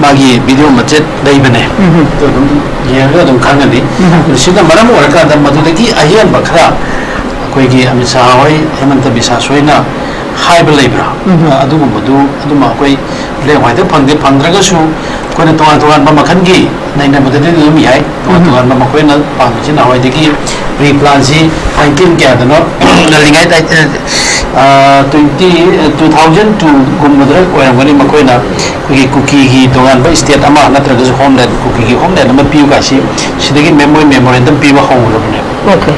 ꯃꯥꯒꯤ video ꯃꯆꯦꯠ ꯂꯩꯕꯅꯦ꯫ ꯑꯗꯨ ꯑꯗꯨꯝ ꯌꯦꯡꯉꯒ ꯑꯗꯨꯝ ꯈꯪꯒꯅꯤ꯫ ꯑꯗꯨ ꯁꯤꯅ ꯃꯔꯝ ꯑꯣꯏꯔꯀꯥꯟꯗ ꯃꯗꯨꯗꯒꯤ ꯑꯍꯦꯟꯕ ꯈꯔ ꯑꯩꯈꯣꯏꯒꯤ ꯑꯃꯤꯠ ꯁꯥꯍ ꯍꯣꯏ, ꯍꯤꯃꯟꯇ ꯕꯤꯁ꯭ꯋꯥꯁ ꯍꯣꯏꯅ ꯍꯥꯏꯕ ꯂꯩꯕ꯭ꯔꯥ? ꯑꯗꯨꯒꯨꯝꯕꯗꯨ, ꯑꯗꯨꯃ ꯑꯩꯈꯣꯏ ꯂꯦꯡ ꯍ꯭ꯋꯥꯏꯗ ꯐꯪꯗꯦ, ꯐꯪꯗ꯭ꯔꯒꯁꯨ ꯑꯩꯈꯣꯏꯅ ꯇꯣꯉꯥꯟ ꯇꯣꯉꯥꯟꯕ ꯃꯈꯜꯒꯤ ꯅꯩꯅꯕꯗꯗꯤ ꯑꯗꯨꯝ ꯌꯥꯏ꯫ ꯇꯣꯉꯥꯟ ꯇꯣꯉꯥꯟꯕ ꯃꯈꯣꯏꯅ ꯄꯥꯝꯃꯤꯁꯤ ꯅꯍꯥꯟꯋꯥꯏꯗꯒꯤ ꯄ꯭ꯔꯤ ꯄ꯭ꯂꯥꯟꯁꯤ ꯅꯥꯏꯟꯇꯤꯟ ꯀꯌꯥꯗꯅꯣ ꯉꯜꯂꯤꯉꯩ ꯇ꯭ꯋꯦꯟꯇꯤ ꯇꯨ ꯊꯥꯎꯖꯟ ꯇꯨꯒꯨꯝꯕꯗ ꯑꯣꯏꯔꯝꯒꯅꯤ꯫ ꯃꯈꯣꯏꯅ ꯑꯩꯈꯣꯏꯒꯤ ꯀꯨꯀꯤꯒꯤ ꯇꯣꯉꯥꯟꯕ ꯁ꯭ꯇꯦꯠ ꯑꯃ ꯅꯠꯇ꯭ꯔꯒꯁꯨ ꯍꯣꯝꯂꯦꯟ, ꯀꯨꯀꯤꯒꯤ ꯍꯣꯝꯂꯦꯟ ꯑꯃ ꯄꯤꯌꯨ ꯀꯥꯏꯁꯤ ꯁꯤꯗꯒꯤ ꯃꯦꯃꯣꯏ ꯃꯦꯃꯣꯔꯦꯟꯗꯝ ꯄꯤꯕ ꯍꯧꯈ꯭ꯔꯕꯅꯦꯕ꯫ ꯑꯣꯀꯦ꯫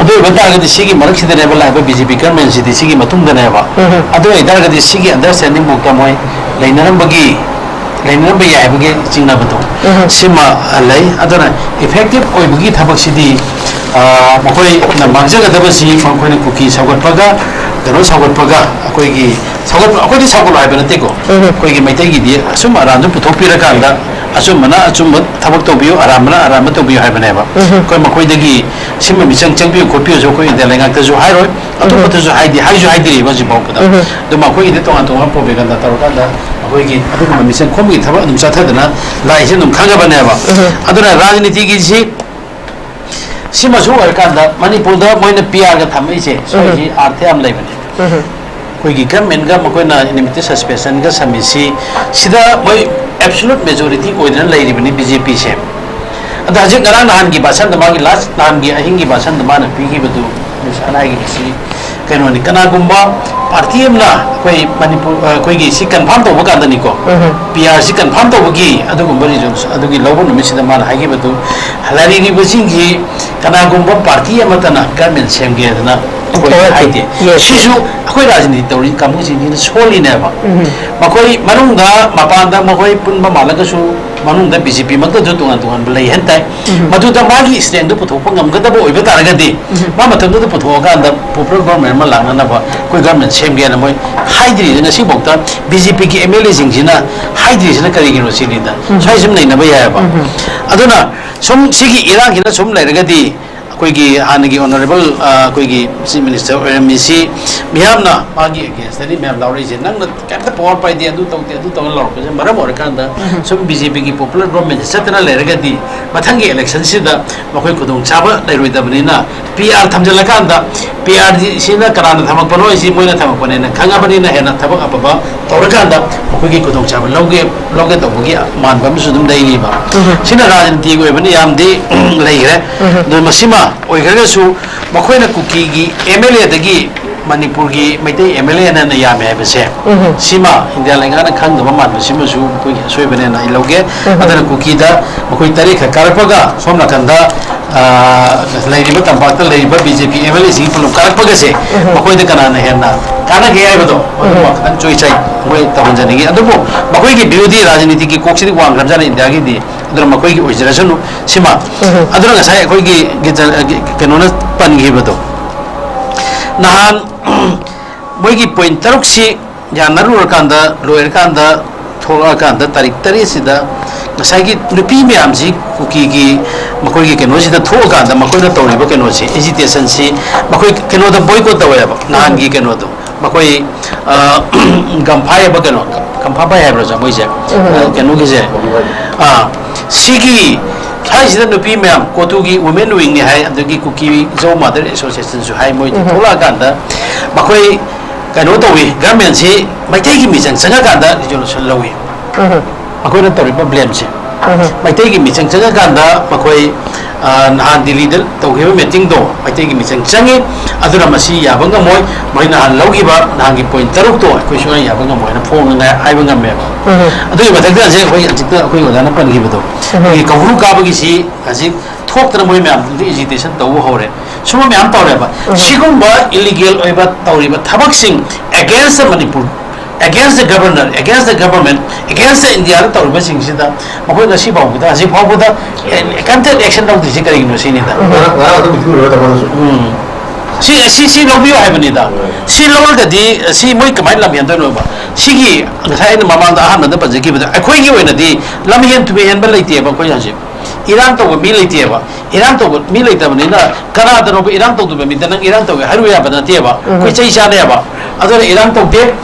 ꯑꯗꯨ ꯑꯣꯏꯕ ꯇꯥꯔꯒꯗꯤ ꯁꯤꯒꯤ ꯃꯔꯛꯁꯤꯗꯅꯦꯕ ꯂꯥꯛꯏꯕ ꯕꯤ ꯖꯦ ꯄꯤ ꯒꯔꯃꯦꯟꯁꯤꯗꯤ ꯁꯤꯒꯤ ꯃꯇꯨꯡꯗꯅꯦꯕ꯫ ꯎꯝ꯫ ꯑꯗꯨ ꯑꯣꯏꯇꯥꯔꯒꯗꯤ ꯁꯤꯒꯤ ꯑꯟꯗꯔꯁ꯭ꯇꯦꯟꯗꯤꯡ ꯕꯨꯛꯇ ꯃꯣꯏ ꯂꯩꯅꯔꯝꯕꯒꯤ ꯂꯩꯅꯔꯝꯕ ꯌꯥꯏ ꯍꯥꯏꯕꯒꯤ ꯆꯤꯡꯅꯕꯗꯣ ꯎꯝ꯫ ꯁꯤꯃ ꯂꯩ꯫ ꯑꯗꯨꯅ ꯏꯐꯦꯛꯇꯤꯞ ꯑꯣꯏꯕꯒꯤ ꯊꯕꯛꯁꯤꯗꯤ, ꯑ, ꯃꯈꯣꯏꯅ ꯃꯥꯡꯖꯒꯗꯕꯁꯤ ꯃꯈꯣꯏꯅ ꯀꯨꯀꯤ ꯁꯧꯒꯠꯄꯒ ꯀꯩꯅꯣ ꯁꯧꯒꯠꯄꯒ ꯑꯩꯈꯣꯏꯒꯤ ꯁꯧꯒꯠꯄ, ꯑꯩꯈꯣꯏꯗꯤ ꯁꯧꯒꯠꯂꯣ ꯍꯥꯏꯕ ꯅꯠꯇꯦꯀꯣ꯫ ꯎꯝ꯫ ꯑꯩꯈꯣꯏꯒꯤ ꯃꯩꯇꯩꯒꯤꯗꯤ ꯑꯁꯨꯝ ꯑꯔꯥꯟꯗꯨ ꯄꯨꯊꯣꯛꯄꯤꯔꯀꯥꯟꯗ ꯑꯆꯨꯝꯕꯅ ꯑꯆꯨꯝꯕ ꯊꯕꯛ ꯇꯧꯕꯤꯌꯨ, ꯑꯔꯥꯟꯕꯅ ꯑꯔꯥꯟꯕ ꯇꯧꯕꯤꯌꯨ ꯍꯥꯏꯕꯅꯦꯕ꯫ ꯎꯝ꯫ ꯑꯩꯈꯣꯏ ꯃꯈꯣꯏꯗꯒꯤ ꯁꯤꯟꯕ ꯃꯤꯆꯪ ꯆꯪꯕꯤꯌꯨ ꯈꯣꯠꯄꯤꯌꯨꯁꯨ ꯑꯩꯈꯣꯏ ꯏꯟꯗꯤꯌꯥ ꯂꯩꯉꯥꯛꯇꯁꯨ ꯍꯥꯏꯔꯣꯏ, ꯑꯇꯣꯞꯄꯗꯁꯨ ꯍꯥꯏꯗꯤ ꯍꯥꯏꯁꯨ ꯍꯥꯏꯗ꯭ꯔꯤꯕ ꯍꯧꯖꯤꯛ ꯐꯥꯎꯕꯗ꯫ ꯎꯝ꯫ ꯑꯗꯨ ꯃꯈꯣꯏꯒꯤꯗꯤ ꯇꯣꯉꯥꯟ ꯇꯣꯉꯥꯟꯕ ꯄ꯭ꯔꯣꯄꯦꯒꯟꯗꯥ ꯇꯧꯔꯀꯥꯟꯗ ꯑꯩꯈꯣꯏꯒꯤ ꯑꯗꯨꯒꯨꯝꯕ ꯃꯤꯆꯪ ꯈꯣꯝꯕꯒꯤ ꯊꯕꯛ ꯑꯗꯨꯝ ꯆꯠꯊꯗꯅ ꯂꯥꯛꯏꯁꯦ ꯑꯗꯨꯝ ꯈꯪꯉꯕꯅꯦꯕ꯫ ꯎꯝ꯫ ꯑꯗꯨꯅ ꯔꯥꯖꯅꯤꯇꯤꯒꯤꯁꯤ ꯁꯤꯃꯁꯨ ꯑꯣꯏꯔꯀꯥꯟꯗ ꯃꯅꯤꯄꯨꯔꯗ ꯃꯣꯏꯅ ꯄꯤ ꯑꯥꯔꯒ ꯊꯝꯃꯛꯏꯁꯦ ꯁꯣꯏꯁꯤ ꯑꯥꯔꯊ ꯌꯥꯝ ꯂꯩꯕꯅꯦ꯫ ꯎꯝ꯫ ꯑꯩꯈꯣꯏꯒꯤ ꯒꯔꯃꯦꯟꯒ ꯃꯈꯣꯏꯅ ꯏꯅꯤꯃꯤꯇꯤ ꯁꯁꯄꯦꯟꯁꯟꯒ ꯁꯝꯃꯤꯁꯤ ꯁꯤꯗ ꯃꯣꯏ ꯑꯦꯕꯁꯣꯂꯨꯠ ꯃꯦꯖꯣꯔꯤꯇꯤ ꯑꯣꯏꯗꯅ ꯂꯩꯔꯤꯕꯅꯤ ꯕꯤ ꯖꯦ ꯄꯤꯁꯦ꯫ ꯑꯗ ꯍꯧꯖꯤꯛ ꯉꯔꯥꯡ ꯅꯍꯥꯟꯒꯤ ꯚꯥꯁꯟꯗ, ꯃꯥꯒꯤ ꯂꯥꯁ ꯅꯍꯥꯟꯒꯤ ꯑꯍꯤꯡꯒꯤ ꯚꯥꯁꯟꯗ ꯃꯥꯅ ꯄꯤꯈꯤꯕꯗꯨ, ꯃꯤꯁ ꯑꯅꯥꯏꯒꯤ ꯃꯁꯤ ꯀꯩꯅꯣꯅꯤ, ꯀꯅꯥꯒꯨꯝꯕ ꯄꯥꯔꯇꯤ ꯑꯃꯅ ꯑꯩꯈꯣꯏ ꯃꯅꯤꯄꯨꯔ, ꯑ, ꯑꯩꯈꯣꯏꯒꯤ ꯁꯤ ꯀꯟꯐꯥꯔꯝ ꯇꯧꯕ ꯀꯥꯟꯗꯅꯤꯀꯣ, ꯎꯝ꯫ ꯄꯤ ꯑꯥꯔ ꯁꯤ ꯀꯟꯐꯥꯔꯝ ꯇꯧꯕꯒꯤ ꯑꯗꯨꯒꯨꯝꯕ ꯔꯤꯖꯜꯁ ꯑꯗꯨꯒꯤ ꯂꯧꯕ ꯅꯨꯃꯤꯠꯁꯤꯗ ꯃꯥꯅ ꯍꯥꯏꯈꯤꯕꯗꯨ, ꯂꯩꯔꯤꯕꯁꯤꯡꯁꯤ ꯀꯅꯥꯒꯨꯝꯕ ꯄꯥꯔꯇꯤ ꯑꯃꯠꯇꯅ ꯒꯔꯃꯦꯟ ꯁꯦꯝꯒꯦ ꯍꯥꯏꯗꯅ ꯑꯩꯈꯣꯏ ꯍꯣꯏ, ꯍꯣꯏ꯫ ꯍꯥꯏꯗꯦ꯫ ꯌꯦꯁ꯫ ꯁꯤꯁꯨ ꯑꯩꯈꯣꯏ ꯔꯥꯖꯅꯤꯇꯤ ꯇꯧꯔꯤ ꯀꯥꯡꯕꯨꯁꯤꯡꯁꯤꯅ ꯁꯣꯜꯂꯤꯅꯦꯕ꯫ ꯎꯝ꯫ ꯃꯈꯣꯏ ꯃꯅꯨꯡꯗ, ꯃꯄꯥꯟꯗ ꯃꯈꯣꯏ ꯄꯨꯟꯕ ꯃꯥꯜꯂꯒꯁꯨ ꯃꯅꯨꯡꯗ ꯕꯤ ꯖꯦ ꯄꯤ ꯃꯛꯇꯁꯨ ꯇꯣꯉꯥꯟ ꯇꯣꯉꯥꯟꯕ ꯂꯩ ꯍꯥꯏ ꯇꯥꯏ꯫ ꯎꯝ꯫ ꯃꯗꯨꯗ ꯃꯥꯒꯤ ꯁ꯭ꯇꯦꯟꯗꯨ ꯄꯨꯊꯣꯛꯄ ꯉꯝꯒꯗꯕ ꯑꯣꯏꯕ ꯇꯥꯔꯒꯗꯤ, ꯎꯝ꯫ ꯃꯥ ꯃꯇꯝꯗꯨꯗ ꯄꯨꯊꯣꯛꯑꯀꯥꯟꯗ ꯄꯣꯄꯨꯂꯔ ꯒꯣꯔꯃꯦꯟ ꯑꯃ ꯂꯥꯛꯅꯅꯕ ꯑꯩꯈꯣꯏ ꯒꯣꯔꯃꯦꯟ ꯁꯦꯝꯒꯦꯅ ꯃꯣꯏ ꯍꯥꯏꯗ꯭ꯔꯤꯁꯦ, ꯉꯁꯤꯐꯥꯎꯗ ꯕꯤ ꯖꯦ ꯄꯤꯒꯤ ꯑꯦꯝ ꯑꯦꯜ ꯑꯦꯁꯤꯡꯁꯤꯅ ꯍꯥꯏꯗ꯭ꯔꯤꯁꯤꯅ ꯀꯔꯤꯒꯤꯅꯣ ꯁꯤꯅꯤꯗ꯫ ꯎꯝ꯫ ꯁ꯭ꯋꯥꯏ ꯁꯨꯝ ꯅꯩꯅꯕ ꯌꯥꯏꯑꯕ꯫ ꯎꯝ꯫ ꯑꯗꯨꯅ ꯁꯨꯝ ꯁꯤꯒꯤ ꯏꯔꯥꯡꯁꯤꯅ ꯁꯨꯝ ꯂꯩꯔꯒꯗꯤ ꯑꯩꯈꯣꯏꯒꯤ ꯍꯥꯟꯅꯒꯤ ꯑꯣꯅꯔꯦꯕꯜ, ꯑ, ꯑꯩꯈꯣꯏꯒꯤ ꯆꯤꯐ ꯃꯤꯅꯤꯁꯇꯔ ꯑꯣꯏꯔꯝꯃꯤꯁꯤ ꯃꯤꯌꯥꯝꯅ ꯃꯥꯒꯤ ꯑꯦꯒꯦꯟꯁꯇꯅꯤ ꯃꯌꯥꯝ ꯂꯥꯎꯔꯛꯏꯁꯦ꯫ ꯅꯪꯅ ꯀꯩꯝꯇ ꯄꯋꯥꯔ ꯄꯥꯏꯗꯦ, ꯑꯗꯨ ꯇꯧꯗꯦ, ꯑꯗꯨ ꯇꯧꯅ ꯂꯥꯎꯔꯛꯄꯁꯦ ꯃꯔꯝ ꯑꯣꯏꯔꯀꯥꯟꯗ ꯎꯝ꯫ ꯁꯨꯝ ꯕꯤ ꯖꯦ ꯄꯤꯒꯤ ꯄꯣꯄꯨꯂꯔ ꯒꯣꯔꯃꯦꯟꯁꯦ ꯆꯠꯇꯅ ꯂꯩꯔꯒꯗꯤ ꯃꯊꯪꯒꯤ ꯏꯂꯦꯛꯁꯟꯁꯤꯗ ꯃꯈꯣꯏ ꯈꯨꯗꯣꯡꯆꯥꯕ ꯂꯩꯔꯣꯏꯗꯕꯅꯤꯅ ꯄꯤ ꯑꯥꯔ ꯊꯝꯖꯤꯜꯂꯀꯥꯟꯗ ꯄꯤ ꯑꯥꯔꯁꯤꯅ ꯀꯅꯥꯅ ꯊꯝꯃꯛꯄꯅꯣ ꯍꯥꯏꯁꯤ ꯃꯣꯏꯅ ꯊꯝꯃꯛꯄꯅꯦꯅ ꯈꯪꯉꯕꯅꯤꯅ ꯍꯦꯟꯅ ꯊꯕꯛ ꯑꯐꯕ ꯇꯧꯔꯀꯥꯟꯗ ꯃꯈꯣꯏꯒꯤ ꯈꯨꯗꯣꯡꯆꯥꯕ ꯂꯧꯒꯦ, ꯂꯧꯒꯦ ꯇꯧꯕꯒꯤ ꯃꯥꯟꯕ ꯑꯃꯁꯨ ꯑꯗꯨꯝ ꯂꯩꯔꯤꯕ꯫ ꯎꯝ꯫ ꯁꯤꯅ ꯔꯥꯖꯅꯤꯇꯤꯒꯤ ꯑꯣꯏꯕꯅ ꯌꯥꯝꯗꯤ ꯂꯩꯈ꯭ꯔꯦ꯫ ꯎꯝ꯫ ꯑꯗꯨ ꯃꯁꯤꯃ ꯑꯣꯏꯈ꯭ꯔꯒꯁꯨ ꯃꯈꯣꯏꯅ ꯀꯨꯀꯤꯒꯤ ꯑꯦꯝ ꯑꯦꯜ ꯑꯦꯗꯒꯤ ꯃꯅꯤꯄꯨꯔꯒꯤ ꯃꯩꯇꯩ ꯑꯦꯝ ꯑꯦꯜ ꯑꯦꯅ ꯍꯦꯟꯅ ꯌꯥꯝꯃꯦ ꯍꯥꯏꯕꯁꯦ, ꯁꯤꯃ ꯏꯟꯗꯤꯌꯥ ꯂꯩꯉꯥꯛꯅ ꯈꯪꯗꯕ ꯃꯥꯟꯕꯁꯤꯃꯁꯨ ꯃꯈꯣꯏꯒꯤ ꯑꯁꯣꯏꯕꯅꯦꯅ ꯑꯩ ꯂꯧꯒꯦ꯫ ꯑꯗꯨꯅ ꯀꯨꯀꯤꯗ ꯃꯈꯣꯏ ꯇꯔꯦꯠꯈꯛ ꯀꯥꯔꯛꯄꯒ ꯁꯣꯝ ꯅꯥꯀꯟꯗ, ꯑ, ꯂꯩꯔꯤꯕ ꯇꯝꯄꯥꯛꯇ ꯂꯩꯔꯤꯕ B J P M L ꯑꯦꯁꯤꯡꯒꯤ ꯄꯨꯂꯞ ꯀꯥꯔꯛꯄꯒꯁꯦ ꯃꯈꯣꯏꯗ ꯀꯅꯥꯅ ꯍꯦꯟꯅ ꯀꯥꯟꯅꯒꯦ ꯍꯥꯏꯕꯗꯣ, ꯃꯗꯨꯃ ꯈꯤꯇꯪ ꯆꯣꯏꯆꯥꯏ ꯃꯣꯏ ꯇꯧꯍꯟꯖꯅꯤꯡꯉꯤ꯫ ꯑꯗꯨꯕꯨ ꯃꯈꯣꯏꯒꯤ ꯚꯤꯌꯨꯗꯤ ꯔꯥꯖꯅꯤꯇꯤꯒꯤ ꯀꯣꯛꯁꯤꯗꯤ ꯋꯥꯡꯈ꯭ꯔꯕꯖꯥꯠꯅꯤ ꯏꯟꯗꯤꯌꯥꯒꯤꯗꯤ꯫ ꯑꯗꯨꯅ ꯃꯈꯣꯏꯒꯤ ꯑꯣꯏꯖꯔꯁꯅꯨ ꯁꯤꯃ꯫ ꯑꯗꯨꯅ ꯉꯁꯥꯏ ꯑꯩꯈꯣꯏꯒꯤ ꯒꯤꯖ-, ꯀꯩꯅꯣꯅ ꯄꯟꯈꯤꯕꯗꯣ, ꯅꯍꯥꯟ ꯃꯣꯏꯒꯤ ꯄꯣꯏꯟ ꯇꯔꯨꯛꯁꯤ ꯌꯥꯅꯔꯨꯔꯀꯥꯟꯗ, ꯂꯣꯏꯔꯀꯥꯟꯗ, ꯊꯣꯛꯂꯛꯑꯀꯥꯟꯗ, ꯇꯥꯔꯤꯛ ꯇꯔꯦꯠꯁꯤꯗ ꯉꯁꯥꯏꯒꯤ ꯅꯨꯄꯤ ꯃꯌꯥꯝꯁꯤ ꯀꯨꯀꯤꯒꯤ ꯃꯈꯣꯏꯒꯤ ꯀꯩꯅꯣꯁꯤꯗ ꯊꯣꯛꯑꯀꯥꯟꯗ ꯃꯈꯣꯏꯅ ꯇꯧꯔꯤꯕ ꯀꯩꯅꯣꯁꯤ, ꯑꯦꯖꯤꯇꯦꯁꯟꯁꯤ, ꯃꯈꯣꯏ ꯀꯩꯅꯣꯗ ꯕꯣꯏꯀꯣꯠ ꯇꯧꯋꯦꯕ ꯅꯍꯥꯟꯒꯤ ꯀꯩꯅꯣꯗꯣ꯫ ꯃꯈꯣꯏ, ꯑ, ꯒꯝꯐꯥꯏ ꯍꯥꯏꯕ ꯀꯩꯅꯣ, ꯒꯝꯐꯥꯄꯥꯏ ꯍꯥꯏꯕ꯭ꯔꯥ ꯃꯣꯏꯁꯦ? ꯑ, ꯀꯩꯅꯣꯒꯤꯁꯦ꯫ ꯑ, ꯁꯤꯒꯤ ꯁ꯭ꯋꯥꯏꯁꯤꯗ ꯅꯨꯄꯤ ꯃꯌꯥꯝ, ꯀꯣꯇꯨꯒꯤ ꯋꯨꯃꯦꯟ ꯋꯤꯡꯅꯤ ꯍꯥꯏ, ꯑꯗꯒꯤ ꯀꯨꯀꯤ ꯖꯧ ꯃꯥꯗꯔ ꯑꯦꯁꯣꯁꯤꯌꯦꯁꯟꯁꯨ ꯍꯥꯏ, ꯃꯣꯏꯗꯤ ꯊꯣꯛꯂꯛꯑꯀꯥꯟꯗ ꯃꯈꯣꯏ ꯀꯩꯅꯣ ꯇꯧꯏ, ꯒꯚꯔꯟꯃꯦꯟꯁꯤ ꯃꯩꯇꯩꯒꯤ ꯃꯤꯆꯪ ꯆꯪꯉꯀꯥꯟꯗ ꯔꯤꯖꯣꯂꯨꯁꯟ ꯂꯧꯏ꯫ ꯃꯈꯣꯏꯅ ꯇꯧꯔꯤꯕ ꯕ꯭ꯂꯦꯝꯁꯦ꯫ ꯃꯩꯇꯩꯒꯤ ꯃꯤꯆꯪ ꯆꯪꯉꯀꯥꯟꯗ ꯃꯈꯣꯏ, ꯑ, ꯅꯍꯥꯟ ꯗꯤꯜꯂꯤꯗ ꯇꯧꯈꯤꯕ ꯃꯤꯇꯤꯡꯗꯣ ꯃꯩꯇꯩꯒꯤ ꯃꯤꯆꯪ ꯆꯪꯉꯤ, ꯑꯗꯨꯅ ꯃꯁꯤ ꯌꯥꯕ ꯉꯝꯃꯣꯏ꯫ ꯃꯣꯏ ꯅꯍꯥꯟ ꯂꯧꯈꯤꯕ ꯅꯍꯥꯟꯒꯤ ꯄꯣꯏꯟ ꯇꯔꯨꯛꯇꯣ ꯑꯩꯈꯣꯏ ꯁꯨꯡꯌꯥ ꯌꯥꯕ ꯉꯝꯃꯣꯏꯅ ꯐꯣꯡꯅ ꯍꯥꯏꯕ ꯉꯝꯃꯦꯕ꯫ ꯑꯗꯨꯒꯤ ꯃꯊꯛꯇ ꯍꯧꯖꯤꯛ ꯑꯩꯈꯣꯏ ꯍꯧꯖꯤꯛꯇ ꯑꯩꯈꯣꯏ ꯑꯣꯖꯥꯅ ꯄꯟꯈꯤꯕꯗꯣ, ꯑꯩꯈꯣꯏꯒꯤ ꯀꯧꯕ꯭ꯔꯨ ꯀꯥꯕꯒꯤꯁꯤ ꯍꯧꯖꯤꯛ ꯊꯣꯛꯇꯅ ꯃꯣꯏ ꯃꯌꯥꯝꯗꯨꯗ ꯑꯦꯖꯤꯇꯦꯁꯟ ꯇꯧꯕ ꯍꯧꯔꯦ꯫ ꯁꯨꯝꯕ ꯃꯌꯥꯝ ꯇꯧꯔꯦꯕ꯫ ꯁꯤꯒꯨꯝꯕ ꯏꯂꯤꯒꯦꯜ ꯑꯣꯏꯕ ꯇꯧꯔꯤꯕ ꯊꯕꯛꯁꯤꯡ against the Manipur, against the governor, against the government, against the ꯏꯟꯗꯤꯌꯥꯗ ꯇꯧꯔꯤꯕꯁꯤꯡꯁꯤꯗ ꯃꯈꯣꯏ ꯉꯁꯤ ꯐꯥꯎꯕꯗ, ꯍꯧꯖꯤꯛ ꯐꯥꯎꯕꯗ ꯀꯟꯇꯦꯛ ꯑꯦꯛꯁꯟ ꯂꯧꯗ꯭ꯔꯤꯁꯤ ꯀꯔꯤꯒꯤꯅꯣ ꯁꯤꯅꯤꯗ꯫ ꯉꯔꯥꯡ, ꯉꯔꯥꯡ ꯑꯗꯨꯝ ꯃꯤꯇꯤꯡ ꯂꯣꯏꯔ ꯇꯧꯔꯁꯨ꯫ ꯎꯝ꯫ ꯁꯤ, ꯁꯤ, ꯁꯤ ꯂꯧꯕꯤꯌꯨ ꯍꯥꯏꯕꯅꯤꯗ꯫ ꯁꯤ ꯂꯧꯔꯒꯗꯤ ꯁꯤ ꯃꯣꯏ ꯀꯃꯥꯏꯅ ꯂꯝꯍꯦꯟꯗꯣꯏꯅꯣꯕ? ꯁꯤꯒꯤ ꯉꯁꯥꯏ ꯑꯩꯅ ꯃꯃꯥꯡꯗ ꯑꯍꯥꯟꯕꯗ ꯄꯟꯖꯈꯤꯕꯗ ꯑꯩꯈꯣꯏꯒꯤ ꯑꯣꯏꯅꯗꯤ ꯂꯝꯍꯦꯟ ꯇꯨꯍꯦꯟꯕ ꯂꯩꯇꯦꯕ ꯑꯩꯈꯣꯏ ꯍꯧꯖꯤꯛ꯫ ꯏꯔꯥꯡ ꯇꯧꯕ ꯃꯤ ꯂꯩꯇꯦꯕ꯫ ꯏꯔꯥꯡ ꯇꯧꯕ ꯃꯤ ꯂꯩꯇꯕꯅꯤꯅ ꯀꯅꯥꯗꯅꯣꯕ ꯏꯔꯥꯡ ꯇꯧꯗꯕ ꯃꯤꯗ ꯅꯪ ꯏꯔꯥꯡ ꯇꯧꯋꯦ ꯍꯥꯏꯔꯨ ꯌꯥꯕ ꯅꯠꯇꯦꯕ꯫ ꯑꯩꯈꯣꯏ ꯆꯩ ꯆꯥꯅꯦꯕ꯫ ꯑꯗꯨꯅ ꯏꯔꯥꯡ ꯇꯧꯗꯦ꯫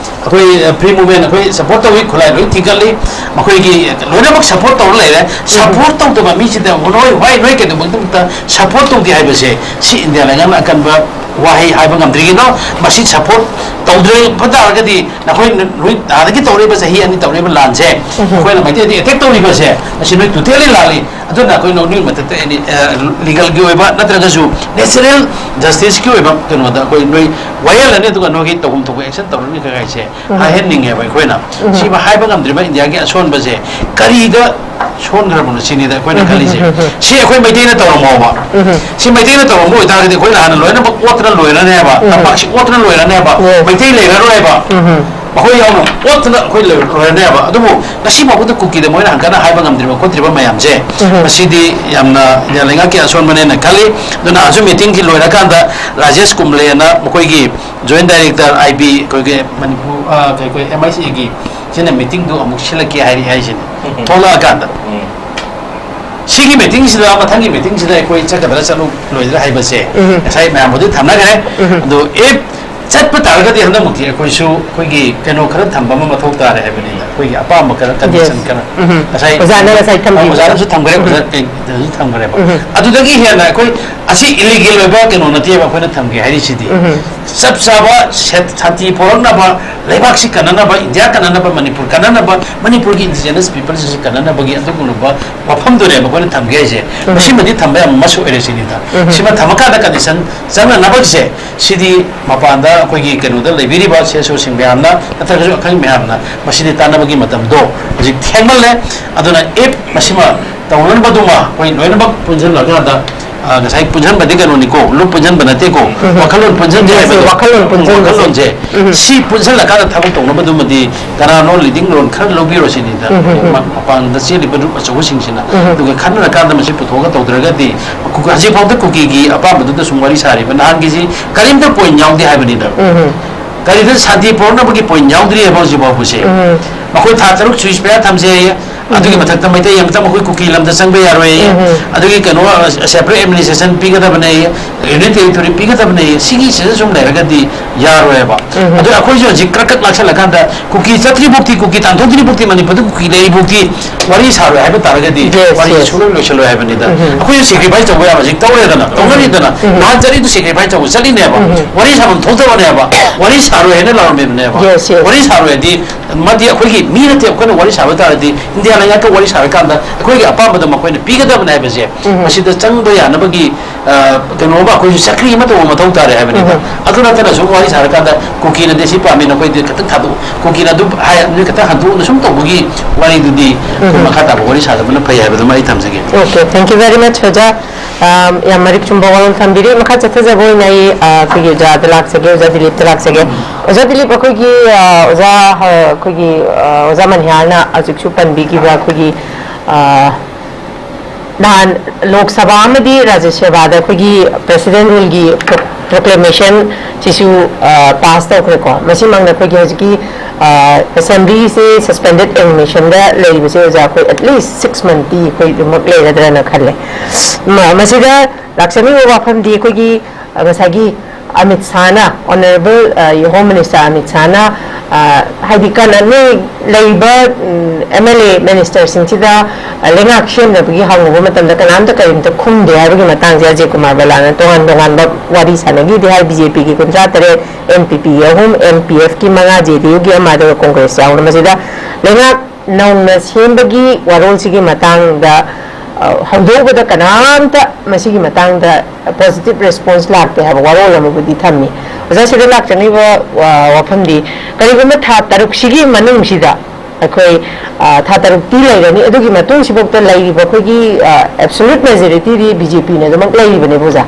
ꯑꯩꯈꯣꯏ, ꯑ, ꯐ꯭ꯔꯤ ꯃꯨꯚꯃꯦꯟ ꯑꯩꯈꯣꯏ ꯁꯄꯣꯔꯠ ꯇꯧꯏ, ꯈꯨꯠꯂꯥꯏ ꯂꯣꯏ ꯊꯤꯡꯒꯠꯂꯤ꯫ ꯃꯈꯣꯏꯒꯤ ꯂꯣꯏꯅꯃꯛ ꯁꯄꯣꯔꯠ ꯇꯧꯔ ꯂꯩꯔꯦ꯫ ꯁꯄꯣꯔꯠ ꯇꯧꯗꯕ ꯃꯤꯁꯤꯗ ꯅꯣꯏ, why, ꯅꯣꯏ ꯀꯩꯗꯧꯕꯒꯤꯗꯃꯛꯇ ꯁꯄꯣꯔꯠ ꯇꯧꯗꯦ ꯍꯥꯏꯕꯁꯦ ꯁꯤ ꯏꯟꯗꯤꯌꯥ ꯂꯩꯉꯥꯛꯅ ꯑꯀꯟꯕ ꯋꯥꯍꯩ ꯍꯥꯏꯕ ꯉꯝꯗ꯭ꯔꯤꯉꯩꯗꯣ, ꯃꯁꯤ ꯁꯄꯣꯔꯠ ꯇꯧꯗ꯭ꯔꯕ ꯇꯥꯔꯒꯗꯤ ꯅꯈꯣꯏ ꯅꯣꯏ ꯑꯥꯗꯒꯤ ꯇꯧꯔꯛꯏꯕ ꯆꯍꯤ ꯑꯅꯤ ꯇꯧꯔꯛꯏꯕ ꯂꯥꯟꯁꯦ, ꯑꯩꯈꯣꯏꯅ ꯃꯩꯇꯩꯗ ꯑꯦꯇꯦꯛ ꯇꯧꯔꯤꯕꯁꯦ, ꯃꯁꯤ ꯅꯣꯏ ꯇꯣꯇꯦꯂꯤ ꯂꯥꯜꯂꯤ꯫ ꯑꯗꯨꯅ ꯑꯩꯈꯣꯏ ꯅꯣꯏ ꯃꯊꯛꯇ ꯑꯦꯅꯤ ꯂꯤꯒꯜꯒꯤ ꯑꯣꯏꯕ ꯅꯠꯇ꯭ꯔꯒꯁꯨ ꯅꯦꯆꯔꯦꯜ ꯖꯁꯇꯤꯁꯀꯤ ꯑꯣꯏꯕ ꯀꯩꯅꯣꯗ ꯑꯩꯈꯣꯏ ꯅꯣꯏ ꯋꯥꯌꯦꯜꯂꯅꯤ, ꯑꯗꯨꯒ ꯅꯣꯏꯒꯤ ꯇꯧꯐꯝ ꯊꯣꯛꯄ ꯑꯦꯛꯁꯟ ꯇꯧꯔꯅꯤ ꯀꯩꯀꯥꯏꯁꯦ ꯍꯥꯏꯍꯟꯅꯤꯡꯉꯦꯕ ꯑꯩꯈꯣꯏꯅ꯫ ꯁꯤꯃ ꯍꯥꯏꯕ ꯉꯝꯗ꯭ꯔꯤꯕ ꯏꯟꯗꯤꯌꯥꯒꯤ ꯑꯁꯣꯟꯕꯁꯦ ꯀꯔꯤꯗ ꯁꯣꯟꯈ꯭ꯔꯕꯅꯣ ꯁꯤꯅꯤꯗ ꯑꯩꯈꯣꯏꯅ ꯈꯜꯂꯤꯁꯦ꯫ ꯁꯤ ꯑꯩꯈꯣꯏ ꯃꯩꯇꯩꯅ ꯇꯧꯔꯝꯃꯣꯕ꯫ ꯁꯤ ꯃꯩꯇꯩꯅ ꯇꯧꯔꯝꯕ ꯑꯣꯏꯇꯥꯔꯒꯗꯤ ꯑꯩꯈꯣꯏꯅ ꯍꯥꯟꯅ ꯂꯣꯏꯅꯃꯛ ꯑꯣꯠꯇꯅ ꯂꯣꯏꯔꯅꯦꯕ꯫ ꯇꯝꯄꯥꯛꯁꯤ ꯑꯣꯠꯇꯅ ꯂꯣꯏꯔꯅꯦꯕ꯫ ꯃꯩꯇꯩ ꯂꯩꯔꯔꯣꯏꯕ꯫ ꯃꯈꯣꯏ ꯌꯥꯎꯅ ꯑꯣꯠꯇꯅ ꯑꯩꯈꯣꯏ ꯂꯣꯏꯔꯅꯦꯕ꯫ ꯑꯗꯨꯕꯨ ꯉꯁꯤ ꯐꯥꯎꯕꯗ ꯀꯨꯀꯤꯗ ꯃꯣꯏꯅ ꯍꯪꯀꯠꯅ ꯍꯥꯏꯕ ꯉꯝꯗ꯭ꯔꯤꯕ ꯈꯣꯠꯇ꯭ꯔꯤꯕ ꯃꯌꯥꯝꯁꯦ, ꯃꯁꯤꯗꯤ ꯌꯥꯝꯅ ꯏꯟꯗꯤꯌꯥ ꯂꯩꯉꯥꯛꯀꯤ ꯑꯁꯣꯟꯕꯅꯦꯅ ꯈꯜꯂꯤ꯫ ꯑꯗꯨꯅ ꯍꯧꯖꯤꯛ ꯃꯤꯇꯤꯡꯒꯤ ꯂꯣꯏꯔꯀꯥꯟꯗ ꯔꯥꯖꯦꯁ ꯀꯨꯝꯕ꯭ꯂꯦꯅ ꯃꯈꯣꯏꯒꯤ ꯖꯣꯏꯟ ꯗꯥꯏꯔꯦꯛꯇꯔ ꯑꯥꯏ ꯕꯤ, ꯑꯩꯈꯣꯏꯒꯤ ꯃꯅꯤꯄꯨꯔ, ꯑ, ꯑꯩꯈꯣꯏ ꯑꯦꯝ ꯑꯥꯏ ꯁꯤꯒꯤ ꯁꯤꯅ ꯃꯤꯇꯤꯡꯗꯨ ꯑꯃꯨꯛ ꯁꯤꯜꯂꯛꯀꯦ ꯍꯥꯏꯔꯤ ꯍꯥꯏꯁꯤꯅꯤ꯫ ꯊꯣꯛꯂꯛꯑꯀꯥꯟꯗ ꯁꯤꯒꯤ ꯃꯤꯇꯤꯡꯁꯤꯗ, ꯃꯊꯪꯒꯤ ꯃꯤꯇꯤꯡꯁꯤꯗ ꯑꯩꯈꯣꯏ ꯆꯠꯀꯗ꯭ꯔꯥ ꯆꯠꯂꯣꯏꯗ꯭ꯔꯥ ꯍꯥꯏꯕꯁꯦ ꯉꯁꯥꯏ ꯃꯌꯥꯝꯕꯨꯗꯤ ꯊꯝꯅꯈ꯭ꯔꯦ꯫ ꯑꯗꯣ ꯑꯦꯞ ꯆꯠꯄ ꯇꯥꯔꯒꯗꯤ ꯍꯟꯗꯛꯃꯛꯇꯤ ꯑꯩꯈꯣꯏꯁꯨ ꯑꯩꯈꯣꯏꯒꯤ ꯀꯩꯅꯣ ꯈꯔ ꯊꯝꯕ ꯑꯃ ꯃꯊꯧ ꯇꯥꯔꯦ ꯍꯥꯏꯕꯅꯤꯗ, ꯑꯩꯈꯣꯏꯒꯤ ꯑꯄꯥꯝꯕ ꯈꯔ, ꯀꯟꯗꯤꯁꯟ ꯈꯔ꯫ ꯉꯁꯥꯏ ꯑꯣꯖꯥꯅ ꯉꯁꯥꯏ ꯊꯝꯕꯤꯕꯗꯣ꯫ ꯑꯣꯖꯥꯅꯁꯨ ꯊꯝꯈ꯭ꯔꯦ, ꯑꯣꯖꯥ ꯀꯩꯅꯣꯁꯨ ꯊꯝꯈ꯭ꯔꯦꯕ꯫ ꯑꯗꯨꯗꯒꯤ ꯍꯦꯟꯅ ꯑꯩꯈꯣꯏ ꯑꯁꯤ ꯏꯂꯤꯒꯦꯜ ꯑꯣꯏꯕ ꯀꯩꯅꯣ ꯅꯠꯇꯦꯕ ꯑꯩꯈꯣꯏꯅ ꯊꯝꯒꯦ ꯍꯥꯏꯔꯤꯁꯤꯗꯤ꯫ ꯆꯞ ꯆꯥꯕ ꯁꯦ-, ꯁꯥꯟꯇꯤ ꯄꯣꯔꯛꯅꯕ, ꯂꯩꯕꯥꯛꯁꯤ ꯀꯟꯅꯅꯕ, ꯏꯟꯗꯤꯌꯥ ꯀꯟꯅꯅꯕ, ꯃꯅꯤꯄꯨꯔ ꯀꯟꯅꯅꯕ, ꯃꯅꯤꯄꯨꯔꯒꯤ ꯏꯟꯗꯤꯖꯤꯅꯁ ꯄꯤꯄꯜꯁꯤꯡꯁꯤ ꯀꯟꯅꯅꯕꯒꯤ ꯑꯗꯨꯒꯨꯝꯂꯕ ꯋꯥꯐꯝꯗꯨꯅꯦꯕ ꯑꯩꯈꯣꯏꯅ ꯊꯝꯒꯦ ꯍꯥꯏꯁꯦ꯫ ꯃꯁꯤꯃꯗꯤ ꯊꯝꯕ ꯌꯥꯝ ꯃꯁꯨ ꯑꯣꯏꯔꯦ ꯁꯤꯅꯤꯗ꯫ ꯁꯤꯃ ꯊꯝꯃꯀꯥꯟꯗ ꯀꯟꯗꯤꯁꯟ ꯆꯪꯅꯅꯕꯒꯤꯁꯦ, ꯁꯤꯗꯤ ꯃꯄꯥꯟꯗ ꯑꯩꯈꯣꯏꯒꯤ ꯀꯩꯅꯣꯗ ꯂꯩꯕꯤꯔꯤꯕ ꯁꯤ ꯑꯦꯁ ꯑꯣꯁꯤꯡ ꯃꯌꯥꯝꯅ ꯅꯠꯇ꯭ꯔꯒꯁꯨ ꯑꯈꯪ ꯃꯌꯥꯝꯅ ꯃꯁꯤꯗꯤ ꯇꯥꯟꯅꯕꯒꯤ ꯃꯇꯝꯗꯣ ꯍꯧꯖꯤꯛ ꯊꯦꯡꯃꯜꯂꯦ꯫ ꯑꯗꯨꯅ ꯑꯦꯞ ꯃꯁꯤꯃ ꯇꯧꯅꯅꯕꯗꯨꯃ ꯑꯩꯈꯣꯏ ꯂꯣꯏꯅꯃꯛ ꯄꯨꯟꯁꯤꯜꯂꯀꯥꯟꯗ, ꯑ, ꯉꯁꯥꯏ ꯄꯨꯟꯁꯤꯟꯕꯗꯤ ꯀꯩꯅꯣꯅꯤꯀꯣ, ꯂꯨꯞ ꯄꯨꯟꯁꯤꯟꯕ ꯅꯠꯇꯦꯀꯣ, ꯋꯥꯈꯜꯂꯣꯟ ꯄꯨꯟꯁꯤꯟꯁꯦ ꯍꯥꯏꯕꯗꯣ꯫ ꯋꯥꯈꯜꯂꯣꯟ ꯄꯨꯟꯁꯤꯟꯕꯁꯦ꯫ ꯋꯥꯈꯜꯂꯣꯟꯁꯦ꯫ ꯁꯤ ꯄꯨꯟꯁꯤꯜꯂꯀꯥꯟꯗ ꯊꯕꯛ ꯇꯧꯅꯕꯗꯨꯃꯗꯤ ꯀꯅꯥꯅꯣ ꯂꯤꯗꯤꯡ ꯔꯣꯜ ꯈꯔ ꯂꯧꯕꯤꯔꯣ ꯁꯤꯅꯤꯗ꯫ ꯃꯄꯥꯟꯗ ꯆꯦꯜꯂꯤꯕ ꯒ꯭ꯔꯨꯞ ꯑꯆꯧꯕꯁꯤꯡꯁꯤꯅ꯫ ꯑꯗꯨꯒ ꯈꯟꯅꯔꯀꯥꯟꯗ ꯃꯁꯤ ꯄꯨꯊꯣꯛꯑꯒ ꯇꯧꯗ꯭ꯔꯒꯗꯤ ꯍꯧꯖꯤꯛꯐꯥꯎꯗ ꯀꯨꯀꯤꯒꯤ ꯑꯄꯥꯝꯕꯗꯨꯗ ꯁꯨꯝ ꯋꯥꯔꯤ ꯁꯥꯔꯤꯕ ꯅꯍꯥꯟꯒꯤꯁꯤ ꯀꯔꯤꯝꯇ ꯄꯣꯏꯟ ꯌꯥꯎꯗꯦ ꯍꯥꯏꯕꯅꯤꯗ꯫ ꯀꯔꯤꯗ ꯁꯥꯟꯇꯤ ꯄꯨꯔꯛꯅꯕꯒꯤ ꯄꯣꯏꯟ ꯌꯥꯎꯗ꯭ꯔꯤꯑꯕ ꯍꯧꯖꯤꯛ ꯐꯥꯎꯕꯁꯦ꯫ ꯃꯈꯣꯏ ꯊꯥ ꯇꯔꯨꯛ ꯁꯨꯏꯁ ꯄꯌꯥ ꯊꯝꯖꯩ꯫ ꯑꯗꯨꯒꯤ ꯃꯊꯛꯇ ꯃꯩꯇꯩ ꯑꯃꯇ ꯃꯈꯣꯏ ꯀꯨꯀꯤ ꯂꯝꯗ ꯆꯪꯕ ꯌꯥꯔꯣꯏ꯫ ꯑꯗꯨꯒꯤ ꯀꯩꯅꯣ, ꯁꯦꯄꯔꯦꯠ ꯑꯦꯗꯃꯤꯅꯤꯁꯇ꯭ꯔꯦꯁꯟ ꯄꯤꯒꯗꯕꯅꯦ, ꯌꯨꯅꯤꯌꯟ ꯇꯦꯔꯤꯇꯣꯔꯤ ꯄꯤꯒꯗꯕꯅꯦ꯫ ꯁꯤꯒꯤꯁꯤꯗ ꯁꯨꯝ ꯂꯩꯔꯒꯗꯤ ꯌꯥꯔꯣꯏꯕ꯫ ꯑꯗꯨꯅ ꯑꯩꯈꯣꯏꯁꯨ ꯍꯧꯖꯤꯛ ꯀ꯭ꯔꯛ ꯀ꯭ꯔꯛ ꯂꯥꯛꯁꯜꯂꯀꯥꯟꯗ ꯀꯨꯀꯤ ꯆꯠꯇ꯭ꯔꯤꯐꯥꯎꯇꯤ, ꯀꯨꯀꯤ ꯇꯥꯟꯊꯣꯛꯇ꯭ꯔꯤꯐꯥꯎꯇꯤ, ꯃꯅꯤꯄꯨꯔꯗ ꯀꯨꯀꯤ ꯂꯩꯔꯤꯐꯥꯎꯇꯤ ꯋꯥꯔꯤ ꯁꯥꯔꯣꯏ ꯍꯥꯏꯕ ꯇꯥꯔꯒꯗꯤ, yes, ꯋꯥꯔꯤꯁꯦ, yes, ꯁꯨꯡꯂꯣꯏ ꯂꯣꯏꯁꯜꯂꯣꯏ ꯍꯥꯏꯕꯅꯤꯗ꯫ ꯑꯩꯈꯣꯏꯁꯨ sacrifice ꯇꯧꯕ ꯌꯥꯕ ꯍꯧꯖꯤꯛ ꯇꯧꯔꯦꯗꯅ, ꯇꯧꯅꯔꯤꯗꯅ꯫ ꯅꯍꯥꯟ ꯆꯠꯂꯤꯗꯨ sacrifice ꯇꯧꯕ ꯆꯠꯂꯤꯅꯦꯕ꯫ ꯋꯥꯔꯤ ꯁꯥꯐꯝ ꯊꯣꯛꯇꯕꯅꯦꯕ꯫ ꯋꯥꯔꯤ ꯁꯥꯔꯣꯏ ꯍꯥꯏꯅ ꯂꯥꯎꯔꯝꯃꯤꯕꯅꯦꯕ꯫ Yes, yes. ꯋꯥꯔꯤ ꯁꯥꯔꯣꯏ ꯍꯥꯏꯗꯤ, ꯃꯗꯤ ꯑꯩꯈꯣꯏꯒꯤ ꯃꯤ ꯅꯠꯇꯦ꯫ ꯑꯩꯈꯣꯏꯅ ꯋꯥꯔꯤ ꯁꯥꯕ ꯇꯥꯔꯗꯤ, ꯏꯟꯗꯤꯌꯥ ꯂꯩꯉꯥꯛꯀ ꯋꯥꯔꯤ ꯁꯥꯔꯀꯥꯟꯗ ꯑꯩꯈꯣꯏꯒꯤ ꯑꯄꯥꯝꯕꯗ ꯃꯈꯣꯏꯅ ꯄꯤꯒꯗꯕꯅꯦ ꯍꯥꯏꯕꯁꯦ, ꯃꯁꯤꯗ ꯆꯪꯕ ꯌꯥꯅꯕꯒꯤ, ꯑ, ꯀꯩꯅꯣꯝꯃ ꯑꯩꯈꯣꯏꯁꯨ ꯆꯀ꯭ꯔꯤ ꯑꯃ ꯇꯧꯕ ꯃꯊꯧ ꯇꯥꯔꯦ ꯍꯥꯏꯕꯅꯤꯗ꯫ ꯑꯗꯨ ꯅꯠꯇꯅ ꯁꯨꯝ ꯋꯥꯔꯤ ꯁꯥꯔꯀꯥꯟꯗ ꯀꯨꯀꯤꯅꯗꯤ ꯁꯤ ꯄꯥꯝꯃꯤ, ꯅꯈꯣꯏꯗꯤ ꯈꯤꯇꯪ ꯊꯥꯗꯣꯛꯎ, ꯀꯨꯀꯤꯅ ꯑꯗꯨ ꯍꯥꯏ, ꯅꯣꯏ ꯈꯤꯇꯪ ꯍꯟꯗꯣꯛꯎꯅ ꯁꯨꯝ ꯇꯧꯕꯒꯤ ꯋꯥꯔꯤꯗꯨꯗꯤ ꯑꯩꯈꯣꯏ ꯃꯈꯥ ꯇꯥꯕ ꯋꯥꯔꯤ ꯁꯥꯗꯕꯅ ꯐꯩ ꯍꯥꯏꯕꯗꯨꯃ ꯑꯩ ꯊꯝꯖꯒꯦ꯫ Okay, thank you very much, ꯑꯣꯖꯥ꯫ ꯑꯝ, ꯌꯥꯝ ꯃꯔꯤꯛ ꯆꯨꯝꯕ ꯋꯥꯔꯣꯜ ꯊꯝꯕꯤꯔꯤ꯫ ꯃꯈꯥ ꯆꯠꯊꯖꯕ ꯑꯣꯏꯅ ꯑꯩ, ꯑ, ꯑꯩꯈꯣꯏꯒꯤ ꯑꯣꯖꯥꯗ ꯂꯥꯛꯆꯒꯦ, ꯑꯣꯖꯥ ꯗꯤꯂꯤꯞꯇ ꯂꯥꯛꯆꯒꯦ꯫ ꯑꯣꯖꯥ ꯗꯤꯂꯤꯞ, ꯑꯩꯈꯣꯏꯒꯤ, ꯑ, ꯑꯣꯖꯥ, ꯑ, ꯑꯩꯈꯣꯏꯒꯤ, ꯑ, ꯑꯣꯖꯥ ꯃꯅꯤꯍꯥꯔꯅ ꯍꯧꯖꯤꯛꯁꯨ ꯄꯟꯕꯤꯈꯤꯕ ꯑꯩꯈꯣꯏꯒꯤ, ꯑ, ꯅꯍꯥꯟ ꯂꯣꯛ ꯁꯚꯥ ꯑꯃꯗꯤ ꯔꯥꯖ꯭ꯌ ꯁꯚꯥꯗ ꯑꯩꯈꯣꯏꯒꯤ President Rule ꯒꯤ pro-, proclamation ꯁꯤꯁꯨ, ꯑ, pass ꯇꯧꯈ꯭ꯔꯦꯀꯣ꯫ ꯃꯁꯤꯃꯛꯅ ꯑꯩꯈꯣꯏꯒꯤ ꯍꯧꯖꯤꯛꯀꯤ, ꯑ, Assembly ꯁꯦ suspended animation ꯗ ꯂꯩꯕꯁꯦ, ꯑꯣꯖꯥ, ꯑꯩꯈꯣꯏ at least six month T ꯑꯩꯈꯣꯏ ꯑꯗꯨꯃꯛ ꯂꯩꯔꯗ꯭ꯔꯅ ꯈꯜꯂꯦ꯫ ꯃ-, ꯃꯁꯤꯗ ꯂꯥꯛꯆꯅꯤꯡꯕ ꯋꯥꯐꯝꯗꯤ ꯑꯩꯈꯣꯏꯒꯤ, ꯑ, ꯉꯁꯥꯏꯒꯤ ꯑꯃꯤꯠ ꯁꯥꯍꯅ, Honourable, ꯑ, Home Minister ꯑꯃꯤꯠ ꯁꯥꯍꯅ, ꯑ, ꯍꯥꯏꯗꯤ ꯀꯅꯥ ꯅꯣꯏ ꯂꯩꯔꯤꯕ, ꯎꯝ, M L A minister ꯁꯤꯡꯁꯤꯗ, ꯑ, ꯂꯩꯉꯥꯛ ꯁꯦꯝꯅꯕꯒꯤ ꯍꯪꯉꯨꯕ ꯃꯇꯝꯗ ꯀꯅꯥꯝꯇ ꯀꯔꯤꯝꯇ ꯈꯨꯝꯗꯦ ꯍꯥꯏꯕꯒꯤ ꯃꯇꯥꯡꯁꯦ ꯑꯖꯦ ꯀꯨꯃꯥꯔ ꯕꯂꯥꯅ ꯇꯣꯉꯥꯟ ꯇꯣꯉꯥꯟꯕ ꯋꯥꯔꯤ ꯁꯥꯟꯅꯈꯤꯗꯦ ꯍꯥꯏ꯫ B J P ꯒꯤ ꯀꯨꯟꯊ꯭ꯔꯥ ꯇꯔꯦꯠ, N P P ꯒꯤ ꯑꯍꯨꯝ, M P F ꯀꯤ ꯃꯉꯥ, J D U ꯒꯤ ꯑꯃ, ꯑꯗꯨꯒ Congress ꯌꯥꯎꯅ꯫ ꯃꯁꯤꯗ ꯂꯩꯉꯥꯛ ꯅꯧꯅ ꯁꯦꯝꯕꯒꯤ ꯋꯥꯔꯣꯜꯁꯤꯒꯤ ꯃꯇꯥꯡꯗ, ꯑ, ꯍꯧꯗꯣꯛꯄꯗ ꯀꯅꯥꯝꯇ ꯃꯁꯤꯒꯤ ꯃꯇꯥꯡꯗ positive response ꯂꯥꯛꯇꯦ ꯍꯥꯏꯕ ꯋꯥꯔꯣꯜ ꯑꯃꯕꯨꯗꯤ ꯊꯝꯃꯤ꯫ ꯑꯣꯖꯥ, ꯁꯤꯗ ꯂꯥꯛꯆꯅꯤꯡꯕ, ꯑ, ꯋꯥꯐꯝꯗꯤ, ꯀꯔꯤꯒꯨꯝꯕ ꯊꯥ ꯇꯔꯨꯛꯁꯤꯒꯤ ꯃꯅꯨꯡꯁꯤꯗ ꯑꯩꯈꯣꯏ, ꯑ, ꯊꯥ ꯇꯔꯨꯛꯇꯤ ꯂꯩꯔꯅꯤ꯫ ꯑꯗꯨꯒꯤ ꯃꯇꯨꯡꯁꯤꯐꯥꯎꯗ ꯂꯩꯔꯤꯕ ꯑꯩꯈꯣꯏꯒꯤ, ꯑ, absolute majority ꯗꯤ B J P ꯅ ꯑꯗꯨꯃꯛ ꯂꯩꯔꯤꯕꯅꯦꯕ, ꯑꯣꯖꯥ꯫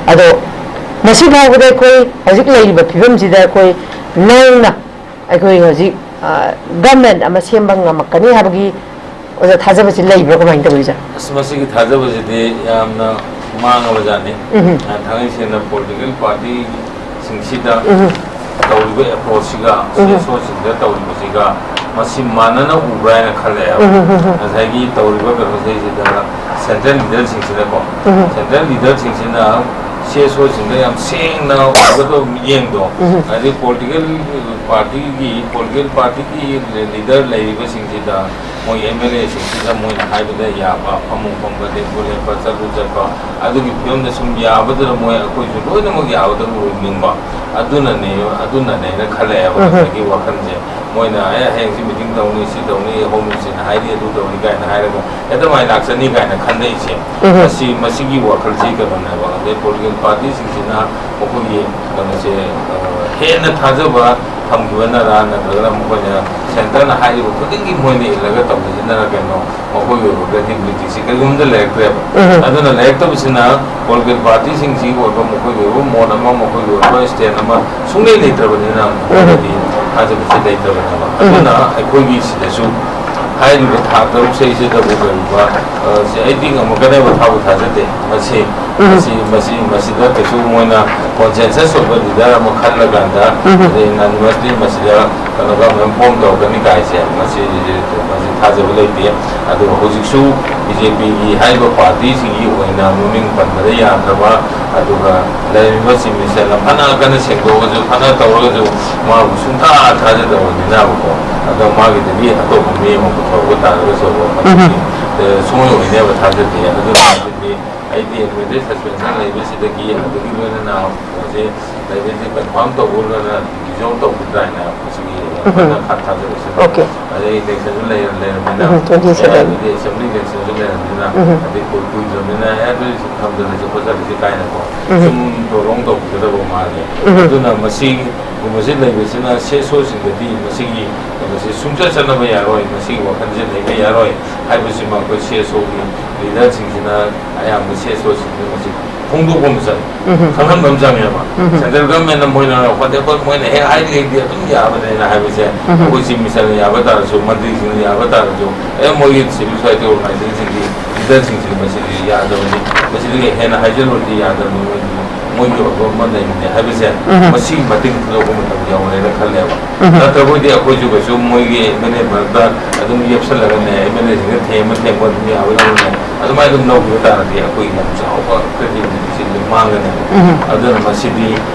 ꯑꯗꯣ ꯃꯁꯤ ꯐꯥꯎꯕꯗ ꯑꯩꯈꯣꯏ ꯍꯧꯖꯤꯛ ꯂꯩꯔꯤꯕ ꯐꯤꯕꯝꯁꯤꯗ ꯑꯩꯈꯣꯏ ꯅꯧꯅ ꯑꯩꯈꯣꯏ ꯍꯧꯖꯤꯛ, ꯑ, government ꯑꯃ ꯁꯦꯝꯕ ꯉꯝꯃꯛꯀꯅꯤ ꯍꯥꯏꯕꯒꯤ, ꯑꯣꯖꯥ, ꯊꯥꯖꯕꯁꯤ ꯂꯩꯕ꯭ꯔꯥ? ꯀꯃꯥꯏꯅ ꯇꯧꯔꯤ, ꯑꯣꯖꯥ? ꯑꯁ, ꯃꯁꯤꯒꯤ ꯊꯥꯖꯕꯁꯤꯗꯤ ꯌꯥꯝꯅ ꯃꯥꯡꯉꯕꯖꯥꯠꯅꯤ꯫ ꯎꯝ꯫ ꯑ, ꯊꯥꯡꯉꯩ ꯁꯦꯡꯅ political party ꯁꯤꯡꯁꯤꯗ ꯎꯝ꯫ ꯇꯧꯔꯤꯕ approach ꯁꯤꯒ, ꯎꯝ꯫ C S O ꯁꯤꯡꯗ ꯇꯧꯔꯤꯕꯁꯤꯒ ꯃꯁꯤ ꯃꯥꯟꯅꯅ ꯎꯕ꯭ꯔꯥ ꯍꯥꯏꯅ ꯈꯜꯂꯦꯕ꯫ ꯎꯝ, ꯎꯝ, ꯎꯝ꯫ ꯉꯁꯥꯏꯒꯤ ꯇꯧꯔꯤꯕ ꯀꯩꯅꯣꯁꯤꯗꯩꯁꯤꯗ central leader ꯁꯤꯡꯁꯤꯅꯀꯣ, ꯎꯝ꯫ Central leader ꯁꯤꯡꯁꯤꯅ ꯁꯤ ꯑꯦꯁ ꯑꯣꯁꯤꯡꯗ ꯌꯥꯝ ꯁꯦꯡꯅ ꯎꯒꯗꯕ ꯃꯤꯠꯌꯦꯡꯗꯣ, ꯎꯝ꯫ ꯑꯗꯩ ꯄꯣꯂꯤꯇꯤꯀꯦꯜ ꯄꯥꯔꯇꯤꯒꯤ, ꯄꯣꯂꯤꯇꯤꯀꯦꯜ ꯄꯥꯔꯇꯤꯒꯤ ꯂꯤꯗꯔ ꯂꯩꯔꯤꯕꯁꯤꯡꯁꯤꯗ, ꯃꯣꯏ ꯑꯦꯝ ꯑꯦꯜ ꯑꯦꯁꯤꯡꯁꯤꯗ ꯃꯣꯏꯅ ꯍꯥꯏꯕꯗ ꯌꯥꯕ, ꯐꯃꯨꯡ ꯐꯝꯕ, ꯂꯦꯡꯕ ꯂꯦꯞꯄ, ꯆꯠꯂꯨ ꯆꯠꯄ, ꯑꯗꯨꯒꯤ ꯐꯤꯕꯝꯗ ꯁꯨꯝ ꯌꯥꯕꯗꯨꯗ ꯃꯣꯏ ꯑꯩꯈꯣꯏꯁꯨ ꯂꯣꯏꯅꯃꯛ ꯌꯥꯕꯗ ꯑꯣꯏꯅꯤꯡꯕ, ꯑꯗꯨꯅꯅꯦ, ꯑꯗꯨꯅꯅꯦꯅ ꯈꯜꯂꯛꯑꯦꯕ ꯎꯝ꯫ ꯉꯁꯥꯏꯒꯤ ꯋꯥꯈꯜꯁꯦ꯫ ꯃꯣꯏꯅ "ꯑꯦ, ꯍꯌꯦꯡꯁꯤ ꯃꯤꯇꯤꯡ ꯇꯧꯅꯤ, ꯁꯤ ꯇꯧꯅꯤ, ꯍꯣꯝ ꯃꯤꯅꯤꯁꯇꯔꯅ ꯍꯥꯏꯔꯤ, ꯑꯗꯨ ꯇꯧꯅꯤ" ꯀꯥꯏꯅ ꯍꯥꯏꯔꯒ ꯍꯦꯛꯇ ꯃꯥꯏ ꯂꯥꯛꯆꯅꯤ ꯀꯥꯏꯅ ꯈꯟꯗꯛꯏꯁꯦ꯫ ꯎꯝ꯫ ꯃꯁꯤ, ꯃꯁꯤꯒꯤ ꯋꯥꯈꯜꯁꯤ ꯀꯩꯅꯣꯅꯦꯕ꯫ ꯑꯗꯩ ꯄꯣꯂꯤꯇꯤꯀꯦꯜ ꯄꯥꯔꯇꯤꯁꯤꯡꯁꯤꯅ ꯃꯈꯣꯏꯒꯤ ꯀꯩꯅꯣꯁꯦ, ꯑ, ꯍꯦꯟꯅ ꯊꯥꯖꯕ ꯊꯝꯈꯤꯕꯅꯔꯥ, ꯅꯠꯇ꯭ꯔꯒꯅ ꯃꯈꯣꯏꯅ ꯁꯦꯟꯇꯔꯅ ꯍꯥꯏꯔꯤꯕ ꯈꯨꯗꯤꯡꯒꯤ ꯃꯣꯏꯅ ꯏꯜꯂꯒ ꯇꯧꯕꯁꯤꯅꯔ ꯀꯩꯅꯣ, ꯃꯈꯣꯏꯒꯤ ꯑꯣꯏꯕ ꯀ꯭ꯔꯦꯗꯤꯕꯤꯂꯤꯇꯤꯁꯤ ꯀꯔꯤꯒꯨꯝꯕꯗ ꯂꯩꯔꯛꯇ꯭ꯔꯦꯕ꯫ ꯎꯝ꯫ ꯑꯗꯨꯅ ꯂꯩꯔꯛꯇꯕꯁꯤꯅ ꯄꯣꯂꯤꯇꯤꯀꯦꯜ ꯄꯥꯔꯇꯤꯁꯤꯡꯁꯤꯒꯤ ꯑꯣꯏꯕ, ꯃꯈꯣꯏꯒꯤ ꯑꯣꯏꯕ ꯃꯣꯠ ꯑꯃ, ꯃꯈꯣꯏꯒꯤ ꯑꯣꯏꯕ ꯁ꯭ꯇꯦꯟ ꯑꯃ ꯁꯨꯡꯂꯩ ꯂꯩꯇ꯭ꯔꯕꯅꯤꯅ, ꯎꯝ꯫ ꯃꯈꯣꯏꯗꯗꯤ ꯊꯥꯖꯕꯁꯤ ꯂꯩꯇ꯭ꯔꯕꯅꯦꯕ꯫ ꯎꯝ꯫ ꯑꯗꯨꯅ ꯑꯩꯈꯣꯏꯒꯤ ꯁꯤꯗꯁꯨ ꯍꯥꯏꯔꯤꯕ ꯊꯥ ꯇꯔꯨꯛ ꯆꯍꯤꯁꯤꯗꯕꯨ ꯀꯔꯤꯒꯨꯝꯕ, ꯑ, ꯁꯤ ꯑꯩꯗꯤ ꯉꯝꯃꯛꯀꯅꯦꯕ ꯊꯥꯕꯨ ꯊꯥꯖꯗꯦ꯫ ꯃꯁꯤ, ꯎꯝ꯫ ꯃꯁꯤ, ꯃꯁꯤ, ꯃꯁꯤꯗ ꯀꯩꯁꯨ ꯃꯣꯏꯅ ꯀꯣꯟꯁꯦꯟꯁꯁ ꯑꯣꯏꯕ ꯂꯤꯗꯔ ꯑꯃ ꯈꯜꯂꯀꯥꯟꯗ, ꯎꯝ꯫ ꯑꯗꯩ ꯌꯨꯅꯥꯅꯤꯃꯁꯂꯤ ꯃꯁꯤꯗ ꯀꯩꯅꯣ, ꯒꯚꯔꯟꯃꯦꯟ ꯐꯣꯝ ꯇꯧꯔꯛꯀꯅꯤ ꯀꯥꯏꯁꯦ, ꯃꯁꯤ, ꯃꯁꯤ ꯊꯥꯖꯕ ꯂꯩꯇꯦ꯫ ꯑꯗꯨꯒ ꯍꯧꯖꯤꯛꯁꯨ ꯕꯤ ꯖꯦ ꯄꯤꯒꯤ ꯍꯥꯏꯔꯤꯕ ꯄꯥꯔꯇꯤꯁꯤꯒꯤ ꯑꯣꯏꯅ ꯃꯃꯤꯡ ꯄꯟꯕꯗ ꯌꯥꯗ꯭ꯔꯕ, ꯑꯗꯨꯒ ꯂꯩꯔꯝꯃꯤꯕ ꯆꯤꯐ ꯃꯤꯅꯤꯁꯇꯔꯅ ꯐꯅ ꯀꯟꯅ ꯁꯦꯡꯗꯣꯛꯑꯒꯁꯨ, ꯐꯅ ꯇꯧꯔꯒꯁꯨ, ꯃꯥꯕꯨ ꯁꯨꯡꯊꯥ ꯊꯥꯖꯗꯕꯅꯤꯅꯕꯀꯣ꯫ ꯑꯗꯣ ꯃꯥꯒꯤꯗꯒꯤ ꯑꯇꯣꯞꯄ ꯃꯤ ꯑꯃ ꯄꯨꯊꯣꯔꯛꯄ ꯇꯥꯔꯒꯁꯨ, ꯎꯝ꯫ ꯑꯗꯨꯗꯤ, ꯑ, ꯁꯨꯡꯑꯣꯏ ꯑꯣꯏꯅꯦꯕ ꯊꯥꯖꯗꯦ꯫ ꯑꯗꯨꯅ ꯍꯧꯖꯤꯛꯇꯤ ꯑꯩꯗꯤ ꯑꯦꯗꯃꯤꯅꯤꯁꯇ꯭ꯔꯦꯇꯤꯚ ꯁꯁꯄꯦꯟꯁꯟ ꯂꯩꯕꯁꯤꯗꯒꯤ, ꯑꯗꯨꯒꯤ ꯂꯣꯏꯅꯅ ꯍꯧꯖꯤꯛ ꯂꯩꯕꯁꯤ ꯀꯟꯐꯥꯔꯝ ꯇꯧꯕ ꯂꯣꯏꯅ ꯗꯤꯖꯣꯜꯕ ꯇꯧꯈꯤꯗ꯭ꯔꯥ ꯍꯥꯏꯅ ꯃꯁꯤꯒꯤ ꯎꯝ꯫ ꯋꯥꯈꯜꯅ ꯈꯔ ꯊꯥꯖꯕꯁꯤꯅ꯫ ꯑꯣꯀꯦ꯫ ꯑꯗꯩ ꯏꯂꯦꯛꯁꯟꯁꯨ ꯂꯩꯔ-, ꯂꯩꯔꯕꯅꯤꯅ, ꯎꯝ, ꯇ꯭ꯋꯦꯟꯇꯤ ꯁꯚꯦꯟ꯫ ꯑꯗꯩ ꯑꯦꯁꯦꯝꯕ꯭ꯂꯤ ꯏꯂꯦꯛꯁꯟꯁꯨ ꯂꯩꯔꯕꯅꯤꯅ, ꯎꯝ꯫ ꯑꯗꯩ ꯀꯨꯏ-, ꯀꯨꯏꯗ꯭ꯔꯕꯅꯤꯅ, "ꯑꯦ, ꯑꯗꯨꯗꯤ ꯁꯨꯝ ꯊꯝꯖꯤꯜꯂꯁꯤ ꯈꯣꯠꯆꯜꯂꯁꯤ" ꯀꯥꯏꯅꯀꯣ, ꯎꯝ꯫ ꯁꯨꯝ ꯄ꯭ꯔꯣꯂꯣꯡ ꯇꯧꯒꯗꯕ ꯃꯥꯜꯂꯦ꯫ ꯎꯝ꯫ ꯑꯗꯨꯅ ꯃꯁꯤꯒꯨꯝꯕꯁꯤ ꯂꯩꯕꯁꯤꯅ ꯁꯤ ꯑꯦꯁ ꯑꯣꯁꯤꯡꯗꯗꯤ ꯃꯁꯤꯒꯤ ꯀꯩꯅꯣꯁꯤ ꯁꯨꯡꯆꯠ ꯆꯠꯅꯕ ꯌꯥꯔꯣꯏ, ꯃꯁꯤꯒꯤ ꯋꯥꯈꯜꯁꯦ ꯂꯩꯕ ꯌꯥꯔꯣꯏ ꯍꯥꯏꯕꯁꯤꯃ ꯑꯩꯈꯣꯏ ꯁꯤ ꯑꯦꯁ ꯑꯣꯒꯤ ꯂꯤꯗꯔꯁꯤꯡꯁꯤꯅ, ꯑꯌꯥꯝꯕ ꯁꯤ ꯑꯦꯁ ꯑꯣꯁꯤꯡꯁꯤꯅ ꯃꯁꯤ ꯐꯣꯡꯗꯣꯛꯄ ꯑꯃ ꯆꯪꯉꯤ, ꯎꯝ꯫ ꯈꯪꯍꯟꯕ ꯑꯃ ꯆꯪꯉꯦꯕ꯫ ꯎꯝ꯫ ꯁꯦꯟꯇ꯭ꯔꯦꯜ ꯒꯚꯔꯟꯃꯦꯟꯅ ꯃꯣꯏꯅ ꯋꯥꯇꯦꯕꯜ ꯃꯣꯏꯅ ꯍꯦꯛ ꯍꯥꯏꯔꯤꯉꯩꯗꯤ ꯑꯗꯨꯝ ꯌꯥꯕꯅꯦꯅ ꯍꯥꯏꯕꯁꯦ, ꯎꯝ꯫ ꯑꯩꯈꯣꯏ ꯆꯤꯐ ꯃꯤꯅꯤꯁꯇꯔꯅ ꯌꯥꯕ ꯇꯥꯔꯁꯨ, ꯃꯟꯇ꯭ꯔꯤꯁꯤꯡꯅ ꯌꯥꯕ ꯇꯥꯔꯁꯨ, ꯑꯦ, ꯃꯣꯏꯒꯤ ꯁꯤꯚꯤꯜ ꯁꯣꯁꯥꯏꯇꯤ ꯑꯣꯔꯒꯅꯥꯏꯖꯦꯁꯟꯁꯤꯡꯒꯤ ꯂꯤꯗꯔꯁꯤꯡꯁꯤ ꯃꯁꯤꯗꯤ ꯌꯥꯗꯕꯅꯤ, ꯃꯁꯤꯗꯒꯤ ꯍꯦꯟꯅ ꯍꯥꯏꯖꯜꯂꯨꯔꯗꯤ ꯌꯥꯗꯕꯅꯤ, ꯃꯣꯏꯗꯤ ꯃꯣꯏꯒꯤ ꯑꯣꯏꯕ ꯑꯃ ꯂꯩꯕꯅꯦ ꯍꯥꯏꯕꯁꯦ, ꯎꯝ꯫ ꯃꯁꯤꯒꯤ ꯃꯇꯦꯡ ꯂꯧꯕ ꯃꯇꯝ ꯌꯧꯔꯦꯅ ꯈꯜꯂꯦꯕ꯫ ꯎꯝ꯫ ꯅꯠꯇ꯭ꯔꯕꯗꯤ ꯑꯩꯈꯣꯏꯁꯨ ꯀꯩꯁꯨ ꯃꯣꯏꯒꯤ ꯑꯦꯝ ꯑꯦꯜ ꯑꯦ ꯃꯔꯛꯇ ꯑꯗꯨꯝ ꯌꯦꯞꯁꯜꯂꯒꯅꯦ, ꯑꯦꯝ ꯑꯦꯜ ꯑꯦꯁꯤꯡꯅ ꯊꯦꯡꯕ ꯊꯦꯡꯕ ꯑꯗꯨꯝ ꯌꯥꯕ ꯂꯧꯔꯦ꯫ ꯑꯗꯨꯃꯥꯏꯅ ꯑꯗꯨꯝ ꯂꯧꯈꯤꯕ ꯇꯥꯔꯗꯤ ꯑꯩꯈꯣꯏꯒꯤ ꯌꯥꯝ ꯆꯥꯎꯕ ꯀ꯭ꯔꯦꯗꯤꯕꯤꯂꯤꯇꯤꯁꯦ ꯑꯗꯨꯝ ꯃꯥꯡꯒꯅꯦꯕ꯫ ꯎꯝ꯫ ꯑꯗꯨꯅ ꯃꯁꯤꯗꯤ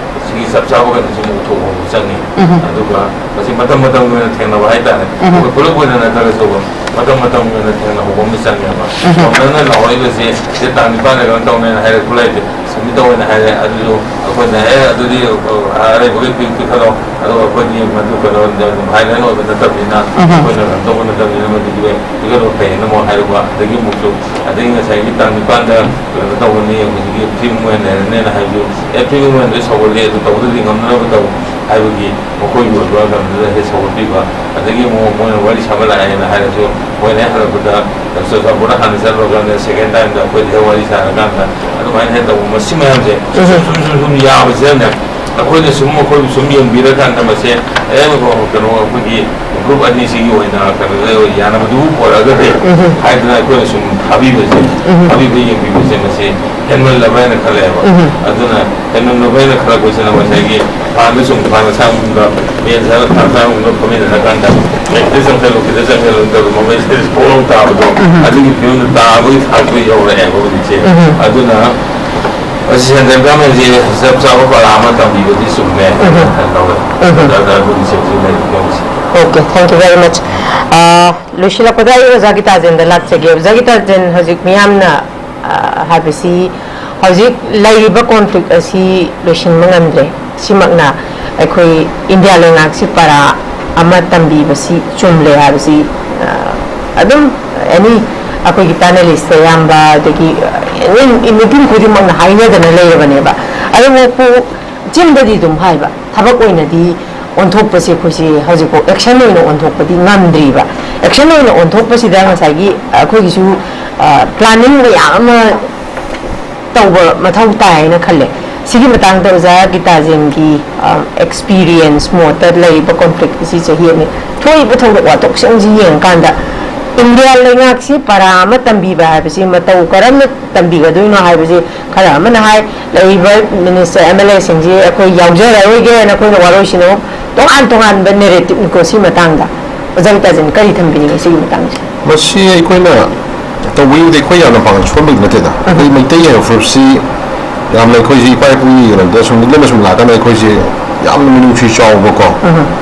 ꯁꯤꯒꯤ ꯆꯞ ꯆꯥꯕ ꯀꯩꯅꯣꯁꯤ ꯑꯃꯨꯛ ꯎꯊꯣꯛꯄ ꯑꯃꯨꯛ ꯆꯪꯉꯤ꯫ ꯎꯝ꯫ ꯑꯗꯨꯒ ꯃꯁꯤ ꯃꯇꯝ ꯃꯇꯝꯒꯤ ꯑꯣꯏꯅ ꯊꯦꯡꯅꯕ ꯍꯥꯏꯇꯥꯔꯦ꯫ ꯎꯝ꯫ ꯑꯩꯈꯣꯏ ꯄꯨꯂꯞ ꯑꯣꯏꯅ ꯅꯠꯇ꯭ꯔꯒꯁꯨ ꯃꯇꯝ ꯃꯇꯝꯒꯤ ꯑꯣꯏꯅ ꯊꯦꯡꯅꯍꯧꯕ ꯑꯃ ꯆꯪꯉꯦꯕ꯫ ꯎꯝ꯫ ꯒꯣꯔꯃꯦꯟꯅ ꯂꯥꯎꯔꯛꯏꯕꯁꯦ ꯁꯤ ꯇꯥꯡ ꯅꯤꯄꯥꯟꯗ ꯀꯩꯅꯣ ꯇꯧꯅꯦꯅ ꯍꯥꯏꯔꯛꯄ ꯂꯩꯇꯦ꯫ ꯁꯝꯃꯤꯠ ꯇꯧꯋꯦꯅ ꯍꯥꯏꯔꯦ꯫ ꯑꯗꯨꯁꯨ ꯑꯩꯈꯣꯏꯅ, "ꯑꯦ, ꯑꯗꯨꯗꯤ, ꯑ, ꯑꯔꯩꯕꯈꯩ ꯄꯤ-, ꯄꯤꯈꯠꯂꯣ꯫ ꯑꯗꯣ ꯑꯩꯈꯣꯏꯗꯤ ꯃꯗꯨ ꯀꯩꯅꯣ, ꯍꯥꯏꯅ ꯑꯣꯏꯕ ꯅꯠꯇꯕꯅꯤꯅ, ꯎꯝ꯫ ꯑꯩꯈꯣꯏꯅ ꯀꯩꯅꯣ ꯇꯧꯕ ꯅꯠꯇꯕꯅꯤꯅ, ꯃꯗꯨꯗꯤ ꯄꯤꯈꯠꯂꯣ, ꯐꯩꯌꯦꯅ" ꯑꯃꯨꯛ ꯍꯥꯏꯔꯛꯄ꯫ ꯑꯗꯒꯤ ꯑꯃꯨꯛꯁꯨ, ꯑꯗꯒꯤ ꯉꯁꯥꯏꯒꯤ ꯇꯥꯡ ꯅꯤꯄꯥꯟꯗ ꯀꯩꯅꯣ ꯇꯧꯒꯅꯤ, ꯍꯧꯖꯤꯛꯀꯤ ꯐꯤꯂꯝ ꯑꯣꯏꯅ ꯂꯩꯔꯅꯤꯅ ꯍꯥꯏꯕꯁꯨ, "ꯑꯦ, ꯐꯤꯂꯝ ꯑꯣꯏꯅꯗꯤ ꯁꯧꯒꯠꯂꯤ, ꯑꯗꯨ ꯇꯧꯗ꯭ꯔꯗꯤ ꯉꯝꯅꯅꯕ ꯇꯧ" ꯍꯥꯏꯕꯒꯤ ꯃꯈꯣꯏꯒꯤ ꯑꯣꯏꯕ ꯀꯩꯅꯣꯗꯨꯗ ꯍꯦꯛ ꯁꯧꯒꯠꯄꯤꯕ꯫ ꯑꯗꯒꯤ ꯑꯃꯨꯛ ꯃꯣꯏꯅ ꯋꯥꯔꯤ ꯁꯥꯕ ꯂꯥꯛꯑꯦꯅ ꯍꯥꯏꯔꯁꯨ, ꯃꯣꯏꯅ ꯍꯦꯛ ꯍꯜꯂꯛꯄꯗ ꯆꯨꯔꯆꯥꯟꯄꯨꯔꯗ ꯍꯥꯟꯅ ꯆꯠꯂꯨꯔꯀꯥꯟꯗ, ꯁꯦꯀꯦꯟ ꯇꯥꯏꯝꯗ ꯑꯩꯈꯣꯏꯗ ꯍꯦꯛ ꯋꯥꯔꯤ ꯁꯥꯔꯀꯥꯟꯗ, ꯑꯗꯨꯃꯥꯏꯅ ꯍꯦꯛ ꯇꯧꯕ, ꯃꯁꯤ ꯃꯌꯥꯝꯁꯦ ꯎꯝ꯫ ꯁꯨꯝ, ꯁꯨꯝ, ꯁꯨꯝ, ꯁꯨꯝ ꯌꯥꯕꯁꯤꯗꯅꯦ, ꯑꯩꯈꯣꯏꯅ ꯁꯨꯝ, ꯑꯩꯈꯣꯏꯕꯨ ꯁꯨꯝ ꯌꯦꯡꯕꯤꯔꯀꯥꯟꯗ, ꯃꯁꯦ, ꯑꯦ, ꯀꯩꯅꯣ, ꯑꯩꯈꯣꯏꯒꯤ ꯒ꯭ꯔꯨꯞ ꯑꯅꯤꯁꯤꯒꯤ ꯑꯣꯏꯅ ꯀꯩꯅꯣꯗ ꯌꯥꯅꯕꯗꯨꯕꯨ ꯄꯣꯔꯛꯑꯒꯗꯤ ꯎꯝ꯫ ꯍꯥꯏꯗꯅ ꯑꯩꯈꯣꯏꯅ ꯁꯨꯝ ꯊꯥꯕꯤꯕꯁꯦ, ꯎꯝ꯫ ꯊꯥꯕꯤꯕ ꯌꯦꯡꯕꯤꯕꯁꯦ, ꯃꯁꯤ ꯍꯦꯟꯃꯜꯂꯕ ꯍꯥꯏꯅ ꯈꯜꯂꯦꯕ꯫ ꯎꯝ꯫ ꯑꯗꯨꯅ ꯍꯦꯟꯃꯜꯂꯕ ꯍꯥꯏꯅ ꯈꯜꯂꯛꯄꯁꯤꯅ ꯉꯁꯥꯏꯒꯤ ꯐꯥꯟꯗ ꯁꯨꯝ ꯐꯥꯟ ꯑꯁꯥꯡꯕ ꯃꯦꯟ ꯁꯥꯔ ꯐꯥꯟ ꯑꯁꯥꯡꯕꯗꯣ ꯐꯝꯃꯤꯟꯅꯔꯀꯥꯟꯗ, "ꯑꯦ, ꯈꯤꯇ ꯆꯪꯁꯜꯂꯨ, ꯈꯤꯇ ꯆꯪꯁꯜꯂꯨ" ꯇꯧꯗꯅ ꯃꯃꯩꯁꯤꯗ ꯄꯣꯛꯂꯥꯎ ꯇꯥꯕꯗꯣ, ꯎꯝ꯫ ꯑꯗꯨꯒꯤ ꯐꯤꯕꯝꯗ ꯇꯥꯕꯒꯤ ꯊꯥꯛꯇ ꯌꯧꯔꯛꯑꯦꯕ ꯍꯧꯖꯤꯛꯁꯦ꯫ ꯎꯝ꯫ ꯑꯗꯨꯅ ꯃꯁꯤ ꯁꯦꯟꯇ꯭ꯔꯦꯜ ꯒꯚꯔꯟꯃꯦꯟꯠꯁꯤ ꯆꯞ ꯆꯥꯕ ꯄꯔꯥ ꯑꯃ ꯇꯝꯕꯤꯕꯗꯤ ꯆꯨꯝꯃꯦ꯫ ꯎꯝ꯫ ꯈꯜꯂꯧꯋꯦ꯫ ꯎꯝ꯫ ꯑꯗꯨꯗ ꯑꯗꯨꯒꯤ ꯁꯦꯟꯇ꯭ꯔꯦꯜ ꯂꯩꯔꯤꯕ ꯐꯤꯕꯝꯁꯤ꯫ Okay, thank you very much. ꯑꯥ, ꯂꯣꯏꯁꯤꯜꯂꯛꯄꯗ ꯑꯩ ꯑꯣꯖꯥ ꯒꯤꯇꯥꯖꯦꯟꯗ ꯂꯥꯛꯆꯒꯦ꯫ ꯑꯣꯖꯥ ꯒꯤꯇꯥꯖꯦꯟ, ꯍꯧꯖꯤꯛ ꯃꯤꯌꯥꯝꯅ, ꯑꯥ, ꯍꯥꯏꯕꯁꯤ ꯍꯧꯖꯤꯛ ꯂꯩꯔꯤꯕ ꯀꯣꯟꯐ꯭ꯂꯤꯛ ꯑꯁꯤ ꯂꯣꯏꯁꯤꯟꯕ ꯉꯝꯗ꯭ꯔꯦ꯫ ꯁꯤꯃꯛꯅ ꯑꯩꯈꯣꯏ ꯏꯟꯗꯤꯌꯥ ꯂꯩꯉꯥꯛꯁꯤ ꯄꯔꯥ ꯑꯃ ꯇꯝꯕꯤꯕꯁꯤ ꯆꯨꯝꯂꯦ ꯍꯥꯏꯕꯁꯤ, ꯑꯥ, ꯑꯗꯨꯝ ꯑꯦꯅꯤ ꯑꯩꯈꯣꯏꯒꯤ ꯄꯦꯅꯦꯂꯤꯁ ꯑꯌꯥꯝꯕ, ꯑꯗꯒꯤ ꯑꯦꯅꯤ ꯃꯤꯄꯨꯝ ꯈꯨꯗꯤꯡꯃꯛꯅ ꯍꯥꯏꯅꯗꯅ ꯂꯩꯔꯕꯅꯦꯕ꯫ ꯑꯗꯨꯕꯨ ꯆꯤꯟꯗꯗꯤ ꯑꯗꯨꯝ ꯍꯥꯏꯕ, ꯊꯕꯛ ꯑꯣꯏꯅꯗꯤ ꯑꯣꯟꯊꯣꯛꯄꯁꯦ ꯑꯩꯈꯣꯏꯁꯦ ꯍꯧꯖꯤꯛꯐꯥꯎ ꯑꯦꯛꯁꯟ ꯑꯣꯏꯅ ꯑꯣꯟꯊꯣꯛꯄꯗꯤ ꯉꯝꯗ꯭ꯔꯤꯕ꯫ ꯑꯦꯛꯁꯟ ꯑꯣꯏꯅ ꯑꯣꯟꯊꯣꯛꯄꯁꯤꯗ ꯉꯁꯥꯏꯒꯤ ꯑꯩꯈꯣꯏꯒꯤꯁꯨ, ꯑ, ꯄ꯭ꯂꯥꯅꯤꯡ ꯃꯌꯥꯝ ꯑꯃ ꯇꯧꯕ ꯃꯊꯧ ꯇꯥꯏ ꯍꯥꯏꯅ ꯈꯜꯂꯦ꯫ ꯁꯤꯒꯤ ꯃꯇꯥꯡꯗ ꯑꯣꯖꯥ ꯒꯤꯇꯥꯖꯦꯟꯒꯤ, ꯑ, ꯑꯦꯛꯁꯄꯤꯔꯤꯌꯦꯟꯁ ꯃꯣꯠꯇ ꯂꯩꯔꯤꯕ ꯀꯣꯟꯐ꯭ꯂꯤꯛ ꯑꯁꯤ ꯆꯍꯤ ꯑꯅꯤ ꯊꯣꯛꯏꯕ ꯊꯧꯗꯣꯛ ꯋꯥꯊꯣꯛꯁꯤꯡꯁꯤ ꯌꯦꯡꯉꯀꯥꯟꯗ ꯏꯟꯗꯤꯌꯥ ꯂꯩꯉꯥꯛꯁꯤ ꯄꯔꯥ ꯑꯃ ꯇꯝꯕꯤꯕ ꯍꯥꯏꯕꯁꯤ ꯃꯇꯧ ꯀꯔꯝꯅ ꯇꯝꯕꯤꯒꯗꯣꯏꯅꯣ ꯍꯥꯏꯕꯁꯤ ꯈꯔ ꯑꯃꯅ ꯍꯥꯏ, ꯂꯩꯔꯤꯕ ꯃꯤꯅꯤꯁꯇꯔ, ꯑꯦꯝ ꯑꯦꯜ ꯑꯦꯁꯤꯡꯁꯤ ꯑꯩꯈꯣꯏ ꯌꯥꯎꯖꯔꯔꯣꯏꯒꯦꯅ ꯑꯩꯈꯣꯏꯅ ꯋꯥꯔꯣꯏꯁꯤꯟꯅꯧ꯫ ꯇꯣꯉꯥꯟ ꯇꯣꯉꯥꯟꯕ ꯅꯦꯔꯦꯇꯤꯞꯅꯤꯀꯣ ꯁꯤ ꯃꯇꯥꯡꯗ꯫ ꯑꯣꯖꯥ ꯒꯤꯇꯥꯖꯟ, ꯀꯔꯤ ꯊꯝꯕꯤꯅꯤꯡꯉꯤ ꯁꯤꯒꯤ ꯃꯇꯥꯡꯁꯦ? ꯃꯁꯤ ꯑꯩꯈꯣꯏꯅ ꯇꯧꯕꯒꯤꯕꯨꯗꯤ ꯑꯩꯈꯣꯏ ꯌꯥꯝꯅ ꯄꯥꯡꯒꯜ ꯁꯣꯟꯕꯒꯤ ꯅꯠꯇꯦꯗ꯫ ꯑꯩꯈꯣꯏ ꯃꯩꯇꯩ ꯍꯥꯏꯕ ꯐꯨꯔꯨꯞꯁꯤ ꯌꯥꯝꯅ ꯑꯩꯈꯣꯏꯁꯤ ꯏꯄꯥ ꯏꯄꯨꯒꯤ ꯀꯩꯅꯣꯗ ꯁꯨꯝ ꯂꯤꯛꯂꯝꯗ ꯁꯨꯝ ꯂꯥꯛꯀꯥꯟꯗ ꯑꯩꯈꯣꯏꯁꯦ ꯌꯥꯝꯅ ꯃꯤꯅꯨꯡꯁꯤ ꯆꯥꯎꯕꯀꯣ,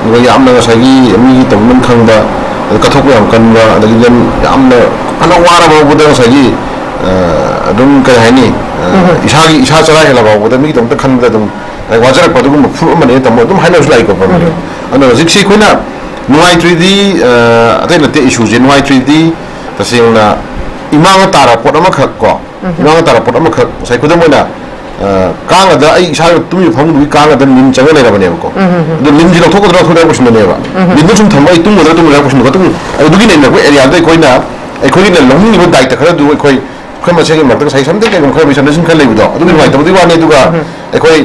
ꯑꯗꯨꯒ ꯌꯥꯝꯅ ꯉꯁꯥꯏꯒꯤ ꯃꯤꯒꯤ ꯇꯧꯐꯝ ꯈꯪꯕ, ꯑꯗ ꯀꯠꯊꯣꯛꯄ ꯌꯥꯝ ꯀꯟꯕ, ꯑꯗꯒꯤ ꯑꯗꯨꯝ ꯌꯥꯝꯅ ꯐꯅ ꯋꯥꯔꯕ ꯐꯥꯎꯕꯗ ꯉꯁꯥꯏꯒꯤ ꯑ, ꯑꯗꯨꯝ ꯀꯩ ꯍꯥꯏꯅꯤ, ꯑ, ꯏꯁꯥꯒꯤ, ꯏꯁꯥ ꯆꯔꯥ ꯍꯦꯜꯂ ꯐꯥꯎꯕꯗ ꯃꯤꯒꯤꯗꯃꯛꯇ ꯈꯟꯕꯗ ꯑꯗꯨꯝ, ꯑ, ꯋꯥꯖꯔꯛꯄ ꯑꯗꯨꯒꯨꯝꯕ ꯐꯨꯔꯨꯞ ꯑꯃꯅꯦ ꯇꯥꯃꯣ ꯑꯗꯨꯝ ꯍꯥꯏꯅꯕꯁꯨ ꯂꯥꯛꯏꯀꯣ ꯐꯝꯃꯤꯅꯦ꯫ ꯑꯗꯣ ꯍꯧꯖꯤꯛꯁꯤ ꯑꯩꯈꯣꯏꯅ ꯅꯨꯡꯉꯥꯏꯇ꯭ꯔꯤꯗꯤ, ꯑ, ꯑꯇꯩ ꯅꯠꯇꯦ, ꯏꯁꯨꯁꯦ ꯅꯨꯡꯉꯥꯏꯇ꯭ꯔꯤꯗꯤ ꯇꯁꯦꯡꯅ ꯏꯃꯥꯡꯗ ꯇꯥꯔꯕ ꯄꯣꯠ ꯑꯃꯈꯛ ꯀꯣ, ꯏꯃꯥꯡꯗ ꯇꯥꯔꯕ ꯄꯣꯠ ꯑꯃꯈꯛ ꯉꯁꯥꯏ ꯈꯨꯗꯝ ꯑꯣꯏꯅ, ꯑ, ꯀꯥꯡ ꯑꯗ ꯑꯩ ꯏꯁꯥꯒꯤ ꯇꯨꯝꯃꯤꯕ ꯐꯃꯨꯡꯗꯨꯒꯤ ꯀꯥꯡ ꯑꯗ ꯂꯤꯟ ꯆꯪꯉ ꯂꯩꯔꯕꯅꯦꯕꯀꯣ꯫ ꯑꯗꯣ ꯂꯤꯟꯁꯤ ꯂꯧꯊꯣꯛꯀꯗ꯭ꯔꯥ ꯂꯧꯊꯣꯛꯀꯗ꯭ꯔꯥ ꯀꯣꯏꯁꯟꯗꯅꯦꯕ꯫ ꯂꯤꯟꯗꯨ ꯁꯨꯝ ꯊꯝꯃꯒ ꯑꯩ ꯇꯨꯝꯒꯗ꯭ꯔꯥ ꯇꯨꯝꯒꯗ꯭ꯔꯥ ꯀꯣꯏꯁꯟꯗꯣ ꯑꯗꯨꯝ ꯑꯗꯨꯒꯤꯅꯦ ꯑꯩꯈꯣꯏ ꯑꯦꯔꯤꯌꯥꯗ ꯑꯩꯈꯣꯏꯅ, ꯑꯩꯈꯣꯏꯒꯤꯅ ꯂꯧꯅꯤꯡꯉꯤꯕ ꯗꯥꯏꯇ ꯈꯔꯗꯨ ꯑꯩꯈꯣꯏ, ꯑꯩꯈꯣꯏ ꯃꯁꯦꯟꯒꯤ ꯃꯔꯛꯇ ꯉꯁꯥꯏ ꯁꯝꯗ ꯀꯩꯒꯨꯝꯕ ꯈꯔ ꯃꯤꯁꯑꯟꯗꯔꯁꯇꯦꯟꯗꯤꯡ ꯈꯔ ꯂꯩꯕꯗꯣ ꯑꯗꯨꯒꯤ ꯅꯨꯡꯉꯥꯏꯇꯕꯗꯨꯒꯤ ꯋꯥꯅꯤ꯫ ꯑꯗꯨꯒ ꯑꯩꯈꯣꯏ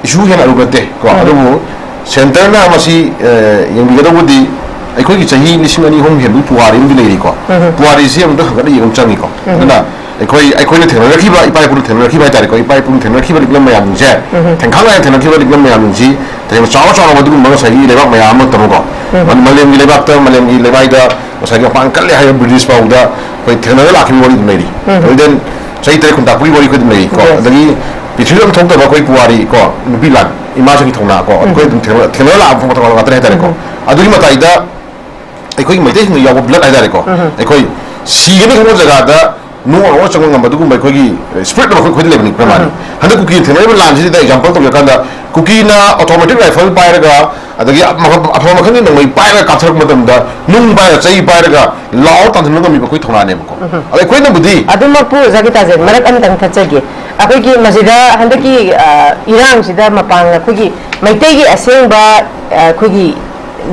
ꯏꯁꯨ ꯍꯦꯟꯅ ꯑꯔꯨꯕ ꯅꯠꯇꯦ ꯀꯣ꯫ ꯑꯗꯨꯕꯨ ꯁꯦꯟꯇꯔꯅ ꯃꯁꯤ, ꯑ, ꯌꯦꯡꯕꯤꯒꯗꯧꯕꯗꯤ ꯑꯩꯈꯣꯏꯒꯤ ꯆꯍꯤ ꯂꯤꯁꯤꯡ ꯑꯅꯤ ꯑꯍꯨꯝ ꯍꯦꯟꯕꯒꯤ ꯄꯨꯋꯥꯔꯤ ꯑꯃꯗꯤ ꯂꯩꯔꯤꯀꯣ꯫ ꯄꯨꯋꯥꯔꯤꯁꯤ ꯑꯃꯨꯛꯇ ꯍꯪꯒꯠꯅ ꯌꯦꯡꯕ ꯑꯃ ꯆꯪꯉꯤꯀꯣ꯫ ꯑꯗꯨꯅ ꯑꯩꯈꯣꯏ, ꯑꯩꯈꯣꯏꯅ ꯊꯦꯡꯅꯔꯛꯈꯤꯕ, ꯏꯄꯥ ꯏꯄꯨꯅ ꯊꯦꯡꯅꯔꯛꯈꯤꯕ ꯍꯥꯏꯇꯥꯔꯦꯀꯣ, ꯏꯄꯥ ꯏꯄꯨꯅ ꯊꯦꯡꯅꯔꯛꯈꯤꯕ ꯂꯤꯛꯂꯝ ꯃꯌꯥꯝꯁꯤꯡꯁꯦ, ꯊꯦꯡꯈꯥꯡ ꯅꯥꯏꯅ ꯊꯦꯡꯅꯔꯛꯈꯤꯕ ꯂꯤꯛꯂꯝ ꯃꯌꯥꯝꯁꯤꯡꯁꯤ ꯇꯁꯦꯡꯅ ꯆꯥꯎꯔ ꯆꯥꯎꯔꯕ ꯑꯗꯨꯒꯨꯝꯕ ꯉꯁꯥꯏꯒꯤ ꯂꯩꯕꯥꯛ ꯃꯌꯥꯝ ꯑꯃ ꯇꯝꯃꯀꯣ꯫ ꯃꯥꯂꯦꯝꯒꯤ ꯂꯩꯕꯥꯛꯇ, ꯃꯥꯂꯦꯝꯒꯤ ꯂꯩꯃꯥꯏꯗ ꯉꯁꯥꯏꯒꯤ ꯃꯄꯥꯡꯒꯜ ꯀꯜꯂꯦ ꯍꯥꯏꯕ ꯕ꯭ꯔꯤꯇꯤꯁ ꯐꯥꯎꯗ ꯑꯩꯈꯣꯏ ꯊꯦꯡꯅꯔ ꯂꯥꯛꯈꯤꯕ ꯋꯥꯔꯤ ꯑꯗꯨꯝ ꯂꯩꯔꯤ꯫ ꯑꯗꯨꯗꯩ ꯆꯍꯤ ꯇꯔꯦꯠ ꯈꯨꯟꯇꯥꯛꯄꯒꯤ ꯋꯥꯔꯤ ꯑꯩꯈꯣꯏ ꯑꯗꯨꯝ ꯂꯩꯔꯤ ꯀꯣ꯫ ꯑꯗꯒꯤ ꯄ꯭ꯔꯤꯊꯤꯕꯤꯗ ꯑꯃ ꯊꯣꯛꯇꯕ ꯑꯩꯈꯣꯏ ꯄꯨꯋꯥꯔꯤ ꯀꯣ, ꯅꯨꯄꯤ ꯂꯥꯟ, ꯏꯃꯥꯁꯤꯡꯒꯤ ꯊꯧꯅꯥ ꯀꯣ, ꯑꯩꯈꯣꯏ ꯑꯗꯨꯝ ꯊꯦꯡꯅ-, ꯊꯦꯡꯅꯔ ꯂꯥꯛꯑꯕ ꯃꯊꯧ ꯃꯊꯧ ꯉꯥꯛꯇꯅꯦ ꯍꯥꯏꯇꯥꯔꯦꯀꯣ꯫ ꯑꯗꯨꯒꯤ ꯃꯇꯥꯏꯗ ꯑꯩꯈꯣꯏꯒꯤ ꯃꯩꯇꯩꯁꯤꯡꯗ ꯌꯥꯎꯕ ꯕ꯭ꯂꯠ ꯍꯥꯏꯇꯥꯔꯦꯀꯣ, ꯑꯩꯈꯣꯏ ꯁꯤꯒꯅꯤ ꯈꯪꯕ ꯖꯒꯥꯗ ꯅꯣꯡ ꯑꯣꯔ ꯆꯪꯕ ꯉꯝꯕ ꯑꯗꯨꯒꯨꯝꯕ ꯑꯩꯈꯣꯏꯒꯤ ꯁ꯭ꯄꯤꯔꯤꯠ ꯑꯃ ꯑꯩꯈꯣꯏ, ꯑꯩꯈꯣꯏꯗ ꯂꯩꯕꯅꯤ ꯄ꯭ꯔꯃꯥꯅꯤ꯫ ꯍꯟꯗꯛ ꯀꯨꯀꯤꯅ ꯊꯦꯡꯅꯔꯤꯕ ꯂꯥꯟꯁꯤꯗ ꯑꯦꯛꯖꯥꯝꯄꯜ ꯇꯧꯖꯔꯀꯥꯟꯗ ꯀꯨꯀꯤꯅ ꯑꯣꯇꯣꯃꯦꯇꯤꯛ ꯔꯥꯏꯐꯜ ꯄꯥꯏꯔꯒ, ꯑꯗꯒꯤ ꯑꯐꯕ, ꯑꯐꯕ ꯃꯈꯜꯒꯤ ꯅꯣꯡꯃꯩ ꯄꯥꯏꯔꯒ ꯀꯥꯞꯊꯔꯛꯄ ꯃꯇꯝꯗ, ꯅꯨꯡ ꯄꯥꯏꯔꯒ, ꯆꯩ ꯄꯥꯏꯔꯒ, ꯂꯥꯎꯔ ꯇꯥꯟꯊꯣꯛꯄ ꯉꯝꯃꯤꯕ ꯑꯩꯈꯣꯏ ꯊꯧꯅꯥꯅꯦꯕꯀꯣ꯫ ꯑꯗꯣ ꯑꯩꯈꯣꯏꯅꯕꯨꯗꯤ ꯑꯗꯨꯃꯛꯄꯨ ꯑꯣꯖꯥ ꯒꯤꯇꯥꯖꯦ ꯃꯔꯛ ꯑꯃꯇꯪ ꯊꯠꯆꯒꯦ꯫ ꯑꯩꯈꯣꯏꯒꯤ ꯃꯁꯤꯗ ꯍꯟꯗꯛꯀꯤ, ꯑ, ꯏꯔꯥꯡꯁꯤꯗ ꯃꯄꯥꯡ ꯑꯩꯈꯣꯏꯒꯤ ꯃꯩꯇꯩꯒꯤ ꯑꯁꯦꯡꯕ, ꯑ, ꯑꯩꯈꯣꯏꯒꯤ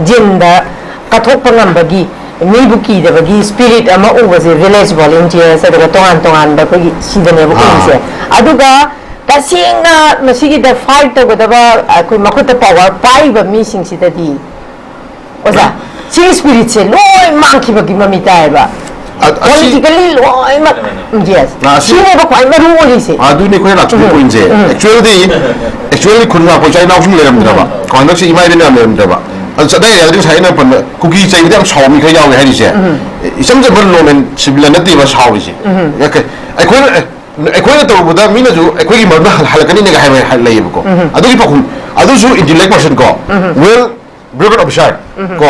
ꯖꯤꯟꯗ ꯀꯠꯊꯣꯛꯄ ꯉꯝꯕꯒꯤ, ꯃꯤꯕꯨ ꯀꯤꯗꯕꯒꯤ ꯁ꯭ꯄꯤꯔꯤꯠ ꯑꯃ ꯎꯕꯁꯦ ꯚꯤꯂꯦꯖ ꯚꯣꯂꯨꯟꯇꯤꯌꯔꯁ ꯑꯗꯨꯒ ꯇꯣꯉꯥꯟ ꯇꯣꯉꯥꯟꯕ ꯑꯩꯈꯣꯏꯒꯤ ꯁꯤꯗꯅꯦꯕ ꯎꯔꯤꯁꯦ꯫ ꯑꯗꯨꯒ ꯇꯁꯦꯡꯅ ꯃꯁꯤꯒꯤꯗ ꯐꯥꯏꯠ ꯇꯧꯒꯗꯕ ꯑꯩꯈꯣꯏ ꯃꯈꯨꯠꯇ ꯄꯋꯥꯔ ꯄꯥꯏꯔꯤꯕ ꯃꯤꯁꯤꯡꯁꯤꯗꯗꯤ, ꯑꯣꯖꯥ? ꯁꯤꯒꯤ ꯁ꯭ꯄꯤꯔꯤꯠꯁꯦ ꯂꯣꯏ ꯃꯥꯡꯈꯤꯕꯒꯤ ꯃꯃꯤ ꯇꯥꯏꯌꯦꯕ꯫ ꯑ- ꯑꯁꯤ- ꯄꯣꯂꯤꯇꯤꯀꯦꯜꯂꯤ ꯂꯣꯏꯅꯃꯛ꯫ ꯌꯦꯁ꯫ ꯑ, ꯑꯁꯤ- ꯁꯤꯅꯦꯕ ꯈ꯭ꯋꯥꯏ ꯃꯔꯨ ꯑꯣꯏꯔꯤꯁꯦ꯫ ꯑꯗꯨꯅꯤ ꯑꯩꯈꯣꯏꯅ ꯂꯥꯛꯆꯔꯤꯕ ꯄꯣꯏꯟꯁꯦ꯫ ꯑꯦꯛꯆꯨꯋꯦꯜꯗꯤ ꯑꯦꯛꯆꯨꯋꯦꯜꯗꯤ ꯈꯨꯟ ꯉꯥꯛꯄ ꯏꯆꯥ ꯏꯅꯥꯎꯁꯨ ꯂꯩꯔꯝꯗ꯭ꯔꯕ꯫ ꯀꯣ, ꯍꯟꯗꯛꯁꯤ ꯏꯃꯥ ꯏꯕꯦꯟ ꯌꯥꯝ ꯂꯩꯔꯝꯗ꯭ꯔꯕ꯫ ꯑꯗꯨ ꯆꯠꯅ ꯌꯥꯗ꯭ꯔꯗꯤ ꯉꯁꯥꯏ ꯑꯩꯅ ꯄꯟꯕ ꯀꯨꯀꯤ ꯆꯩꯕꯗ ꯌꯥꯝ ꯁꯥꯎꯕ ꯃꯤ ꯈꯔ ꯌꯥꯎꯋꯦ ꯍꯥꯏꯔꯤꯁꯦ꯫ ꯏꯆꯝ ꯆꯝꯕ ꯅꯣꯔꯃꯦꯜ ꯁꯤꯕꯤꯂꯤꯌꯟ ꯅꯠꯇꯦꯕ ꯁꯥꯎꯔꯤꯁꯦ꯫ ꯑꯦ, ꯀꯩ- ꯑꯩꯈꯣꯏꯅ ꯑꯦ, ꯑꯩꯈꯣꯏꯅ ꯇꯧꯔꯨꯕꯗ ꯃꯤꯅꯁꯨ ꯑꯩꯈꯣꯏꯒꯤ ꯃꯔꯝꯗ ꯍꯜ- ꯍꯜꯂꯛꯀꯅꯤꯅꯦꯒ ꯍꯥꯏꯕ ꯍꯥꯏ- ꯂꯩꯌꯦꯕꯀꯣ꯫ ꯑꯗꯨꯒꯤ ꯄꯥꯎꯈꯨꯝ ꯑꯗꯨꯁꯨ ꯏꯟꯇꯦꯂꯦꯛ ꯄꯔꯁꯟ ꯀꯣ, ꯋꯦꯜ ꯕ꯭ꯌꯨꯔꯣꯀ꯭ꯔꯦꯠ ꯑꯣꯐꯤꯁꯥꯔ ꯀꯣ,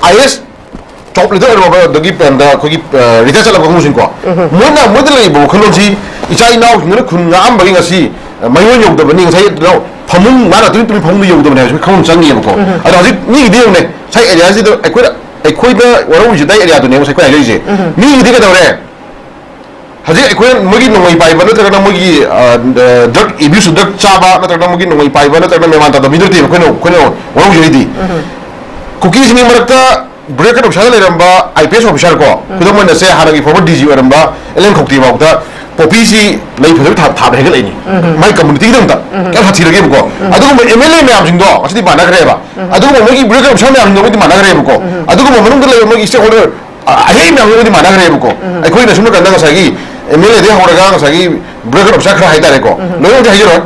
ꯑꯥꯏ ꯑꯦꯁ ꯇꯣꯞ ꯂꯤꯗꯔ ꯑꯣꯏꯔꯕ ꯑꯗꯒꯤ ꯄꯦꯟꯗ ꯑꯩꯈꯣꯏꯒꯤ ꯔꯤꯇꯥꯌꯔ ꯆꯠꯂꯕ ꯀꯥꯡꯕꯨꯁꯤꯡꯀꯣ, ꯃꯣꯏꯅ ꯃꯣꯏꯗ ꯂꯩꯔꯤꯕ ꯋꯥꯈꯜꯂꯣꯟꯁꯤ ꯏꯆꯥ ꯏꯅꯥꯎꯁꯤꯡꯗꯨꯅ ꯈꯨꯟ ꯉꯥꯛꯑꯝꯕꯒꯤ ꯉꯁꯤ ꯃꯌꯣꯟ ꯌꯧꯗꯕꯅꯤ, ꯉꯁꯥꯏ ꯐꯃꯨꯡ ꯃꯥꯅ ꯇꯨꯃꯤꯟ ꯇꯨꯃꯤꯟ ꯐꯃꯨꯡꯗ ꯌꯧꯗꯕꯅꯤ ꯍꯥꯏꯕꯁꯤ ꯈꯪꯐꯝ ꯆꯪꯉꯤꯕꯀꯣ꯫ ꯑꯗꯣ ꯍꯧꯖꯤꯛ ꯃꯤꯒꯤꯗꯤ ꯌꯦꯡꯉꯨꯅꯦ, ꯉꯁꯥꯏ ꯑꯦꯔꯤꯌꯥꯁꯤꯗ ꯑꯩꯈꯣꯏꯅ ꯑꯩꯈꯣꯏꯗ ꯋꯥꯔꯧꯔꯤꯁꯦ ꯑꯗꯥꯏ ꯑꯦꯔꯤꯌꯥꯗꯨꯅꯦꯕ ꯉꯁꯥꯏ ꯑꯩꯈꯣꯏ ꯍꯥꯏꯔꯛꯏꯁꯦ꯫ ꯃꯤꯒꯤꯗꯤ ꯀꯩꯗꯧꯔꯦ? ꯍꯧꯖꯤꯛ ꯑꯩꯈꯣꯏꯅ ꯃꯣꯏꯒꯤ ꯅꯣꯡꯃꯩ ꯄꯥꯏꯕ ꯅꯠꯇ꯭ꯔꯒꯅ ꯃꯣꯏꯒꯤ ꯗ꯭ꯔꯒ ꯑꯦꯕ꯭ꯌꯨꯁ, ꯗ꯭ꯔꯒ ꯆꯥꯕ ꯅꯠꯇ꯭ꯔꯒꯅ ꯃꯣꯏꯒꯤ ꯅꯣꯡꯃꯩ ꯄꯥꯏꯕ ꯅꯠꯇ꯭ꯔꯒꯅ ꯃꯦꯃꯥꯟ ꯇꯥꯗꯕ ꯃꯤ ꯅꯠꯇꯦꯕ ꯑꯩꯈꯣꯏꯅ ꯑꯩꯈꯣꯏꯅ ꯋꯥꯔꯧꯖꯔꯤꯗꯤ꯫ ꯀꯨꯀꯤꯁꯤꯡꯒꯤ ꯃꯔꯛꯇ ꯕ꯭ꯌꯨꯔꯣꯀ꯭ꯔꯦꯠ ꯑꯣꯐꯤꯁꯥꯔꯗ ꯂꯩꯔꯝꯕ ꯑꯥꯏ ꯄꯤ ꯑꯦꯁ ꯑꯣꯐꯤꯁꯥꯔ ꯀꯣ, ꯈꯨꯗꯝ ꯑꯣꯏꯅ ꯁꯦ ꯍꯥꯟꯅꯒꯤ ꯐꯣꯔꯃꯔ ꯗꯤ ꯖꯤ ꯑꯣꯏꯔꯝꯕ ꯑꯦꯜ ꯑꯦꯟ ꯈꯧꯇꯦ ꯐꯥꯎꯗ ꯄꯣꯄꯤꯁꯤ ꯂꯩ ꯐꯖꯕ ꯊꯥ- ꯊꯥꯕ ꯍꯦꯟꯒꯠꯂꯛꯏꯅꯤ꯫ ꯃꯥꯏ ꯀꯝꯃꯨꯅꯤꯇꯤꯒꯤꯗꯃꯛꯇ ꯀꯩꯝ ꯍꯥꯊꯤꯔꯒꯦꯕꯀꯣ꯫ ꯑꯗꯨꯒꯨꯝꯕ ꯑꯦꯝ ꯑꯦꯜ ꯑꯦ ꯃꯌꯥꯝꯁꯤꯡꯗꯣ ꯉꯁꯤꯗꯤ ꯃꯥꯟꯅꯈ꯭ꯔꯦꯕ꯫ ꯑꯗꯨꯒꯨꯝꯕ ꯃꯣꯏꯒꯤ ꯕ꯭ꯌꯨꯔꯣꯀ꯭ꯔꯦꯠ ꯑꯣꯐꯤꯁꯥꯔ ꯃꯌꯥꯝꯁꯤꯡꯗꯣ ꯃꯣꯏꯗꯤ ꯃꯥꯟꯅꯈ꯭ꯔꯦꯕꯀꯣ꯫ ꯑꯗꯨꯒꯨꯝꯕ ꯃꯅꯨꯡꯗ ꯂꯩꯕ ꯃꯣꯏꯒꯤ ꯁ꯭ꯇꯦꯛ ꯍꯣꯜꯗꯔ ꯑ- ꯑꯍꯩ ꯃꯌꯥꯝꯗꯨꯕꯨꯗꯤ ꯃꯥꯟꯅꯈ꯭ꯔꯦꯕꯀꯣ꯫ ꯑꯩꯈꯣꯏꯅ ꯁꯨꯝ ꯀꯥꯟꯗ ꯉꯁꯥꯏꯒꯤ ꯑꯦꯝ ꯑꯦꯜ ꯑꯦꯗꯒꯤ ꯍꯧꯔꯒ ꯉꯁꯥꯏꯒꯤ ꯕ꯭ꯌꯨꯔꯣꯀ꯭ꯔꯦꯠ ꯑꯣꯐꯤꯁꯥꯔ ꯈꯔ ꯍꯥꯏꯇꯥꯔꯦꯀꯣ, ꯂꯣꯏꯅꯃꯛꯇꯤ ꯍꯥꯏꯖꯔꯣꯏ꯫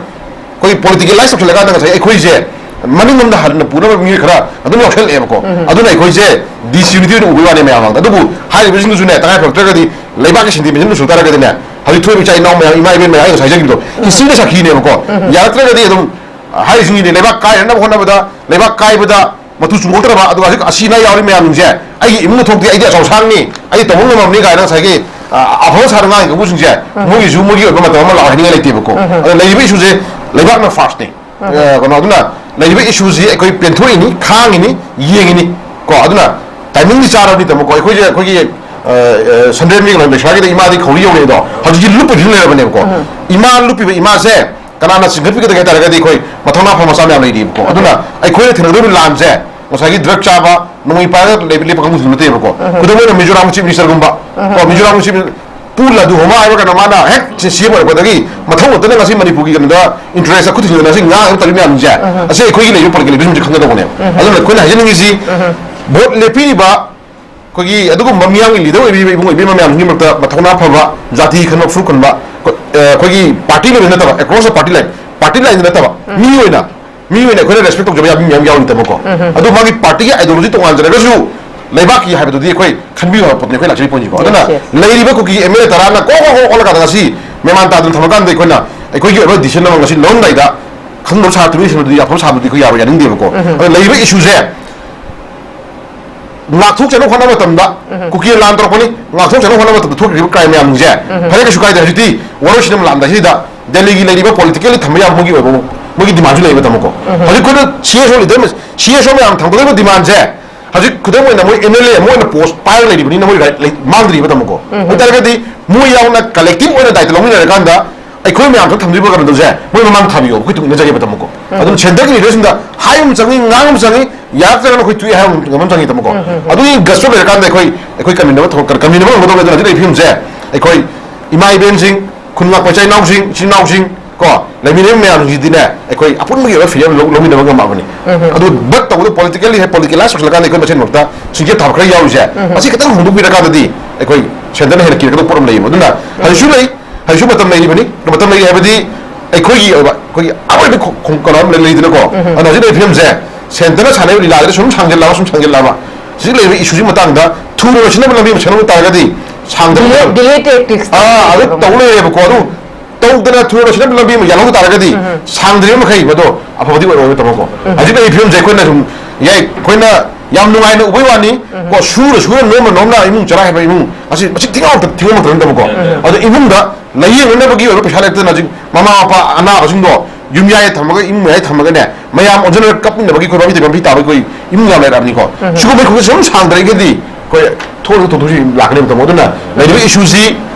ꯑꯩꯈꯣꯏ ꯄꯣꯂꯤꯇꯤꯀꯦꯂꯥꯏꯁ ꯇꯧꯁꯜꯂꯀꯥꯟꯗ ꯉꯁꯥꯏ ꯑꯩꯈꯣꯏꯁꯦ ꯃꯅꯤꯡꯂꯣꯝꯗ ꯍꯟꯅ ꯄꯨꯅꯕ ꯃꯤꯑꯣꯏ ꯈꯔ ꯑꯗꯨꯝ ꯌꯥꯎꯁꯜꯂꯛꯑꯦꯕꯀꯣ꯫ ꯑꯗꯨꯅ ꯑꯩꯈꯣꯏꯁꯦ ꯗꯤꯁꯌꯨꯅꯤꯇꯤ ꯑꯣꯏꯅ ꯎꯕꯒꯤ ꯋꯥꯅꯤ ꯃꯌꯥꯝ ꯃꯥꯡꯗ꯫ ꯑꯗꯨꯕꯨ ꯍꯥꯏꯔꯤꯕꯁꯤꯡꯗꯨꯁꯨꯅꯦ, ꯇꯉꯥꯏ ꯐꯗ꯭ꯔꯒꯗꯤ ꯂꯩꯕꯥꯛꯀꯤ ꯁꯦꯟꯇꯤꯃꯦꯟꯁꯤꯅ ꯂꯣꯏꯁꯤꯜ ꯇꯥꯔꯒꯗꯤꯅꯦ, ꯍꯧꯖꯤꯛ ꯊꯣꯛꯏꯕ ꯏꯆꯥ ꯏꯅꯥꯎ ꯃꯌꯥꯝ, ꯏꯃꯥ ꯏꯕꯦꯟ ꯃꯌꯥꯝ, ꯑꯩ ꯉꯁꯥꯏ ꯍꯥꯏꯖꯈꯤꯕꯗꯣ, ꯍꯤꯁꯇ꯭ꯔꯤꯗ ꯁꯥꯈꯤꯅꯦꯕꯀꯣ꯫ ꯌꯥꯔꯛꯇ꯭ꯔꯒꯗꯤ ꯑꯗꯨꯝ ꯍꯥꯏꯔꯤꯁꯤꯡꯁꯤꯗꯤ ꯂꯩꯕꯥꯛ ꯀꯥꯏꯅꯅꯕ ꯍꯣꯠꯅꯕꯗ, ꯂꯩꯕꯥꯛ ꯀꯥꯏꯕꯗ ꯃꯇꯨ ꯆꯨꯝꯊꯣꯛꯇ꯭ꯔꯕ, ꯑꯗꯨꯒ ꯍꯧꯖꯤꯛ ꯑꯁꯤ ꯑꯅꯥ ꯌꯥꯎꯔꯤ ꯃꯌꯥꯝꯁꯤꯡꯁꯦ ꯑꯩꯒꯤ ꯏꯃꯨꯡꯗ ꯊꯣꯛꯇꯦ, ꯑꯩꯗꯤ ꯑꯆꯧ ꯑꯁꯥꯡꯅꯤ, ꯑꯩꯗꯤ ꯇꯧꯕ ꯉꯝꯃꯝꯅꯤ ꯀꯥꯏꯅ ꯉꯁꯥꯏꯒꯤ, ꯑ, ꯑꯐꯕ ꯁꯥꯔ ꯉꯥꯡꯉꯤ ꯀꯥꯡꯕꯨꯁꯤꯡꯁꯦ, ꯃꯣꯏꯒꯤꯁꯨ ꯃꯣꯏꯒꯤ ꯑꯣꯏꯕ ꯃꯇꯝ ꯑꯃ ꯂꯥꯛꯑꯣ ꯍꯥꯏꯅꯤꯡꯉꯥꯏ ꯂꯩꯇꯦꯕꯀꯣ꯫ ꯑꯗꯣ ꯂꯩꯔꯤꯕ ꯏꯁꯨꯁꯦ ꯂꯩꯕꯥꯛꯅ ꯐꯥꯔꯁꯅꯤ꯫ ꯑ, ꯀꯩꯅꯣ, ꯑꯗꯨꯅ ꯂꯩꯔꯤꯕ ꯏꯁꯨꯁꯤ ꯑꯩꯈꯣꯏ ꯄꯦꯟꯊꯣꯛꯏꯅꯤ, ꯈꯥꯡꯉꯤꯅꯤ, ꯌꯦꯡꯉꯤꯅꯤ ꯀꯣ꯫ ꯑꯗꯨꯅ ꯇꯥꯏꯃꯤꯡꯗꯤ ꯆꯥꯔꯕꯅꯤ ꯇꯥꯃꯣꯀꯣ꯫ ꯑꯩꯈꯣꯏꯁꯦ ꯑꯩꯈꯣꯏꯒꯤ, ꯑ, ꯑ, ꯁꯟꯗ꯭ꯔꯦꯝꯕꯤ ꯀꯩꯅꯣ ꯂꯩꯁꯥꯒꯤꯗ ꯏꯃꯥꯗꯤ ꯈꯧꯔꯤ ꯌꯧꯔꯦ ꯑꯗꯣ ꯍꯧꯖꯤꯛꯇꯤ ꯂꯨꯞꯄꯗꯤ ꯂꯩꯔꯕꯅꯦꯕꯀꯣ꯫ ꯏꯃꯥ ꯂꯨꯞꯄꯤꯕ ꯏꯃꯥꯁꯦ ꯀꯅꯥꯅ ꯆꯤꯡꯈꯠꯄꯤꯒꯗꯒꯦ ꯍꯥꯏ ꯇꯥꯔꯒꯗꯤ ꯑꯩꯈꯣꯏ ꯃꯊꯧꯅꯥ ꯐꯕ ꯃꯆꯥ ꯃꯌꯥꯝ ꯂꯩꯔꯤꯕꯀꯣ꯫ ꯑꯗꯨꯅ ꯑꯩꯈꯣꯏꯅ ꯊꯦꯡꯅꯗꯧꯔꯤꯕ ꯂꯥꯟꯁꯦ ꯉꯁꯥꯏꯒꯤ ꯗ꯭ꯔꯒ ꯆꯥꯕ, ꯅꯣꯡꯃꯩ ꯄꯥꯏꯔꯒ ꯂꯩꯕ ꯂꯦꯞꯄ ꯀꯥꯡꯕꯨꯁꯨ ꯅꯠꯇꯦꯕꯀꯣ꯫ ꯈꯨꯗꯝ ꯑꯣꯏꯅ ꯃꯤꯖꯣꯔꯥꯝꯒꯤ ꯆꯤꯐ ꯃꯤꯅꯤꯁꯇꯔꯒꯨꯝꯕ ꯀꯣ, ꯃꯤꯖꯣꯔꯥꯝꯒꯤ ꯆꯤꯐ ꯄꯨ ꯂꯥꯗꯨ ꯍꯣꯃꯥ ꯍꯥꯏꯕ ꯀꯩꯅꯣ ꯃꯥꯅ ꯍꯦꯛ ꯁꯤ ꯁꯤ ꯑꯦꯝ ꯑꯣꯏꯔꯛꯄꯗꯒꯤ ꯃꯊꯧ ꯅꯠꯇꯅ ꯉꯁꯤ ꯃꯅꯤꯄꯨꯔꯒꯤ ꯀꯩꯅꯣꯗ ꯏꯟꯇꯔꯦꯁꯇ ꯈꯨꯠ ꯊꯤꯟꯖꯤꯟꯅ ꯉꯁꯤ ꯉꯥꯡꯉꯤꯕ ꯇꯧꯔꯤꯕ ꯃꯌꯥꯝꯁꯦ ꯑꯁꯤ ꯑꯩꯈꯣꯏꯒꯤ ꯂꯩꯔꯤꯕ ꯄꯣꯂꯤꯇꯤꯀꯦꯜ ꯂꯤꯕꯔꯦꯁꯟꯁꯦ ꯈꯪꯒꯗꯧꯕꯅꯦꯕ꯫ ꯑꯗꯨꯅ ꯑꯩꯈꯣꯏꯅ ꯍꯥꯏꯖꯅꯤꯡꯉꯤꯁꯤ ꯚꯣꯠ ꯂꯦꯞꯄꯤꯔꯤꯕ ꯑꯩꯈꯣꯏꯒꯤ ꯑꯗꯨꯒꯨꯝꯕ ꯃꯤꯌꯥꯝꯒꯤ ꯂꯤꯗꯔ ꯑꯣꯏꯕꯤꯔꯤꯕ ꯏꯕꯨꯡ ꯏꯕꯦꯝꯃ ꯃꯌꯥꯝꯁꯤꯡꯒꯤ ꯃꯔꯛꯇ ꯃꯊꯧꯅꯥ ꯐꯕ, ꯖꯥꯇꯤ ꯈꯟꯕ, ꯐꯨꯔꯨꯞ ꯈꯟꯕ, ꯑꯩꯈꯣꯏ, ꯑ, ꯑꯩꯈꯣꯏꯒꯤ ꯄꯥꯔꯇꯤ ꯂꯣꯏꯅ ꯅꯠꯇꯕ, across the party line, party ꯂꯥꯏꯟꯗ ꯅꯠꯇꯕ, ꯃꯤ ꯑꯣꯏꯅ, ꯃꯤ ꯑꯣꯏꯅ ꯑꯩꯈꯣꯏꯅ ꯔꯦꯁꯄꯦꯛ ꯇꯧꯖꯕ ꯌꯥꯕ ꯃꯤ ꯃꯌꯥꯝ ꯌꯥꯎꯔꯤꯇꯃꯀꯣ꯫ ꯑꯗꯨ ꯃꯥꯒꯤ ꯄꯥꯔꯇꯤꯒꯤ ꯑꯥꯏꯗꯤꯌꯣꯂꯣꯖꯤ ꯇꯣꯉꯥꯟꯖꯔꯒꯁꯨ ꯂꯩꯕꯥꯛꯀꯤ ꯍꯥꯏꯕꯗꯨꯗꯤ ꯑꯩꯈꯣꯏ ꯈꯟꯕꯤꯌꯨ ꯍꯥꯏꯕ ꯄꯣꯠꯅꯤ, ꯑꯩꯈꯣꯏ ꯂꯥꯛꯆꯔꯤꯕ ꯄꯣꯠꯅꯤꯀꯣ꯫ ꯑꯗꯨꯅ ꯌꯦꯁ, ꯌꯦꯁ꯫ ꯂꯩꯔꯤꯕ ꯀꯨꯀꯤ ꯑꯦꯝ ꯑꯦꯜ ꯑꯦ ꯇꯔꯥꯅ ꯀꯣ ꯀꯣ ꯀꯣ ꯑꯣꯜꯂꯀꯥꯟꯗ ꯉꯁꯤ ꯃꯦꯃꯥꯟ ꯇꯥꯗꯅ ꯊꯝꯃꯀꯥꯟꯗ ꯑꯩꯈꯣꯏꯅ ꯑꯩꯈꯣꯏꯒꯤ ꯑꯣꯏꯕ ꯗꯤꯁꯤꯖꯟ ꯑꯃ ꯉꯁꯤ ꯂꯧꯔꯝꯗꯥꯏꯗ ꯈꯪꯗꯕ ꯁꯥꯇꯨꯃꯤ ꯁꯤꯟꯕꯗꯨꯗꯤ, ꯑꯐꯕ ꯁꯥꯕꯗꯨꯗꯤ ꯑꯩꯈꯣꯏ ꯌꯥꯔꯣꯏ, ꯌꯥꯅꯤꯡꯗꯦꯕꯀꯣ꯫ ꯑꯗꯣ ꯂꯩꯔꯤꯕ ꯏꯁꯨꯁꯦ ꯉꯥꯛꯊꯣꯛꯆꯅꯕ ꯍꯣꯠꯅꯕ ꯃꯇꯝꯗ, ꯀꯨꯀꯤ ꯂꯥꯟ ꯇꯧꯔꯛꯄꯅꯤ, ꯉꯥꯛꯊꯣꯛꯆꯅꯕ ꯍꯣꯠꯅꯕ ꯃꯇꯝꯗ ꯊꯣꯛꯈ꯭ꯔꯤꯕ ꯀ꯭ꯔꯥꯏꯝ ꯃꯌꯥꯝꯁꯦ ꯐꯔꯦ, ꯀꯩꯁꯨ ꯀꯥꯏꯗꯦ꯫ ꯍꯧꯖꯤꯛꯇꯤ ꯋꯥꯔꯣꯏꯁꯤꯟ ꯑꯃ ꯂꯥꯛꯑꯝꯗꯥꯏꯁꯤꯗ ꯗꯦꯜꯂꯤꯒꯤ ꯂꯩꯔꯤꯕ ꯄꯣꯂꯤꯇꯤꯀꯦꯜꯂꯤ ꯊꯝꯕ ꯌꯥꯕ ꯃꯣꯏꯒꯤ ꯑꯣꯏꯕ ꯃꯣꯏꯒꯤ ꯗꯤꯃꯥꯟꯁꯨ ꯂꯩꯕ ꯇꯥꯃꯣꯀꯣ꯫ ꯍꯧꯖꯤꯛ ꯑꯩꯈꯣꯏꯅ ꯁꯤ ꯑꯦꯁ ꯑꯣ ꯂꯤꯗꯔ, ꯁꯤ ꯑꯦꯁ ꯑꯣ ꯃꯌꯥꯝ ꯊꯝꯒꯗꯧꯔꯤꯕ ꯗꯤꯃꯥꯟꯁꯦ ꯍꯧꯖꯤꯛ ꯈꯨꯗꯝ ꯑꯣꯏꯅ ꯃꯣꯏ ꯑꯦꯝ ꯑꯦꯜ ꯑꯦ ꯑꯃ ꯑꯣꯏꯅ ꯄꯣꯁ ꯄꯥꯏꯔꯒ ꯂꯩꯔꯤꯕꯅꯤꯅ ꯃꯣꯏ ꯔꯥꯏꯠ ꯂꯩ, ꯃꯥꯡꯗ꯭ꯔꯤꯕ ꯇꯥꯃꯣꯀꯣ꯫ ꯑꯗꯨ ꯇꯥꯔꯒꯗꯤ ꯃꯣꯏ ꯌꯥꯎꯅ ꯀꯂꯦꯛꯇꯤꯚ ꯑꯣꯏꯅ ꯗꯥꯏꯇ ꯂꯧꯃꯤꯟꯅꯔꯀꯥꯟꯗ ꯑꯩꯈꯣꯏ ꯃꯌꯥꯝꯁꯨ ꯊꯝꯗꯣꯏꯕ ꯀꯩꯅꯣꯗꯧꯁꯦ ꯃꯣꯏ ꯃꯃꯥꯡ ꯊꯥꯕꯤꯌꯣ, ꯑꯩꯈꯣꯏ ꯇꯨꯃꯤꯟꯅꯖꯒꯦꯕ ꯇꯥꯃꯣꯀꯣ꯫ ꯑꯗꯨꯝ ꯁꯦꯟꯇꯔꯒꯤ ꯂꯤꯗꯔꯁꯤꯡꯗ ꯍꯥꯏꯕ ꯑꯃ ꯆꯪꯉꯤ, ꯉꯥꯡꯕ ꯑꯃ ꯆꯪꯉꯤ, ꯌꯥꯔꯛꯇ꯭ꯔꯒꯅ ꯑꯩꯈꯣꯏ ꯇꯨꯏ ꯍꯥꯏꯕ ꯑꯃ ꯆꯪꯉꯤ ꯇꯥꯃꯣꯀꯣ꯫ ꯑꯗꯨꯒꯤ ꯒꯁꯇꯣ ꯂꯩꯔꯀꯥꯟꯗ ꯑꯩꯈꯣꯏ, ꯑꯩꯈꯣꯏ ꯀꯟꯃꯤꯟꯅꯕ ꯊꯕꯛ, ꯀꯟꯃꯤꯟꯅꯕ ꯉꯝꯒꯗꯧꯕ ꯅꯠꯇꯅ ꯍꯧꯖꯤꯛ ꯂꯩꯔꯤꯕ ꯐꯤꯕꯝꯁꯦ ꯑꯩꯈꯣꯏ ꯏꯃꯥ ꯏꯕꯦꯟꯁꯤꯡ, ꯈꯨꯟ ꯉꯥꯛꯄ ꯏꯆꯤꯜ ꯏꯅꯥꯎꯁꯤꯡ, ꯏꯆꯤꯜ ꯏꯅꯥꯎꯁꯤꯡ ꯀꯣ, ꯂꯩꯃꯤꯟꯅꯔꯤꯕ ꯃꯌꯥꯝꯁꯤꯡꯁꯤꯗꯤꯅꯦ ꯑꯩꯈꯣꯏ ꯑꯄꯨꯟꯕꯒꯤ ꯑꯣꯏꯕ ꯐꯤꯔꯦꯞ ꯂꯧ-, ꯂꯧꯃꯤꯟꯅꯕ ꯉꯝꯃꯛꯑꯕꯅꯤ꯫ ꯑꯗꯨ ꯕꯠ ꯇꯧꯕꯗ ꯄꯣꯂꯤꯇꯤꯀꯦꯜꯂꯤ ꯍꯦꯛ ꯄꯣꯂꯤꯇꯤꯀꯦꯂꯥꯏꯁ ꯇꯧꯁꯤꯜꯂꯀꯥꯟꯗ ꯑꯩꯈꯣꯏ ꯃꯁꯦꯟ ꯃꯔꯛꯇ ꯁꯤꯡꯆꯦꯠ ꯊꯥꯕ ꯈꯔ ꯌꯥꯎꯔꯤꯁꯦ, ꯑꯁꯤ ꯈꯤꯇꯪ ꯍꯣꯡꯗꯣꯛꯄꯤꯔꯀꯥꯟꯗꯗꯤ ꯑꯩꯈꯣꯏ ꯁꯦꯟꯇꯔꯅ ꯍꯦꯟꯅ ꯀꯤꯔꯛꯀꯗꯕ ꯄꯣꯠ ꯑꯃ ꯂꯩꯌꯦꯕ꯫ ꯑꯗꯨꯅ ꯍꯧꯖꯤꯛꯁꯨ ꯂꯩ, ꯍꯧꯖꯤꯛꯁꯨ ꯃꯇꯝ ꯂꯩꯔꯤꯕꯅꯤ꯫ ꯃꯇꯝ ꯂꯩꯔꯤ ꯍꯥꯏꯕꯗꯤ ꯑꯩꯈꯣꯏꯒꯤ ꯑꯣꯏꯕ, ꯑꯩꯈꯣꯏꯒꯤ ꯑꯔꯣꯏꯕ ꯈꯣ-, ꯈꯣꯡ-, ꯀꯩꯅꯣ ꯑꯃ ꯂꯩ-, ꯂꯩꯗꯅꯀꯣ꯫ ꯑꯗꯨꯅ ꯍꯧꯖꯤꯛ ꯂꯩꯔꯤꯕ ꯐꯤꯕꯝꯁꯦ ꯁꯦꯟꯇꯔꯅ ꯁꯥꯟꯅꯔꯤꯕ ꯂꯤꯂꯥꯁꯤꯗ ꯁꯨꯝ ꯁꯥꯡꯖꯜꯂꯛꯑꯕ, ꯁꯨꯝ ꯁꯥꯡꯖꯜꯂꯛꯑꯕ, ꯍꯧꯖꯤꯛ ꯂꯩꯔꯤꯕ ꯏꯁꯨꯁꯤꯒꯤ ꯃꯇꯥꯡꯗ ꯊꯨꯅ ꯂꯣꯏꯁꯤꯟꯅꯕ ꯂꯝꯕꯤ ꯑꯃ ꯁꯦꯝꯍꯧ ꯇꯥꯔꯒꯗꯤ ꯁꯥꯡꯗꯕ ꯗꯤꯂꯦ, ꯗꯤꯂꯦ ꯇꯦꯛꯇꯤꯛꯁ ꯑꯥ, ꯑꯗꯨ ꯇꯧ ꯂꯩꯔꯦꯕꯀꯣ꯫ ꯑꯗꯨ ꯇꯧꯗꯅ ꯊꯨꯅ ꯂꯣꯏꯁꯤꯟꯅꯕ ꯂꯝꯕꯤ ꯑꯃ ꯌꯥꯜꯍꯧ ꯇꯥꯔꯒꯗꯤ ꯁꯥꯡꯗ꯭ꯔꯤꯕ ꯃꯈꯩ ꯃꯗꯣ ꯑꯐꯕꯗꯤ ꯑꯣꯏꯔꯣꯏ ꯇꯥꯃꯣꯀꯣ꯫ ꯍꯧꯖꯤꯛ ꯂꯩꯔꯤꯕ ꯐꯤꯕꯝꯁꯦ ꯑꯩꯈꯣꯏꯅ ꯁꯨꯝ ꯌꯥꯏ, ꯑꯩꯈꯣꯏꯅ ꯌꯥꯝ ꯅꯨꯡꯉꯥꯏꯅ ꯎꯕꯩ ꯋꯥꯅꯤ ꯀꯣ, ꯁꯨꯔ ꯁꯨꯔ ꯅꯣꯝꯅ ꯅꯣꯝꯅ ꯏꯃꯨꯡ ꯆꯔꯥ ꯍꯦꯟꯕ ꯏꯃꯨꯡ ꯑꯁꯤ ꯃꯁꯤ ꯊꯤꯉꯝ-, ꯊꯤꯉꯝꯃꯛꯇꯕꯅꯤ ꯇꯥꯃꯣꯀꯣ꯫ ꯑꯗꯣ ꯏꯃꯨꯡꯗ ꯂꯥꯏꯌꯦꯡꯅꯅꯕꯒꯤ ꯑꯣꯏꯕ ꯄꯩꯁꯥ ꯂꯩꯔꯛꯇꯅ ꯍꯧꯖꯤꯛ ꯃꯃꯥ ꯃꯄꯥ ꯑꯅꯥꯕꯁꯤꯡꯗꯣ ꯌꯨꯝꯌꯥꯏꯗ ꯊꯝꯃꯒ, ꯏꯃꯨꯡ ꯃꯌꯥꯏꯗ ꯊꯝꯃꯒꯅꯦ, ꯃꯌꯥꯝ ꯑꯣꯟꯁꯤꯟꯅꯔꯒ ꯀꯞꯃꯤꯟꯅꯕꯒꯤ ꯑꯩꯈꯣꯏ ꯃꯐꯝ ꯊꯤꯕ ꯃꯐꯝ ꯇꯥꯕ ꯑꯩꯈꯣꯏ ꯏꯃꯨꯡ ꯌꯥꯝ ꯂꯩꯔꯛꯑꯕꯅꯤꯀꯣ꯫ ꯁꯤꯒꯨꯝꯕ ꯈꯨꯗꯤꯡ ꯁꯨꯝ ꯁꯥꯡꯗ꯭ꯔꯒꯗꯤ ꯑꯩꯈꯣꯏ ꯊꯣꯛꯑꯒ ꯊꯣꯛꯇꯣꯛꯁꯤ ꯂꯥꯛꯀꯅꯦꯕ ꯇꯥꯃꯣ꯫ ꯑꯗꯨꯅ ꯂꯩꯔꯤꯕ ꯏꯁꯨꯁꯤ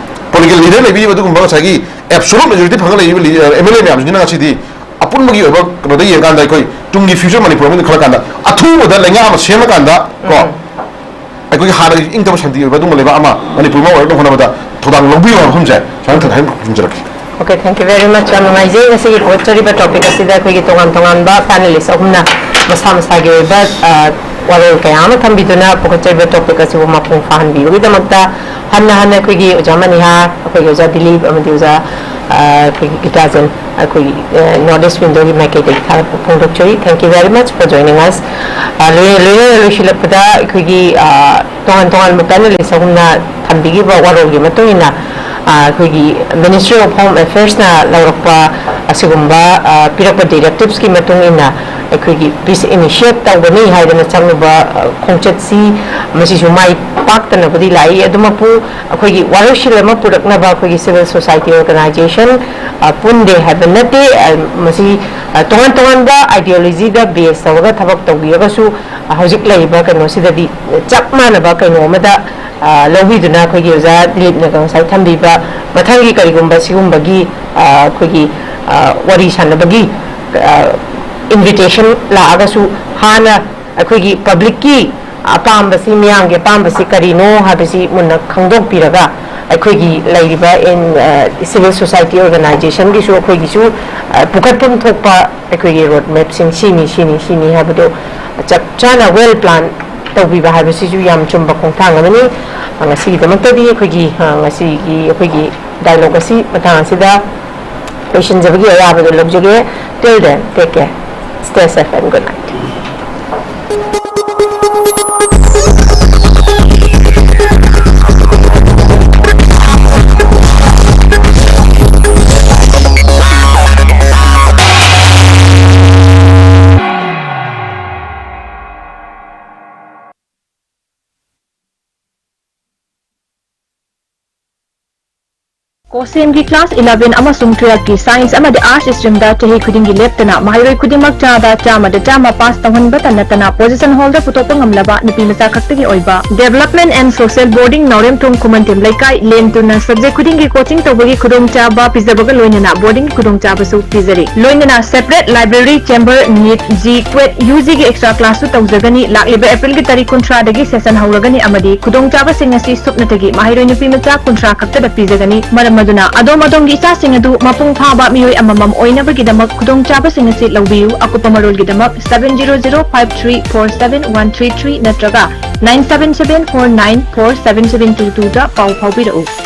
ꯄꯣꯂꯤꯇꯤꯀꯦꯜ ꯂꯤꯗꯔ ꯂꯩꯕꯤꯔꯤꯕ ꯑꯗꯨꯒꯨꯝꯕ ꯉꯁꯥꯏꯒꯤ ꯑꯦꯕꯁꯣꯂꯨꯠ ꯃꯦꯖꯣꯔꯤꯇꯤ ꯐꯪꯉ ꯂꯩꯔꯤꯕ ꯂꯤ-, ꯑꯦꯝ ꯑꯦꯜ ꯑꯦ ꯃꯌꯥꯝꯁꯤꯡꯁꯤꯅ ꯉꯁꯤꯗꯤ ꯑꯄꯨꯟꯕꯒꯤ ꯑꯣꯏꯕ ꯀꯩꯅꯣꯗ ꯌꯦꯡꯀꯥꯟꯗ ꯑꯩꯈꯣꯏ ꯇꯨꯡꯒꯤ ꯐ꯭ꯌꯨꯆꯔ ꯃꯅꯤꯄꯨꯔ ꯑꯃꯗ ꯈꯜꯂꯀꯥꯟꯗ ꯑꯊꯨꯕꯗ ꯂꯩꯉꯥꯛ ꯑꯃ ꯁꯦꯝꯃꯀꯥꯟꯗ ꯀꯣ, ꯑꯩꯈꯣꯏꯒꯤ ꯍꯥꯟꯅꯒꯤ ꯏꯪ ꯇꯞꯄ ꯁꯥꯟꯇꯤ ꯑꯣꯏꯕ ꯑꯗꯨꯒꯨꯝꯕ ꯂꯩꯕꯥꯛ ꯑꯃ ꯃꯅꯤꯄꯨꯔ ꯑꯃ ꯑꯣꯏꯔꯛꯅꯕ ꯍꯣꯠꯅꯕꯗ ꯊꯧꯗꯥꯡ ꯂꯧꯕꯤꯌꯨ ꯍꯥꯏꯕ ꯋꯥꯐꯝꯁꯦ ꯁꯨꯃꯥꯏꯅ ꯊꯝꯖꯔꯛꯀꯦ꯫ Okay, thank you very much. ꯌꯥꯝ ꯅꯨꯡꯉꯥꯏꯖꯩ꯫ ꯉꯁꯤꯒꯤ ꯄꯨꯔꯛꯆꯔꯤꯕ ꯇꯣꯄꯤꯛ ꯑꯁꯤꯗ ꯑꯩꯈꯣꯏꯒꯤ ꯇꯣꯉꯥꯟ ꯇꯣꯉꯥꯟꯕ ꯄꯦꯅꯦꯂꯤꯁ ꯑꯍꯨꯝꯅ ꯃꯁꯥ ꯃꯁꯥꯒꯤ ꯑꯣꯏꯕ, ꯑ, ꯋꯥꯔꯣꯜ ꯀꯌꯥ ꯑꯃ ꯊꯝꯕꯤꯗꯨꯅ ꯄꯨꯈꯠꯆꯔꯤꯕ topic ꯑꯁꯤꯕꯨ ꯃꯄꯨꯡ ꯐꯥꯍꯟꯕꯤꯕꯒꯤꯗꯃꯛꯇ ꯍꯟꯅ ꯍꯟꯅ ꯑꯩꯈꯣꯏꯒꯤ ꯑꯣꯖꯥ ꯃꯅꯤꯍꯥ, ꯑꯩꯈꯣꯏꯒꯤ ꯑꯣꯖꯥ ꯗꯤꯂꯤꯞ ꯑꯃꯗꯤ ꯑꯣꯖꯥ, ꯑ, ꯑꯩꯈꯣꯏꯒꯤ ꯒꯤꯇꯥꯖꯟ, ꯑꯩꯈꯣꯏꯒꯤ, ꯑ, North East Window ꯒꯤ ꯃꯥꯏꯀꯩꯗꯒꯤ ꯊꯥꯒꯠꯄ ꯐꯣꯡꯗꯣꯛꯆꯔꯤ꯫ Thank you very much for joining us. ꯑ, ꯂꯣꯏꯅ, ꯂꯣꯏꯅ ꯂꯣꯏꯁꯤꯜꯂꯛꯄꯗ ꯑꯩꯈꯣꯏꯒꯤ, ꯑ, ꯇꯣꯉꯥꯟ ꯇꯣꯉꯥꯟꯕ panelist ꯑꯍꯨꯝꯅ ꯊꯝꯕꯤꯈꯤꯕ ꯋꯥꯔꯣꯜꯒꯤ ꯃꯇꯨꯡ ꯏꯟꯅ, ꯑ, ꯑꯩꯈꯣꯏꯒꯤ Ministry of Home Affairs ꯅ ꯂꯧꯔꯛꯄ ꯑꯁꯤꯒꯨꯝꯕ, ꯑ, ꯄꯤꯔꯛꯄ directives ꯀꯤ ꯃꯇꯨꯡ ꯏꯟꯅ ꯑꯩꯈꯣꯏꯒꯤ peace initiate ꯇꯧꯒꯅꯤ ꯍꯥꯏꯗꯅ ꯆꯪꯂꯨꯕ, ꯑ, ꯈꯣꯡꯆꯠꯁꯤ ꯃꯁꯤꯁꯨ ꯃꯥꯏ ꯄꯥꯛꯇꯅꯕꯨꯗꯤ ꯂꯥꯛꯏ꯫ ꯑꯗꯨꯃꯛꯄꯨ ꯑꯩꯈꯣꯏꯒꯤ ꯋꯥꯔꯣꯏꯁꯤꯟ ꯑꯃ ꯄꯨꯔꯛꯅꯕ ꯑꯩꯈꯣꯏꯒꯤ civil society organization, ꯑ, ꯄꯨꯟꯗꯦ ꯍꯥꯏꯕ ꯅꯠꯇꯦ꯫ ꯑ, ꯃꯁꯤ, ꯑ, ꯇꯣꯉꯥꯟ ꯇꯣꯉꯥꯟꯕ ideology ꯗ base ꯇꯧꯔꯒ ꯊꯕꯛ ꯇꯧꯕꯤꯔꯒꯁꯨ, ꯑ, ꯍꯧꯖꯤꯛ ꯂꯩꯔꯤꯕ ꯀꯩꯅꯣꯁꯤꯗꯗꯤ ꯆꯞ ꯃꯥꯟꯅꯕ ꯀꯩꯅꯣ ꯑꯃꯗ, ꯑ, ꯂꯧꯕꯤꯗꯨꯅ ꯑꯩꯈꯣꯏꯒꯤ ꯑꯣꯖꯥ ꯗꯤꯂꯤꯞꯅꯒ ꯉꯁꯥꯏ ꯊꯝꯕꯤꯕ ꯃꯊꯪꯒꯤ ꯀꯔꯤꯒꯨꯝꯕ ꯁꯤꯒꯨꯝꯕꯒꯤ, ꯑ, ꯑꯩꯈꯣꯏꯒꯤ, ꯑ, ꯋꯥꯔꯤ ꯁꯥꯟꯅꯕꯒꯤ, ꯑ, invitation ꯂꯥꯛꯑꯒꯁꯨ ꯍꯥꯟꯅ ꯑꯩꯈꯣꯏꯒꯤ public ꯀꯤ ꯑꯄꯥꯝꯕꯁꯤ, ꯃꯤꯌꯥꯝꯒꯤ ꯑꯄꯥꯝꯕꯁꯤ ꯀꯔꯤꯅꯣ ꯍꯥꯏꯕꯁꯤ ꯃꯨꯟꯅ ꯈꯪꯗꯣꯛꯄꯤꯔꯒ ꯑꯩꯈꯣꯏꯒꯤ ꯂꯩꯔꯤꯕ in, ꯑ, civil society organization ꯒꯤꯁꯨ ꯑꯩꯈꯣꯏꯒꯤꯁꯨ, ꯑ, ꯄꯨꯈꯠꯐꯝ ꯊꯣꯛꯄ ꯑꯩꯈꯣꯏꯒꯤ road map ꯁꯤꯡ ꯁꯤꯅꯤ, ꯁꯤꯅꯤ, ꯁꯤꯅꯤ ꯍꯥꯏꯕꯗꯨ ꯆꯞ ꯆꯥꯅ well plan ꯇꯧꯕꯤꯕ ꯍꯥꯏꯕꯁꯤꯁꯨ ꯌꯥꯝ ꯆꯨꯝꯕ ꯈꯣꯡꯊꯥꯡ ꯑꯃꯅꯤ꯫ ꯉꯁꯤꯒꯤꯗꯃꯛꯇꯗꯤ ꯑꯩꯈꯣꯏꯒꯤ, ꯑ, ꯉꯁꯤꯒꯤ ꯑꯩꯈꯣꯏꯒꯤ dialogue ꯑꯁꯤ ꯃꯇꯥꯡ ꯑꯁꯤꯗ ꯂꯣꯏꯁꯤꯟꯖꯕꯒꯤ ꯑꯌꯥꯕꯗꯨ ꯂꯧꯖꯒꯦ꯫ Till then, take care. Stay safe and good night. ꯀꯣꯁꯦꯝꯒꯤ class eleven ꯑꯃꯁꯨꯡ twelve ꯀꯤ science ꯑꯃꯗꯤ arts stream ꯗ ꯆꯍꯤ ꯈꯨꯗꯤꯡꯒꯤ ꯂꯦꯞꯇꯅ ꯃꯍꯩꯔꯣꯏ ꯈꯨꯗꯤꯡꯃꯛ ꯆꯥꯗ ꯆꯥꯝꯃꯗ ꯆꯥꯝꯃ pass ꯇꯧꯍꯟꯕꯇ ꯅꯠꯇꯅ position holder ꯄꯨꯊꯣꯛꯄ ꯉꯝꯂꯕ ꯅꯨꯄꯤ ꯃꯆꯥ ꯈꯛꯇꯒꯤ ꯑꯣꯏꯕ Development and Social Boarding, ꯅꯥꯎꯔꯦꯝꯊꯣꯡ ꯈꯨꯃꯟꯊꯦꯝ ꯂꯩꯀꯥꯏ, ꯂꯦꯟ ꯇꯨꯅ subject ꯈꯨꯗꯤꯡꯒꯤ coaching ꯇꯧꯕꯒꯤ ꯈꯨꯗꯣꯡꯆꯥꯕ ꯄꯤꯖꯕꯒ ꯂꯣꯏꯅꯅ boarding ꯒꯤ ꯈꯨꯗꯣꯡꯆꯥꯕꯁꯨ ꯄꯤꯖꯔꯤ꯫ ꯂꯣꯏꯅꯅ separate library, chamber, NEET, JEE, CUET, UG ꯒꯤ extra class ꯁꯨ ꯇꯧꯖꯒꯅꯤ꯫ ꯂꯥꯛꯂꯤꯕ April ꯒꯤ ꯇꯥꯔꯤꯛ ꯀꯨꯟꯊ꯭ꯔꯥꯗꯒꯤ session ꯍꯧꯔꯒꯅꯤ ꯑꯃꯗꯤ ꯈꯨꯗꯣꯡꯆꯥꯕꯁꯤꯡ ꯑꯁꯤ ꯁꯨꯞꯅꯇꯒꯤ ꯃꯍꯩꯔꯣꯏ ꯅꯨꯄꯤ ꯃꯆꯥ ꯀꯨꯟꯊ꯭ꯔꯥ ꯈꯛꯇꯗ ꯄꯤꯖꯒꯅꯤ꯫ ꯃꯔꯝ ꯑꯗꯨꯅ ꯑꯗꯣꯝ ꯑꯗꯣꯝꯒꯤ ꯏꯆꯥꯁꯤꯡ ꯑꯗꯨ ꯃꯄꯨꯡ ꯐꯥꯕ ꯃꯤꯑꯣꯏ ꯑꯃꯃꯝ ꯑꯣꯏꯅꯕꯒꯤꯗꯃꯛ ꯈꯨꯗꯣꯡꯆꯥꯕꯁꯤꯡ ꯑꯁꯤ ꯂꯧꯕꯤꯌꯨ꯫ ꯑꯀꯨꯞꯄ ꯃꯔꯣꯜꯒꯤꯗꯃꯛ seven zero zero five three four seven one three three ꯅꯠꯇ꯭ꯔꯒ nine seven seven four nine four seven seven two two ꯗ ꯄꯥꯎ ꯐꯥꯎꯕꯤꯔꯛꯎ꯫